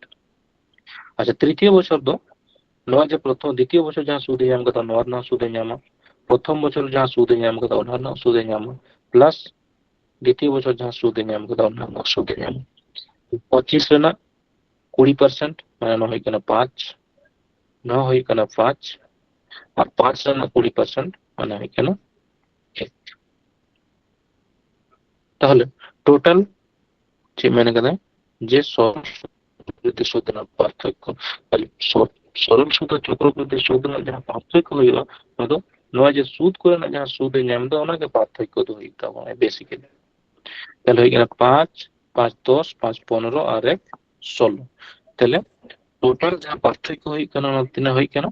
ᱟᱪᱪᱷᱟ, ᱛᱨᱤᱛᱤᱭᱚ ᱵᱚᱪᱷᱚᱨ ᱫᱚ ᱱᱚᱣᱟ ᱡᱮ ᱯᱨᱚᱛᱷᱚᱢ, ᱫᱤᱛᱤᱭᱚ ᱵᱚᱪᱷᱚᱨ ᱡᱟᱦᱟᱸ ᱥᱩᱫ ᱮ ᱧᱟᱢ ᱠᱟᱫᱟ, ᱱᱚᱣᱟ ᱨᱮᱱᱟᱜ ᱥᱩᱫ ᱮ ᱧᱟᱢᱟ, ᱯᱨᱚᱛᱷᱚᱢ ᱵᱚᱪᱷᱚᱨ ᱡᱟᱦᱟᱸ ᱥᱩᱫ ᱮ ᱧᱟᱢ ᱠᱟᱫᱟ, ᱚᱱᱟ ᱨᱮᱱᱟᱜ ᱥᱩᱫ ᱮ ᱧᱟᱢᱟ, ᱯᱞᱟᱥ ᱫᱤᱛᱤᱭᱚ ᱵᱚᱪᱷᱚᱨ ᱡᱟᱦᱟᱸ ᱥᱩᱫ ᱮ ᱧᱟᱢ ᱠᱟᱫᱟ, ᱚᱱᱟ ᱨᱮᱱᱟᱜ ᱥᱩᱫ ᱮ ᱧᱟᱢᱟ᱾ ᱯᱚᱸᱪᱤᱥ ᱨᱮᱱᱟᱜ ᱠᱩᱲᱤ ᱯᱟᱨᱥᱮᱱᱴ, ᱢᱟᱱᱮ ᱱᱚᱣᱟ ᱦᱩᱭᱩᱜ ᱠᱟᱱᱟ ᱯᱟᱸᱪ, ᱱᱚᱣᱟ ᱦᱩᱭᱩᱜ ᱠᱟᱱᱟ ᱯᱟᱸᱪ, ᱟᱨ ᱯᱟᱸᱪ ᱨᱮᱱᱟᱜ ᱠᱩᱲᱤ ᱯᱟᱨᱥᱮᱱᱴ, ᱢᱟᱱᱮ ᱦᱩᱭᱩᱜ ᱠᱟᱱᱟ ᱮᱠ᱾ ᱛᱟᱦᱚᱞᱮ ᱴᱳᱴᱟᱞ ᱪᱮᱫ ᱢᱮᱱ ᱠᱟᱫᱟᱭ? ᱡᱮ ᱥᱚᱨ ᱪᱚᱠᱨᱚᱵᱨᱤᱫᱽᱫᱷᱤ ᱥᱩᱫ ᱨᱮᱱᱟᱜ ᱯᱟᱨᱛᱷᱚᱠᱠᱚ᱾ ᱛᱟᱦᱞᱮ ᱥᱚ-, ᱥᱚᱨᱚᱞ ᱥᱩᱫ ᱟᱨ ᱪᱚᱠᱨᱚᱵᱨᱤᱫᱽᱫᱷᱤ ᱥᱩᱫ ᱨᱮᱱᱟᱜ ᱡᱟᱦᱟᱸ ᱯᱟᱨᱛᱷᱚᱠᱠᱚ ᱦᱩᱭᱩᱜᱼᱟ, ᱚᱱᱟ ᱫᱚ ᱱᱚᱣᱟ ᱡᱮ ᱥᱩᱫ ᱠᱚᱨᱮᱱᱟᱜ ᱡᱟᱦᱟᱸ ᱥᱩᱫ ᱮ ᱧᱟᱢ ᱮᱫᱟ, ᱚᱱᱟ ᱜᱮ ᱯᱟᱨᱛᱷᱚᱠᱠᱚ ᱫᱚ ᱦᱩᱭᱩᱜ ᱛᱟᱵᱚᱱᱟ basically᱾ ᱛᱟᱦᱞᱮ ᱦᱩᱭᱩᱜ ᱠᱟᱱᱟ ᱯᱟᱸᱪ, ᱯᱟᱸᱪ ᱫᱚᱥ, ᱯᱟᱸᱪ ᱯᱚᱱᱨᱚ ᱟᱨ ᱮᱠ ᱥᱳᱞᱳ᱾ ᱛᱟᱦᱞᱮ total ᱡᱟᱦᱟᱸ ᱯᱟᱨᱛᱷᱚᱠᱠᱚ ᱦᱩᱭᱩᱜ ᱠᱟᱱᱟ, ᱚᱱᱟ ᱛᱤᱱᱟᱹᱜ ᱦᱩᱭᱩᱜ ᱠᱟᱱᱟ?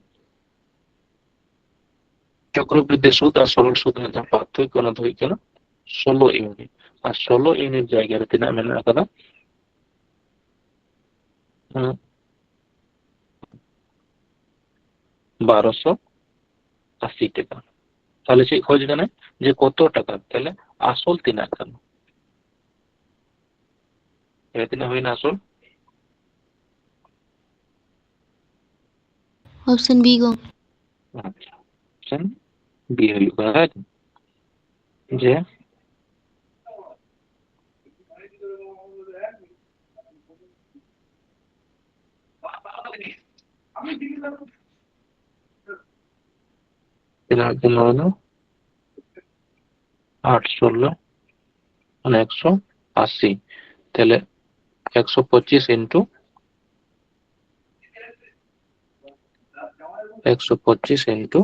ᱪᱚᱠᱨᱚᱵᱨᱤᱫᱽᱫᱷᱤ ᱥᱩᱫ ᱟᱨ ᱥᱚᱨᱚᱞ ᱥᱩᱫ ᱨᱮᱱᱟᱜ ᱡᱟᱦᱟᱸ ᱯᱟᱨᱛᱷᱚᱠᱠᱚ, ᱚᱱᱟ ᱫᱚ ᱦᱩᱭᱩᱜ ᱠᱟᱱᱟ ᱥᱳᱞᱳ ᱤᱭᱩᱱᱤᱴ᱾ ᱟᱨ ᱥᱳᱞᱳ ᱤᱭᱩᱱᱤᱴ ᱡᱟᱭᱜᱟ ᱨᱮ ᱛᱤᱱᱟᱹᱜ ᱢᱮᱱᱟᱜ ᱟᱠᱟᱫᱟ? ᱦᱮᱸ, ᱵᱟᱨᱚᱥᱚ ᱟᱥᱤ ᱴᱟᱠᱟ᱾ ᱛᱟᱦᱞᱮ ᱪᱮᱫ ᱠᱷᱚᱡ ᱠᱟᱱᱟᱭ? ᱡᱮ ᱠᱚᱛᱚ ᱴᱟᱠᱟ, ᱛᱟᱦᱞᱮ ᱟᱥᱚᱞ ᱛᱤᱱᱟᱹᱜ ᱠᱟᱱᱟ? ᱛᱟᱦᱞᱮ ᱛᱤᱱᱟᱹᱜ ᱦᱩᱭᱱᱟ ᱟᱥᱚᱞ? Option B ᱜᱚᱝᱠᱮ᱾ ᱟᱪᱪᱷᱟ, option B ᱦᱩᱭᱩᱜ ᱠᱟᱱᱟ, ᱛᱟᱭ ᱛᱚ? ᱡᱮ ᱛᱤᱱᱟᱹᱜ ᱦᱩᱭᱩᱜ ᱠᱟᱱᱟ ᱱᱚᱣᱟ ᱫᱚ? ᱟᱴ ᱥᱳᱞᱳ, ᱢᱟᱱᱮ ᱮᱠᱥᱚ ᱟᱥᱤ᱾ ᱛᱟᱦᱞᱮ ᱮᱠᱥᱚ ᱯᱚᱸᱪᱤᱥ into, ᱮᱠᱥᱚ ᱯᱚᱸᱪᱤᱥ into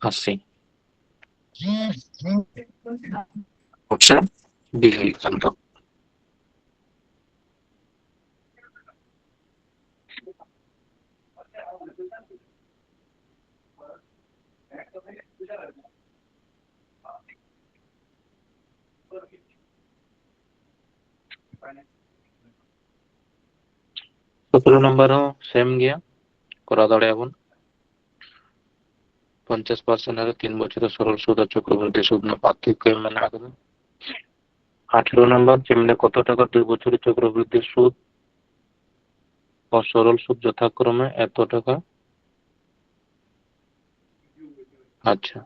ᱟᱥᱤ᱾ Option B ᱦᱩᱭᱩᱜ ᱠᱟᱱ ᱛᱟᱵᱚᱱᱟ᱾ ᱥᱚᱛᱨᱚ ᱱᱟᱢᱵᱟᱨ ᱦᱚᱸ ᱥᱮᱢ ᱜᱮᱭᱟ, ᱠᱚᱨᱟᱣ ᱫᱟᱲᱮᱭᱟᱜᱼᱟ ᱵᱚᱱ᱾ ᱯᱚᱧᱪᱟᱥ ᱯᱟᱨᱥᱮᱱᱴ ᱨᱮ ᱛᱤᱱ ᱵᱚᱪᱷᱚᱨ ᱥᱚᱨᱚᱞ ᱥᱩᱫ ᱟᱨ ᱪᱚᱠᱨᱚᱵᱨᱤᱫᱽᱫᱷᱤ ᱥᱩᱫ ᱨᱮᱱᱟᱜ ᱯᱟᱨᱛᱷᱚᱠᱠᱚ ᱮᱢ ᱢᱮᱱᱟᱜ ᱟᱠᱟᱫᱟ᱾ ᱟᱴᱷᱮᱨᱚ ᱱᱟᱢᱵᱟᱨ, ᱪᱮᱫ ᱢᱮᱱᱟ, ᱠᱚᱛᱚ ᱴᱟᱠᱟ ᱫᱩᱭ ᱵᱚᱪᱷᱚᱨ ᱪᱚᱠᱨᱚᱵᱨᱤᱫᱽᱫᱷᱤ ᱥᱩᱫ ᱚ ᱥᱚᱨᱚᱞ ᱥᱩᱫ ᱡᱚᱛᱷᱟᱠᱨᱚᱢᱮ ᱮᱛᱚ ᱴᱟᱠᱟ? ᱟᱪᱪᱷᱟ,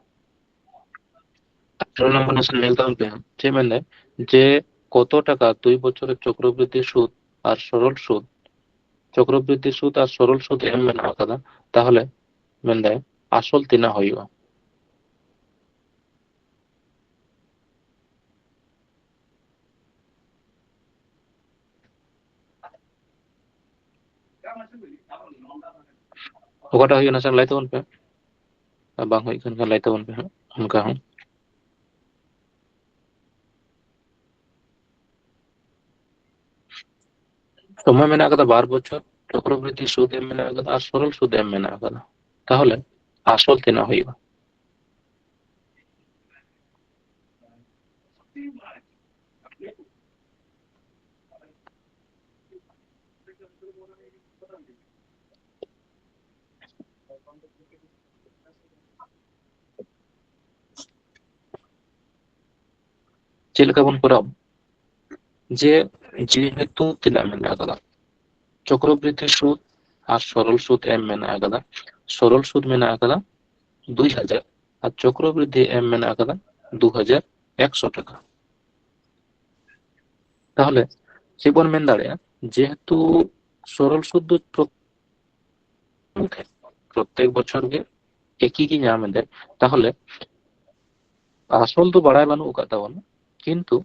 ᱟᱴᱷᱮᱨᱚ ᱱᱚᱢᱵᱚᱨ ᱱᱟᱥᱮ ᱧᱮᱞ ᱛᱟᱵᱚᱱ ᱯᱮ, ᱪᱮᱫ ᱢᱮᱱᱫᱟᱭ? ᱡᱮ ᱠᱚᱛᱚ ᱴᱟᱠᱟ ᱫᱩᱭ ᱵᱚᱪᱷᱚᱨᱮ ᱪᱚᱠᱨᱚᱵᱨᱤᱫᱽᱫᱷᱤ ᱥᱩᱫ ᱟᱨ ᱥᱚᱨᱚᱞ ᱥᱩᱫ, ᱪᱚᱠᱨᱚᱵᱨᱤᱫᱽᱫᱷᱤ ᱥᱩᱫ ᱟᱨ ᱥᱚᱨᱚᱞ ᱥᱩᱫ ᱮᱢ ᱢᱮᱱᱟᱜ ᱟᱠᱟᱫᱟ, ᱛᱟᱦᱚᱞᱮ ᱢᱮᱱᱫᱟᱭ ᱟᱥᱚᱞ ᱛᱤᱱᱟᱹᱜ ᱦᱩᱭᱩᱜᱼᱟ? ᱚᱠᱟᱴᱟᱜ ᱦᱩᱭᱩᱜᱼᱟ, ᱱᱟᱥᱮ ᱞᱟᱹᱭ ᱛᱟᱵᱚᱱ ᱯᱮ᱾ ᱟᱨ ᱵᱟᱝ ᱦᱩᱭᱩᱜ ᱠᱟᱱ ᱠᱷᱟᱱ ᱞᱟᱹᱭ ᱛᱟᱵᱚᱱ ᱯᱮ ᱦᱟᱸᱜ, ᱚᱱᱠᱟ ᱦᱚᱸ᱾ ᱥᱚᱢᱚᱭ ᱢᱮᱱᱟᱜ ᱟᱠᱟᱫᱟ ᱵᱟᱨ ᱵᱚᱪᱷᱚᱨ, ᱪᱚᱠᱨᱚᱵᱨᱤᱫᱽᱫᱷᱤ ᱥᱩᱫ ᱮᱢ ᱢᱮᱱᱟᱜ ᱟᱠᱟᱫᱟ ᱟᱨ ᱥᱚᱨᱚᱞ ᱥᱩᱫ ᱮᱢ ᱢᱮᱱᱟᱜ ᱟᱠᱟᱫᱟ᱾ ᱛᱟᱦᱚᱞᱮ ᱟᱥᱚᱞ ᱛᱤᱱᱟᱹᱜ ᱦᱩᱭᱩᱜᱼᱟ? ᱪᱮᱫ ᱞᱮᱠᱟ ᱵᱚᱱ ᱠᱚᱨᱟᱣᱟ? ᱡᱮ, ᱡᱮᱦᱮᱛᱩ ᱛᱤᱱᱟᱹᱜ ᱢᱮᱱᱟᱜ ᱟᱠᱟᱫᱟ, ᱪᱚᱠᱨᱚᱵᱨᱤᱫᱽᱫᱷᱤ ᱥᱩᱫ ᱟᱨ ᱥᱚᱨᱚᱞ ᱥᱩᱫ ᱮᱢ ᱢᱮᱱᱟᱜ ᱟᱠᱟᱫᱟ᱾ ᱥᱚᱨᱚᱞ ᱥᱩᱫ ᱢᱮᱱᱟᱜ ᱟᱠᱟᱫᱟ ᱫᱩᱭ ᱦᱟᱡᱟᱨ ᱟᱨ ᱪᱚᱠᱨᱚᱵᱨᱤᱫᱽᱫᱷᱤ ᱮᱢ ᱢᱮᱱᱟᱜ ᱟᱠᱟᱫᱟ ᱫᱩ ᱦᱟᱡᱟᱨ ᱮᱠᱥᱚ ᱴᱟᱠᱟ᱾ ᱛᱟᱦᱚᱞᱮ ᱪᱮᱫ ᱵᱚᱱ ᱢᱮᱱ ᱫᱟᱲᱮᱭᱟᱜᱼᱟ? ᱡᱮᱦᱮᱛᱩ ᱥᱚᱨᱚᱞ ᱥᱩᱫ ᱫᱚ ᱯᱨᱚᱛ-, ᱯᱨᱚᱛᱛᱮᱠ ᱵᱚᱪᱷᱚᱨ ᱜᱮ ᱮᱠᱤ ᱜᱮ ᱧᱟᱢ ᱮᱫᱟᱭ, ᱛᱟᱦᱚᱞᱮ ᱟᱥᱚᱞ ᱫᱚ ᱵᱟᱲᱟᱭ ᱵᱟᱹᱱᱩᱜ ᱟᱠᱟᱫ ᱛᱟᱵᱚᱱᱟ, ᱠᱤᱱᱛᱩ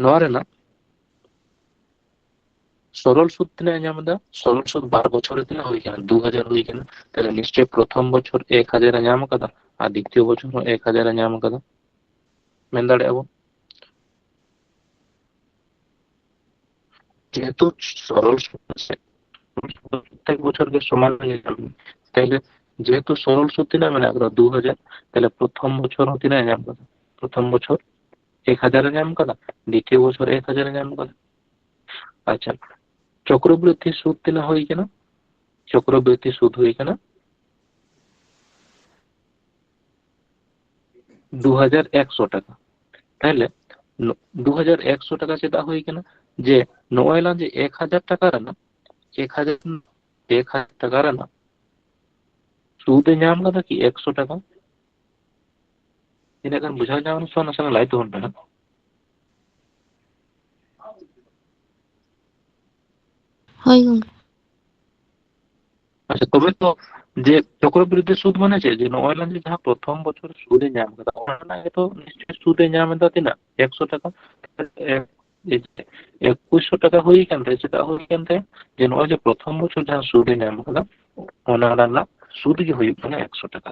ᱱᱚᱣᱟ ᱨᱮᱱᱟᱜ ᱥᱚᱨᱚᱞ ᱥᱩᱫ ᱛᱤᱱᱟᱹᱜ ᱮ ᱧᱟᱢ ᱮᱫᱟ? ᱥᱚᱨᱚᱞ ᱥᱩᱫ ᱵᱟᱨ ᱵᱚᱪᱷᱚᱨ ᱨᱮ ᱛᱤᱱᱟᱹᱜ ᱦᱩᱭ ᱠᱟᱱᱟ? ᱫᱩ ᱦᱟᱡᱟᱨ ᱦᱩᱭ ᱠᱟᱱᱟ᱾ ᱛᱟᱦᱞᱮ ᱱᱤᱥᱪᱚᱭ ᱯᱨᱚᱛᱷᱚᱢ ᱵᱚᱪᱷᱚᱨ ᱮᱠ ᱦᱟᱡᱟᱨ ᱮ ᱧᱟᱢ ᱟᱠᱟᱫᱟ ᱟᱨ ᱫᱤᱛᱤᱭᱚ ᱵᱚᱪᱷᱚᱨ ᱦᱚᱸ ᱮᱠ ᱦᱟᱡᱟᱨ ᱮ ᱧᱟᱢ ᱟᱠᱟᱫᱟ᱾ ᱢᱮᱱ ᱫᱟᱲᱮᱭᱟᱜᱼᱟ ᱵᱚᱱ, ᱡᱮᱦᱮᱛᱩ ᱥᱚᱨᱚᱞ ᱥᱩᱫ ᱥᱮ ᱯᱨᱚᱛᱛᱮᱠ ᱵᱚᱪᱷᱚᱨ ᱜᱮ ᱥᱚᱢᱟᱱ ᱜᱮ ᱧᱟᱢ ᱮᱫᱟ᱾ ᱛᱟᱦᱞᱮ ᱡᱮᱦᱮᱛᱩ ᱥᱚᱨᱚᱞ ᱥᱩᱫ ᱛᱤᱱᱟᱹᱜ ᱢᱮᱱᱟᱜ ᱟᱠᱟᱫᱟ? ᱫᱩ ᱦᱟᱡᱟᱨ᱾ ᱛᱟᱦᱞᱮ ᱯᱨᱚᱛᱷᱚᱢ ᱵᱚᱪᱷᱚᱨ ᱦᱚᱸ ᱛᱤᱱᱟᱹᱜ ᱮ ᱧᱟᱢ ᱟᱠᱟᱫᱟ? ᱯᱨᱚᱛᱷᱚᱢ ᱵᱚᱪᱷᱚᱨ ᱮᱠ ᱦᱟᱡᱟᱨ ᱮ ᱧᱟᱢ ᱟᱠᱟᱫᱟ, ᱫᱤᱛᱤᱭᱚ ᱵᱚᱪᱷᱚᱨ ᱮᱠ ᱦᱟᱡᱟᱨ ᱮ ᱧᱟᱢ ᱟᱠᱟᱫᱟ᱾ ᱟᱪᱪᱷᱟ, ᱪᱚᱠᱨᱚᱵᱨᱤᱫᱽᱫᱷᱤ ᱥᱩᱫ ᱛᱤᱱᱟᱹᱜ ᱦᱩᱭ ᱠᱟᱱᱟ? ᱪᱚᱠᱨᱚᱵᱨᱤᱫᱽᱫᱷᱤ ᱥᱩᱫ ᱦᱩᱭ ᱠᱟᱱᱟ ᱫᱩ ᱦᱟᱡᱟᱨ ᱮᱠᱥᱚ ᱴᱟᱠᱟ᱾ ᱛᱟᱦᱞᱮ ᱱᱚ-, ᱫᱩ ᱦᱟᱡᱟᱨ ᱮᱠᱥᱚ ᱴᱟᱠᱟ ᱪᱮᱫᱟᱜ ᱦᱩᱭ ᱠᱟᱱᱟ? ᱡᱮ ᱱᱚᱜᱼᱚᱭ ᱞᱟᱝ ᱡᱮ ᱮᱠ ᱦᱟᱡᱟᱨ ᱴᱟᱠᱟ ᱨᱮᱱᱟᱜ, ᱮᱠ ᱦᱟᱡᱟᱨ, ᱮᱠ ᱦᱟᱡᱟᱨ ᱴᱟᱠᱟ ᱨᱮᱱᱟᱜ ᱥᱩᱫ ᱮ ᱧᱟᱢ ᱠᱟᱫᱟ ᱠᱤ ᱮᱠᱥᱚ ᱴᱟᱠᱟ? ᱛᱤᱱᱟᱹᱜ ᱜᱟᱱ ᱵᱩᱡᱷᱟᱹᱣ ᱧᱟᱢ ᱮᱱᱟ ᱥᱮ ᱵᱟᱝ? ᱱᱟᱥᱮᱱᱟᱜ ᱞᱟᱹᱭ ᱛᱟᱵᱚᱱ ᱯᱮ ᱦᱟᱸᱜ᱾ ᱦᱳᱭ ᱜᱚᱝᱠᱮ᱾ ᱟᱪᱪᱷᱟ, ᱛᱚᱵᱮ ᱛᱚ ᱡᱮ ᱪᱚᱠᱨᱚᱵᱨᱤᱫᱽᱫᱷᱤ ᱥᱩᱫ ᱢᱟᱱᱮ ᱪᱮᱫ? ᱡᱮ ᱱᱚᱜᱼᱚᱭ ᱞᱟᱝ ᱡᱮ ᱡᱟᱦᱟᱸ ᱯᱨᱚᱛᱷᱚᱢ ᱵᱚᱪᱷᱚᱨ ᱥᱩᱫ ᱮ ᱧᱟᱢ ᱠᱟᱫᱟ, ᱚᱱᱟ ᱨᱮᱱᱟᱜ ᱜᱮᱛᱚ ᱱᱤᱥᱪᱚᱭ ᱥᱩᱫ ᱮ ᱧᱟᱢ ᱮᱫᱟ ᱛᱤᱱᱟᱹᱜ? ᱮᱠᱥᱚ ᱴᱟᱠᱟ᱾ ᱮᱠ-, ᱮᱠᱩᱥᱥᱚ ᱴᱟᱠᱟ ᱦᱩᱭ ᱟᱠᱟᱱ ᱛᱟᱭᱟ᱾ ᱪᱮᱫᱟᱜ ᱦᱩᱭ ᱟᱠᱟᱱ ᱛᱟᱭᱟ? ᱡᱮ ᱱᱚᱜᱼᱚᱭ ᱡᱮ ᱯᱨᱚᱛᱷᱚᱢ ᱵᱚᱪᱷᱚᱨ ᱡᱟᱦᱟᱸ ᱥᱩᱫ ᱮ ᱧᱟᱢ ᱟᱠᱟᱫᱟ, ᱚᱱᱟ ᱨᱮᱱᱟᱜ ᱥᱩᱫ ᱜᱮ ᱦᱩᱭᱩᱜ ᱠᱟᱱᱟ ᱮᱠᱥᱚ ᱴᱟᱠᱟ᱾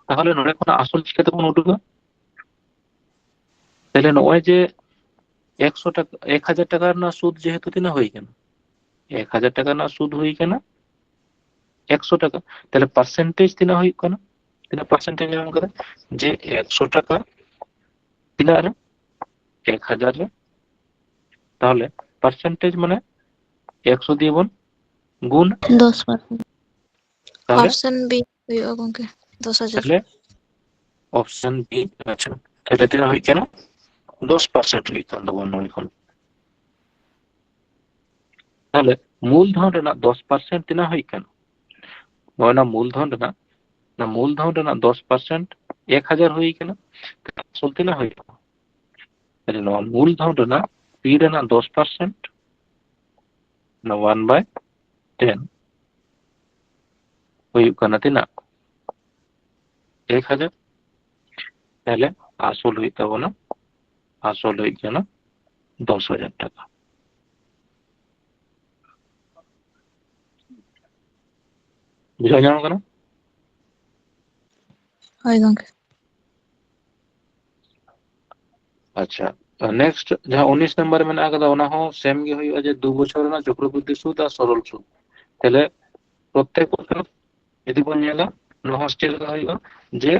ᱛᱟᱦᱚᱞᱮ ᱱᱚᱰᱮ ᱠᱷᱚᱱᱟᱜ ᱟᱥᱚᱞ ᱪᱤᱠᱟᱹ ᱛᱮᱵᱚᱱ ᱩᱰᱩᱠᱟ? ᱛᱟᱦᱞᱮ ᱱᱚᱜᱼᱚᱭ ᱡᱮ ᱮᱠᱥᱚ ᱴᱟᱠᱟ, ᱮᱠ ᱦᱟᱡᱟᱨ ᱴᱟᱠᱟ ᱨᱮᱱᱟᱜ ᱥᱩᱫ ᱡᱮᱦᱮᱛᱩ ᱛᱤᱱᱟᱹᱜ ᱦᱩᱭ ᱠᱟᱱᱟ? ᱮᱠ ᱦᱟᱡᱟᱨ ᱴᱟᱠᱟ ᱨᱮᱱᱟᱜ ᱥᱩᱫ ᱦᱩᱭ ᱠᱟᱱᱟ ᱮᱠᱥᱚ ᱴᱟᱠᱟ᱾ ᱛᱟᱦᱞᱮ percentage ᱛᱤᱱᱟᱹᱜ ᱦᱩᱭᱩᱜ ᱠᱟᱱᱟ? ᱛᱤᱱᱟᱹᱜ percentage ᱧᱟᱢ ᱠᱟᱫᱟ? ᱡᱮ ᱮᱠᱥᱚ ᱴᱟᱠᱟ ᱛᱤᱱᱟᱹᱜ ᱨᱮ? ᱮᱠ ᱦᱟᱡᱟᱨ ᱨᱮ᱾ ᱛᱟᱦᱞᱮ percentage ᱢᱟᱱᱮ ᱮᱠᱥᱚ ᱫᱤᱭᱮ ᱵᱚᱱ ᱜᱩᱱ᱾ ᱫᱚᱥ percent᱾ ᱛᱟᱦᱞᱮ option B ᱦᱩᱭᱩᱜᱼᱟ ᱜᱚᱝᱠᱮ, ᱫᱚᱥ ᱦᱟᱡᱟᱨ᱾ ᱛᱟᱦᱞᱮ option B, ᱟᱪᱪᱷᱟ, ᱛᱟᱦᱞᱮ ᱛᱤᱱᱟᱹᱜ ᱦᱩᱭᱩᱜ ᱠᱟᱱᱟ? ᱫᱚᱥ percent ᱦᱩᱭᱩᱜ ᱠᱟᱱ ᱛᱟᱵᱚᱱᱟ ᱱᱚᱰᱮ ᱠᱷᱚᱱ᱾ ᱛᱟᱦᱞᱮ ᱢᱩᱞᱫᱷᱚᱱ ᱨᱮᱱᱟᱜ ᱫᱚᱥ percent ᱛᱤᱱᱟᱹᱜ ᱦᱩᱭ ᱠᱟᱱᱟ? ᱱᱚᱜᱼᱚᱭ ᱱᱟ ᱢᱩᱞᱫᱷᱚᱱ ᱨᱮᱱᱟᱜ, ᱱᱟ ᱢᱩᱞᱫᱷᱚᱱ ᱨᱮᱱᱟᱜ ᱫᱚᱥ percent ᱮᱠ ᱦᱟᱡᱟᱨ ᱦᱩᱭ ᱠᱟᱱᱟ᱾ ᱛᱟᱦᱞᱮ ᱟᱥᱚᱞ ᱛᱤᱱᱟᱹᱜ ᱦᱩᱭ ᱠᱟᱱᱟ? ᱛᱟᱦᱞᱮ ᱱᱚᱣᱟ ᱢᱩᱞᱫᱷᱚᱱ ᱨᱮᱱᱟᱜ P ᱨᱮᱱᱟᱜ ᱫᱚᱥ percent, ᱱᱚᱣᱟ one by ten ᱦᱩᱭᱩᱜ ᱠᱟᱱᱟ ᱛᱤᱱᱟᱹᱜ? ᱮᱠ ᱦᱟᱡᱟᱨ᱾ ᱛᱟᱦᱞᱮ ᱟᱥᱚᱞ ᱦᱩᱭᱩᱜ ᱛᱟᱵᱚᱱᱟ, ᱟᱥᱚᱞ ᱦᱩᱭᱩᱜ ᱠᱟᱱᱟ ᱫᱚᱥ ᱦᱟᱡᱟᱨ ᱴᱟᱠᱟ᱾ ᱵᱩᱡᱷᱟᱹᱣ ᱧᱟᱢ ᱠᱟᱱᱟ? ᱦᱳᱭ ᱜᱚᱝᱠᱮ᱾ ᱟᱪᱪᱷᱟ, ᱱᱮᱠᱥᱴ ᱡᱟᱦᱟᱸ ᱩᱱᱤᱥ ᱱᱟᱢᱵᱟᱨ ᱨᱮ ᱢᱮᱱᱟᱜ ᱟᱠᱟᱫᱟ, ᱚᱱᱟ ᱦᱚᱸ ᱥᱮᱢ ᱜᱮ ᱦᱩᱭᱩᱜᱼᱟ, ᱡᱮ ᱫᱩ ᱵᱚᱪᱷᱚᱨ ᱨᱮᱱᱟᱜ ᱪᱚᱠᱨᱚᱵᱨᱚᱫᱽᱫᱷᱤ ᱥᱩᱫ ᱟᱨ ᱥᱚᱨᱚᱞ ᱥᱩᱫ᱾ ᱛᱟᱦᱞᱮ ᱯᱨᱚᱛᱛᱮᱠ ᱵᱚᱪᱷᱚᱨ ᱡᱩᱫᱤ ᱵᱚᱱ ᱧᱮᱞᱟ, ᱱᱚᱣᱟ ᱦᱚᱸ ᱪᱮᱫ ᱞᱮᱠᱟ ᱦᱩᱭᱩᱜᱼᱟ? ᱡᱮ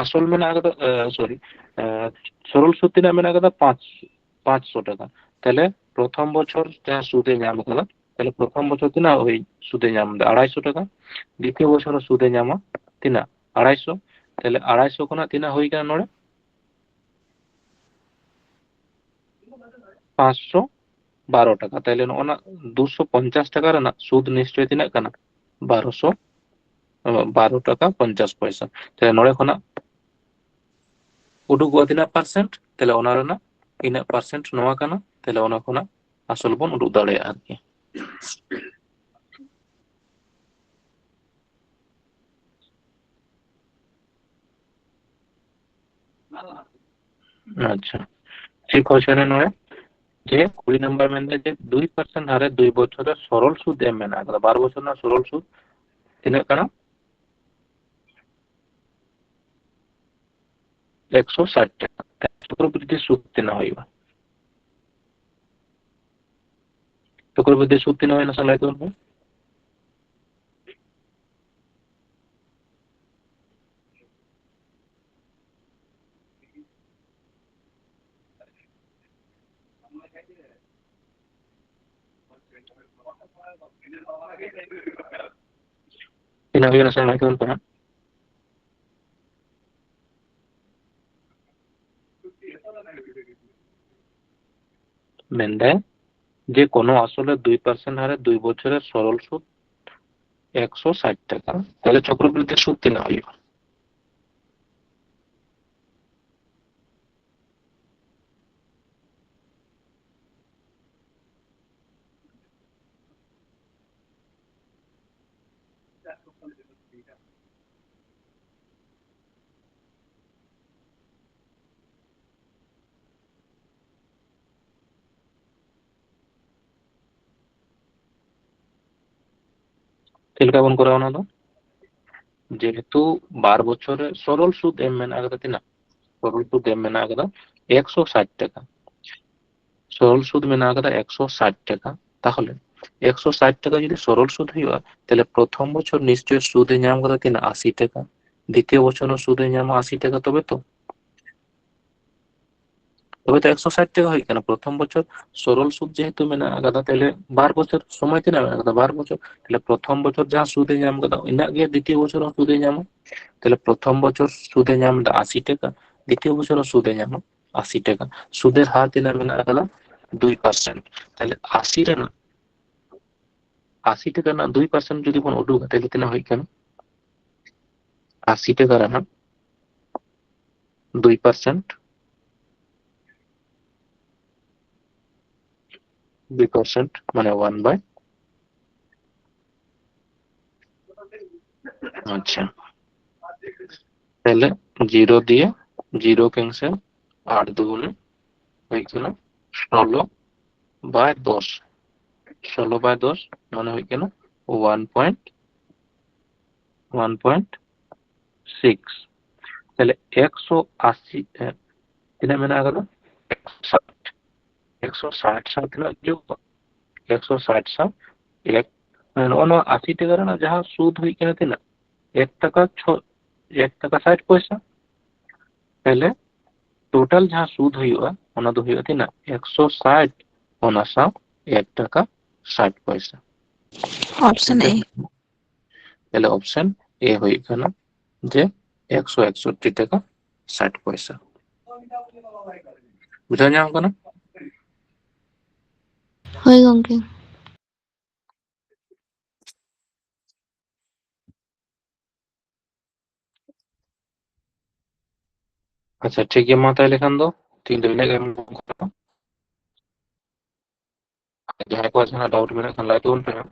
ᱟᱥᱚᱞ ᱢᱮᱱᱟᱜ ᱟᱠᱟᱫᱟ, ᱥᱚᱨᱤ, ᱥᱚᱨᱚᱞ ᱥᱩᱫ ᱛᱤᱱᱟᱹᱜ ᱢᱮᱱᱟᱜ ᱟᱠᱟᱫᱟ? ᱯᱟᱸᱪ, ᱯᱟᱸᱪᱥᱚ ᱴᱟᱠᱟ᱾ ᱛᱟᱦᱞᱮ ᱯᱨᱚᱛᱷᱚᱢ ᱵᱚᱪᱷᱚᱨ ᱡᱟᱦᱟᱸ ᱥᱩᱫ ᱮ ᱧᱟᱢ ᱟᱠᱟᱫᱟ, ᱛᱟᱦᱞᱮ ᱯᱨᱚᱛᱷᱚᱢ ᱵᱚᱪᱷᱚᱨ ᱛᱤᱱᱟᱹᱜ ᱦᱩᱭ, ᱥᱩᱫ ᱮ ᱧᱟᱢ ᱮᱫᱟ? ᱟᱲᱟᱭᱥᱚ ᱴᱟᱠᱟ᱾ ᱫᱤᱛᱤᱭᱚ ᱵᱚᱪᱷᱚᱨ ᱦᱚᱸ ᱥᱩᱫ ᱮ ᱧᱟᱢᱟ ᱛᱤᱱᱟᱹᱜ? ᱟᱲᱟᱭᱥᱚ᱾ ᱛᱟᱦᱞᱮ ᱟᱲᱟᱭᱥᱚ ᱠᱷᱚᱱᱟᱜ ᱛᱤᱱᱟᱹᱜ ᱦᱩᱭ ᱠᱟᱱᱟ ᱱᱚᱰᱮ? ᱯᱟᱸᱪᱥᱚ ᱵᱟᱨᱚ ᱴᱟᱠᱟ᱾ ᱛᱟᱦᱞᱮ ᱱᱚᱜᱼᱚ ᱱᱟ ᱫᱩᱥᱚ ᱯᱚᱧᱪᱟᱥ ᱴᱟᱠᱟ ᱨᱮᱱᱟᱜ ᱥᱩᱫ ᱱᱤᱥᱪᱚᱭ ᱛᱤᱱᱟᱹᱜ ᱠᱟᱱᱟ? ᱵᱟᱨᱚᱥᱚ, ᱵᱟᱨᱚ ᱴᱟᱠᱟ ᱯᱚᱧᱪᱟᱥ ᱯᱚᱭᱥᱟ᱾ ᱛᱟᱦᱞᱮ ᱱᱚᱰᱮ ᱠᱷᱚᱱᱟᱜ ᱩᱰᱩᱠᱚᱜᱼᱟ ᱛᱤᱱᱟᱹᱜ percent? ᱛᱟᱦᱞᱮ ᱚᱱᱟ ᱨᱮᱱᱟᱜ ᱤᱱᱟᱹᱜ percent ᱱᱚᱣᱟ ᱠᱟᱱᱟ᱾ ᱛᱟᱦᱞᱮ ᱚᱱᱟ ᱠᱷᱚᱱᱟᱜ ᱟᱥᱚᱞ ᱵᱚᱱ ᱩᱰᱩᱠ ᱫᱟᱲᱮᱭᱟᱜᱼᱟ ᱟᱨᱠᱤ᱾ ᱟᱪᱪᱷᱟ, ᱪᱮᱫ ᱠᱚ ᱦᱚᱪᱚᱭᱮᱱᱟ ᱱᱚᱰᱮ? ᱡᱮ ᱠᱩᱲᱤ ᱱᱟᱢᱵᱟᱨ ᱢᱮᱱᱫᱟ ᱡᱮ ᱫᱩᱭ ᱯᱟᱨᱥᱮᱱᱴ ᱦᱟᱨᱮ ᱫᱩᱭ ᱵᱚᱪᱷᱚᱨ ᱨᱮ ᱥᱚᱨᱚᱞ ᱥᱩᱫ ᱮᱢ ᱢᱮᱱᱟᱜ ᱟᱠᱟᱫᱟ᱾ ᱵᱟᱨ ᱵᱚᱪᱷᱚᱨ ᱨᱮᱱᱟᱜ ᱥᱚᱨᱚᱞ ᱥᱩᱫ ᱛᱤᱱᱟᱹᱜ ᱠᱟᱱᱟ? ᱮᱠᱥᱚ ᱥᱟᱴ ᱴᱟᱠᱟ᱾ ᱪᱚᱠᱨᱚᱵᱨᱤᱫᱽᱫᱷᱤ ᱥᱩᱫ ᱛᱤᱱᱟᱹᱜ ᱦᱩᱭᱩᱜᱼᱟ? ᱪᱚᱠᱨᱚᱵᱨᱤᱫᱽᱫᱷᱤ ᱥᱩᱫ ᱛᱤᱱᱟᱹᱜ ᱦᱩᱭᱱᱟ ᱥᱮ ᱞᱟᱹᱭ ᱛᱟᱵᱚᱱ ᱯᱮ? ᱛᱤᱱᱟᱹᱜ ᱦᱩᱭᱱᱟ ᱥᱮ ᱞᱟᱹᱭ ᱛᱟᱵᱚᱱ ᱯᱮ ᱦᱟᱸᱜ? ᱢᱮᱱᱫᱟᱭ ᱡᱮ ᱠᱳᱱᱳ ᱟᱥᱚᱞ ᱨᱮ ᱫᱩᱭ ᱯᱟᱨᱥᱮᱱᱴ ᱦᱟᱨᱮ ᱫᱩᱭ ᱵᱚᱪᱷᱚᱨ ᱨᱮ ᱥᱚᱨᱚᱞ ᱥᱩᱫ ᱮᱠᱥᱚ ᱥᱟᱴ ᱴᱟᱠᱟ, ᱛᱟᱦᱞᱮ ᱪᱚᱠᱨᱚᱵᱨᱤᱫᱽᱫᱷᱤ ᱥᱩᱫ ᱛᱤᱱᱟᱹᱜ ᱦᱩᱭᱩᱜᱼᱟ? ᱪᱮᱫ ᱞᱮᱠᱟ ᱵᱚᱱ ᱠᱚᱨᱟᱣᱟ ᱚᱱᱟ ᱫᱚ? ᱡᱮᱦᱮᱛᱩ ᱵᱟᱨ ᱵᱚᱪᱷᱚᱨ ᱨᱮ ᱥᱚᱨᱚᱞ ᱥᱩᱫ ᱮᱢ ᱢᱮᱱᱟᱜ ᱟᱠᱟᱫᱟ, ᱛᱤᱱᱟᱹᱜ? ᱥᱚᱨᱚᱞ ᱥᱩᱫ ᱮᱢ ᱢᱮᱱᱟᱜ ᱟᱠᱟᱫᱟ ᱮᱠᱥᱚ ᱥᱟᱴ ᱴᱟᱠᱟ᱾ ᱥᱚᱨᱚᱞ ᱥᱩᱫ ᱢᱮᱱᱟᱜ ᱟᱠᱟᱫᱟ ᱮᱠᱥᱚ ᱥᱟᱴ ᱴᱟᱠᱟ᱾ ᱛᱟᱦᱚᱞᱮ ᱮᱠᱥᱚ ᱥᱟᱴ ᱴᱟᱠᱟ ᱡᱩᱫᱤ ᱥᱚᱨᱚᱞ ᱥᱩᱫ ᱦᱩᱭᱩᱜᱼᱟ, ᱛᱟᱦᱚᱞᱮ ᱯᱨᱚᱛᱷᱚᱢ ᱵᱚᱪᱷᱚᱨ ᱱᱤᱥᱪᱚᱭ ᱥᱩᱫ ᱮ ᱧᱟᱢ ᱠᱟᱫᱟ ᱛᱤᱱᱟᱹᱜ? ᱟᱥᱤ ᱴᱟᱠᱟ᱾ ᱫᱤᱛᱤᱭᱚ ᱵᱚᱪᱷᱚᱨ ᱦᱚᱸ ᱥᱩᱫ ᱮ ᱧᱟᱢᱟ ᱟᱥᱤ ᱴᱟᱠᱟ, ᱛᱚᱵᱮ ᱛᱚ? ᱛᱚᱵᱮ ᱛᱚ ᱮᱠᱥᱚ ᱥᱟᱴ ᱴᱟᱠᱟ ᱦᱩᱭᱩᱜ ᱠᱟᱱᱟ᱾ ᱯᱨᱚᱛᱷᱚᱢ ᱵᱚᱪᱷᱚᱨ ᱥᱚᱨᱚᱞ ᱥᱩᱫ ᱡᱮᱦᱮᱛᱩ ᱢᱮᱱᱟᱜ ᱟᱠᱟᱫᱟ, ᱛᱟᱦᱚᱞᱮ ᱵᱟᱨ ᱵᱚᱪᱷᱚᱨ ᱥᱚᱢᱚᱭ ᱛᱤᱱᱟᱹᱜ ᱢᱮᱱᱟᱜ ᱟᱠᱟᱫᱟ? ᱵᱟᱨ ᱵᱚᱪᱷᱚᱨ᱾ ᱛᱟᱦᱚᱞᱮ ᱯᱨᱚᱛᱷᱚᱢ ᱵᱚᱪᱷᱚᱨ ᱡᱟᱦᱟᱸ ᱥᱩᱫ ᱮ ᱧᱟᱢ ᱠᱟᱫᱟ, ᱤᱱᱟᱹᱜ ᱜᱮ ᱫᱤᱛᱤᱭᱚ ᱵᱚᱪᱷᱚᱨ ᱦᱚᱸ ᱥᱩᱫ ᱮ ᱧᱟᱢᱟ᱾ ᱛᱟᱦᱚᱞᱮ ᱯᱨᱚᱛᱷᱚᱢ ᱵᱚᱪᱷᱚᱨ ᱥᱩᱫ ᱮ ᱧᱟᱢ ᱮᱫᱟ ᱟᱥᱤ ᱴᱟᱠᱟ, ᱫᱤᱛᱤᱭᱚ ᱵᱚᱪᱷᱚᱨ ᱦᱚᱸ ᱥᱩᱫ ᱮ ᱧᱟᱢᱟ ᱟᱥᱤ ᱴᱟᱠᱟ᱾ ᱥᱩᱫᱮᱨ ᱦᱟᱨ ᱛᱤᱱᱟᱹᱜ ᱢᱮᱱᱟᱜ ᱟᱠᱟᱫᱟ? ᱫᱩᱭ ᱯᱟᱨᱥᱮᱱᱴ᱾ ᱛᱟᱦᱚᱞᱮ ᱟᱥᱤ ᱨᱮᱱᱟᱜ, ᱟᱥᱤ ᱴᱟᱠᱟ ᱨᱮᱱᱟᱜ ᱫᱩᱭ ᱯᱟᱨᱥᱮᱱᱴ ᱡᱩᱫᱤ ᱵᱚᱱ ᱩᱰᱩᱠᱟ, ᱛᱟᱦᱚᱞᱮ ᱛᱤᱱᱟᱹᱜ ᱦᱩᱭᱩᱜ ᱠᱟᱱᱟ? ᱟᱥᱤ ᱴᱟᱠᱟ ᱨᱮᱱᱟᱜ ᱫᱩᱭ ᱯᱟᱨᱥᱮᱱᱴ, ᱫᱩᱭ ᱯᱟᱨᱥᱮᱱᱴ ᱢᱟᱱᱮ one by, ᱟᱪᱪᱷᱟ, ᱛᱟᱦᱞᱮ ᱡᱤᱨᱳ ᱫᱤᱭᱮ ᱡᱤᱨᱳ cancel, ᱟᱴ ᱫᱩᱜᱩᱱᱮ ᱦᱩᱭᱩᱜ ᱠᱟᱱᱟ ᱥᱳᱞᱳ ᱵᱟᱭ ᱫᱚᱥ᱾ ᱥᱳᱞᱳ ᱵᱟᱭ ᱫᱚᱥ ᱢᱟᱱᱮ ᱦᱩᱭᱩᱜ ᱠᱟᱱᱟ one point one point six. ᱛᱟᱦᱞᱮ ᱮᱠᱥᱚ ᱟᱥᱤ, ᱮ, ᱛᱤᱱᱟᱹᱜ ᱢᱮᱱᱟᱜ ᱟᱠᱟᱫᱟ? ᱮᱠᱥᱚ ᱥᱟᱴ᱾ ᱮᱠᱥᱚ ᱥᱟᱴ ᱥᱟᱶ ᱛᱤᱱᱟᱹᱜ ᱡᱳᱜ? ᱮᱠᱥᱚ ᱥᱟᱴ ᱥᱟᱶ ᱮᱠ, ᱱᱚᱜᱼᱚ ᱱᱚᱣᱟ ᱟᱥᱤ ᱴᱟᱠᱟ ᱨᱮᱱᱟᱜ ᱡᱟᱦᱟᱸ ᱥᱩᱫ ᱦᱩᱭᱩᱜ ᱠᱟᱱᱟ ᱛᱤᱱᱟᱹᱜ? ᱮᱠ ᱴᱟᱠᱟ ᱪᱷᱚ, ᱮᱠ ᱴᱟᱠᱟ ᱥᱟᱴ ᱯᱚᱭᱥᱟ᱾ ᱛᱟᱦᱞᱮ ᱴᱳᱴᱟᱞ ᱡᱟᱦᱟᱸ ᱥᱩᱫ ᱦᱩᱭᱩᱜᱼᱟ, ᱚᱱᱟ ᱫᱚ ᱦᱩᱭᱩᱜᱼᱟ ᱛᱤᱱᱟᱹᱜ? ᱮᱠᱥᱚ ᱥᱟᱴ, ᱚᱱᱟ ᱥᱟᱶ ᱮᱠ ᱴᱟᱠᱟ ᱥᱟᱴ ᱯᱚᱭᱥᱟ᱾ ᱚᱯᱥᱮᱱ ᱮ᱾ ᱛᱟᱦᱞᱮ ᱚᱯᱥᱮᱱ ᱮ ᱦᱩᱭᱩᱜ ᱠᱟᱱᱟ ᱡᱮ ᱮᱠᱥᱚ ᱮᱠᱥᱚᱴᱴᱤ ᱴᱟᱠᱟ ᱥᱟᱴ ᱯᱚᱭᱥᱟ᱾ ᱵᱩᱡᱷᱟᱹᱣ ᱧᱟᱢ ᱠᱟᱱᱟ? ᱦᱳᱭ ᱜᱚᱝᱠᱮ᱾ ᱟᱪᱪᱷᱟ, ᱴᱷᱤᱠ ᱜᱮᱭᱟ, ᱢᱟ ᱛᱟᱦᱞᱮ ᱠᱷᱟᱱ ᱫᱚ ᱛᱤᱦᱤᱧ ᱫᱚ ᱤᱱᱟᱹᱜ ᱜᱮ᱾ ᱡᱟᱦᱟᱸᱭ ᱠᱚᱣᱟᱜ ᱡᱟᱦᱟᱸ ᱰᱟᱣᱩᱴ ᱢᱮᱱᱟᱜ ᱠᱷᱟᱱ ᱞᱟᱹᱭ ᱛᱟᱵᱚᱱ ᱯᱮ ᱦᱟᱸᱜ᱾